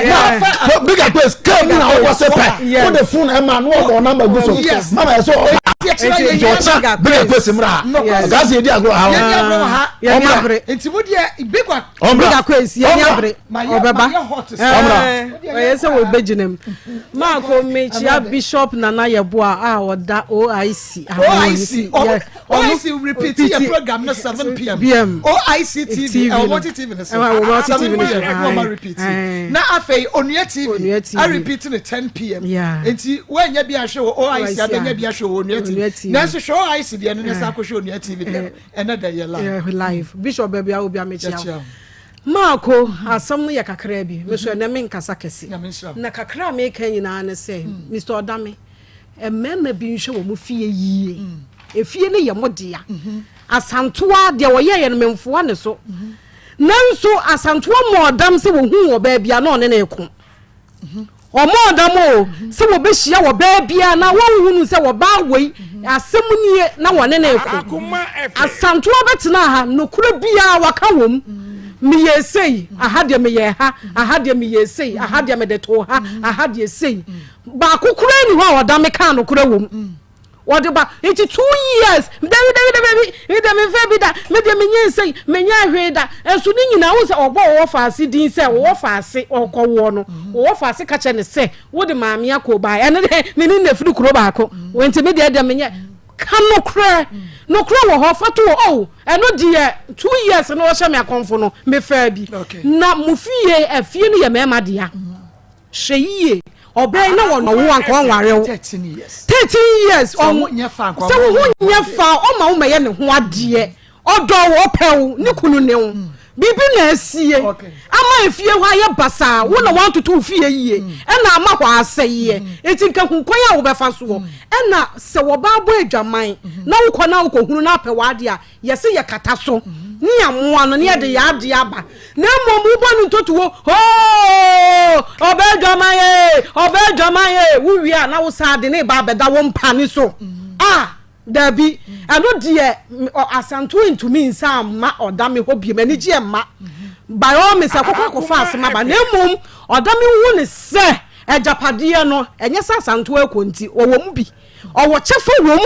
Big akwe girl mu na ɔwɔ kɔ se pɛ. O de phone ɛma no ɔbɔ namba gu so. Mama yɛ sɛ ɔba. Nti ɔkyina big akwe si mura ha. Gaasi yɛ di agorɔ ha. Yɛ di agorɔ ha. Yɛni abere. Nti mo deɛ big wa. Big Akwes yɛni abere. Ɔbɛba. Ɔyɛ sɛ wɔbɛgyina mu. Maako mekyia Bishop Nana Yeboah a ɔda OIC. OIC OIC repeat yɛ program no 7 pm. OIC TV ɛwɔ multi TV no so. Ɛwɔ multi TV no so. 7 pm ɛwɔ repeat. Na afei Onua TV a repeat no 10 pm. Nti wɔanya bi ahwɛ wɔ OIC abɛnya bi ahwɛ wɔ Onua TV. Nanso hwɛ OIC deɛ no na san akɔhwɛ Onua TV deɛ no. Ɛnɛ dɛ yɛ live. Yɛ live. Bishop baabi a wɔ bia mekyia wo. Maako, asɛm no yɛ kakraa bi. Me so ɛnɛ menkasa kɛse. Na kakra a meka nyinaa ne sɛ, Mister Ɔdame, mmarima bi nhwɛ wɔn fie yie. Efie no yɛ mo dea. Asantoa, deɛ ɔyɛeɛ no memfoa ne so. Nanso Asantoa mmɔɔ dam sɛ wɔhuu ɔbaa bi a na ɔne no reko. Wɔmmɔɔ dam o, sɛ wɔbɛhyia wɔ baa biara na wɔnhunu sɛ wɔbaa wei asɛm nie na wɔne no reko. Asantewa bɛtenaa ha, nokorɛ biara waka wɔ mu. Meyɛɛ sei, aha deɛ meyɛɛ ha, aha deɛ meyɛɛ sei, aha deɛ mede too ha, aha deɛ sei. Baako koraa nni hɔ a ɔda me kaa nokorɛ wɔ mu. Wɔde ba nti 2 years, dabi dabi dabi dabi, mi de mi nfɛ bi da, mi de mi nye nsɛn, mi nye hwee da. Nso ne nyinaa wohu sɛ ɔbɔ wɔwɔ faase din sɛ wɔwɔ faase ɔkɔwoɔ no, wɔwɔ faase ka kyerɛ ne sɛ wode maame akɔ baa ɛno de me ne na firi kuro baako nti me deɛ deɛ menyɛ ka. Nokorɛ nokorɛ wɔ hɔ fa to wɔ oh ɛno deɛ 2 years na ɔhyɛ me akɔmfo no, mefaa bi na mo fie afie no yɛ mmarima dea. Hwɛ yie, ɔbɛn na wɔn ɔwo anka ɔnware wo. 13 years sɛ wo ho nyɛ fa ɔma wo mɛyɛ ne ho adeɛ. Ɔdɔ wo, ɔpɛ wo, ne kunu ne wo. Biribi na asie ama efie hɔ ayɛ basaa. Wo na wantoto wo fie yie ɛna ama hɔ asɛeɛ. Eti nka hu kwan a wobɛfa soɔ. Ɛna sɛ wɔbaa bɔ adwaman na wokɔ na wokɔhunu na apɛ w'adeɛ a, yɛse yɛkata so ne yɛamoa no ne yɛde yɛ adeɛ aba, na mmom wobɔ no ntotowo hoo, ɔbɛ adwaman ee, ɔbɛ adwaman ee, wowie a na wo saa de ne ba abɛda wo mpa ne so a, dabi, ɛno deɛ Asantew ntumi nsa mma ɔda me hɔ biem anigyeɛ mma. By all means ɛkɔkɔ akɔfa asɛm aba, na mmom ɔda me hu ne sɛ agyapadeɛ no ɛnyɛ sɛ Asantew akɔ nti ɔwɔ mu bi. Ɔwɔ kyɛfa wom.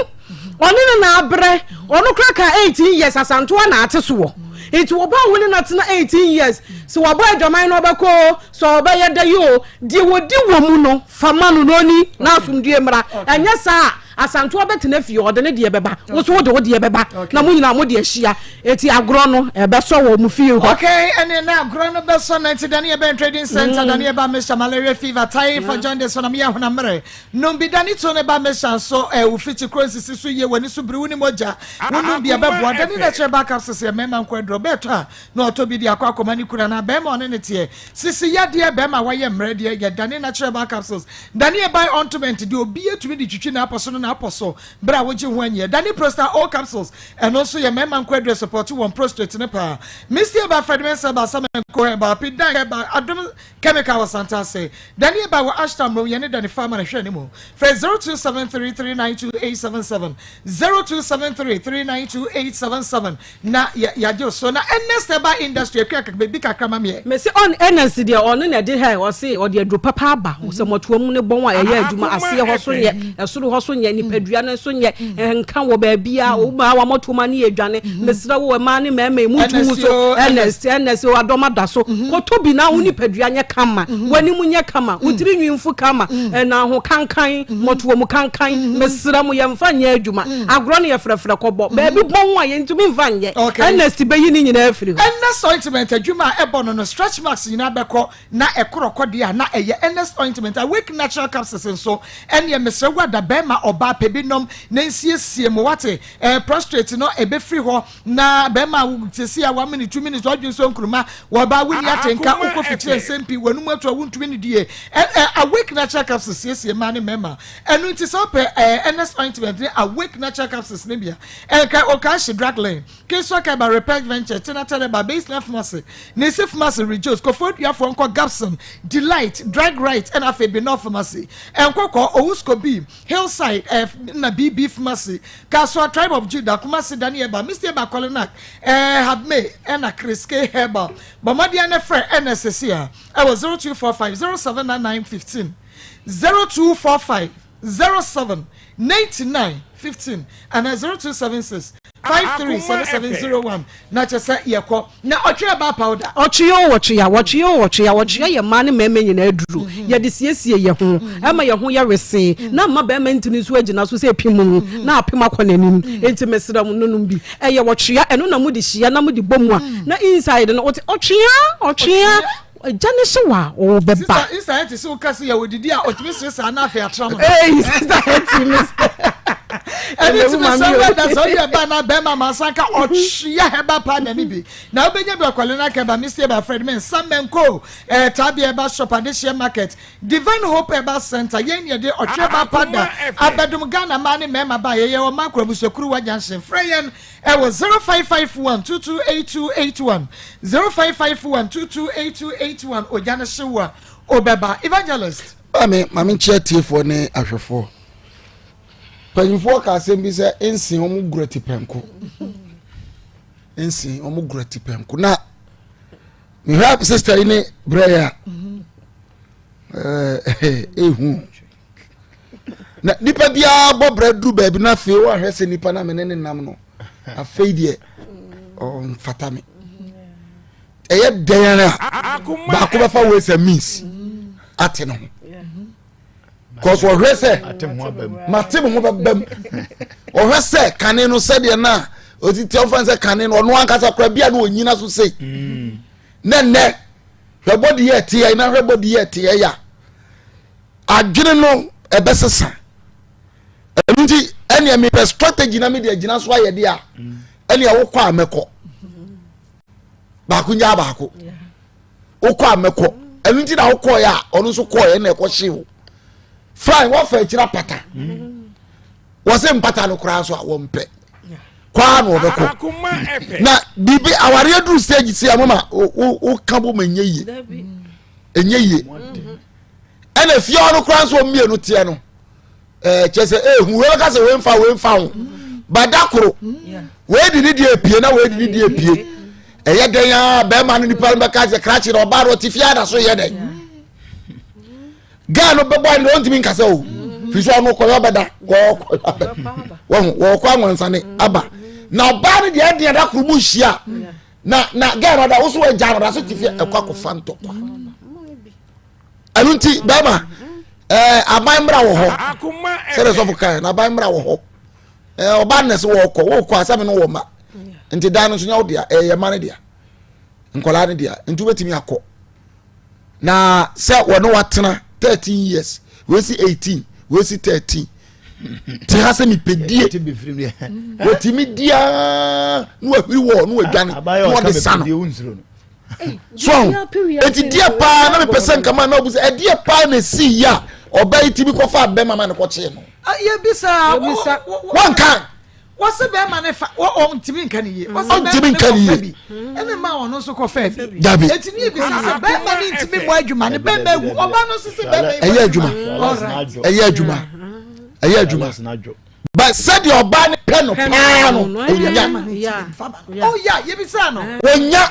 Ɔne no na abrɛ. Ɔno koraa kaa 18 years Asantewa na ate soɔ. Nti wɔba wo ne no atena 18 years. Sɛ wabɔ adwaman na ɔbɛkɔ o, sɛ ɔbɛyɛ dɛ yi o, deɛ wɔdi wɔ mu no, fa ma no na ɔni na asomdwoeɛ mmra. Ɛnyɛ saa a, Asantewa bɛtena fie, ɔde ne deɛ bɛba, wo nso wode wo deɛ bɛba, na mo nyinaa mode ahyia. Enti agorɔ no, ɛbɛsɔ wɔ mo fie hɔ. Okay, ɛne na agorɔ no bɛsɔ na nti Daniel bɛn trading center, Daniel ba Mr. Malaria fever, typhoid, jaundice, na meyɛ honam mmerɛ. Nom bi da ne tuo ne ba Mesha nso ɛ, wo fikyi kuro nsisi so yie, w'ani so biri wo ne mogya, wo nom bi a ɛbɛboa. Da ne na kyerɛ ba capsules yɛ mmarima nko aduro, ɔbɛɛtɔ a na ɔtɔ bi de akɔ akɔma ne kunu anaa barima a ɔne no teɛ. Sisi yadeɛ, barima a wayɛ mmerɛ deɛ yɛ da ne na kyerɛ ba capsules. Da ne ɛban ointment deɛ obiara tumi de twitwi n'apɔ so no n'apɔ so berɛ a wogye ho anyiɛ. Da ne Prostar O capsules ɛno nso yɛ mmarima nko aduro ɛsupɔto wɔn prostrate no paa. Misty Herbal, Fred Mensah Herbal, Samenko Herbal, Pidan Herbal, Adom Chemical wɔ Santase. Daniel ba wɔ Ashtown mmom yɛne Danny Farmer na hwɛ ne mu. Frɛ 0273392877, 0273392877 na yɛ yɛagye wo so. Na Ernest Herbal Industry akua kaka baabi kakra ma meɛ. Mese ɔn Ernest deɛ ɔno na ɛde hɛ ɔse ɔde aduro papa aba sɛ mɔtoa mu ne bɔn a ɛyɛ adwuma aseɛ hɔ so nyɛ ɛsoro hɔ so nyɛ nipadua no so nyɛ nka wɔ baabia wo maa wa mɔtoa mu ani yɛ dwane. Mesrɛ wo, mmaa ne mmarima yi muntu mu so Ernest, Ernest o adɔm ada so kɔtɔ bi na wo nipadua nyɛ kama, w'anim nyɛ kama, wo tiri nwi mfu kama, ɛna ho kankan mɔtoa mu kankan. Mesrɛ mo, yɛmfa nyɛ adwuma agorɔ no yɛfrɛfrɛ kɔbɔ baabi bɔn a yɛntumi mfa nyɛ. Ernest bɛyi ne nyinaa afiri hɔ. Ernest ointment adwuma a ɛbɔ no, stretch marks nyinaa bɛkɔ na ɛkorɔkɔ deɛ a na ɛyɛ Ernest ointment. Awake natural capsules nso ɛneɛ mesrɛ wo ada bɛrima ɔbaa pɛ bi nom na nsiesie mo wate prostate no ɛbɛfiri hɔ na bɛrima sisi a 1 minute 2 minutes ɔdwe nso nkuruma wɔba wonni atenka wokɔ fikyerɛ nsɛm pii wɔnum ato a wontumi ne die. Awake natural capsules siesie mmaa ne mmarima. Ɛno nti sɛ wopɛ Ernest ointment ne Awake natural capsules ne bia ɛnka Okaahye Drug Lane, Kesewa Kaiba, Repec Venture, Tena Tereba, Baseline Pharmacy, Nisi Pharmacy, Rejoice, Kofoduafoɔ nkɔ Gabson, Delight, Drug Right, ɛna afei Binor Pharmacy, Nkɔkɔ, Owusko B, Hillside, na BB Pharmacy, Kasoa, Tribe of Judah, Kumasi, Dani Herbal, Misty Herbal, Kolinak, Habme, ɛna Chris K Herbal. Bɔ mmɔden na frɛ ɛna sɛsi a ɛwɔ 0245 0799 15, 0245 07 99 15 ana 0276 537701 na kyɛ sɛ yɛkɔ na ɔtwe ɛba powder. Ɔtwe o, wɔtwe a, wɔtwe o, wɔtwe a, wɔtwe yɛ mmaa ne mmarima nyinaa duro. Yɛde siesie yɛ ho ɛma yɛ ho yɛ wesee na mma barima ntini nso agyina so sɛ epim mu na apem akɔ n'anim. Enti mesrɛ mo, nonom bi. Ɛyɛ wɔtwea, ɛno na mode hyia na mode bɔ mu a na inside no wote ɔtwea, ɔtwea. Gya ne hyew a ɔbɛba. Sister Sister Hetty sɛ woka sɛ yɛ odidi a ɔtumi sere saa na afei atra mo. Hey, Sister Hetty mi sɛ. Ɛne ti mi sɛ wɛda sɛ ɔyɛ ba na bɛrima ma nsa nka ɔtwea hɛba paa na ne bi na wobɛnya bi ɔkwale na kɛba mi sie ba Fred me nsa mɛnko ɛɛ tabi ɛba shop adehyeɛ market Divine Hope Herbal Center. Yɛn yɛde ɔtwea ba powder abɛdom Ghana mmaa ne mmarima ba yɛyɛ wɔ Makro Abusuakuruwa Junction. Frɛ yɛn ɛwɔ 0551 228281, 0551 228281. Ogya no hyew a obɛba. Evangelist. Maame, maame nkyia tiefoɔ ne ahwɛfoɔ. Mpanyinfoɔ ka asɛm bi sɛ nsen wɔn gura ti pɛnko. Nsen wɔn gura ti pɛnko. Na mehwɛ sista yi ne brɛ yɛ a ɛɛ ehu. Na nipa biara bɔ brɛ duru baabi na afei wɔahwɛ sɛ nipa na mene ne nam no afei deɛ ɔmfata me. Ɛyɛ dɛn a baako bɛfa ways and means ate ne ho. Cause wɔhwɛ sɛ mate me ho bɛbam. Wɔhwɛ sɛ kane no sɛdeɛ na ɔtiti ɔfa sɛ kane no ɔno ankasa kora bia na ɔnyina so sei. Na nnɛ hwɛ bɔdi yɛ ɛteɛ na hwɛ bɔdi yɛ ɛteɛ ya adwene no ɛbɛsesa. Ɛno nti ɛnea mepɛ strategy na mede agyina so ayɛ deɛ a ɛnea wokɔ a mɛkɔ baako nyaa baako wokɔ a mɛkɔ. Ɛno nti na wokɔɛ a ɔno nso kɔɛ na ɛkɔ hye wo fine. Wɔfa akyiri apata wɔsɛ mpata no koraa nso a wɔmpɛ kwaa na wɔbɛkɔ na biribi awareɛ duru stage si a mama woka bɔ ma ɛnyɛ yie ɛnyɛ yie. Ɛna fie hɔ no koraa nso wɔn mmienu teɛ no ɛɛ kyɛ sɛ ehu wei bɛka sɛ wei nfa wei nfa ho bada koro wei di ne deɛ epie na wei di ne deɛ epie. Ɛyɛ dɛn a bɛrima no nipa no bɛka sɛ krakye na ɔbaa no ɔte fie ada so yɛ dɛn gaa no bɛbɔ ɛna ɔntumi nkasa o fi so ɔno kɔyɔ bɛda wɔkɔyɔ abɛda wɔho wɔkɔ anwansane aba na ɔbaa no deɛ ɛdeɛ da koro mu nhyia na na gaa no da woso agya no da so te fie ɛkɔ akɔfa ntɔkwa. Ɛno nti bɛrima ɛɛ aban mmra wɔ hɔ sɛdeɛ sɔfo kan na aban mmra wɔ hɔ ɛɛ ɔbaa no na ɛsɛ wɔkɔ wɔkɔ asɛm no wɔ ma nti dan no nso nyɛ wo dea ɛyɛ ma no dea nkɔlaa no dea nti wobɛtumi akɔ na sɛ wɔne watena 13 years wɔsi 18 wɔsi 13 te ha sɛ mepɛdie wɔtumi diaa na wahwiri wɔ na wadwane na wɔde sa no so eti deɛ paa na mepɛ sɛ nkama na ɔbu sɛ ɛdeɛ paa na esi yɛ a ɔbaa yi tumi kɔfa abɛma ma ne kɔkyee no. Yɛbisa wɔnka wɔsi bɛrima ne fa ɔntumi nka ne yie. Ɔntumi nka ne yie. Ɛna maa ɔno nso kɔ fɛ bi. Dabi. Eti ne ebisa sɛ bɛrima ne ntumi bɔ adwuma ne bɛrima ewu ɔbaa no nso sɛ bɛrima yi bɔ ɛyɛ adwuma ɛyɛ adwuma ɛyɛ adwuma but sɛdeɛ ɔbaa ne pɛ no paa no onya. Oya yebisa no. Onya.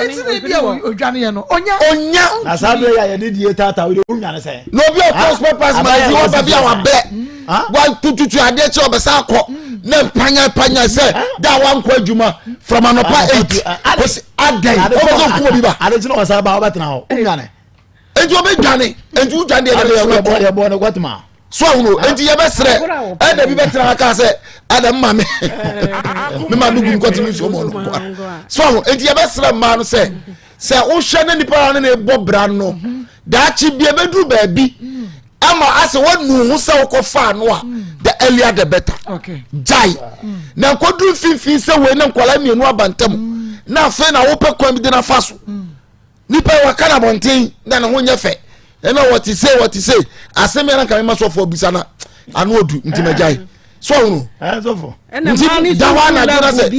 Eti na ebi a odwane yɛ no onya. Onya. Na saa bere yɛ a yɛde die taataa wo de wo nwane sɛn. Na obi a ɔtɔn spare parts ma ɛdi ɔba bi a wabɛ watututu adeɛ kyɛ ɔbɛsa akɔ na panya panya sɛ da wankɔ adwuma from anɔpa 8 kɔsi adɛn ɔbɛsɛ okuma bi ba. Ade kyerɛ ɔsan ba ɔbɛtena hɔ wo nwane. Enti ɔbɛdwane enti wodwane deɛ ɛbɛyɛ wɔ yɛbɔ ne kɔtema. So ahono enti yɛbɛsrɛ ɛna bi bɛtena ha kaa sɛ ada mma me me ma me gu nkɔte me nsuo mɔ no nkoa. So ahono enti yɛbɛsrɛ mmaa no sɛ sɛ wohwɛ ne nipa no ne bɔ bra no daakye bi ɛbɛduru baabi ama asɛ woanu ho sɛ wokɔfaa no a the earlier the better. Gyae na nkɔduru mfimfini sɛ wei ne nkwadaa mmienu aba ntam na afei na wopɛ kwan bi de no afa so. Nipa yi waka na abɔnten na ne ho nyɛ fɛ ɛna wɔte se wɔte se asɛm yɛn anka mema sɔfo abisa na ano odu nti ma gyae so ɔhono nti da hɔ anadwo na sɛ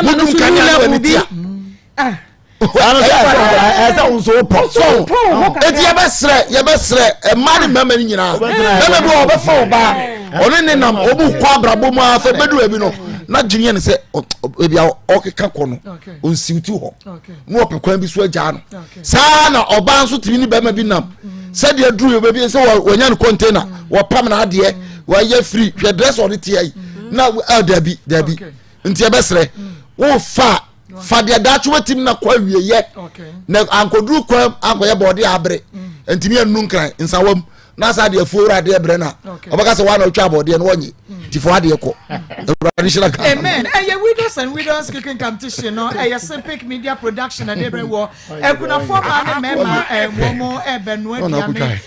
mudum kanea no wɔ ne tia ɛsɛ wo nso wopɔ so eti yɛbɛsrɛ yɛbɛsrɛ mmaa ne mmarima no nyinaa mmarima bi wɔ ɔbɛfa ɔbaa ɔne ne nam ɔmu kɔ abrabɔ mu afɛ bɛdu baabi no na gyene yɛ ne sɛ ebi a ɔkeka kɔ no ɔnsiw ti hɔ na ɔpɛ kwan bi so agyaa no. Saa na ɔbaa nso tumi ne bɛrima bi nam sɛdeɛ duru yɛ baabi sɛ wɔnya no container wɔpam no adeɛ wɔayɛ firi hwɛ dress ɔde teɛ yi na dabi dabi nti ɛbɛsrɛ wofa fa deɛ daakye watumi na kɔ awieyɛ na ankɔduru kwan ankɔyɛ bɔɔde abere ntumi annu nkran nsawam na saa deɛ afuo wura adeɛ brɛ na ɔbɛka sɛ woana wotwa abɔdeɛ no wɔnye nti fo adeɛ kɔ awurade hyira ka. Amen. Ɛyɛ Widows and Widows Cooking Competition no ɛyɛ Simpic Media Production ɛde brɛ wɔ akunafoɔ mmaa ne mmarima wɔn mo ɛbɛnoa aduane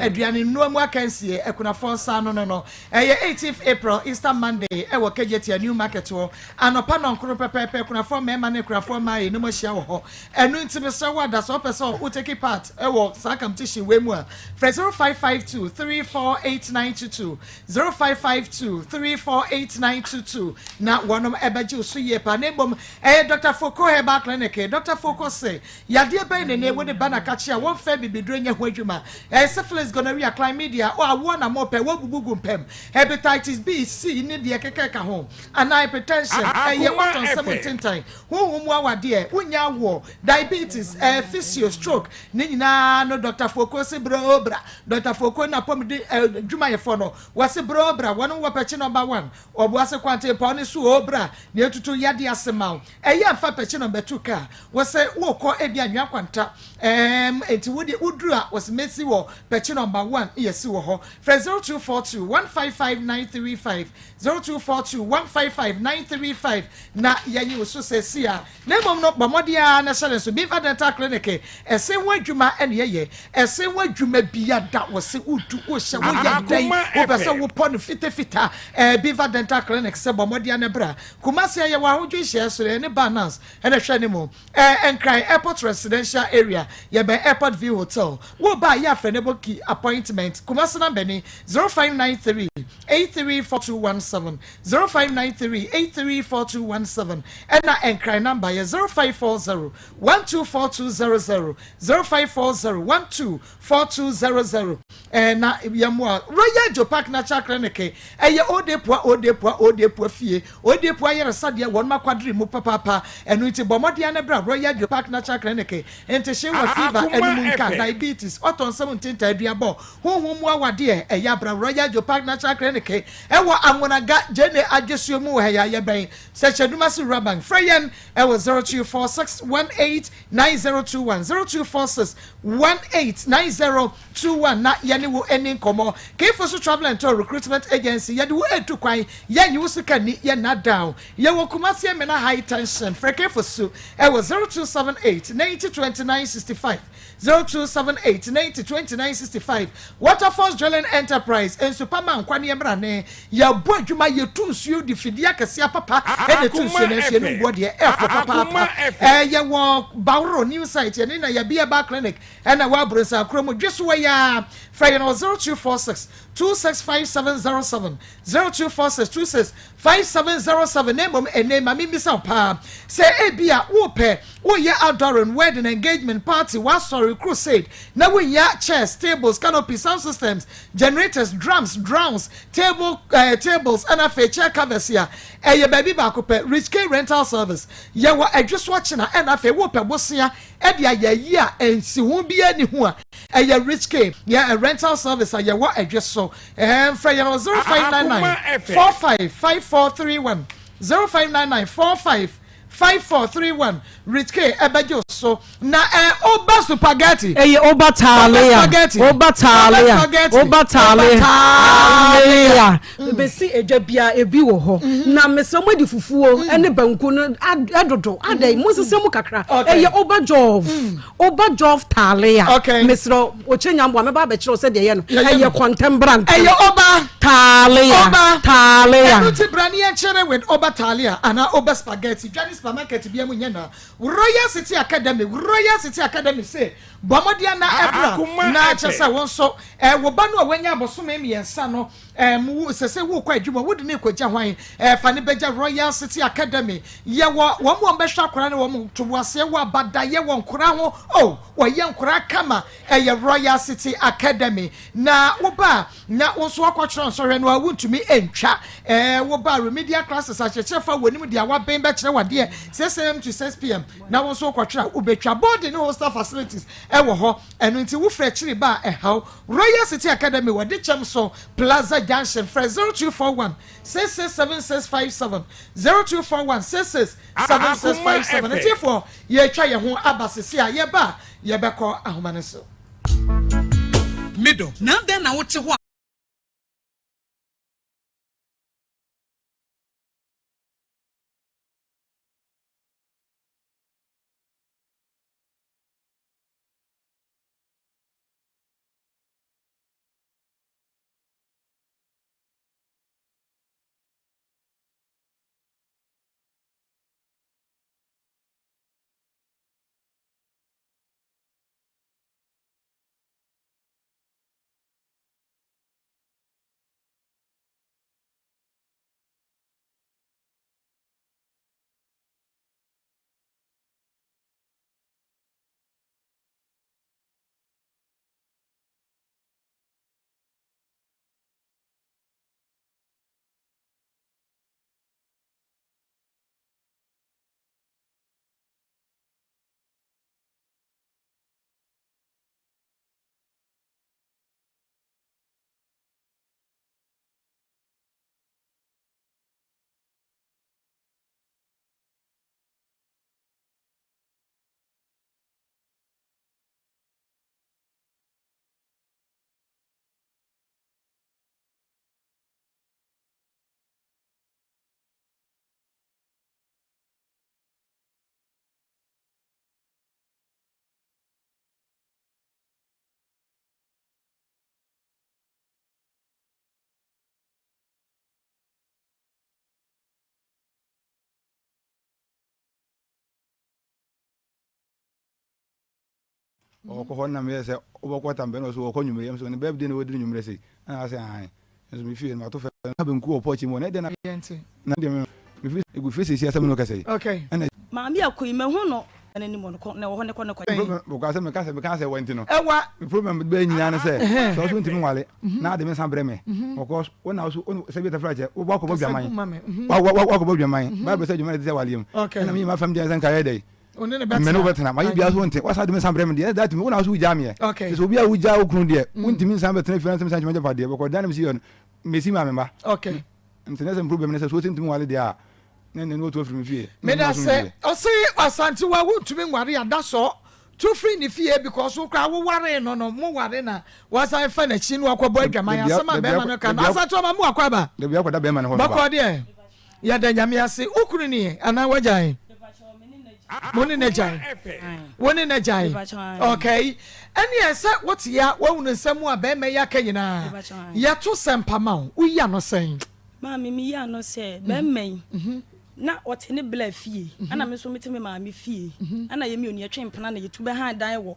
aduane nnoa mu akansie akunafoɔ nsa ano no no ɛyɛ 18th April Easter Monday ɛwɔ Kejetia New Market hɔ anɔpa nɔnkoro pɛpɛɛpɛ akunafoɔ mmarima ne akunafoɔ mmaa yɛn mu ahyia wɔ hɔ. Ɛno nti mesrɛ wo ada sɛ wopɛ sɛ wo take part wɔ saa competition wei mu a, frɛ 0552 348922, 0552 348922 na wɔnom ɛbɛgye wo so. so yie paa na mmom ɛyɛ Dɔkta Foko Herbal Clinic. Dɔkta Foko se yadeɛ bɛn na ɛnɛ wode ba n'akakye a wɔmfa abibiduro nyɛ ho adwuma? Ɛyɛ syphilis, gonorrhea, chlamydia, o awoɔ na mopɛ, woabubu gu mpam, hepatitis B, C ne deɛ ɛkeka ɛka ho, anaa hypertension, ɛyɛ watɔ nsam ntentan, honhom mu awadeɛ, wonnya awoɔ, diabetes, ɛɛ physio, stroke, ne nyinaa no Dɔkta Foko se brɛ o bra. Dɔkta Foko n'apɔmuden adwumayɛfoɔ no wɔse brɛ o bra, wɔnom wɔ pɛkye number one, Ɔboase kwantempɔn no so o bra na yɛtutu yadeɛ ase ma wo. Ɛyɛ a fa pɛkye number two kaa wɔse wokɔ ebi anwea kwanta ɛɛm enti wodeɛ woduru a wɔse mɛsi wɔ pɛkye number one yɛsi wɔ hɔ. Frɛ 0242 155 935 0242 155 935 na yɛnye wo so seesei a. Na mmom no, bɔ mmɔden ara na hyɛ no nso. Beaver Dental Clinic, ɛse ho adwuma na yɛyɛ. Ɛse ho adwuma biara da wo se, wotu, wohyɛ, woyɛ dɛn, wopɛ sɛ wopɔ no fitafita, ɛɛ Beaver Dental Clinic sɛ bɔ mmɔden ara na bra. Kumasi a yɛwɔ Ahodwo nhyiaeɛ so no, yɛne Barnans na ɛhwɛ anim. Ɛɛ Nkran Airport Residential Area, yɛbɛn Airport View Hotel. Woba a, yɛ afrɛ na book appointment. Kumasi number ni, 0593 834217. 0593 834217 ɛna Nkran number yɛ 0540 124200 0540 124200 ɛna yɛmmoa Royal Joe Park Natural Clinic ɛyɛ Odepoa Odepoa Odepoa fie Odepoa ayaresa deɛ wɔn akwadere mu papaapa ɛno nti bɔ mmɔden ara bra Royal Joe Park Natural Clinic ntehye wɔ fever ɛnum nka diabetes ɔtɔ nsam ntinta aduabɔ Honhom mu awadeɛ ɛyɛ abra Royal Jopark Natural Clinic ɛwɔ Anwonaga, Gyene Adwesuo mu wɔ ha yi a yɛbɛn Sɛkyɛdumase Rural Bank. Frɛ yɛn ɛwɔ 0246 189021, 0246 189021 na yɛne wo ɛni nkɔmmɔ. Kefoso Travel and Tour Recruitment Agency, yɛde wo ɛretu kwan, yɛnnye wo sika nni, yɛnna down. Yɛwɔ Kumasi Emena High Tension. Frɛ Kefoso ɛwɔ 0278 90 29 65. 0278 90 29 65 Waterfalls Drilling Enterprise, Nsu pa ma nkwa ne mmrane. Yɛbɔ adwuma, yɛtu nsuo de fidie akɛseɛ apapa na ɛtu nsuo nanso yɛn nguo deɛ ɛfo papaapa. Yɛwɔ Baworo New Site, yɛne na yɛbi Herbal Clinic ɛna ɛwɔ Abronsah kuro mu. Dwe so wɔ yi ara, frɛ yɛn wɔ 0246 265707, 0246 26 5707 Na mmom ɛnnɛ yi ma mimmisa wo paa, sɛ ebia worepɛ woreyɛ outdooring, wedding, engagement, party, w'asɔre, crusade, na wuhia chairs, tables, canopies, sound systems, generators, drums, drowns, table eh, tables, ɛna afei chair covers a, ɛyɛ baabi baako pɛ, Rich K Rental Service. Yɛwɔ Adwoso Akyena, ɛna afei worepɛ bosea de ayɛ ayi a nsiho biara nni ho a, ɛyɛ Rich K yɛ rental service a yɛwɔ Adwoso. Ɛɛ frɛ yɛn wɔ 0599 45 5431, 0599 45 5431. Rich K ɛbɛgye wo so. Na ɛɛ Oba Supageti. Ɛyɛ Oba Taalia. Oba Taalia. Oba Taalia. Taalia. Bɛsi edwa bia ebi wɔ hɔ. Na mesrɛ mo adi fufuo ɛne banku no ɛdodo. Adɛn mo nsesa mu kakra. Ɛyɛ Oba Jolf. Oba Jolf Taalia. Mesrɛ okyɛ nyamboa mɛba abɛkyerɛ wo sɛdeɛ ɛyɛ no. Ɛyɛ kɔntɛm bra ntɛm. Ɛyɛ Oba. Taalia. Oba. Taalia. Ɛno ti bra ne yɛnkyere with Oba Taalia anaa Oba Spaghetti. Dwa ne supermarket bia mu nyɛ na. Royal City Academy, Royal City Academy se bɔ mmɔden na ɛbra na kyerɛ sɛ wo nso eh, wo ba no a wanya abosome mmiɛnsa no eh, wo sɛ sɛ wokɔ adwuma wode ne kɔgya hwan eh, fa ne bɛgya Royal City Academy. Yɛwɔ wɔn wɔn bɛhwɛ akwadaa no wɔn ntoboaseɛ wɔ abadayɛ wɔ nkoraa ho oh wɔyɛ nkoraa kama ɛyɛ Royal City Academy na wo ba a na wo nso wakɔtwerɛ nsɔhwɛ no a wontumi ntwa ɛɛ wo ba remedial classes akyerɛkyerɛfo a wɔnim deɛ waben bɛkyerɛ wadeɛ 6am to 6pm na wo nso wokɔtwerɛ a wobɛtwa. Boarding ne hostel facilities ɛwɔ hɔ ɛno nti wofiri akyiri ba a ɛhaw. Royal City Academy wɔ Dekyɛm so Plaza Junction frɛ 0241 667657 0241 667657 Atiefoɔ yɛretwa yɛn ho aba sese a yɛba a yɛbɛkɔ ahoma no so. Me dɔ, na adɛn na wote hɔ a. Ɔkɔ hɔ na meyɛ sɛ wobɛkɔ tam bɛn na ɔsɛ wɔkɔ nwummere yɛm sɛ ne birthday na wɔdi no nwummere sei ɛna ɔsɛ ahan nso me fie no mato fɛ na benku wɔ pɔkye mu na ɛdɛn na na deɛ me me fi egu fie sisi asɛm no kɛsɛ yi ɛna Maame Akoi mahu no n'anim wɔ no kɔ na ɛwɔ hɔ ne kɔ ne kɔ. Problem bɔkɔ asɛ meka sɛ meka sɛ wɔ nti no ɛwa me problem bɛyɛ nyinaa ne sɛ sɛ ɔso ntumi nwale na ade me nsa brɛ me ɔkɔ wo na ɔso sɛ bi tafra kyɛ wo wakɔbɔ dwaman wakɔbɔ dwaman bible sɛ dwaman te sɛ waleɛ mu ɛna me nyima fam deɛ sɛ nka yɛ dɛ Mene wo bɛtena mayɛ biara so wonte wasa de me nsa brɛ me deɛ ɛda tumi wo na so wogyaa meɛ te sɛ obi a wogyaa wo kunu deɛ mm. wontumi nsan bɛtena fie nsɛm san kyima gyapadeɛ bɛkɔ dan no mesi yɛ no mesi maa me mma nti ne sɛ problem ne sɛ so wosi ntumi wale deɛ a ne ne ne wɔtu afiri me fie meda sɛ ɔse asantewa wontumi nware adasɔ tu firi ne fie because wo koraa wowaree no no mo ware na wasan fa n'akyi no akɔbɔ adwaman asɛm a bɛrima no ka no asantewa ma mo akɔ aba bɔkɔ deɛ Yɛda Nyame ase. Wo kunu ni anaa wagyae? Mo ne no agyae. Wo ne no agyae. Okay. Ɛneɛ sɛ wote ya woahunu nsɛm a bɛrima yi aka nyinaa. Yɛto sɛmpa ma wo. Woyi ano sɛn? Maame meyi ano sɛ bɛrima yi mhm. na ɔte ne bla fie mhm. ɛna me nso mete me maame fie mhm. ɛna yɛ mmienu yɛtwe mpena na yɛtu bɛhan dan wɔ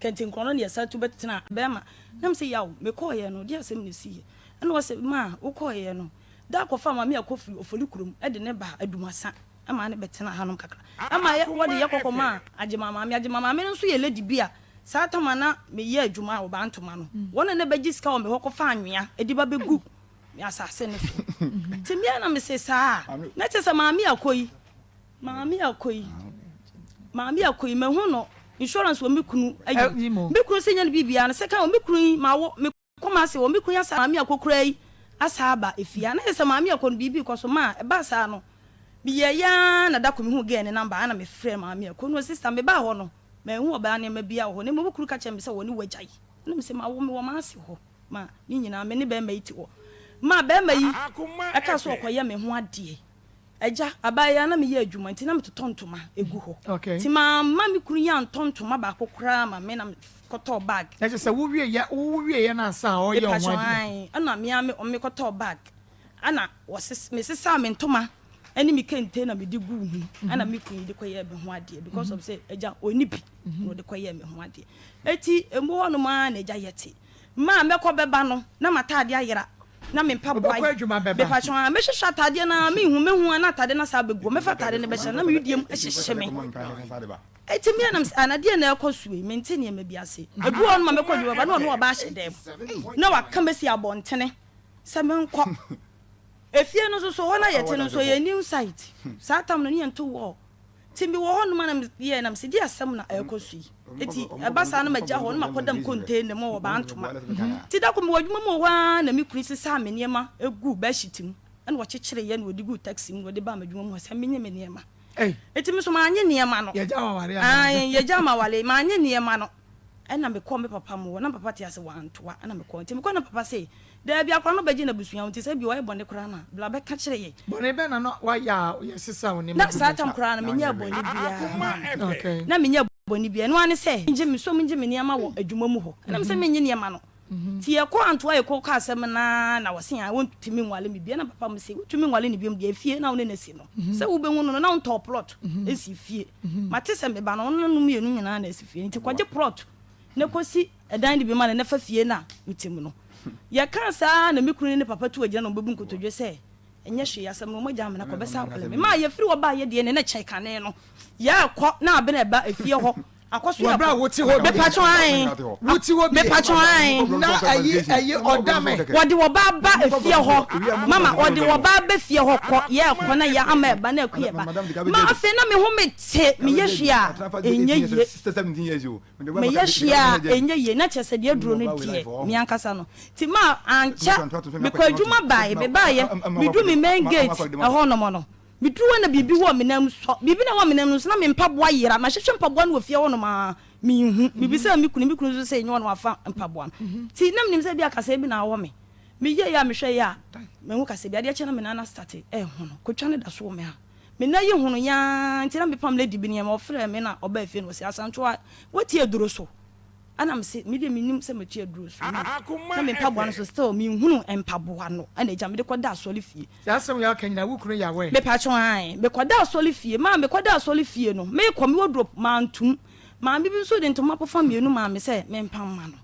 kɛntinkorɔ no na yɛsa tu bɛtena bɛrima na me sɛ yaw mekɔɔyɛ no deɛ asɛm na ɛsiiɛ ɛna ɔsɛ maa wokɔɔyɛ no Da kɔfaa Maame Ako firi Ofori kurom de no baa Adumasa maa no bɛtenaa hanom kakra. Ɛma yɛ wɔde yɛ kɔ kɔmaa Agyeman maame. Agyeman maame no nso yɛ lady bi a saa tam a na meyɛ adwuma wɔ Bantoma no, wɔn na na bɛgye sika wɔ me hɔ kɔfa anwea de ba bɛgu me asase no so. Nti me ara na mese saa a, na kyerɛ sɛ Maame Ako yi, Maame Ako yi, Maame Ako yi, mahu no insurance wɔ me kunu ayi mu. Me kunu sɛ nyɛ no biribiara no, sɛ ka wɔ me kunu yi, mawo, me. Kumasi wɔ me kun asa maame akokora yi asa aba efie a na yɛ sɛ maame akɔ no biribi kɔ so ma ɛbaa saa no me yɛɛ yɛ ara na da ko me huu girl ne number ana me frɛɛ maame akɔ no sister me baa hɔ no manhu ɔbaa nneɛma biara wɔ hɔ na mmom wo kunu ka kyerɛ me sɛ wɔne wo agyae na me sɛ ma wo me wɔ m'ase hɔ ma ne nyinaa me ne bɛrima yi te hɔ ma bɛrima yi ɛka so ɔkɔyɛ me ho adeɛ Agya, abaayewa na meyɛ adwuma nti na metotɔ ntoma gu hɔ. Nti mamma me kunu yi antɔ ntoma baako koraa ma me na mekɔtɔɔ bag. Na kyerɛ sɛ wowieɛ wowieɛ no ansa a ɔreyɛ wo ho Mepakyɛw adeɛ. ae, ɛna me ara me mekɔtɔɔ bag ɛna wɔses mesesaa me ntoma ɛne me kente na mede guu mu ɛna me kunu yi de kɔyɛɛ me ho adeɛ because of sɛ agya ɔnni bi na ɔde kɔyɛɛ me ho adeɛ. Eti emu hɔnom ara na agya yɛte. Ma mɛkɔ bɛba no na m'atadeɛ ayera na me mpaboa Wobɛkɔ adwuma bɛba. Mepakyɛw aa mɛhwehwɛ atadeɛ no aa menhu mɛhu aa na atadeɛ no asan abɛgu hɔ mɛfa atadeɛ no bɛhyɛ na me wedeɛ mu hyehye me Enti me a na mesɛ ah na deɛn na ɛrekɔ so yi mente nneɛma bi ase Ebi wɔ hɔ nom a mɛkɔ adwuma bɛba na ɔne ɔbaa ahyɛ dan mu na waka masi abɔntene sɛ menkɔ Efie no nso so hɔ no a yɛte no nso ɛyɛ new site saa tam no ne yɛnto wall Nti mewɔ hɔ nom a na meyɛɛ na mese deɛ asɛm na ɛrekɔ so yi. Nti ɛba saa na magya hɔ na makɔda me container mu wɔ Bantoma. Nti da koro mewɔ adwuma mu wɔ hɔ ara na me kunu sesaa me nneɛma guu bedsheet mu ɛna ɔkyekyereeɛ na ɔde guu taxi mu na ɔde baa m'adwuma mu hɔ sɛ menye me nneɛma. Nti me nso mannye nneɛma no. Ae, yɛgyaa m'aware, mannye nneɛma no. Ɛna mekɔɔ me papa mo hɔ, na me papa te ase wɔ Antoa, ɛna mekɔɔ. Nti mekɔɔ na papa se, Daabi, akwadaa no bɛgye n'abusua ho, nti sɛ ebia wayɛ bɔne koraa no a, bra bɛka kyerɛ yɛn. Bɔne bɛn na na wayɛ a yɛsesaa wo nneɛma Na gu saa bɛhyɛ? tam koraa no, menyɛɛ bɔne biara. Okay. Na menyɛɛ bɔne biara. Ɛno ara ne sɛ, ngye me, so mengye me nneɛma wɔ adwuma mu hɔ. Ɛna mese mennye nneɛma no. Nti yɛkɔɔ Antoa yɛkɔkaa asɛm no ara na wɔse aa wɔntumi nwale me bio. Ɛna papa mo se, wotumi nwale no biom deɛ, efie na wo ne no asi no, sɛ wobɛhu no no na wontɔɔ plot si fie. Mate sɛ me ba no, ɔno ne no mmienu nyinaa na asi fie, nti kɔgye plot na kɔsi ɛdan no bi ma no na fa fie no a wote mu no. Yɛkaa saa ara na me kunu ne ne papa tu agyina na wɔbɛbu nkotodwe sɛ ɛnyɛ hwee, asɛm no wɔagya amena kɔ, bɛsa awale me. Maa yɛfiri hɔ baeɛ deɛ ne na kyɛn kane no, yɛrekɔ na Abena ɛba efie hɔ akɔso Wɔ berɛ a wote hɔ bi. Mepatwɔ ae. Wote hɔ bi. Mepatwɔ ae. Na ɛyi ɛyi ɔda me. Wɔde wɔba ba efie hɔ mama wɔde wɔba ba fie hɔ kɔ yɛ kɔ na yɛ ama ɛba na ɛkɔ yɛ ba ma afei na me ho me te me yɛ hwee a ɛnyɛ yie me yɛ hwee a ɛnyɛ yie na kyerɛ sɛ deɛ aduro no deɛ me ankasa no ti ma ankyɛ mekɔ adwuma bae me baeɛ medu me main gate ɛhɔ nom no. Meduru hɔ na biribi wɔ me nan mu sɔ. Biribi na ɛwɔ me nan mu nso na me mpaboa yera. Mahwehwɛ mpaboa no wɔ fie hɔnom ara, menhu. Mebisaa me kunu, me kunu nso sɛ ɛnyɛ ɔno wafa mpaboa no. Nti na menim sɛ ebia kaseɛ bi na awɔ me. Meyɛeɛ a mehwɛeɛ a, manhu kaseɛ bi. Adeɛ kyeeɛ na me nan no astate rehono. Kotwa no da so wɔ me ha. Me nan yi honoeɛ ara nti na mepam lady bi nneɛma. Ɔfrɛɛ me na ɔbaa fie na ɔse, Asantewaa, woate aduro so? Ɛna me se me deɛ mennim sɛ matu aduro so no na me mpaboa no so still menhunu mpaboa no ɛna agya mede kɔda asɔre fie. Saa asɛm yi a woka nyinaa wo kunu yɛ aware? Mepakyɛw ae mekɔda asɔre fie maa mekɔda asɔre fie no mekɔ me wardrobe mantum Maame bi nso de ntoma pofa mmienu maa me sɛ mempam mma no.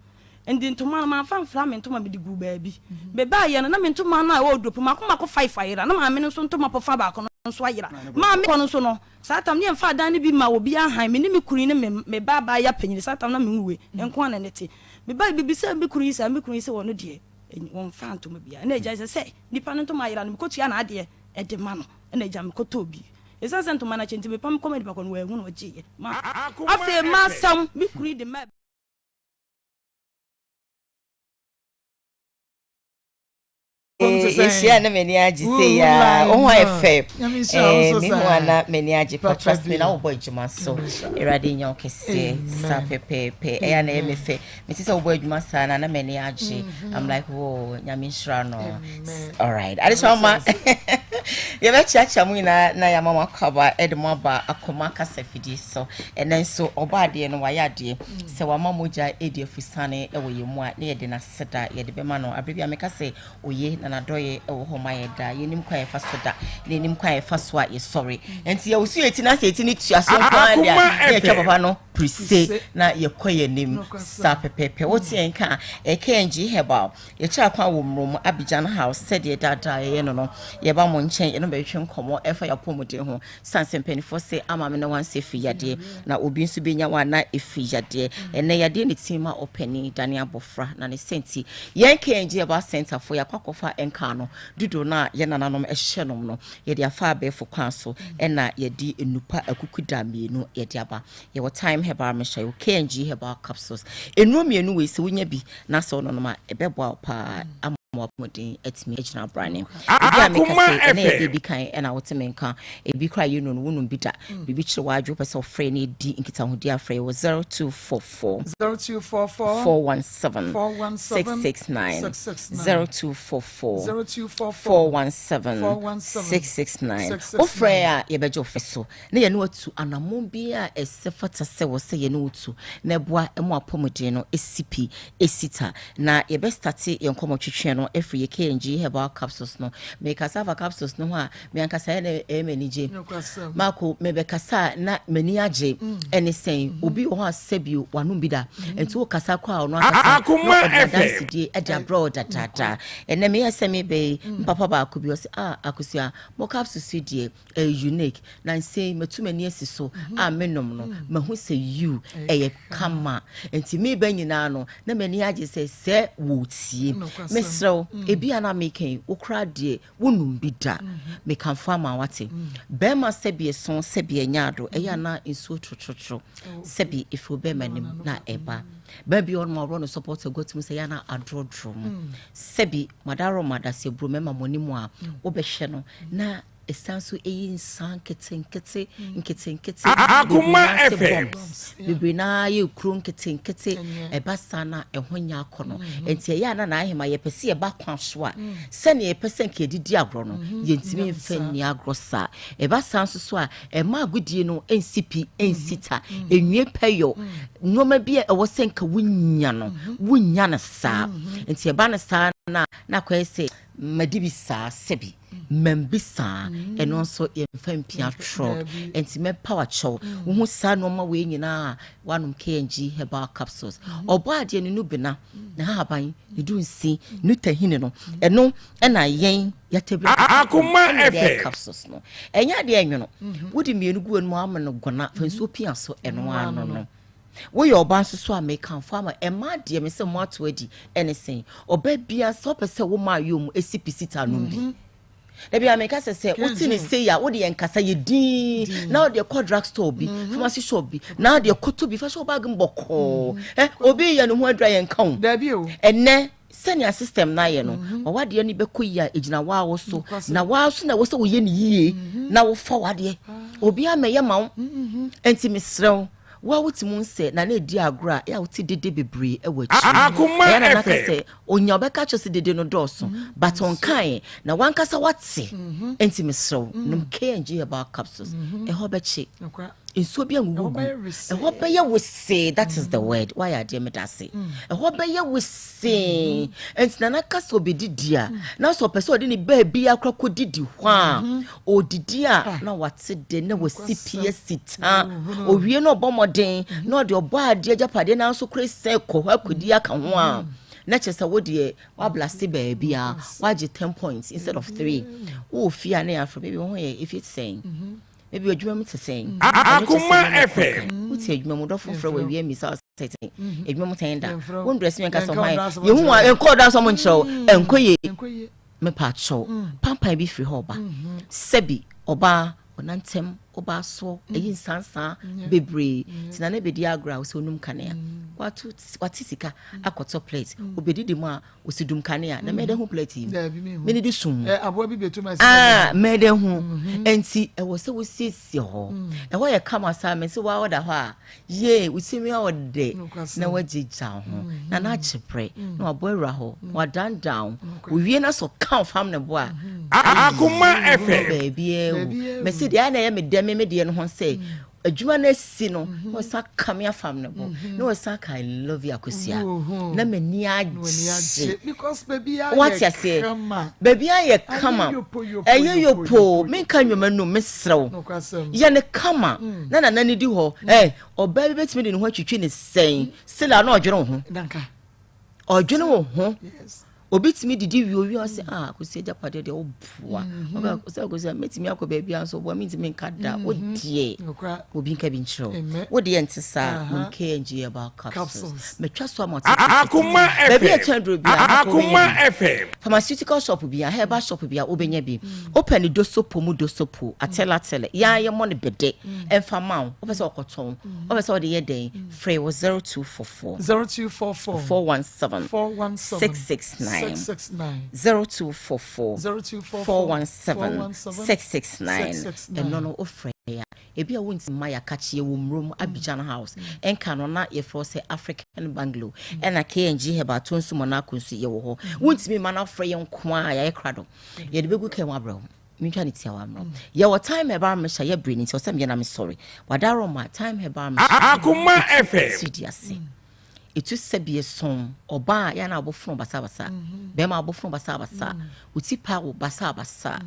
Nti ntoma no, mamfa amfra me ntoma, mede guu baabi. Mebaeɛ no, na me ntoma no a ɛwɔ wardrobe mu mmaako mmaako five ayera, na maame no nso ntoma pofa baako no nso ayera. Maame kɔ no nso no, saa tam no yɛmfaa dan no bi mmaa obiara hann, me ne me kunu yi ne me me ba abaayewa panyin, saa tam no na menwuiɛ, nko ara na na ɛte. Mebaeɛ mebisaa me kunu yi saa, me kunu yi sɛ ɔno deɛ wɔmfaa ntoma biara. Ɛna agya sɛ sɛ nipa no ntoma ayera no, mekɔtua n'adeɛ de ma no. Ɛna agya mekɔtɔɔ bi. Ɛsiane sɛ ntoma no akyɛ nti, mepam kɔmaa nipa kɔ no, wanhu na ɔgyeeɛ. Ma afei masam me kunu yi de maa. Yɛhyia na m'ani agye sɛ ya wo ho ayɛ fɛ mehu a na m'ani agye pa trust me na wobɔ adwuma so awurade nya wo kɛseɛ sa pɛpɛɛpɛ ɛyɛ na ɛyɛ me fɛ mete sɛ wobɔ adwuma saa na na m'ani agye I'm like oh nyame nhyira no alright adehyɛ ma yɛbɛkyeakyea mo nyinaa na yɛama mo akɔaba ɛde mo aba akoma kasa fidie so ɛnɛ nso ɔbɔ adeɛ no wayɛ adeɛ sɛ wama mogya ɛdi afusane ɛwɔ yɛn mu a na yɛde n'aseda yɛde bɛma no aberɛ bi a meka sɛ oye na n'adɔyɛ ɛwɔ hɔ ma yɛ daa yɛnim kwan a yɛfa so da na yɛnim kwan a yɛfa so a yɛsɔre nti yɛwoso yɛ ti na sɛ yɛti no tua so nko ara deɛ a na yɛtwa papa no prise na yɛkɔ yɛn anim saa pɛpɛɛpɛ. Wote yɛn nka a, KNG Herbal, yɛkyɛ akwan wɔ Mmrom, Abidjan House, sɛdeɛ daadaa yɛyɛ no no, yɛba mo nkyɛn, yɛne mo bɛtwetwe nkɔmmɔ ɛfa yɛn apɔmuden ho. Sane sɛ mpanimfoɔ se ama me ne wansa ɛfiri yadeɛ, na obi nso bɛnya wo a na ɛfiri yadeɛ. Ɛnnɛ yadeɛ na ɛtumi ma ɔpanin dane abɔfra, na ne sɛ nti, yɛn KNG Herbal Centre foɔ yɛakɔ akɔfa nkaa no dodoɔ no a yɛn nananom hyehyɛ nom no, Yɛde afa abɛɛfo kwan so na yɛde nnupa akukuda mmienu yɛde aba. Yɛwɔ Thyme Herbal Mixture, yɛwɔ KNG Herbal Capsules. Nnuro mmienu wei sɛ wonya bi na sɛ wononom a, ɛbɛboa wo paa ama w'apɔmuden atumi agyina abrane. Ebi a meka sɛ ɛnɛ yɛ da edi kan ɛna wote me nka, ebi koraa yɛ nnuro no wonom bi da. Biribi kyerɛ w'adwene wopɛ sɛ wofrɛ na yɛdi nkitahodie a frɛ yɛwɔ 0244 0244 417 417 669 669 0244 0244 417 417 669. 669. Wofrɛ a yɛbɛgye wo fɛ so na yɛne wo atu anammɔn bi a ɛsɛ fata sɛ wɔ sɛ yɛne wo tu na ɛboa ma w'apɔmuden no si pi si ta. Na yɛbɛstate yɛn nkɔmmɔ twetwe no afiri yɛ KNG Herbal Capsules no. Mekasa afa capsules no ho a, me ankasa ɛyɛ na ɛyɛ m'anigye. Nokwasɛm. Marco, mebɛkasa a na m'ani agye. Ɛne sɛn? Obi wɔ hɔ a sɛbio wanom bi da. Nti wokasa koraa a ɔno ankasa na Akoma ɔde FM. n'adansedie de abrɛ wo dadaada. Ɛnnɛ meyɛɛ sɛ meba yi, me papa baako bi ɔse, ah Akosua, mo capsules yi deɛ ɛyɛ unique. Nansa yi matu m'ani asi so a menom no, mahu sɛ yiw, ɛyɛ kama. Nti meba nyinaa no, na m'ani agye sɛ sɛ wɔretie. Mesrɛ wo, ebia na meka yi, wo koraa deɛ Wonnom bi da. Mekamfo ama wo ate. Bɛrima sɛbi ɛso sɛbi ɛnyɛ ado ɛyɛ a na nsuo torotoro sɛbi ɛfiri wo bɛrima anim na ɛba. Bɛrima bi wɔ hɔ nom a wɔrɔ no support agu atum sɛ ɛyɛ a na adorɔdorɔ mu. Sɛbi madaworo ma adaseburo mɛma mo anim a wobɛhwɛ no na ɛsan so ɛyi nsa nketenkete nketenkete bebree Akoma naa sɛ FM. bumps bebree naa yɛ kuro nketenkete ɛba saa na ɛho nyɛ akɔnɔ nti ɛyɛ a na n'ahema yɛpɛ sɛ yɛba kwan so a sɛnea yɛpɛ sɛ nka yɛde di agorɔ no yɛntumi mfa nni agorɔ saa ɛba saa nso so a ɛma agodie no nsi pi nsi ta enwie pɛyɔ nneɛma bi a ɛwɔ sɛ nka wonya no wonya no saa nti ɛba no saa na na akɔyɛ sɛ madi bi saa sɛbi Mambisa, ɛno nso yɛmfa mpia trɔk. Nti mɛpa wakyɛw. Wohu saa nneɛma wei nyinaa a, woanom KNG herbal capsules. Ɔbɔ adeɛ no nubena, ne hahaban, ne dunsi, ne tahini no, ɛno ɛna yɛn yɛatabiri Akoma ɛna yɛde ayɛ FM. capsules no. Ɛnyɛ adeɛ ɛnwono. Wode mmienu gu w'anum a ama no gɔna, fa nsuo pia so, ɛno ano no. Woyɛ ɔbaa nso so a mekamfo ama ɛmaa deɛ me sɛ moato adi ɛne sɛn ɔbaa bia sɛ ɔpɛ sɛ wo maa yom ɛsi pisita nom bi mhm. dabi a meka sɛ sɛ wote ne sei a wode yɛ nkasa yɛ din na wode kɔ drug store bi mhm. pharmacy shop bi na wode kɔtɔ bi fa hyɛ ɔbaage mu bɔkɔɔ mhm. ɛ obi yɛ ne ho adura yɛn ka ho ɛnɛ Sɛnea system no ayɛ no, w'awadeɛ no bɛkɔ yie a, ɛgyina wo ara wo so. Na wo ara so na ɛwɔ sɛ woyɛ no yie na wofa w'adeɛ. Obiara mmɛyɛ ma wo. Enti mesrɛ wo, wo a wote mu nsɛ na na ɛdi agorɔ a, ɛyɛ a wote dede bebree wɔ akyire. Akoma Ɛyɛ na naka FM. sɛ onya ɔbɛka kyerɛ sɛ dede no dɔɔso, but ɔnkaeɛ. Na w'ankasa woate. Enti mesrɛ wo, nom KNG Herbal Capsules. Ɛhɔ bɛkye. Nsuo bi angugu gu. Ɛhɔ bɛyɛ wesee. That is the word. Wayɛ adeɛ meda ase. Ɛhɔ bɛyɛ wesee. Nti nana ka sɛ ɔbɛdidi a, na sɛ ɔpɛ sɛ ɔde ne baabi akora kɔdidi hɔ a, ɔdidi a na wate de na wasi pie si ta. Owie na ɔbɔ mmɔden. mmɔden na ɔde ɔbɔ adeɛ agyapadeɛ no nso kora sɛ kɔ hɔ akɔdi aka ho a, na kyerɛ sɛ wo deɛ woablaste baabi a woagye 10 points instead of 3. Wowɔ fie a na yɛafrɛ baby wo ho yɛ efie te sɛn? Baby adwuma mu te sɛn? Akoma FM. Wote adwuma mu dɔfo frɛ wɔ awia mmisa wo sɛ sɛn? Adwuma mu sɛn da? Wo ndrɛse mi nka sɛ hwan? Yɛhu a nkɔ da sɛ ɔmo nkyerɛ wo. Ɛnkɔ yie. Mepaakyɛw, pampan bi firi hɔ ba. Sɛbi ɔbaa ɔnantɛm ɔbaa soɔ ɛyi nsansaa bebree nti na ne bɛdi agorɔ a ɔsɛ onum kanea wato wate sika akɔtɔ plate obɛdidi mu a ɔsi dum kanea na mɛdɛ ho plate yi mene de sum mu ah mɛdɛ ho nti ɛwɔ sɛ wosiesie hɔ ɛhɔ yɛ kama saa mɛ sɛ waa ɔda hɔ a Yie, wo tiri yɛ ɔdɛ na wagyagya wo ho na n'akye brɛ na wabɔ awura hɔ na wadandan wo owie na sɛ ɔka wo fam ne bo a Akoma FM. Baabi awu mɛsi deɛ ayɛ na ɛyɛ me dɛ me me deɛ no ho sɛ adwuma no asi no na ɔsan ka me afam ne bo na ɔsan ka I love you Akosua na m'ani agye wate aseɛ baabi ayɛ kama ɛyɛ yopoo menka nnwuma num mesrɛ wo yɛ no kama na nana no di hɔ ɛ ɔbaa bi bɛtumi de ne ho atwitwi ne sɛn sila na ɔdwene wo ho ɔdwene wo ho obi tumi didi wie owie ɔsɛ ah akosi agyapadeɛ deɛ woboa ɔsɛ akosi a mɛtumi akɔ baabi a nso woboa mentumi nka da wodeɛ obi nka bi nkyerɛ wo wodeɛ nte saa nom KNG herbal capsules matwa so ama Akoma FM baabi a ɛtɔn aduro biara Akoma FM pharmaceutical shop biara herbal shop biara wobɛnya bi Wopɛ no dosopo mu dosopo, atɛlɛ atɛlɛ, yɛa yɛmmɔ no bɛdɛ ɛmfa ma wo. Wopɛ sɛ ɔkɔtɔn, wopɛ sɛ ɔde yɛ dɛn, frɛ wɔ 0244 0244 417 417 669 669 0244 0244 417 417 669. 669. Ɛno no wofrɛ yɛ a, ebi a wontumi mma yɛakakye yɛwɔ Murom Abidjan House. Ɛnka no na yɛfrɛ hɔ sɛ African Bungalow. Ɛna KNG Herbal Tonsu Monaco nso yɛwɔ hɔ. Wontumi mma no afrɛ yɛn nko ara a, yɛayɛ krado. Yɛde bɛgu kaa mu abrɛ wo. Mentwa ne tiawa mmerɛ wo. Yɛwɔ Time Herbal Mixture yɛ bere no nti ɔsɛ meyɛ na mesɔre. Wadaroma Time Herbal Mixture. Akoma FM. Ɛtu di ase. Ɛtu sɛbi ɛsɔn ɔbaa yɛ na abofono basabasa. Bɛrima abofono basabasa. Oti pa wo basabasa.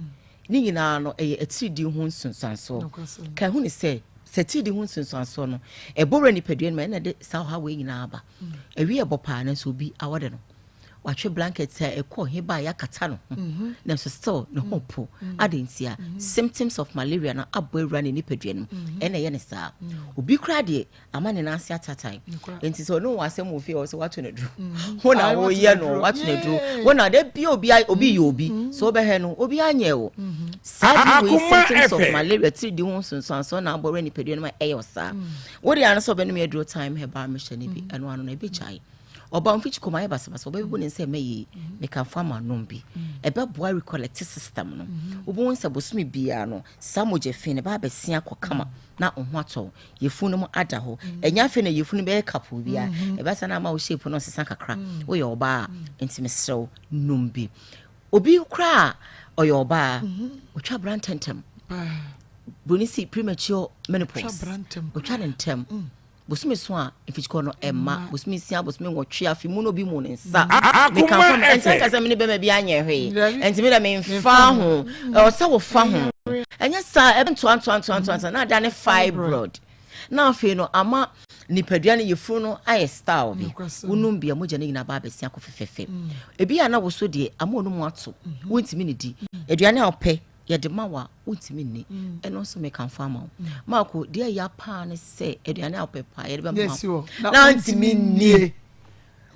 Ne nyinaa no ɛyɛ atiridii ho nsunsuansoɔ. Ka ɛho ne sɛ sɛ atiridii ho nsunsuansoɔ no ɛbɔ wura nipadua no mu ɛna ɛde saa ɔhaw wei nyinaa ba. Ɛwi ɛbɔ paa nanso obi awɔde no. Watwe blanket a ɛkɔ he ba a yɛakata no ho mhm. nanso still ne ho po mhm. adɛn ntia mhm. symptoms of malaria no abɔ awura ne nipadua no mu ɛna ɛyɛ ne saa obi koraa deɛ ama ne nan ase atatae nti sɛ ɔne wɔ asɛm wɔ fie wɔ sɛ wato no duro ho na woyɛ no wato no duro wo na da bi obi obi yɛ obi sɛ wobɛhwɛ no obi anyɛ wo saa de wei symptoms of malaria tiri di ho nsonsansoɔ na abɔ awura nipadua no mu a ɛyɛ ɔsaa wode ano sɛ ɔbɛnom yɛ duro time herbal mixture no bi ɛno ano no ɛbɛgyae Ɔba mfikyi kɔm ayɛ basabasa, ɔbɛbubu ne nsa ɛmɛ yie. Mekamfo ama nom bi. Ɛbɛboa recollect system no. Wobɛhu sɛ bosome biara no, saa mogya fi no ɛbɛ abɛsen akɔ kama na wo ho atɔ wo. Yafunu no mu ada hɔ. Ɛnyɛ afei na yafunu bɛyɛ kapoo biara. Ɛbɛsa na ama wo shape no nsesa kakra. Woyɛ ɔbaa a, nti mesrɛ wo nom bi. Obi koraa a ɔyɛ ɔbaa, ɔtwa bra ntɛmntɛm. Broni si premature menopause. Ɔtwa ne ntɛm. Bosome so a mfikyikɔ no ɛmma, bosome nsia, bosome nwɔtwe, afe mu na obi mu ne nsa. Mekamfo me, ɛnkyɛ nka sɛ me ne bɛma bi anyɛ hwee. Ɛnti me dɛ memfa ho. Ɛwɔ sɛ wofa ho. Ɛnyɛ saa ɛbɛ ntoa ntoa ntoa ntoa ntoa na ada ne fibroid. Na afei no ama nipadua no yɛfunu no ayɛ style bi. Wonum bi a mogya no nyinaa ba abɛsi akɔ fɛfɛɛfɛ. Ebi a na woso deɛ ama onum ato. Wontumi ne di. Aduane a wopɛ yɛde ma wo a wontumi nni mm. ɛno nso mekamfo ama wo mm. maako deɛ ɛya paa ne sɛ aduane a wopɛ paa yɛde bɛma wo na wontumi nni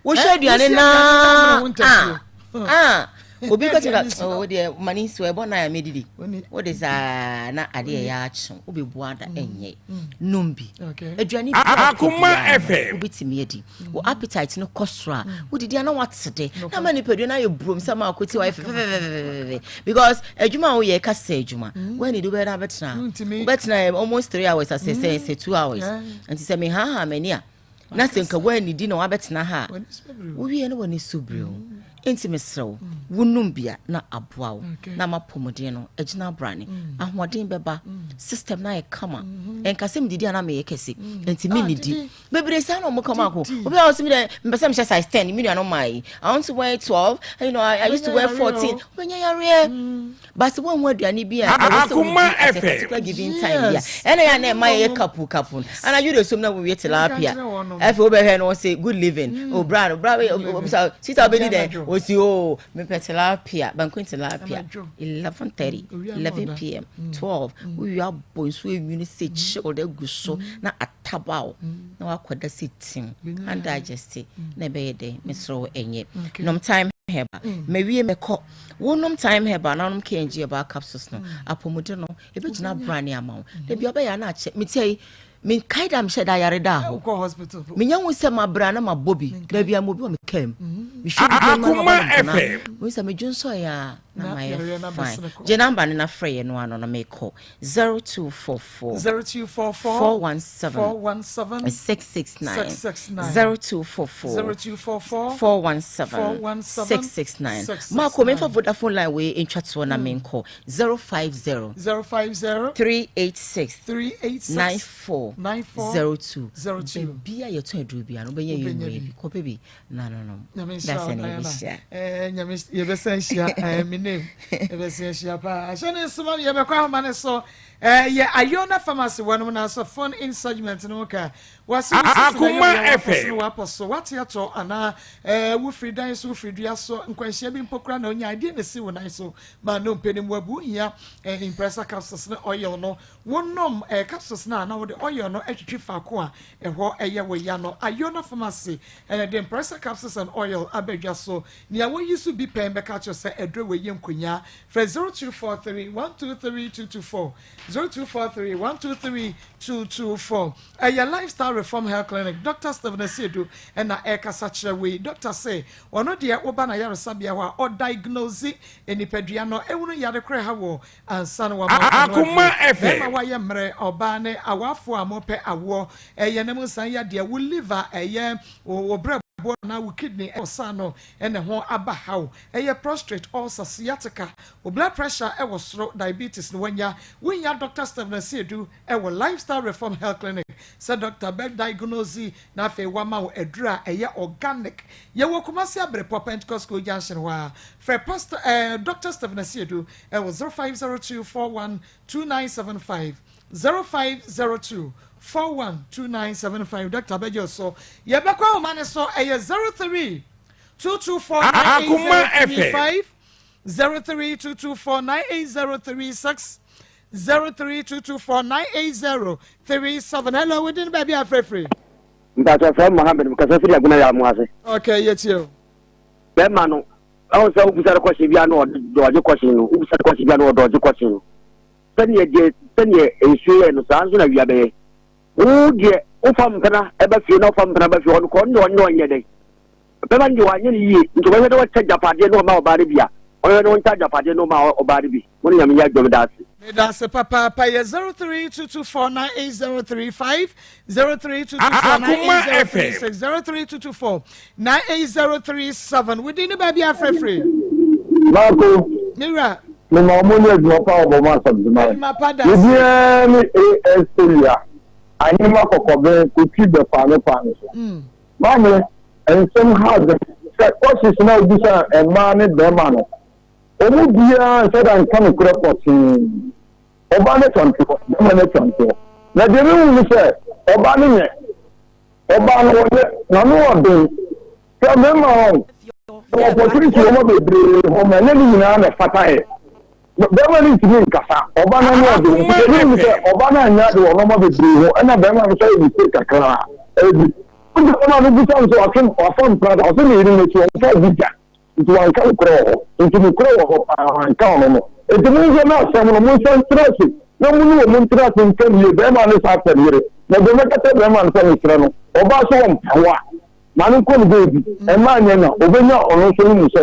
wohwɛ aduane naa ah, ah. obi kɔkyɛ ka oh, wo deɛ ma ne nsi ɛbɔ nan a mɛdidi wode saa na adeɛ ɛyɛ akye wobɛbu ada mm. ɛnyɛ nom bi aduane bi wobɛtumi adi wo appetite no kɔ soro a wodidi a na wate de na ama nipadua no ayɛ burom sɛ ma akɔti wayɛ fɛfɛfɛfɛfɛ because adwuma a woyɛ ka sɛ adwuma woani de wobɛyɛ no abɛtena wobɛtena almost three hours asɛ sɛ sɛ two hours nti sɛ mehaha m'ani a na sɛ nka woanidi na wabɛtena ha a wowie no w'ani so bere o. Enti mesrɛ wo, wonom bi a na aboa wo na ama apɔmuden no agyina abrane. Ahoɔden bɛba, system no ayɛ kama. Ɛnka sɛ medidi a na meyɛ kɛse, enti mennidi. Bebree saa na wɔn ka wɔn ako. Obi a ɔsɛ mi dɛ mpɛ sɛ mehyɛ size 10, me nuanom maa yi. I want to wear 12, you know, I used to wear 14. Wobɛnya yareɛ. But sɛ woanhu aduane bi a ɛwɔ sɛ wodi at a particular given time bi a, ɛna yɛ a na ɛma yɛyɛ kapu kapu no. Anadwo de som na wowie tilapia. Afei wobɛhwɛ no wɔse good living. O bra no, bra obisa sista wobɛdi dɛn? Wɔsi o mepɛ tilapia, banku tilapia. 11:30, 11 pm, 12. Wowie abɔ nsuo enwunu sɛ chilled agu so na atabaw na wakɔda sɛ tim. Undigested na ɛbɛyɛ dɛn? Mesrɛ wo ɛnyɛ. Nom time herbal. Mawie mɛkɔ. Wonom Thyme Herbal na wonom KNG Herbal Capsules no, apɔmuden no, ɛbɛgyina brane ama wo. Da bia wobɛyɛ a na akyɛ. Metia yi, menkae da mehyɛ da yare da hɔ. Menya hu sɛ mabrɛ a na mabɔ bi. Da bia mɔbi wɔ me kaa mu. Mehwɛ bi bi ma mabɔ no mpona. Mehu sɛ medwonsɔeɛ a na mayɛ fine. Gye namba no na frɛ yɛ no ano na mekɔ. 0244 0244 417 417 669 669 0244 0244 417 417 669 669. Marco memfa Vodafone line wei ntwa toɔ na menkɔ 050 050 386 386 94 94 02 02. baabi a yɛtɔn aduro biara no wobɛnya yɛ Wobɛnya nnuro yi bi. bi kɔpɛ bi na no nom Nyame nhyira dasɛ wo na Diana. yɛbɛhyia Eh, Nyame yɛbɛsan hyia eh, me name yɛbɛsan hyia paa. Ahyɛ ne nsoma no yɛbɛkɔ ahoma no so. Eh, yɛ Iona Pharmacy wɔnom na so phone in segment no ka. Wɔse wo sisi na Akoma yɛ wɔ FM. so wapɔ so wate atɔ anaa eh, wofiri dan so wofiri dua so nkwanhyia bi mpo koraa na onya adeɛ na si wo nan so ma no mpɛ ne mu abu hia eh, impressa capsules ne oil no Wonom eh, capsules no a na wode oil no atwitwi faako a ɛhɔ yɛ wo ya no. Iona Pharmacy na ɛde Impressa Capsules and Oil aba dwa so. Nea wɔayi so bi pɛn bɛka akyerɛ wo sɛ aduro wei yɛ nkonyaa. Frɛ 0243 123 224, 0243 123 224. Ɛyɛ Lifestyle Reform Health Clinic, Doctor Stephen Asiedu na ɛrekasa kyerɛ wo yi. Doctor se ɔno deɛ woba n'ayaresabea hɔ a, ɔdiagnose nipadua no, ɛhunu yare korɔ a ɛha woɔ, Ansa na wama wo ano Akoma aduro. FM. Bɛɛma wayɛ mmerɛ, ɔbaa ne awafoɔ a mopɛ awoɔ, ɛyɛ ne mo nsan yadeɛ, wo liver ɛyɛ wo brɛboɔ anaa wo kidney ɛwɔ saa no ɛna ɛho aba haw, ɛyɛ prostrate ulcer, sciatica, wo blood pressure ɛwɔ soro, diabetes na wanya, wo hia Doctor Stephen Asiedu ɛwɔ Lifestyle Reform Health Clinic sɛ doctor bɛ diagnose na afei wama wo aduro a ɛyɛ organic. Yɛwɔ Kumasi Abrepɔ Pentecost School Junction hɔ ara. Frɛ Pastor ɛɛ Doctor Stephen Asiedu ɛwɔ 0502 41 2975, 0502 41 2975. Doctor bɛgye wo so. Yɛbɛkɔ ahoma no so, ɛyɛ 03 224 Akoma FM. 98035, 03 224 98036, 03 224 98037. Hello, wo din baabi a frɛfrɛ? Mpatsɔ fɛ Mohammed mekasa firi Agona yɛ amo ase. Okay, yɛtie o. Bɛrima no, ɛho sɛ wobisa no kɔhye bia na ɔdɔɔgye kɔhye no, wobisa no kɔhye bia na ɔdɔɔgye kɔhye no. Sɛdeɛ deɛ sɛdeɛ nsuo yɛ no saa nso na wia bɛyɛ. Wo deɛ wofa mpena ɛba fie na wofa mpena ba fie ɔno kɔ ɔno deɛ ɔnyɛ ɔnyɛ dɛn. Bɛrima no deɛ wanyɛ no yie nti ɔbɛhwɛ na wakyɛ agyapadeɛ na ɔma ɔbaa no bi a ɔhwɛ na ɔnkyɛ agyapadeɛ na ɔma ɔbaa no bi. Mo ne Nyame nyɛ adwuma meda ase. Medase papaapa yɛ 0322498035 0322498036 0322498037 wodin ne baabi afrɛfrɛ. Marco. Mewura. Mema ɔmo ne adwuma pa ɔbɔ mo asɛm dwuma. Adwuma pa da ase. Obiara ne AS Owia ahema kɔkɔbɛn kotwi bɛ kwaame kwaame so. Maame nsɛm ha adwene sɛ kɔhye na obisa mmaa ne bɛrima no. Wɔn mu biara nhyɛ da nka nokorɛ pɔtee. Ɔbaa no atwa ntorɔ, barima no atwa ntorɔ. Na deɛ mehu ne sɛ, ɔbaa no nyɛ. Ɔbaa no ɔnyɛ, n'ano wɔ den. Sɛ mmarima hɔ, wɔ opportunity wɔ ma bebree hɔ ma ɛnyɛ ne nyinaa na ɛfata yɛ. Barima no ntumi nkasa, ɔbaa no ano wɔ den. Nti deɛ mehu ne sɛ, ɔbaa no anyɛ ade wɔ nneɛma bebree ho, ɛna barima no nso ayɛ mistake kakra. Ɛbi. Wogye barima no bisa no sɛ watwe, wafa mpena da, ɔse ne yere no akyi, ɔmfa bi da. Nti wanka nokorɛ wɔ hɔ. Nti nokorɛ wɔ hɔ paa, wanka ɔno no. Nti monhwɛ na asɛm no, monsan ntena ase na mo ne wɔn ntena ase nka no yie. Barima no san pɛ ne yere. Na deɛ mɛka kyerɛ barima no sɛ, mesrɛ no, ɔbaa sɛ ɔmpɛ wo a, ma no nkɔ ne baabi. Mma anyɛ na ɔbɛnya ɔno nso ne mu sɛ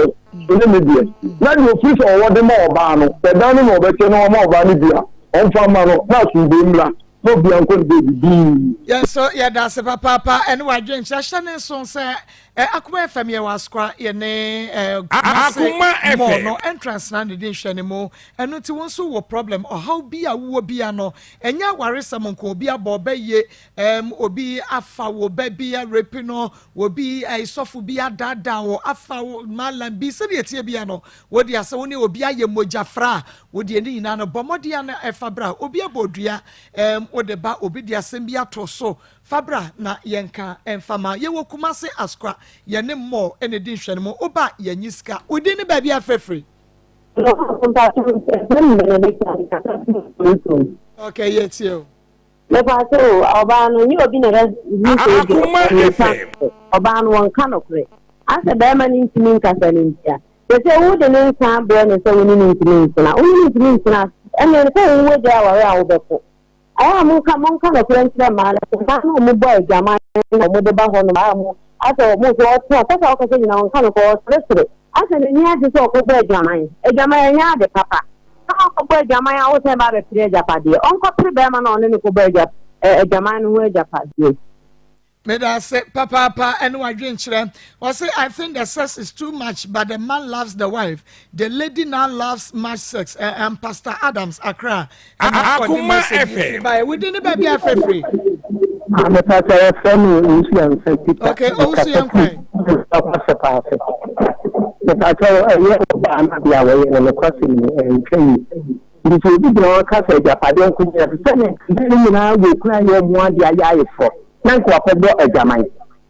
ɛnyɛ me deɛ. Na deɛ ɔfiri sɛ ɔwɔ de ma ɔbaa no, sɛ dan no na ɔbɛkyɛ na wama ɔbaa no bi a, ɔmfa mma no, na asomdwoeɛ mmra, na obiara nkɔ ne baabi dinn. Yɛn nso yɛda ase papaapa ɛne w'adwenkyerɛ. Hyɛ ne nso sɛ. Eh, Akoma FM yɛ wɔ Asokwa yɛ ne eh, Kumase mall no entrance na ne de nhwɛ ne mu. Ɛno nti wo nso wɔ problem ɔhaw bi a wowɔ bi ano. Ɛnyɛ awaresɛm nko obi abɔ ɔbɛ yie, um, obi afa wo ba bi rape no, obi eh, sɔfo bi adaadaa wo afa wo malam bi sɛdeɛ ɛteɛ bia no wode asɛ wo ne obi ayɛ mogya fra a wodeɛ ne nyinaa no bɔ mmɔden ano ɛfa bra obi abɔ dua um, wode ba obi de asɛm bi ato so Fa bra na yɛnka mfa ma. Yɛwɔ Kumasi Asokwa, yɛne mall na ɛdi nhwɛnimu, woba a yɛnnye sika. Wo din ne baabi a frɛfiri? Ok, yɛtie o. Mepatse o, ɔbaa no nye obi na ɛbɛ hu sɛ obi ɔnka ɔbaa no wɔnka nokorɛ asɛ bɛrima no ntumi nkasa no ntia sɛ sɛ wo de ne nsa abrɛ no sɛ wo ne no ntumi ntena wo ne no ntumi ntena ɛnna sɛ wo wɔ gya aware a wobɛko Ɛyɛ a monka monka nokorɛ nkyerɛ mmaa no sɛ mmaa no a wɔbɔ adwaman na wɔde ba hɔ nom a mo asɛ wɔn nso ɔtena kasa a ɔkasa nyinaa ɔnka nokorɛ ɔseresere asɛ n'ani agye sɛ ɔkɔbɔ adwaman adwaman ɛnyɛ ade papa na wakɔbɔ adwaman a wosan ba abɛpere agyapadeɛ ɔnkɔpere bɛrima no a ɔne no kɔbɔ agya adwaman no ho agyapadeɛ. Medase papaapa ɛne wadwenkyerɛ. Ɔse I think the sex is too much but the man loves the wife. The lady now loves much sex. Eh, I'm Pastor Adams Accra. Ɛna ɔde message yi firi baeɛ. Wodi ne baabi a frɛfiri. Mepatwa yɛfrɛ me Owusu Ansa Peter. Okay, Owusu yɛn kwan. Ɔkwasɛ paase. Mepatwa ɛyɛ ɔbaa no adeɛ a wɔyɛ no nokwasɛm ni ɛntwa yi. Nti sɛ obi gyina hɔ ka sɛ agyapadeɛ nko nyina te sɛ ne ne nyinaa wɔ kura yɛ ɔmo adeɛ ayɛ ayeforɔ na nka wakɔbɔ adwaman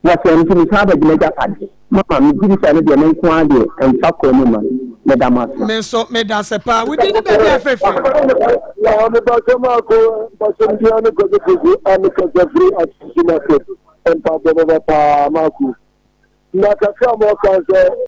wɔ sɛ nti mesan abɛgye m'agyapadeɛ mama megye di sɛ ɛno deɛ me nko ara deɛ ɛmfa kwan mu ma me meda mo ase. Me nso meda ase paa. Wo din ne baabi a frɛfrɛ? Yaa me bakyɛ maako mpakyɛ me din ne Kwadwo Poku a me kasa firi Akyem Market mpaebɔ bɛba paa maako na kakra a mɔka sɛ.